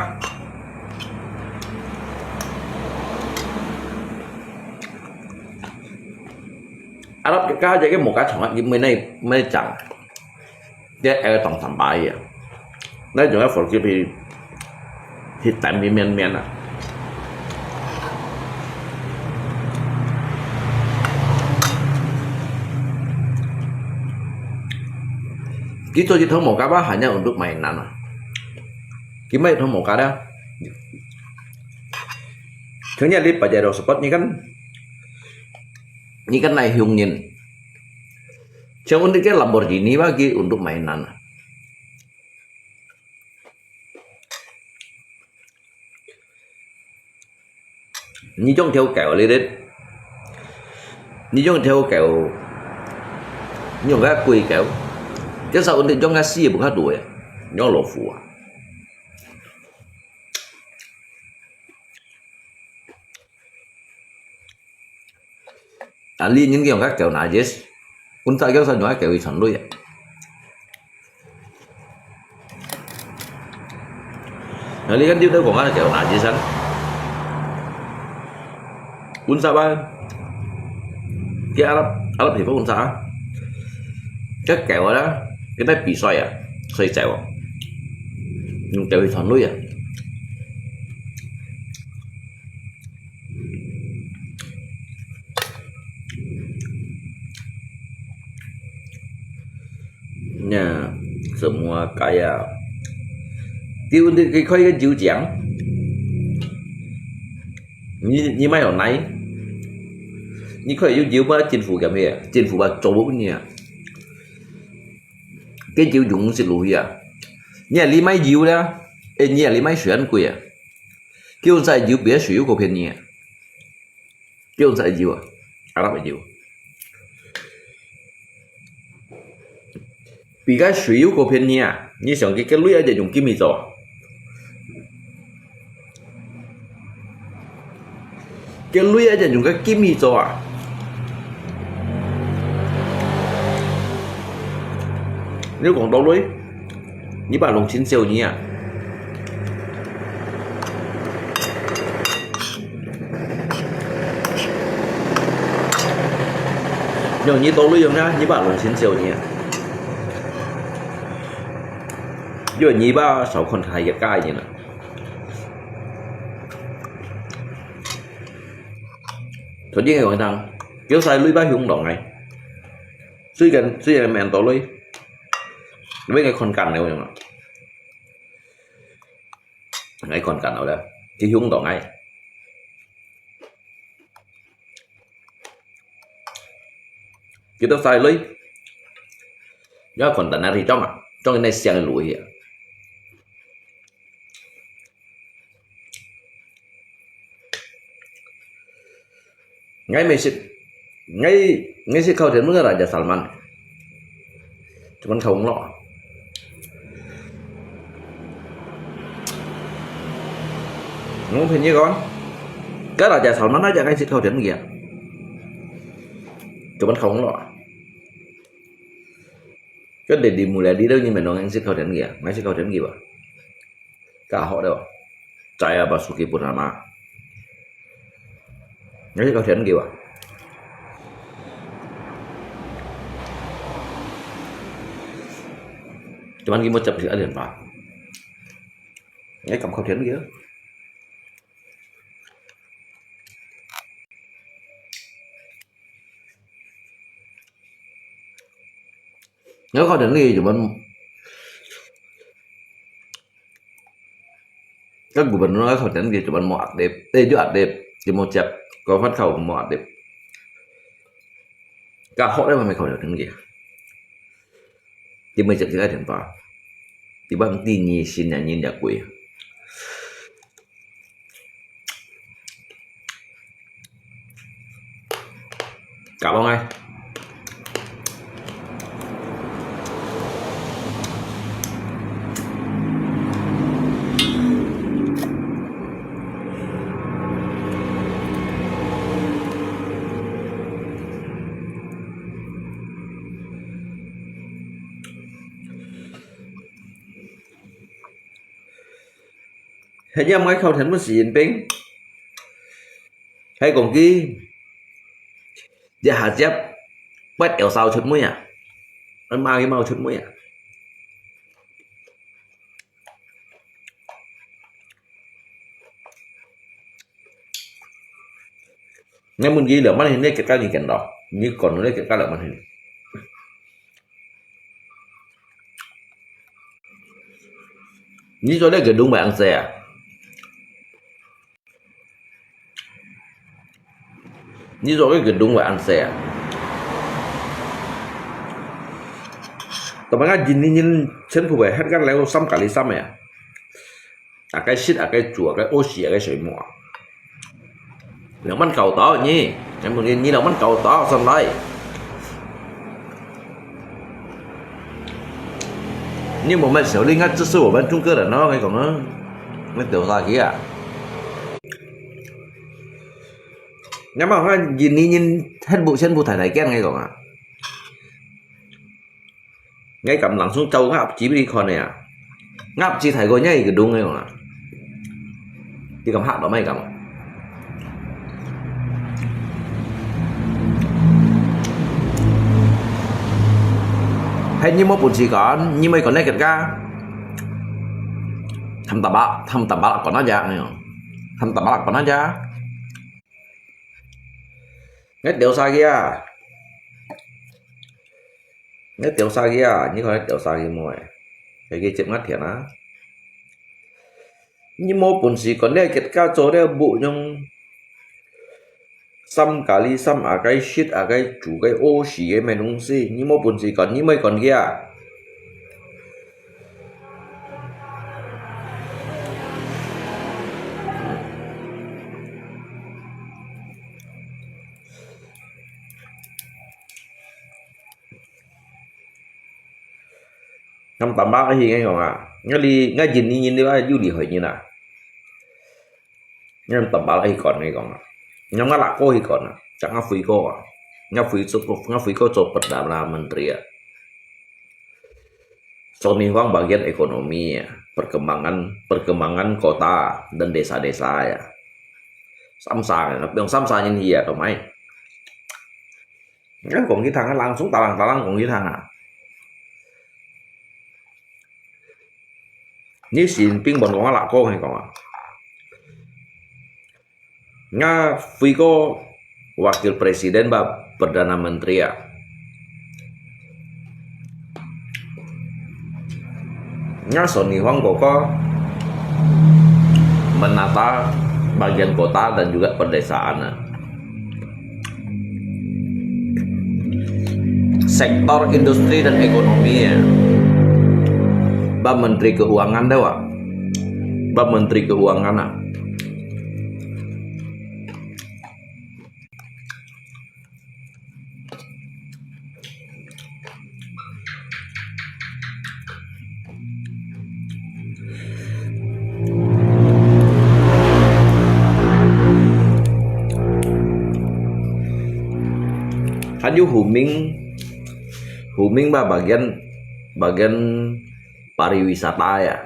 ，Arab結加這個無加長啊，佢每那每長。 Dia ada tong sampah ya. Nah, juga forklift hi-, hitam hi mian-mian ah. Kita di thong moka ba hanya untuk mainan ah. Kita di thong moka dah. Kayaknya di Pajero Sport ni kan, ni kan naik hiungin. Siya untuk ke Lamborghini ba ki untuk mainan. Ni jong theo kèo li dit. Ni jong theo kèo. Ni jong ka kui kèo. Ke sa un dit jong ka si bu ka du ya. Ni jong lo fu ah. Ahli nyin kiong ka kèo najis. Unsa kiong sa nyong ka kèo i chon lui ah. Ahli kan diu tau kong ka kèo najis an. Unsa ba? Ki Arab, Arab thì có unsa ah. Ka kèo ah, ki ta pi soi ah, soi chèo ah. Nyong kèo i chon lui ah. Nya, semua kaya. Ti un ti ki khoi ka jiu jiang. Ni, ni mai lo nai. Ni khoi jiu jiu ba chính phủ kiam hia. Chính phủ ba cho bu ni ah. Ki jiu jung si lu hia. Ni li mai jiu la. Eh, ni li mai xuan kui ah. Ki un sa jiu bia xuan ko phian ni ah. Ki un sa jiu ah. Arab jiu. 比个水有够便宜啊！你想佢个鐳啊，就用金去做啊？个鐳啊，就用个金去做啊？你講到鐳，你把弄清楚你啊！ 用你多利用啊，你把弄清楚你啊。因為你把少看他一个概念了。昨天有一趟，有晒鐳把熊弄来。最近最近面到來，因為𠊎看緊了，有無？𠊎看緊了咧，佢凶到𠊎。佢都晒來，要看等下去裝啊，裝那香爐去啊。 𠊎乜食，𠊎，𠊎食烤田雞个Raja Salman，cuman烤紅螺。我朋友講，該Raja Salman aja𠊎食烤田雞啊，cuman烤紅螺。該Dedi Mulyadi都你們攏食烤田雞啊，𠊎食烤田雞吧。 較好了，在啊，Basuki Purnama。你去到田雞啊？Cuman佢無接佢一連吧？你敢靠田雞啊？ 𠊎靠田雞就問，該gubernur𠊎靠田雞就問無壓力，誒，有壓力，就無接，該發靠無壓力。該好咧，還沒靠田雞，佢沒接這個電話，佢問第二新年人家貴。 搞不懂哎。係因為靠天分習近平，係講佢一下接，不要燒出妹啊，恁嘛佢mau出妹啊。你問佢兩萬年，你結果你見到，你講你結果兩萬年。 你做這個東北人啊？你做這個東北人啊？Tapi kan jin-jin全部係該樓三隔離三个啊。 啊，該食啊，該煮啊，該屙屎啊，該睡目啊。兩萬九到你，你問你，你兩萬九到上來。你無買小李，該支持我們中國人咯，你講啊，你丟下去啊。你莫看人，人，人，全部，全部大大驚，你講啊。 𠊎敢langsung照鴨子分你看个啊！鴨子大過你个東个嘛！你敢嚇到咩敢？係你無本事講，你咪講你个家。Tham tabak，tham tabak講那隻，哎喲，tham tabak講那隻。你丟下去啊！ 你丟下去啊！你看你丟下去無誒？該個接𠊎田啊！你無本事講你結果做了無用，三隔離三啊，該食啊，該煮，該屙屎，該買東西，你無本事講，你莫講佢啊！ Tham tabak去，𠊎講啊，𠊎，𠊎人，人，人，你話有厲害人啊！𠊎tham tabak去講，𠊎講啊，𠊎，𠊎辣哥去講啊，像𠊎輝哥啊，𠊎輝做，𠊎輝哥做Perdana Menteri啊。 Sonihuang bagian ekonomi ya, perkembangan, perkembangan kota dan desa-desa ya. Samsa，用Samsa人去啊，做咩？你講佢聽啊，langsung talang-talang講佢聽啊。你習近平問我辣哥，你講啊？ 𠊎輝哥Wakil Presiden ba Perdana Menteri啊。Nga Sony Huang koko menata bagian kota dan juga perdesaan. Sektor industri dan ekonomi ya. Ba Menteri Keuangan dah, Pak. Ba Menteri Keuangan ah.還有Hu Ming, Hu Ming ba bagian, bagian pariwisata ya.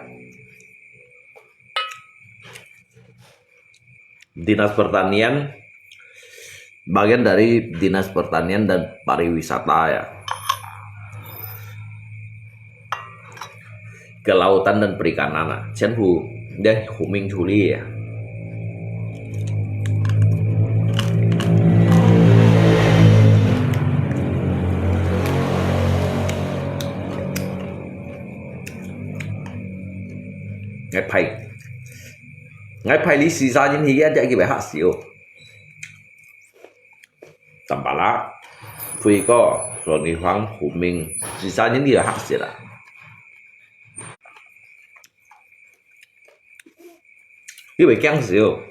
Dinas Pertanian, bagian dari Dinas Pertanian dan Pariwisata ya. Kelautan dan Perikanan ah, 全部 deh Hu Ming 处理 ya. Ngai phai, ngai phai li sisa jin hi ya, jadi kibai hak siu. Tampala, Phui Ko, Sony Huang, Hu Ming, sisa jin kibai hak siu la. Kibai kiang siu.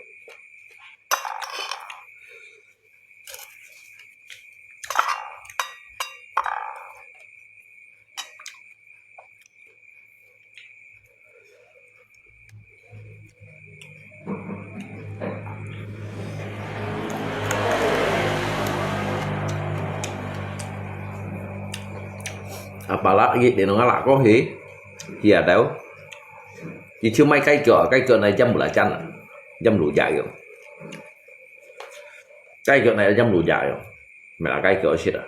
Apala iki di nunga lako hi, hi atau. Iki mai kai kyo, kai kyo nai jam belacan, jam lu jayo. Kai kyo nai jam lu jayo. Mela kai kyo sih dah.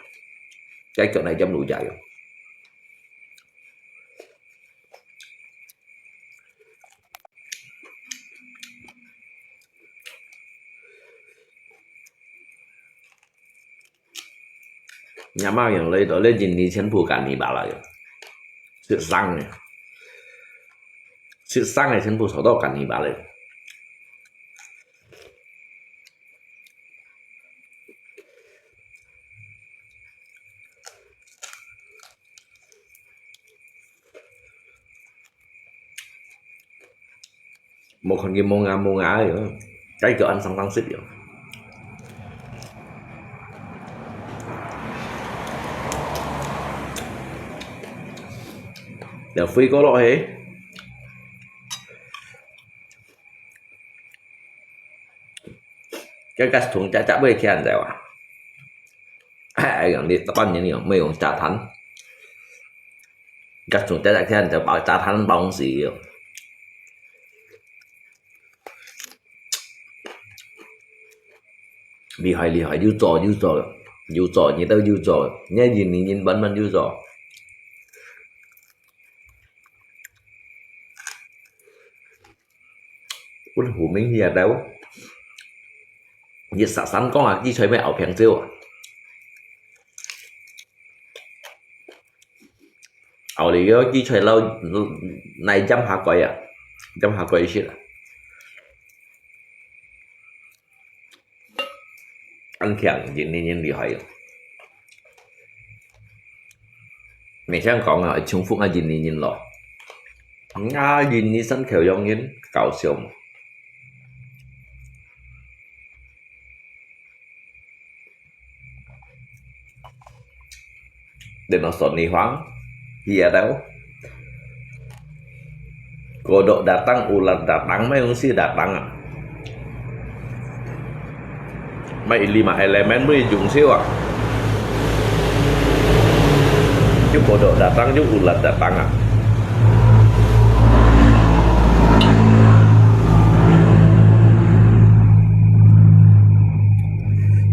Kai kyo nai jam lu jayo. Nyama yang lai to le jin ni chen pu kan ni ba la yo. Sik sang ni. Sik sang ni chen pu so to kan ni ba le. Mukon ki munga munga yo. Kai kyo an sang sang sit yo. Yo Phui Ko lo he. Cái cách thùng chả chả bơi kia anh rồi à. Ai yang di tepan ni ni, mei yong chả than. Cách thùng chả chả kia anh rồi bảo chả than bao gì. Lì hài lì hài, yú zò yú zò, yú zò, nyi tao yú zò, nyi yin ni yin ban ban yú zò. Ún Hu Ming hia tau. Yit sa san kong à, ki choi mei ao phèng chiu à. Ao li yo ki choi lau nai jam ha koi à. Jam ha koi shit à. Ăn thiang yin ni yin li hoi. Mei siang kong à, chung fuk à yin ni yin lo. Nga yin ni san khêu yong yin, gao siu mo. Deno Sony Huang, hia tau. Kodok datang, ulat datang, mai ung si datang à. Mai lima elemen bui jung siu à. Ju kodok datang, ju ulat datang à.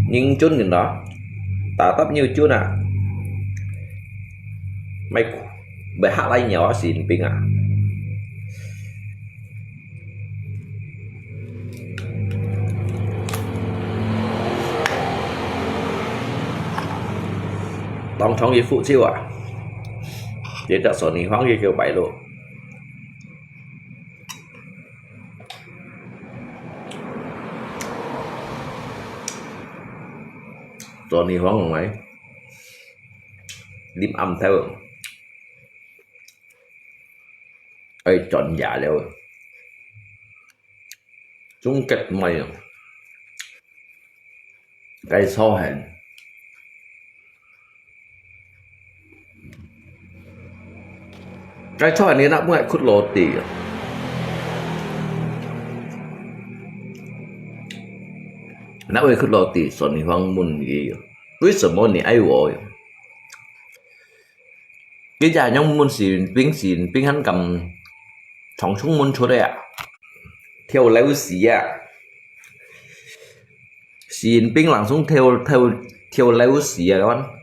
Ning chun nin lo. Tatap nyu chun à. Mai, bai hak lai nyaw à, Sin Ping à. Tong chong yi fu chiu à. Ye tak Sony Huang ye kêu bai lo. 昨日黃來，臨暗頭，愛轉夜了，總結毋係，該錯很。 該錯你哪會屈落地啊？哪會屈落地？所以你訪問佢，為什麼你愛我？佢就樣問習近平，習近平還敢從窗門出來啊？跳樓死啊！ 習近平人總跳，跳，跳樓死啊，看。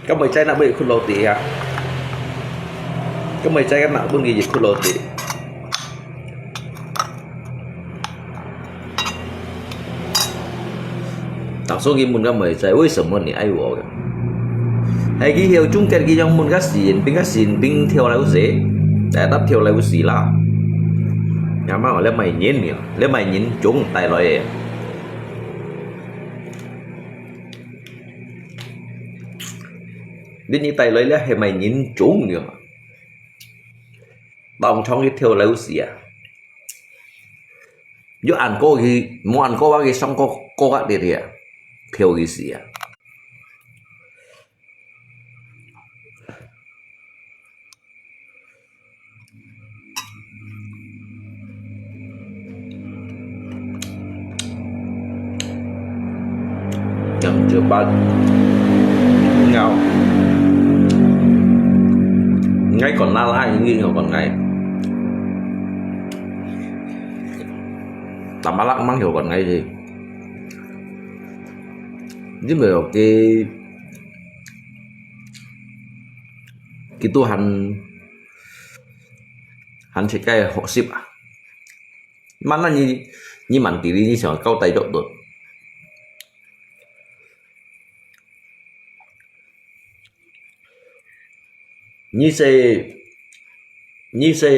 敢會知哪會屈落地啊？敢會知哪會佢屈落地？當初佢問敢會知，為什麼你愛我？ 係佢曉總結佢樣問个習近平，个習近平跳樓死，大家跳樓死啦。阿媽話，這麼人呢？這麼人種帶來个？你，你帶來這係麼人種呢？當場佢跳樓死啊！有恁高佢，無恁高啊，佢上高，高壓力啊，跳佢死啊！ Yang cepat ngau. Ngai còn la la, ngai còn ngai. Tama lak mang hiểu còn ngai gì. Ini belok ke Kitu han, han chekai hok sip ah. Mana ni, ni mantili ni siya kau tai dok dot. Ni se, ni se,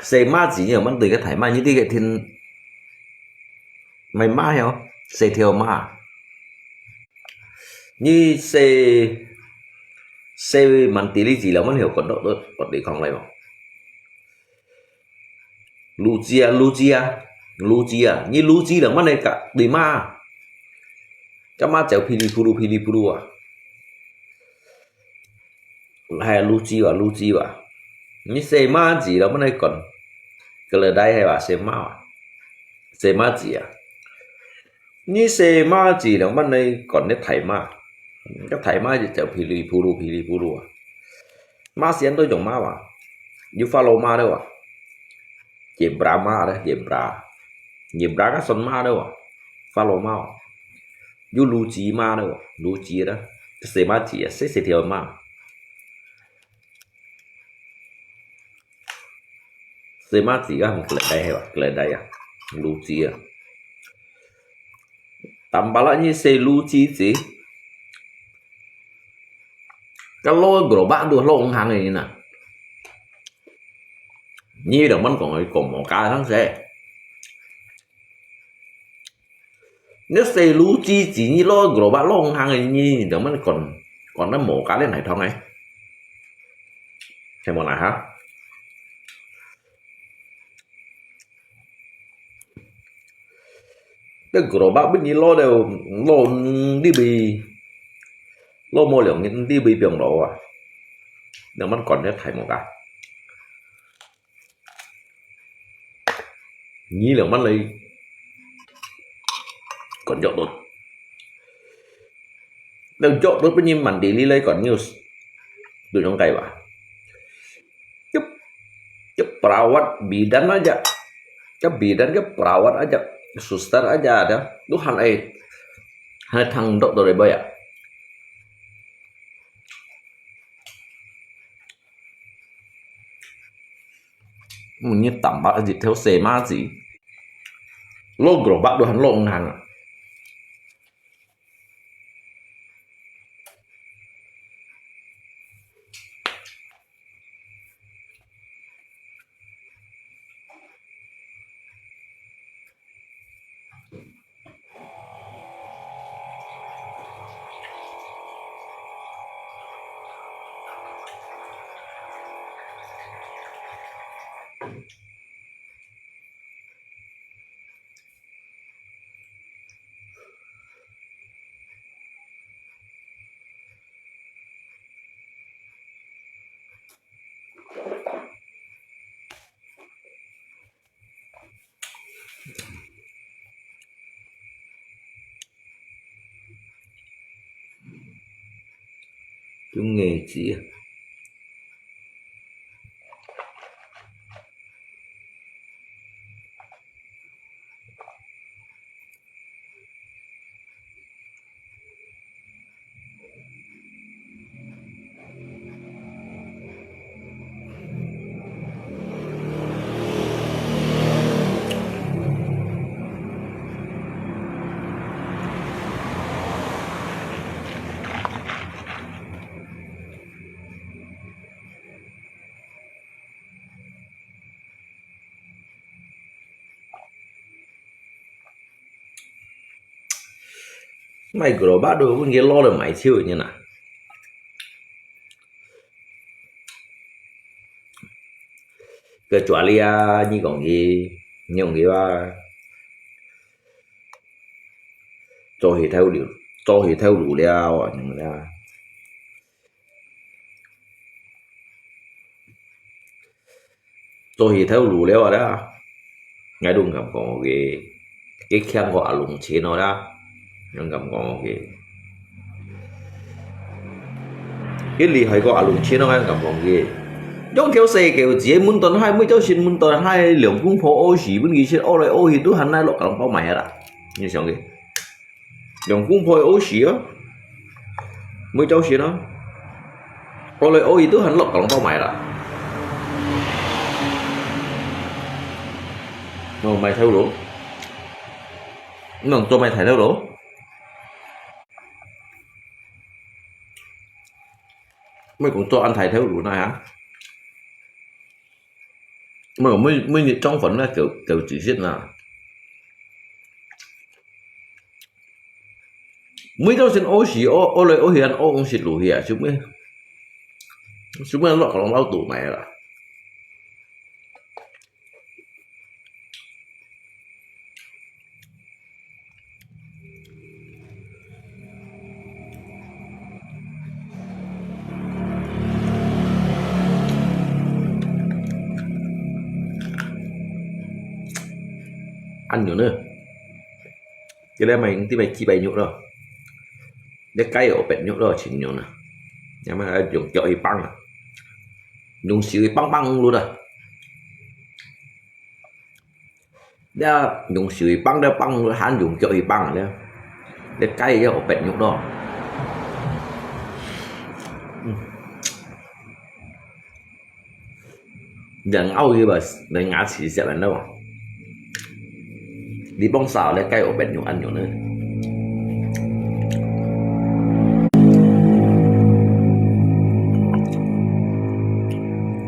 se ma ji ni man tui ka thai ma ni ti ka thin. Mai ma heo, se thiau ma. Ni se, se mantili ji la man heo kon dok dot, kot li kong lai mo. Lu ji a, lu ji a, lu ji a. Ni lu ji la man ai ka, di ma. Ka ma jiau pili pulu, pili pulu a. Hai lu ji wa, lu ji wa. Ni se ma ji la man ai kon. Keledai hai wa, se ma wa. Se ma ji a. Ni se ma ji la man ai kon ni thai ma. Ka thai ma ji jiau pili pulu, pili pulu a. Ma sian to jong ma wa. Yu fa lo ma de wa. Jembra ma de, jembra. Jembra ka son ma de wa. Fa lo ma wa. Yu lu ji ma de wa. Lu ji de. Se ma ji a, se se thiau ma. Se ma ji ka hong keledai hai wa, keledai a. Lu ji a. Tam pala ni se lu ji ji. Ka lo gerobak tu lo hang ni na. Ni dang man kong ai kong mo ka sang se. Ni se lu ji ji ni lo gerobak lo hang ni dang man kon, kon na mo ka le nai thong ai. Hai mo na ha. Te gerobak bit ni lo de, lo di bi, lo mo liang ni di bi piang lo a. Nang man kon te thai mo ka. Ni liang man lai kon jok dot. Nang jok dot bit ni mantili lai kon news. Tu jong kai wa. Cep, cep perawat bidan aja. Cep bidan, cep perawat aja. Suster aja ada. Tu han ai, han ai thang doktor ai boy a. Mun ni tam ba ji theo se ma ji. Lo gerobak tu han lo ngang. 有牙齒啊。 Mai gro ba do pun ke lo le mai chiu ni na. Kecuali a, ni kong ki, ni kong ki ba. Cho hi thau liu, cho hi thau lu liao, ni na. 做起頭路了啊啦，𠊎都毋敢講个，佢強過阿龍錢哦啦，毋敢講个。佢厲害過阿龍錢哦，𠊎毋敢講个。用條細狗子，問到哪，每朝晨問到哪，兩公婆屙屎，問佢先屙來屙去，都還來落港包埋啦。你想个？ 兩公婆屙屎啊，每朝晨啊，屙來屙去都還落港包埋啦。哦，賣頭路，你講做賣大頭路？你講做恁大頭路哪呀？ 無，每，每日裝潢那狗，狗子先啦。每朝晨屙屎，屙，屙來屙去，屙往食路去啊，做咩？做咩落落落肚埋啦？ 恁樣呢，這個買，這個幾百肉咯，這雞有八肉咯，全肉啊，這麼還用腳去挷啊，用手去挷挷落啊。 這用手去挷，這挷還用腳去挷啊，這，這雞也有八肉咯。嗯。人咬去吧，人牙齒下來了嘛。你幫手，這雞有八肉恁樣呢。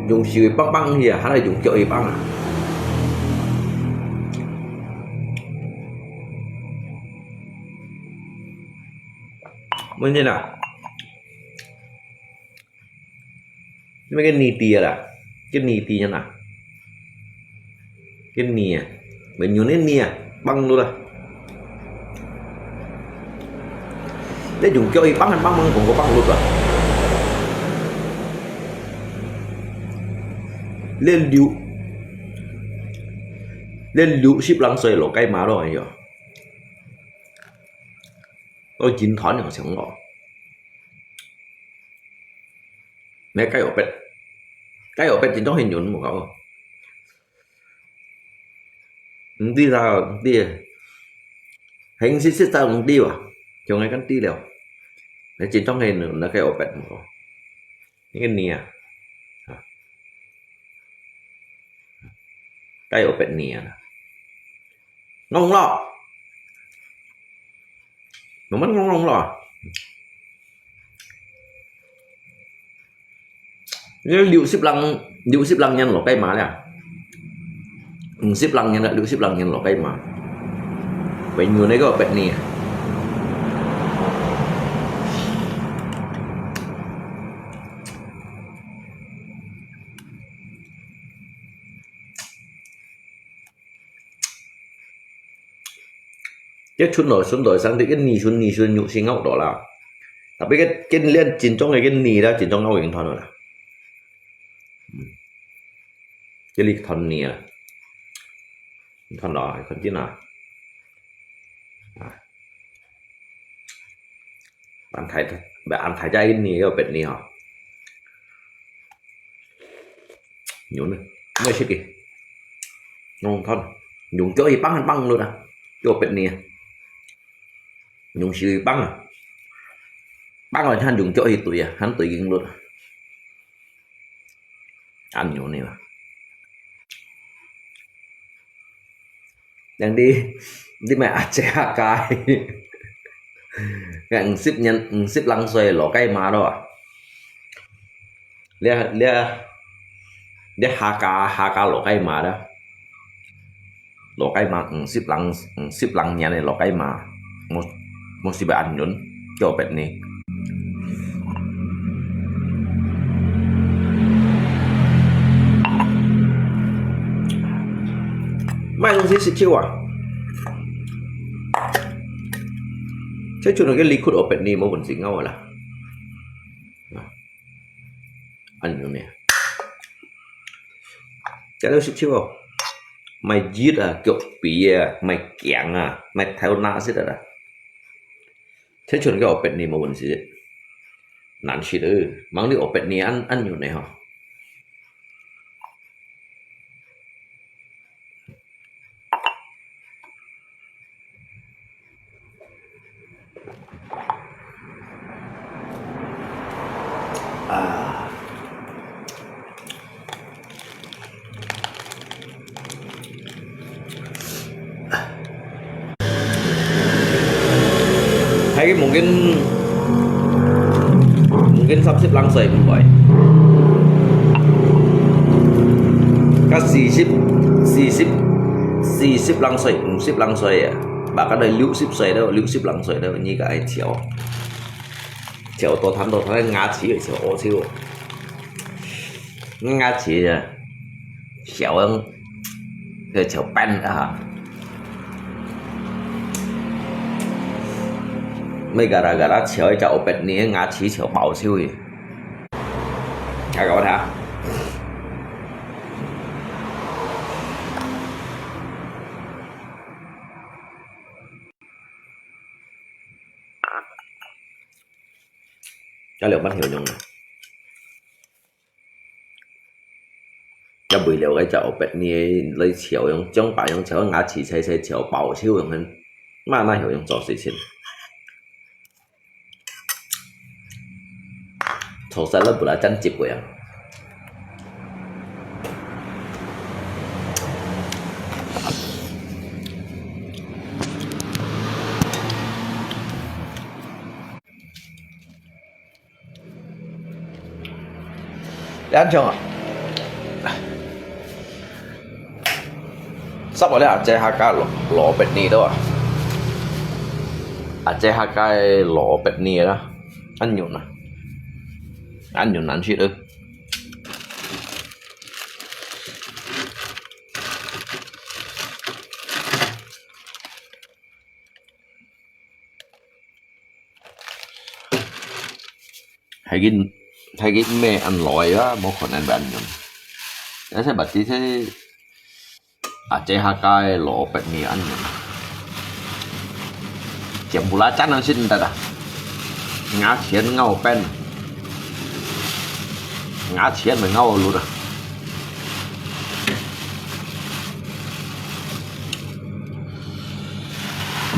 用手去挷挷去啊，還係用腳去挷啊？問你啦，你个泥地啊啦，个泥地啊啦，个泥啊，沒有那泥啊，挷落啦。 你用腳去挷，還挷挷講個挷落啊。連六，連六十零歲老雞嫲咯，哎喲，都真團樣想哦。你雞肉bet，雞肉bet真正係軟無搞。 毋知啦，毋知啊。係毋係實在毋知啊？像𠊎敢知了。你真正係那個有bet無？那個你啊，啊，該有bet你啊。戇咯，慢慢戇戇咯。 你六十零，六十零年老雞嫲了，五十零年了，六十零年老雞嫲，永遠那個bet你啊。 這賰落賰落生，這个泥賰泥賰肉先咬到啦。Tapi个，个連真正个个泥啦，真正咬緊斷了啦。嗯，這裡斷泥啊，斷了啊，看見啊。啊，單大，毋係恁大隻个呢，有別呢吼。牛呢，毋會食个。用湯，用腳去挷，挷落啊，有別呢啊。用手去挷啊，挷落還用腳去對啊，還對緊落啊。恁牛呢嘛。 恁呢，你，你買阿姐客家个，該五十年，五十零歲老雞嫲咯啊。你，你，你客家，客家老雞嫲啦。老雞嫲，五十零，五十零年个老雞嫲，無，無食過恁樣，叫別呢。 買東西食少啊。這陣个liquid oatmeal無問題，𠊎話啦。啊，恁樣咩？這兜食少哦。買葉啊，腳皮啊，買莖啊，買頭那食得啦。 這陣个oatmeal無問題，難食哦。吂你oatmeal恁，恁樣呢吼。啊。 係个，mungkin，mungkin三十零歲毋會。該四十，四十，四十零歲，五十零歲啊，bahkan到六十歲了，六十零歲了，你个愛笑，笑到談到談牙齒會笑屙笑。 牙齒啊，笑樣，个笑扁啊。乜gara-gara笑一隻oatmeal，牙齒笑爆笑去。大家看。這兩半條用啊。 也為了該隻oatmeal來笑，用張白用笑，牙齒細細笑，爆笑用，嘛那曉用做事情。做事了不啦，真急个啊。 恁樣啊，煞落來阿姐客家老，老oatmeal了啊，阿姐客家个老oatmeal啦，恁樣啊，恁樣難食哦。 係緊，係緊咩恁耐啊，無可能恁樣。但係berarti係阿姐客家个老oatmeal恁樣。全部啦，真係食毋得啊！牙齒咬扁，牙齒會咬落啊！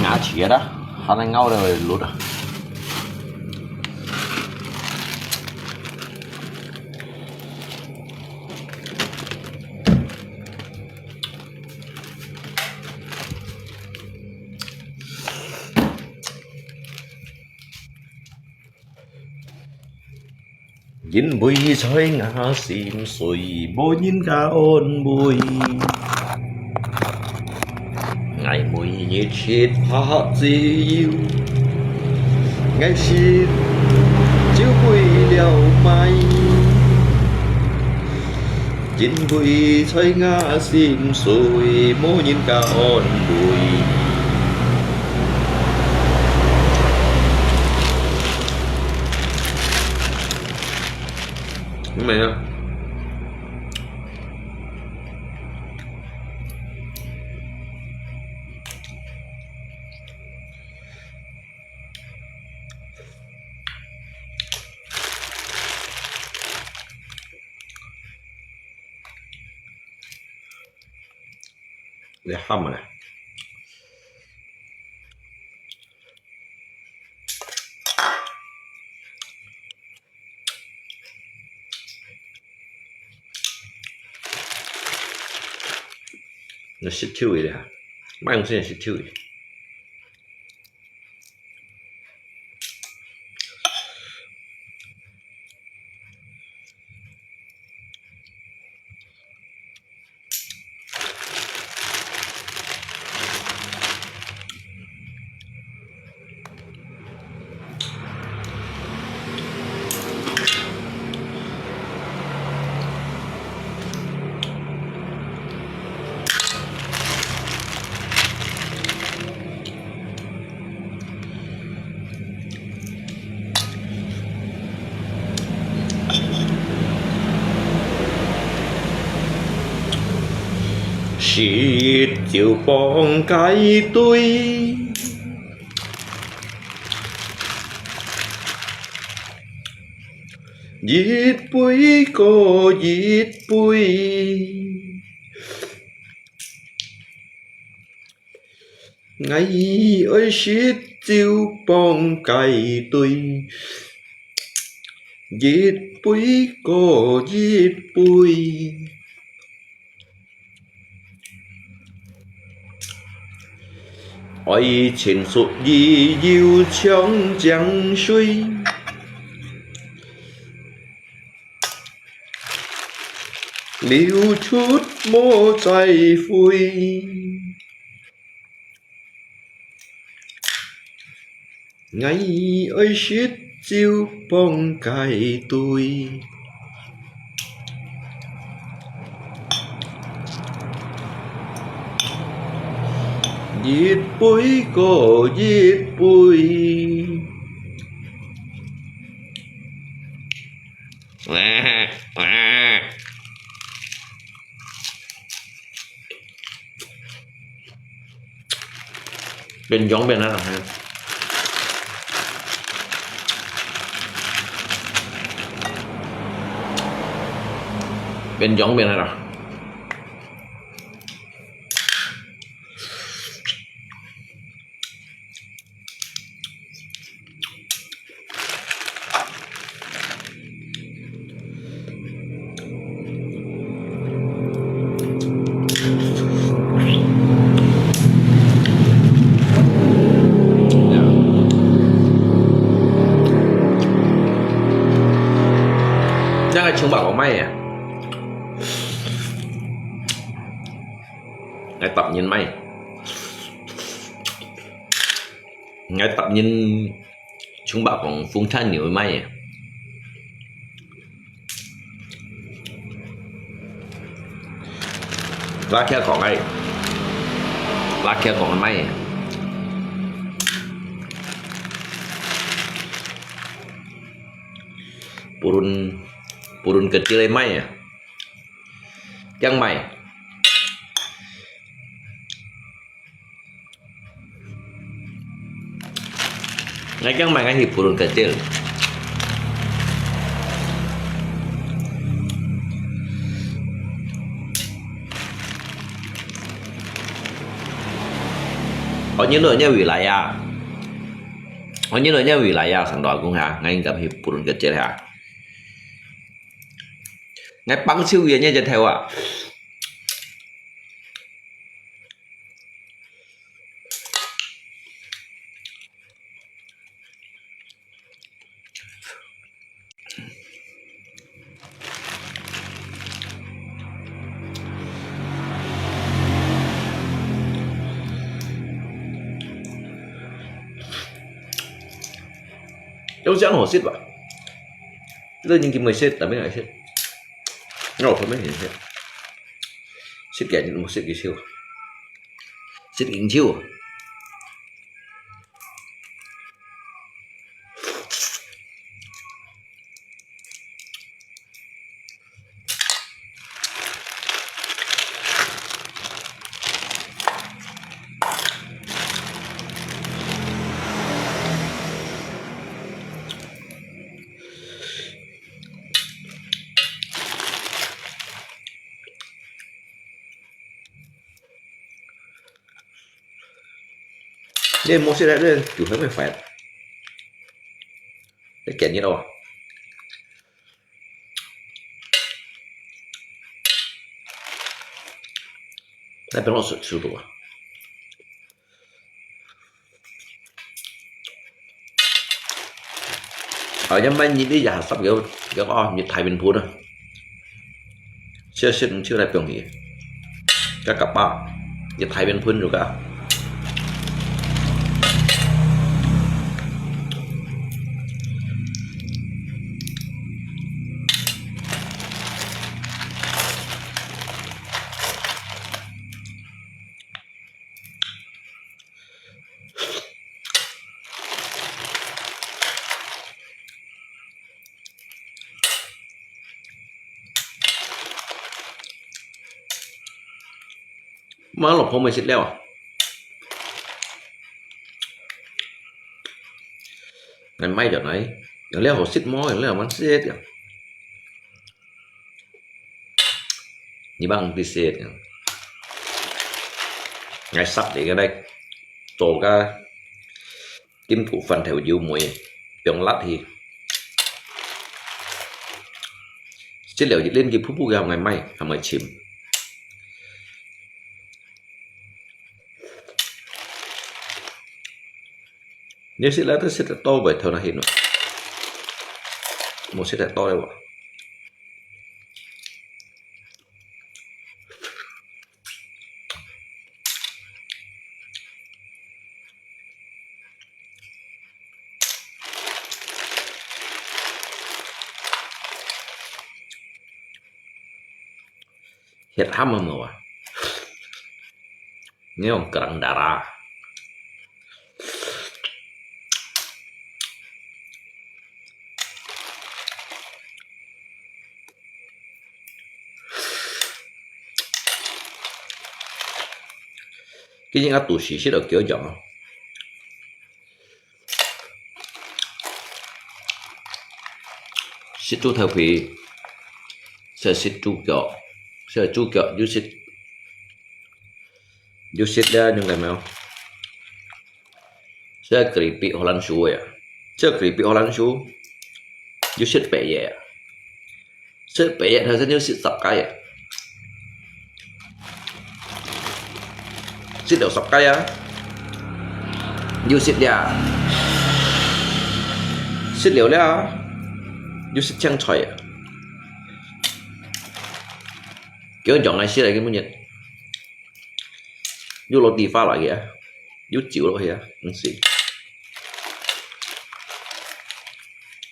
牙齒啊，還能咬到落啊。 因為在吾心碎，無人家安慰。𠊎每日食白酒，𠊎心就歸了迷。 因為在吾心碎，無人家安慰。沒有。你喊啊啦！你食透佢啦，莫用心食透佢。 食酒幫該對，一杯過一杯。 𠊎愛食酒幫該對，一杯過一杯。愛情屬於有像江水， 流出無再回。𠊎愛食酒幫該對，一杯過一杯。 變樣變啊！變樣變啊！ 這个清白講麼个啊？𠊎答應麼个？ 𠊎答應清白講風餐牛肉麵个。拉客講个，拉客講个賣个。Purun, purun kecil个賣个，驚賣。 𠊎驚買个係purun kecil。哦，你來，你回來呀？哦，你來，你回來呀？上到阿公哈，𠊎應該係purun kecil哈。𠊎幫手个，你隻頭啊！ 有恁好食吧？這人佢毋會食，但係愛食。𠊎有分別食。食个人毋食佢笑。 食飲酒。你無食咧，你就係會壞。你見你咯。那邊落水，水多啊。啊，要買你，你也十个，个哦，你大面盆啊。 Siya sit ang siya rai piong hi. Kakapa, ya thai bian phun juga. Mà lộc phong mày xịt leo à? Ngày mai giờ này, giờ leo hồ xịt mó, giờ leo mắn xịt à. Ni bang ti xịt à. Ngày sắp đi cái đây, tổ cái kim thủ phần theo dấu mùi, piong lát thì. Xịt leo lên cái phút phút gào ngày mai, hàm ngày chìm. Nếu xịt lá tức xịt to vậy thôi là hin rồi. Một xịt to đây vậy. Hiệt hăm mà mùa. Nghe ông cẳng đà ra. Cái gì ngắt tụ sĩ xí đầu kiểu giọng. Xí tụ theo phí. Sẽ xí tụ kiểu. Sẽ tụ kiểu, you sit. You sit there, nhưng cái mèo. Sẽ creepy Holland shoe à. Sẽ creepy Holland shoe. You sit bẻ vậy à. Sit bẻ vậy, thôi sẽ you sit sập cái à. Sit đầu sập cái à. You sit there. Sit liều there. You sit chăng chọi à. Kiểu giọng này xí lại cái muốn nhật. You lột đi pha lại kìa. You chịu lột kìa. Không xí.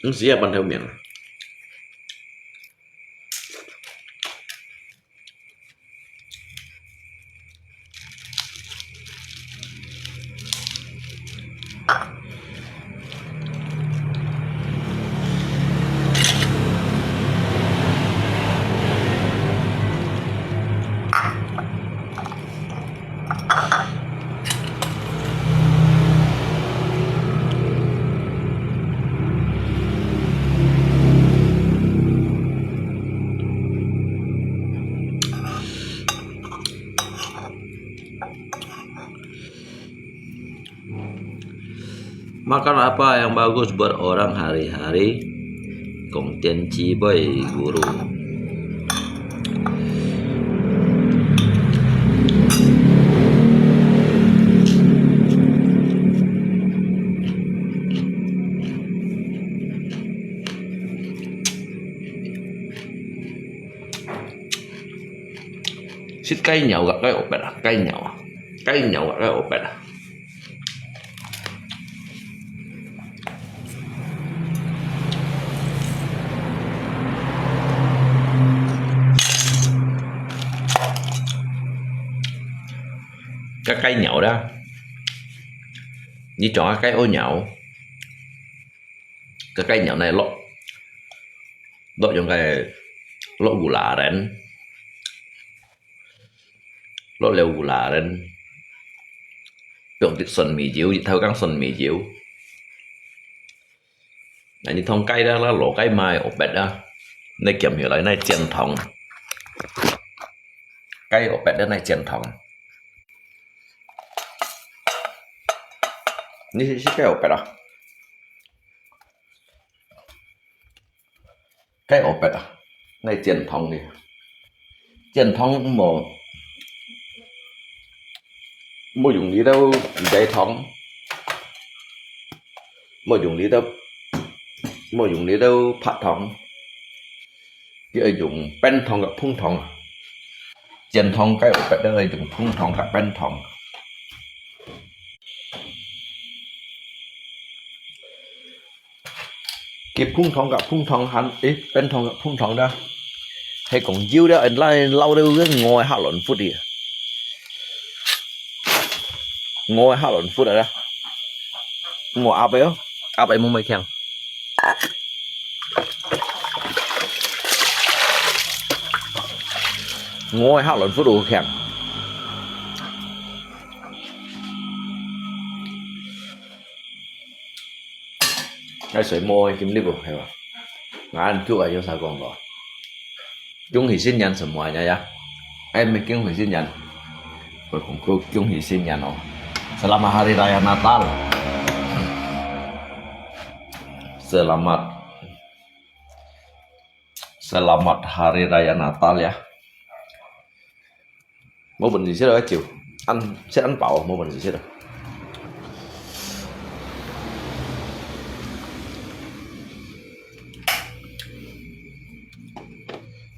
Không xí à, bằng theo miệng. Makan apa yang bagus buat orang hari-hari? Kong Tian Chi Boy Guru. Xịt cái nhậu gặp cái ổ bẹt à? Cái nhậu à? Cái nhậu gặp cái ổ bẹt à? Cái cái nhậu đó. Như chọn cái ổ nhậu. Cái cái nhậu này lộn. Lộn dùng cái lộn gula rén. Lộn leo gula rén. Piong tịt xuân mì diếu, thâu căng xuân mì diếu. Này, như thông cái đó là lỗ cái mai ổ bẹt đó. Này kiểm hiểu lại này chiến thống. Cái ổ bẹt đó này chiến thống. 你係，係該烏白啊？該烏白啊？該煎湯个。煎湯無，無用這兜雞湯，無用這兜，無用這兜白湯，佢愛用冰湯个紅湯啊。 煎湯該烏白都愛用紅湯佮冰湯。佢紅湯佮紅湯還，誒，冰湯佮紅湯呢？係講有了，拉，撈到該外下卵窟个，外下卵窟个啦。我阿伯哦，阿伯無麼強。 我个下卵窟都強。哎，誰摸个金粒哦，係吧？俺就愛有啥講咯。恭喜新年什麼呀呀？哎，沒恭喜新年。我講過恭喜新年哦。Selamat Hari Raya Natal. Selamat Selamat Hari Raya Natal ya。無本事食了，酒，恁，食恁飽，無本事食了。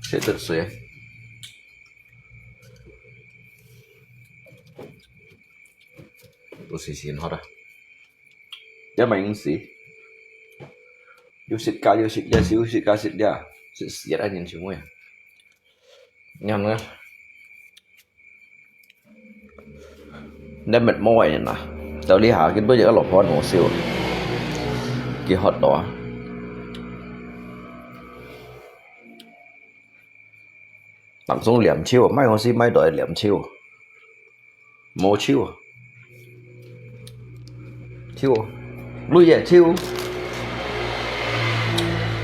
食得水。不是先好了。 也毋使。又食加又食，也是又食加食了，食死了，人全部。你看呢？你乜摸个人啊，到這下根本就老婆無笑，佢學到啊。當中黏手，買東西買到黏手。 無手啊。手啊。鐳个手。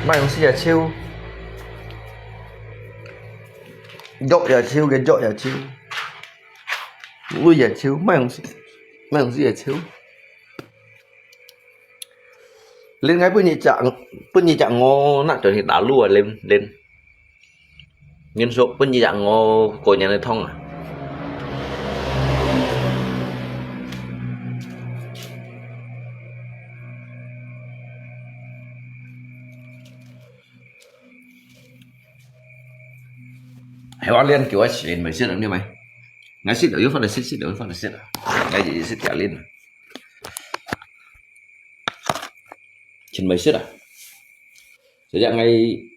買東西个手。藥个手，个藥个手。鐳个手，買東西，買東西个手。恁𠊎分你食，分你食，𠊎拿轉去打滷啊，恁，恁。 人說分你食，𠊎過年个湯啊。係話恁久啊，先毋食了，你買。𠊎食了又放來食，食了又放來食啊。𠊎日日食加恁啊。先毋食啊。所以𠊎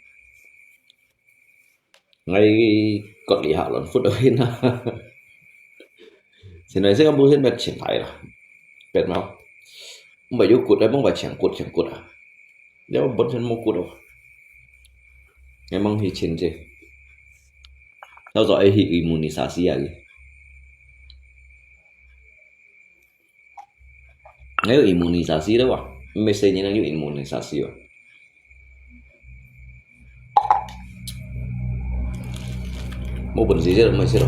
𠊎割離下卵窟落去啦。現在這個部分乜全大啦，變了。毋係有骨个，毋係全骨全骨啊。了本身無骨哦。𠊎吂去清這。到時候愛去imunisasi啊。 還有imunisasi了哇，毋係細人仔有imunisasi哇。無本事就毋好食咯。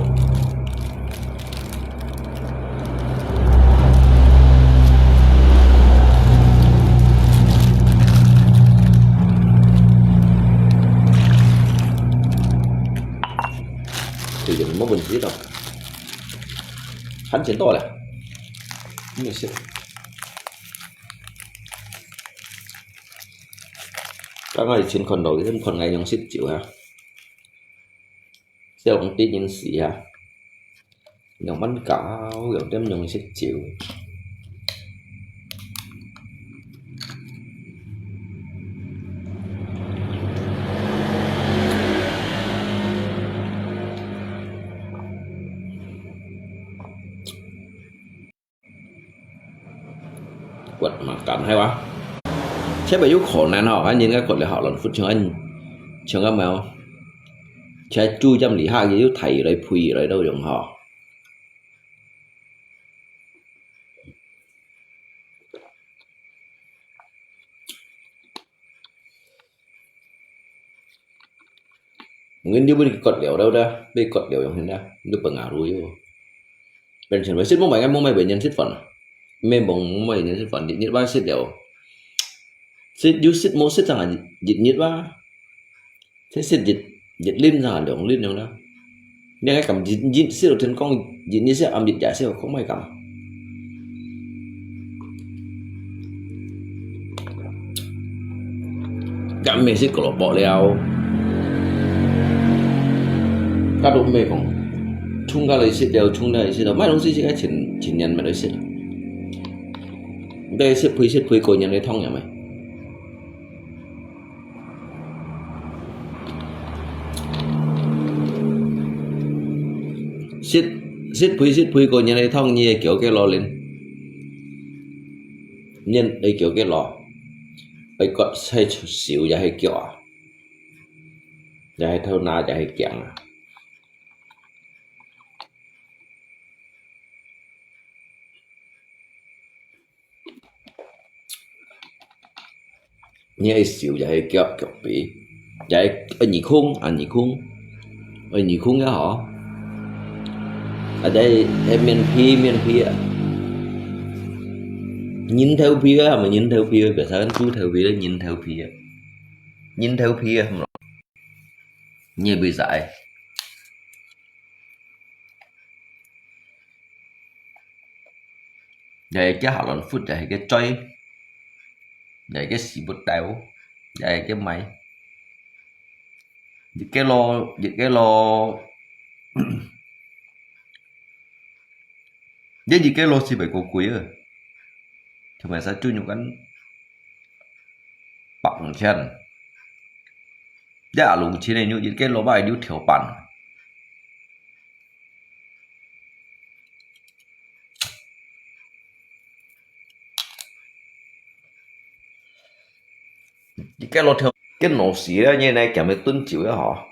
最近無本事咯，還錢多了。 毋好食。剛開始先看到，先看𠊎用食酒啊。小王啲人死啊，用蚊搞，用點用食酒。 Kuat makan hai哇。這擺有可能吼，恁人个割了下卵窟像恁，像恁樣，這豬針裡下佢有提來配來都用吼。 Mungkin dia boleh cut liao dah, dah. Boleh cut liao yang hendak. Dia pengaruh yo. Pension masih mau main, mau main pension sit fund. 咩蒙蒙咩人食飯，日日哇食了，食有食無食正係日日哇，這食日日輪正係兩輪樣啦。你還敢日日食到天光，日日食暗日夜食，講咩敢？今日食胡蘿蔔了，該都毋係講，衝過來食了，衝過來食了，買東西食个前前年買來食。你食配食配過年个湯樣咩？食食配食配過年个湯，你會叫佢老人，你會叫佢老，會割細手也係腳啊，也係頭那也係頸啊。 你愛手也係腳，腳髀，也係愛耳空，啊耳空，愛耳空也好。啊，再係面皮，面皮啊，人頭皮啊，係無人頭皮啊？別儕講豬頭皮咧，人頭皮啊，人頭皮啊，係無？你也袂使。 也係个下輪窟，也係个嘴，也係个屎朏竇，也係个米。一个咯，一个咯，這一个咯係會過貴啊，同埋使豬肉乾百五千，這下六千个肉，一个咯，買六條半。 你該落條，該老死了，你來減个燉酒也好，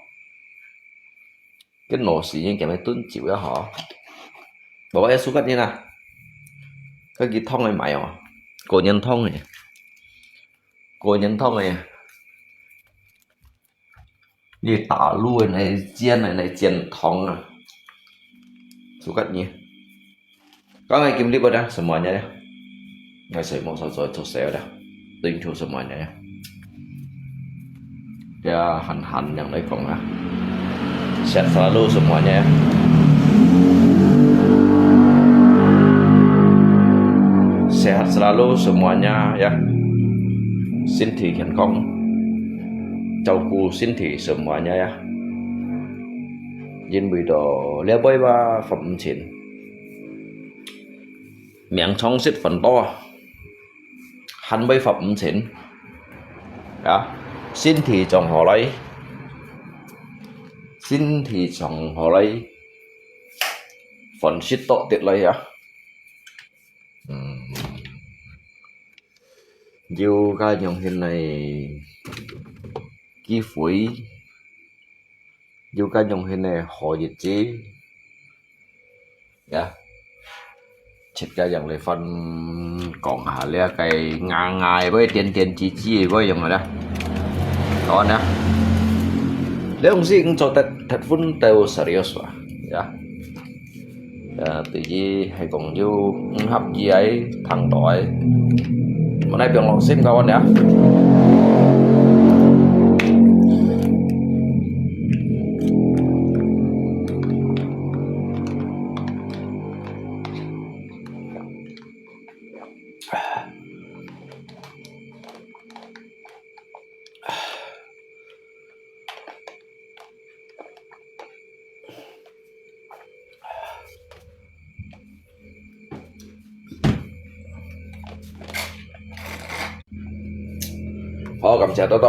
該老死你減个燉酒也好，無愛suka你啦，該佢湯个買哦，過年湯个，過年湯个。 你打滷个，你煎个，你煎湯啊，suka你。Kau ngai kim lipat dah semuanya ya. Ngai saya mau saya saya dah. Thank you semuanya ya. Ya, han han yang lai kong ah. Sehat selalu semuanya ya. Sehat selalu semuanya ya. 身體健康。 照顧身體什麼呀？因為到這位嘛罰五千，明朝食飯多啊，還會罰五千啊，身體仲好來，身體仲好來，飯食多啲來啊。嗯。 有該樣形个機會，有該樣形个好日子，呀，自家樣來分講下這个牙牙个，會點點滴滴个，會用个啦。好啊，這東西已經做得十分到serious啊，呀。 呃，第二係講有五合機个、聽到个，無奈放落心个話呢。好，感謝多多。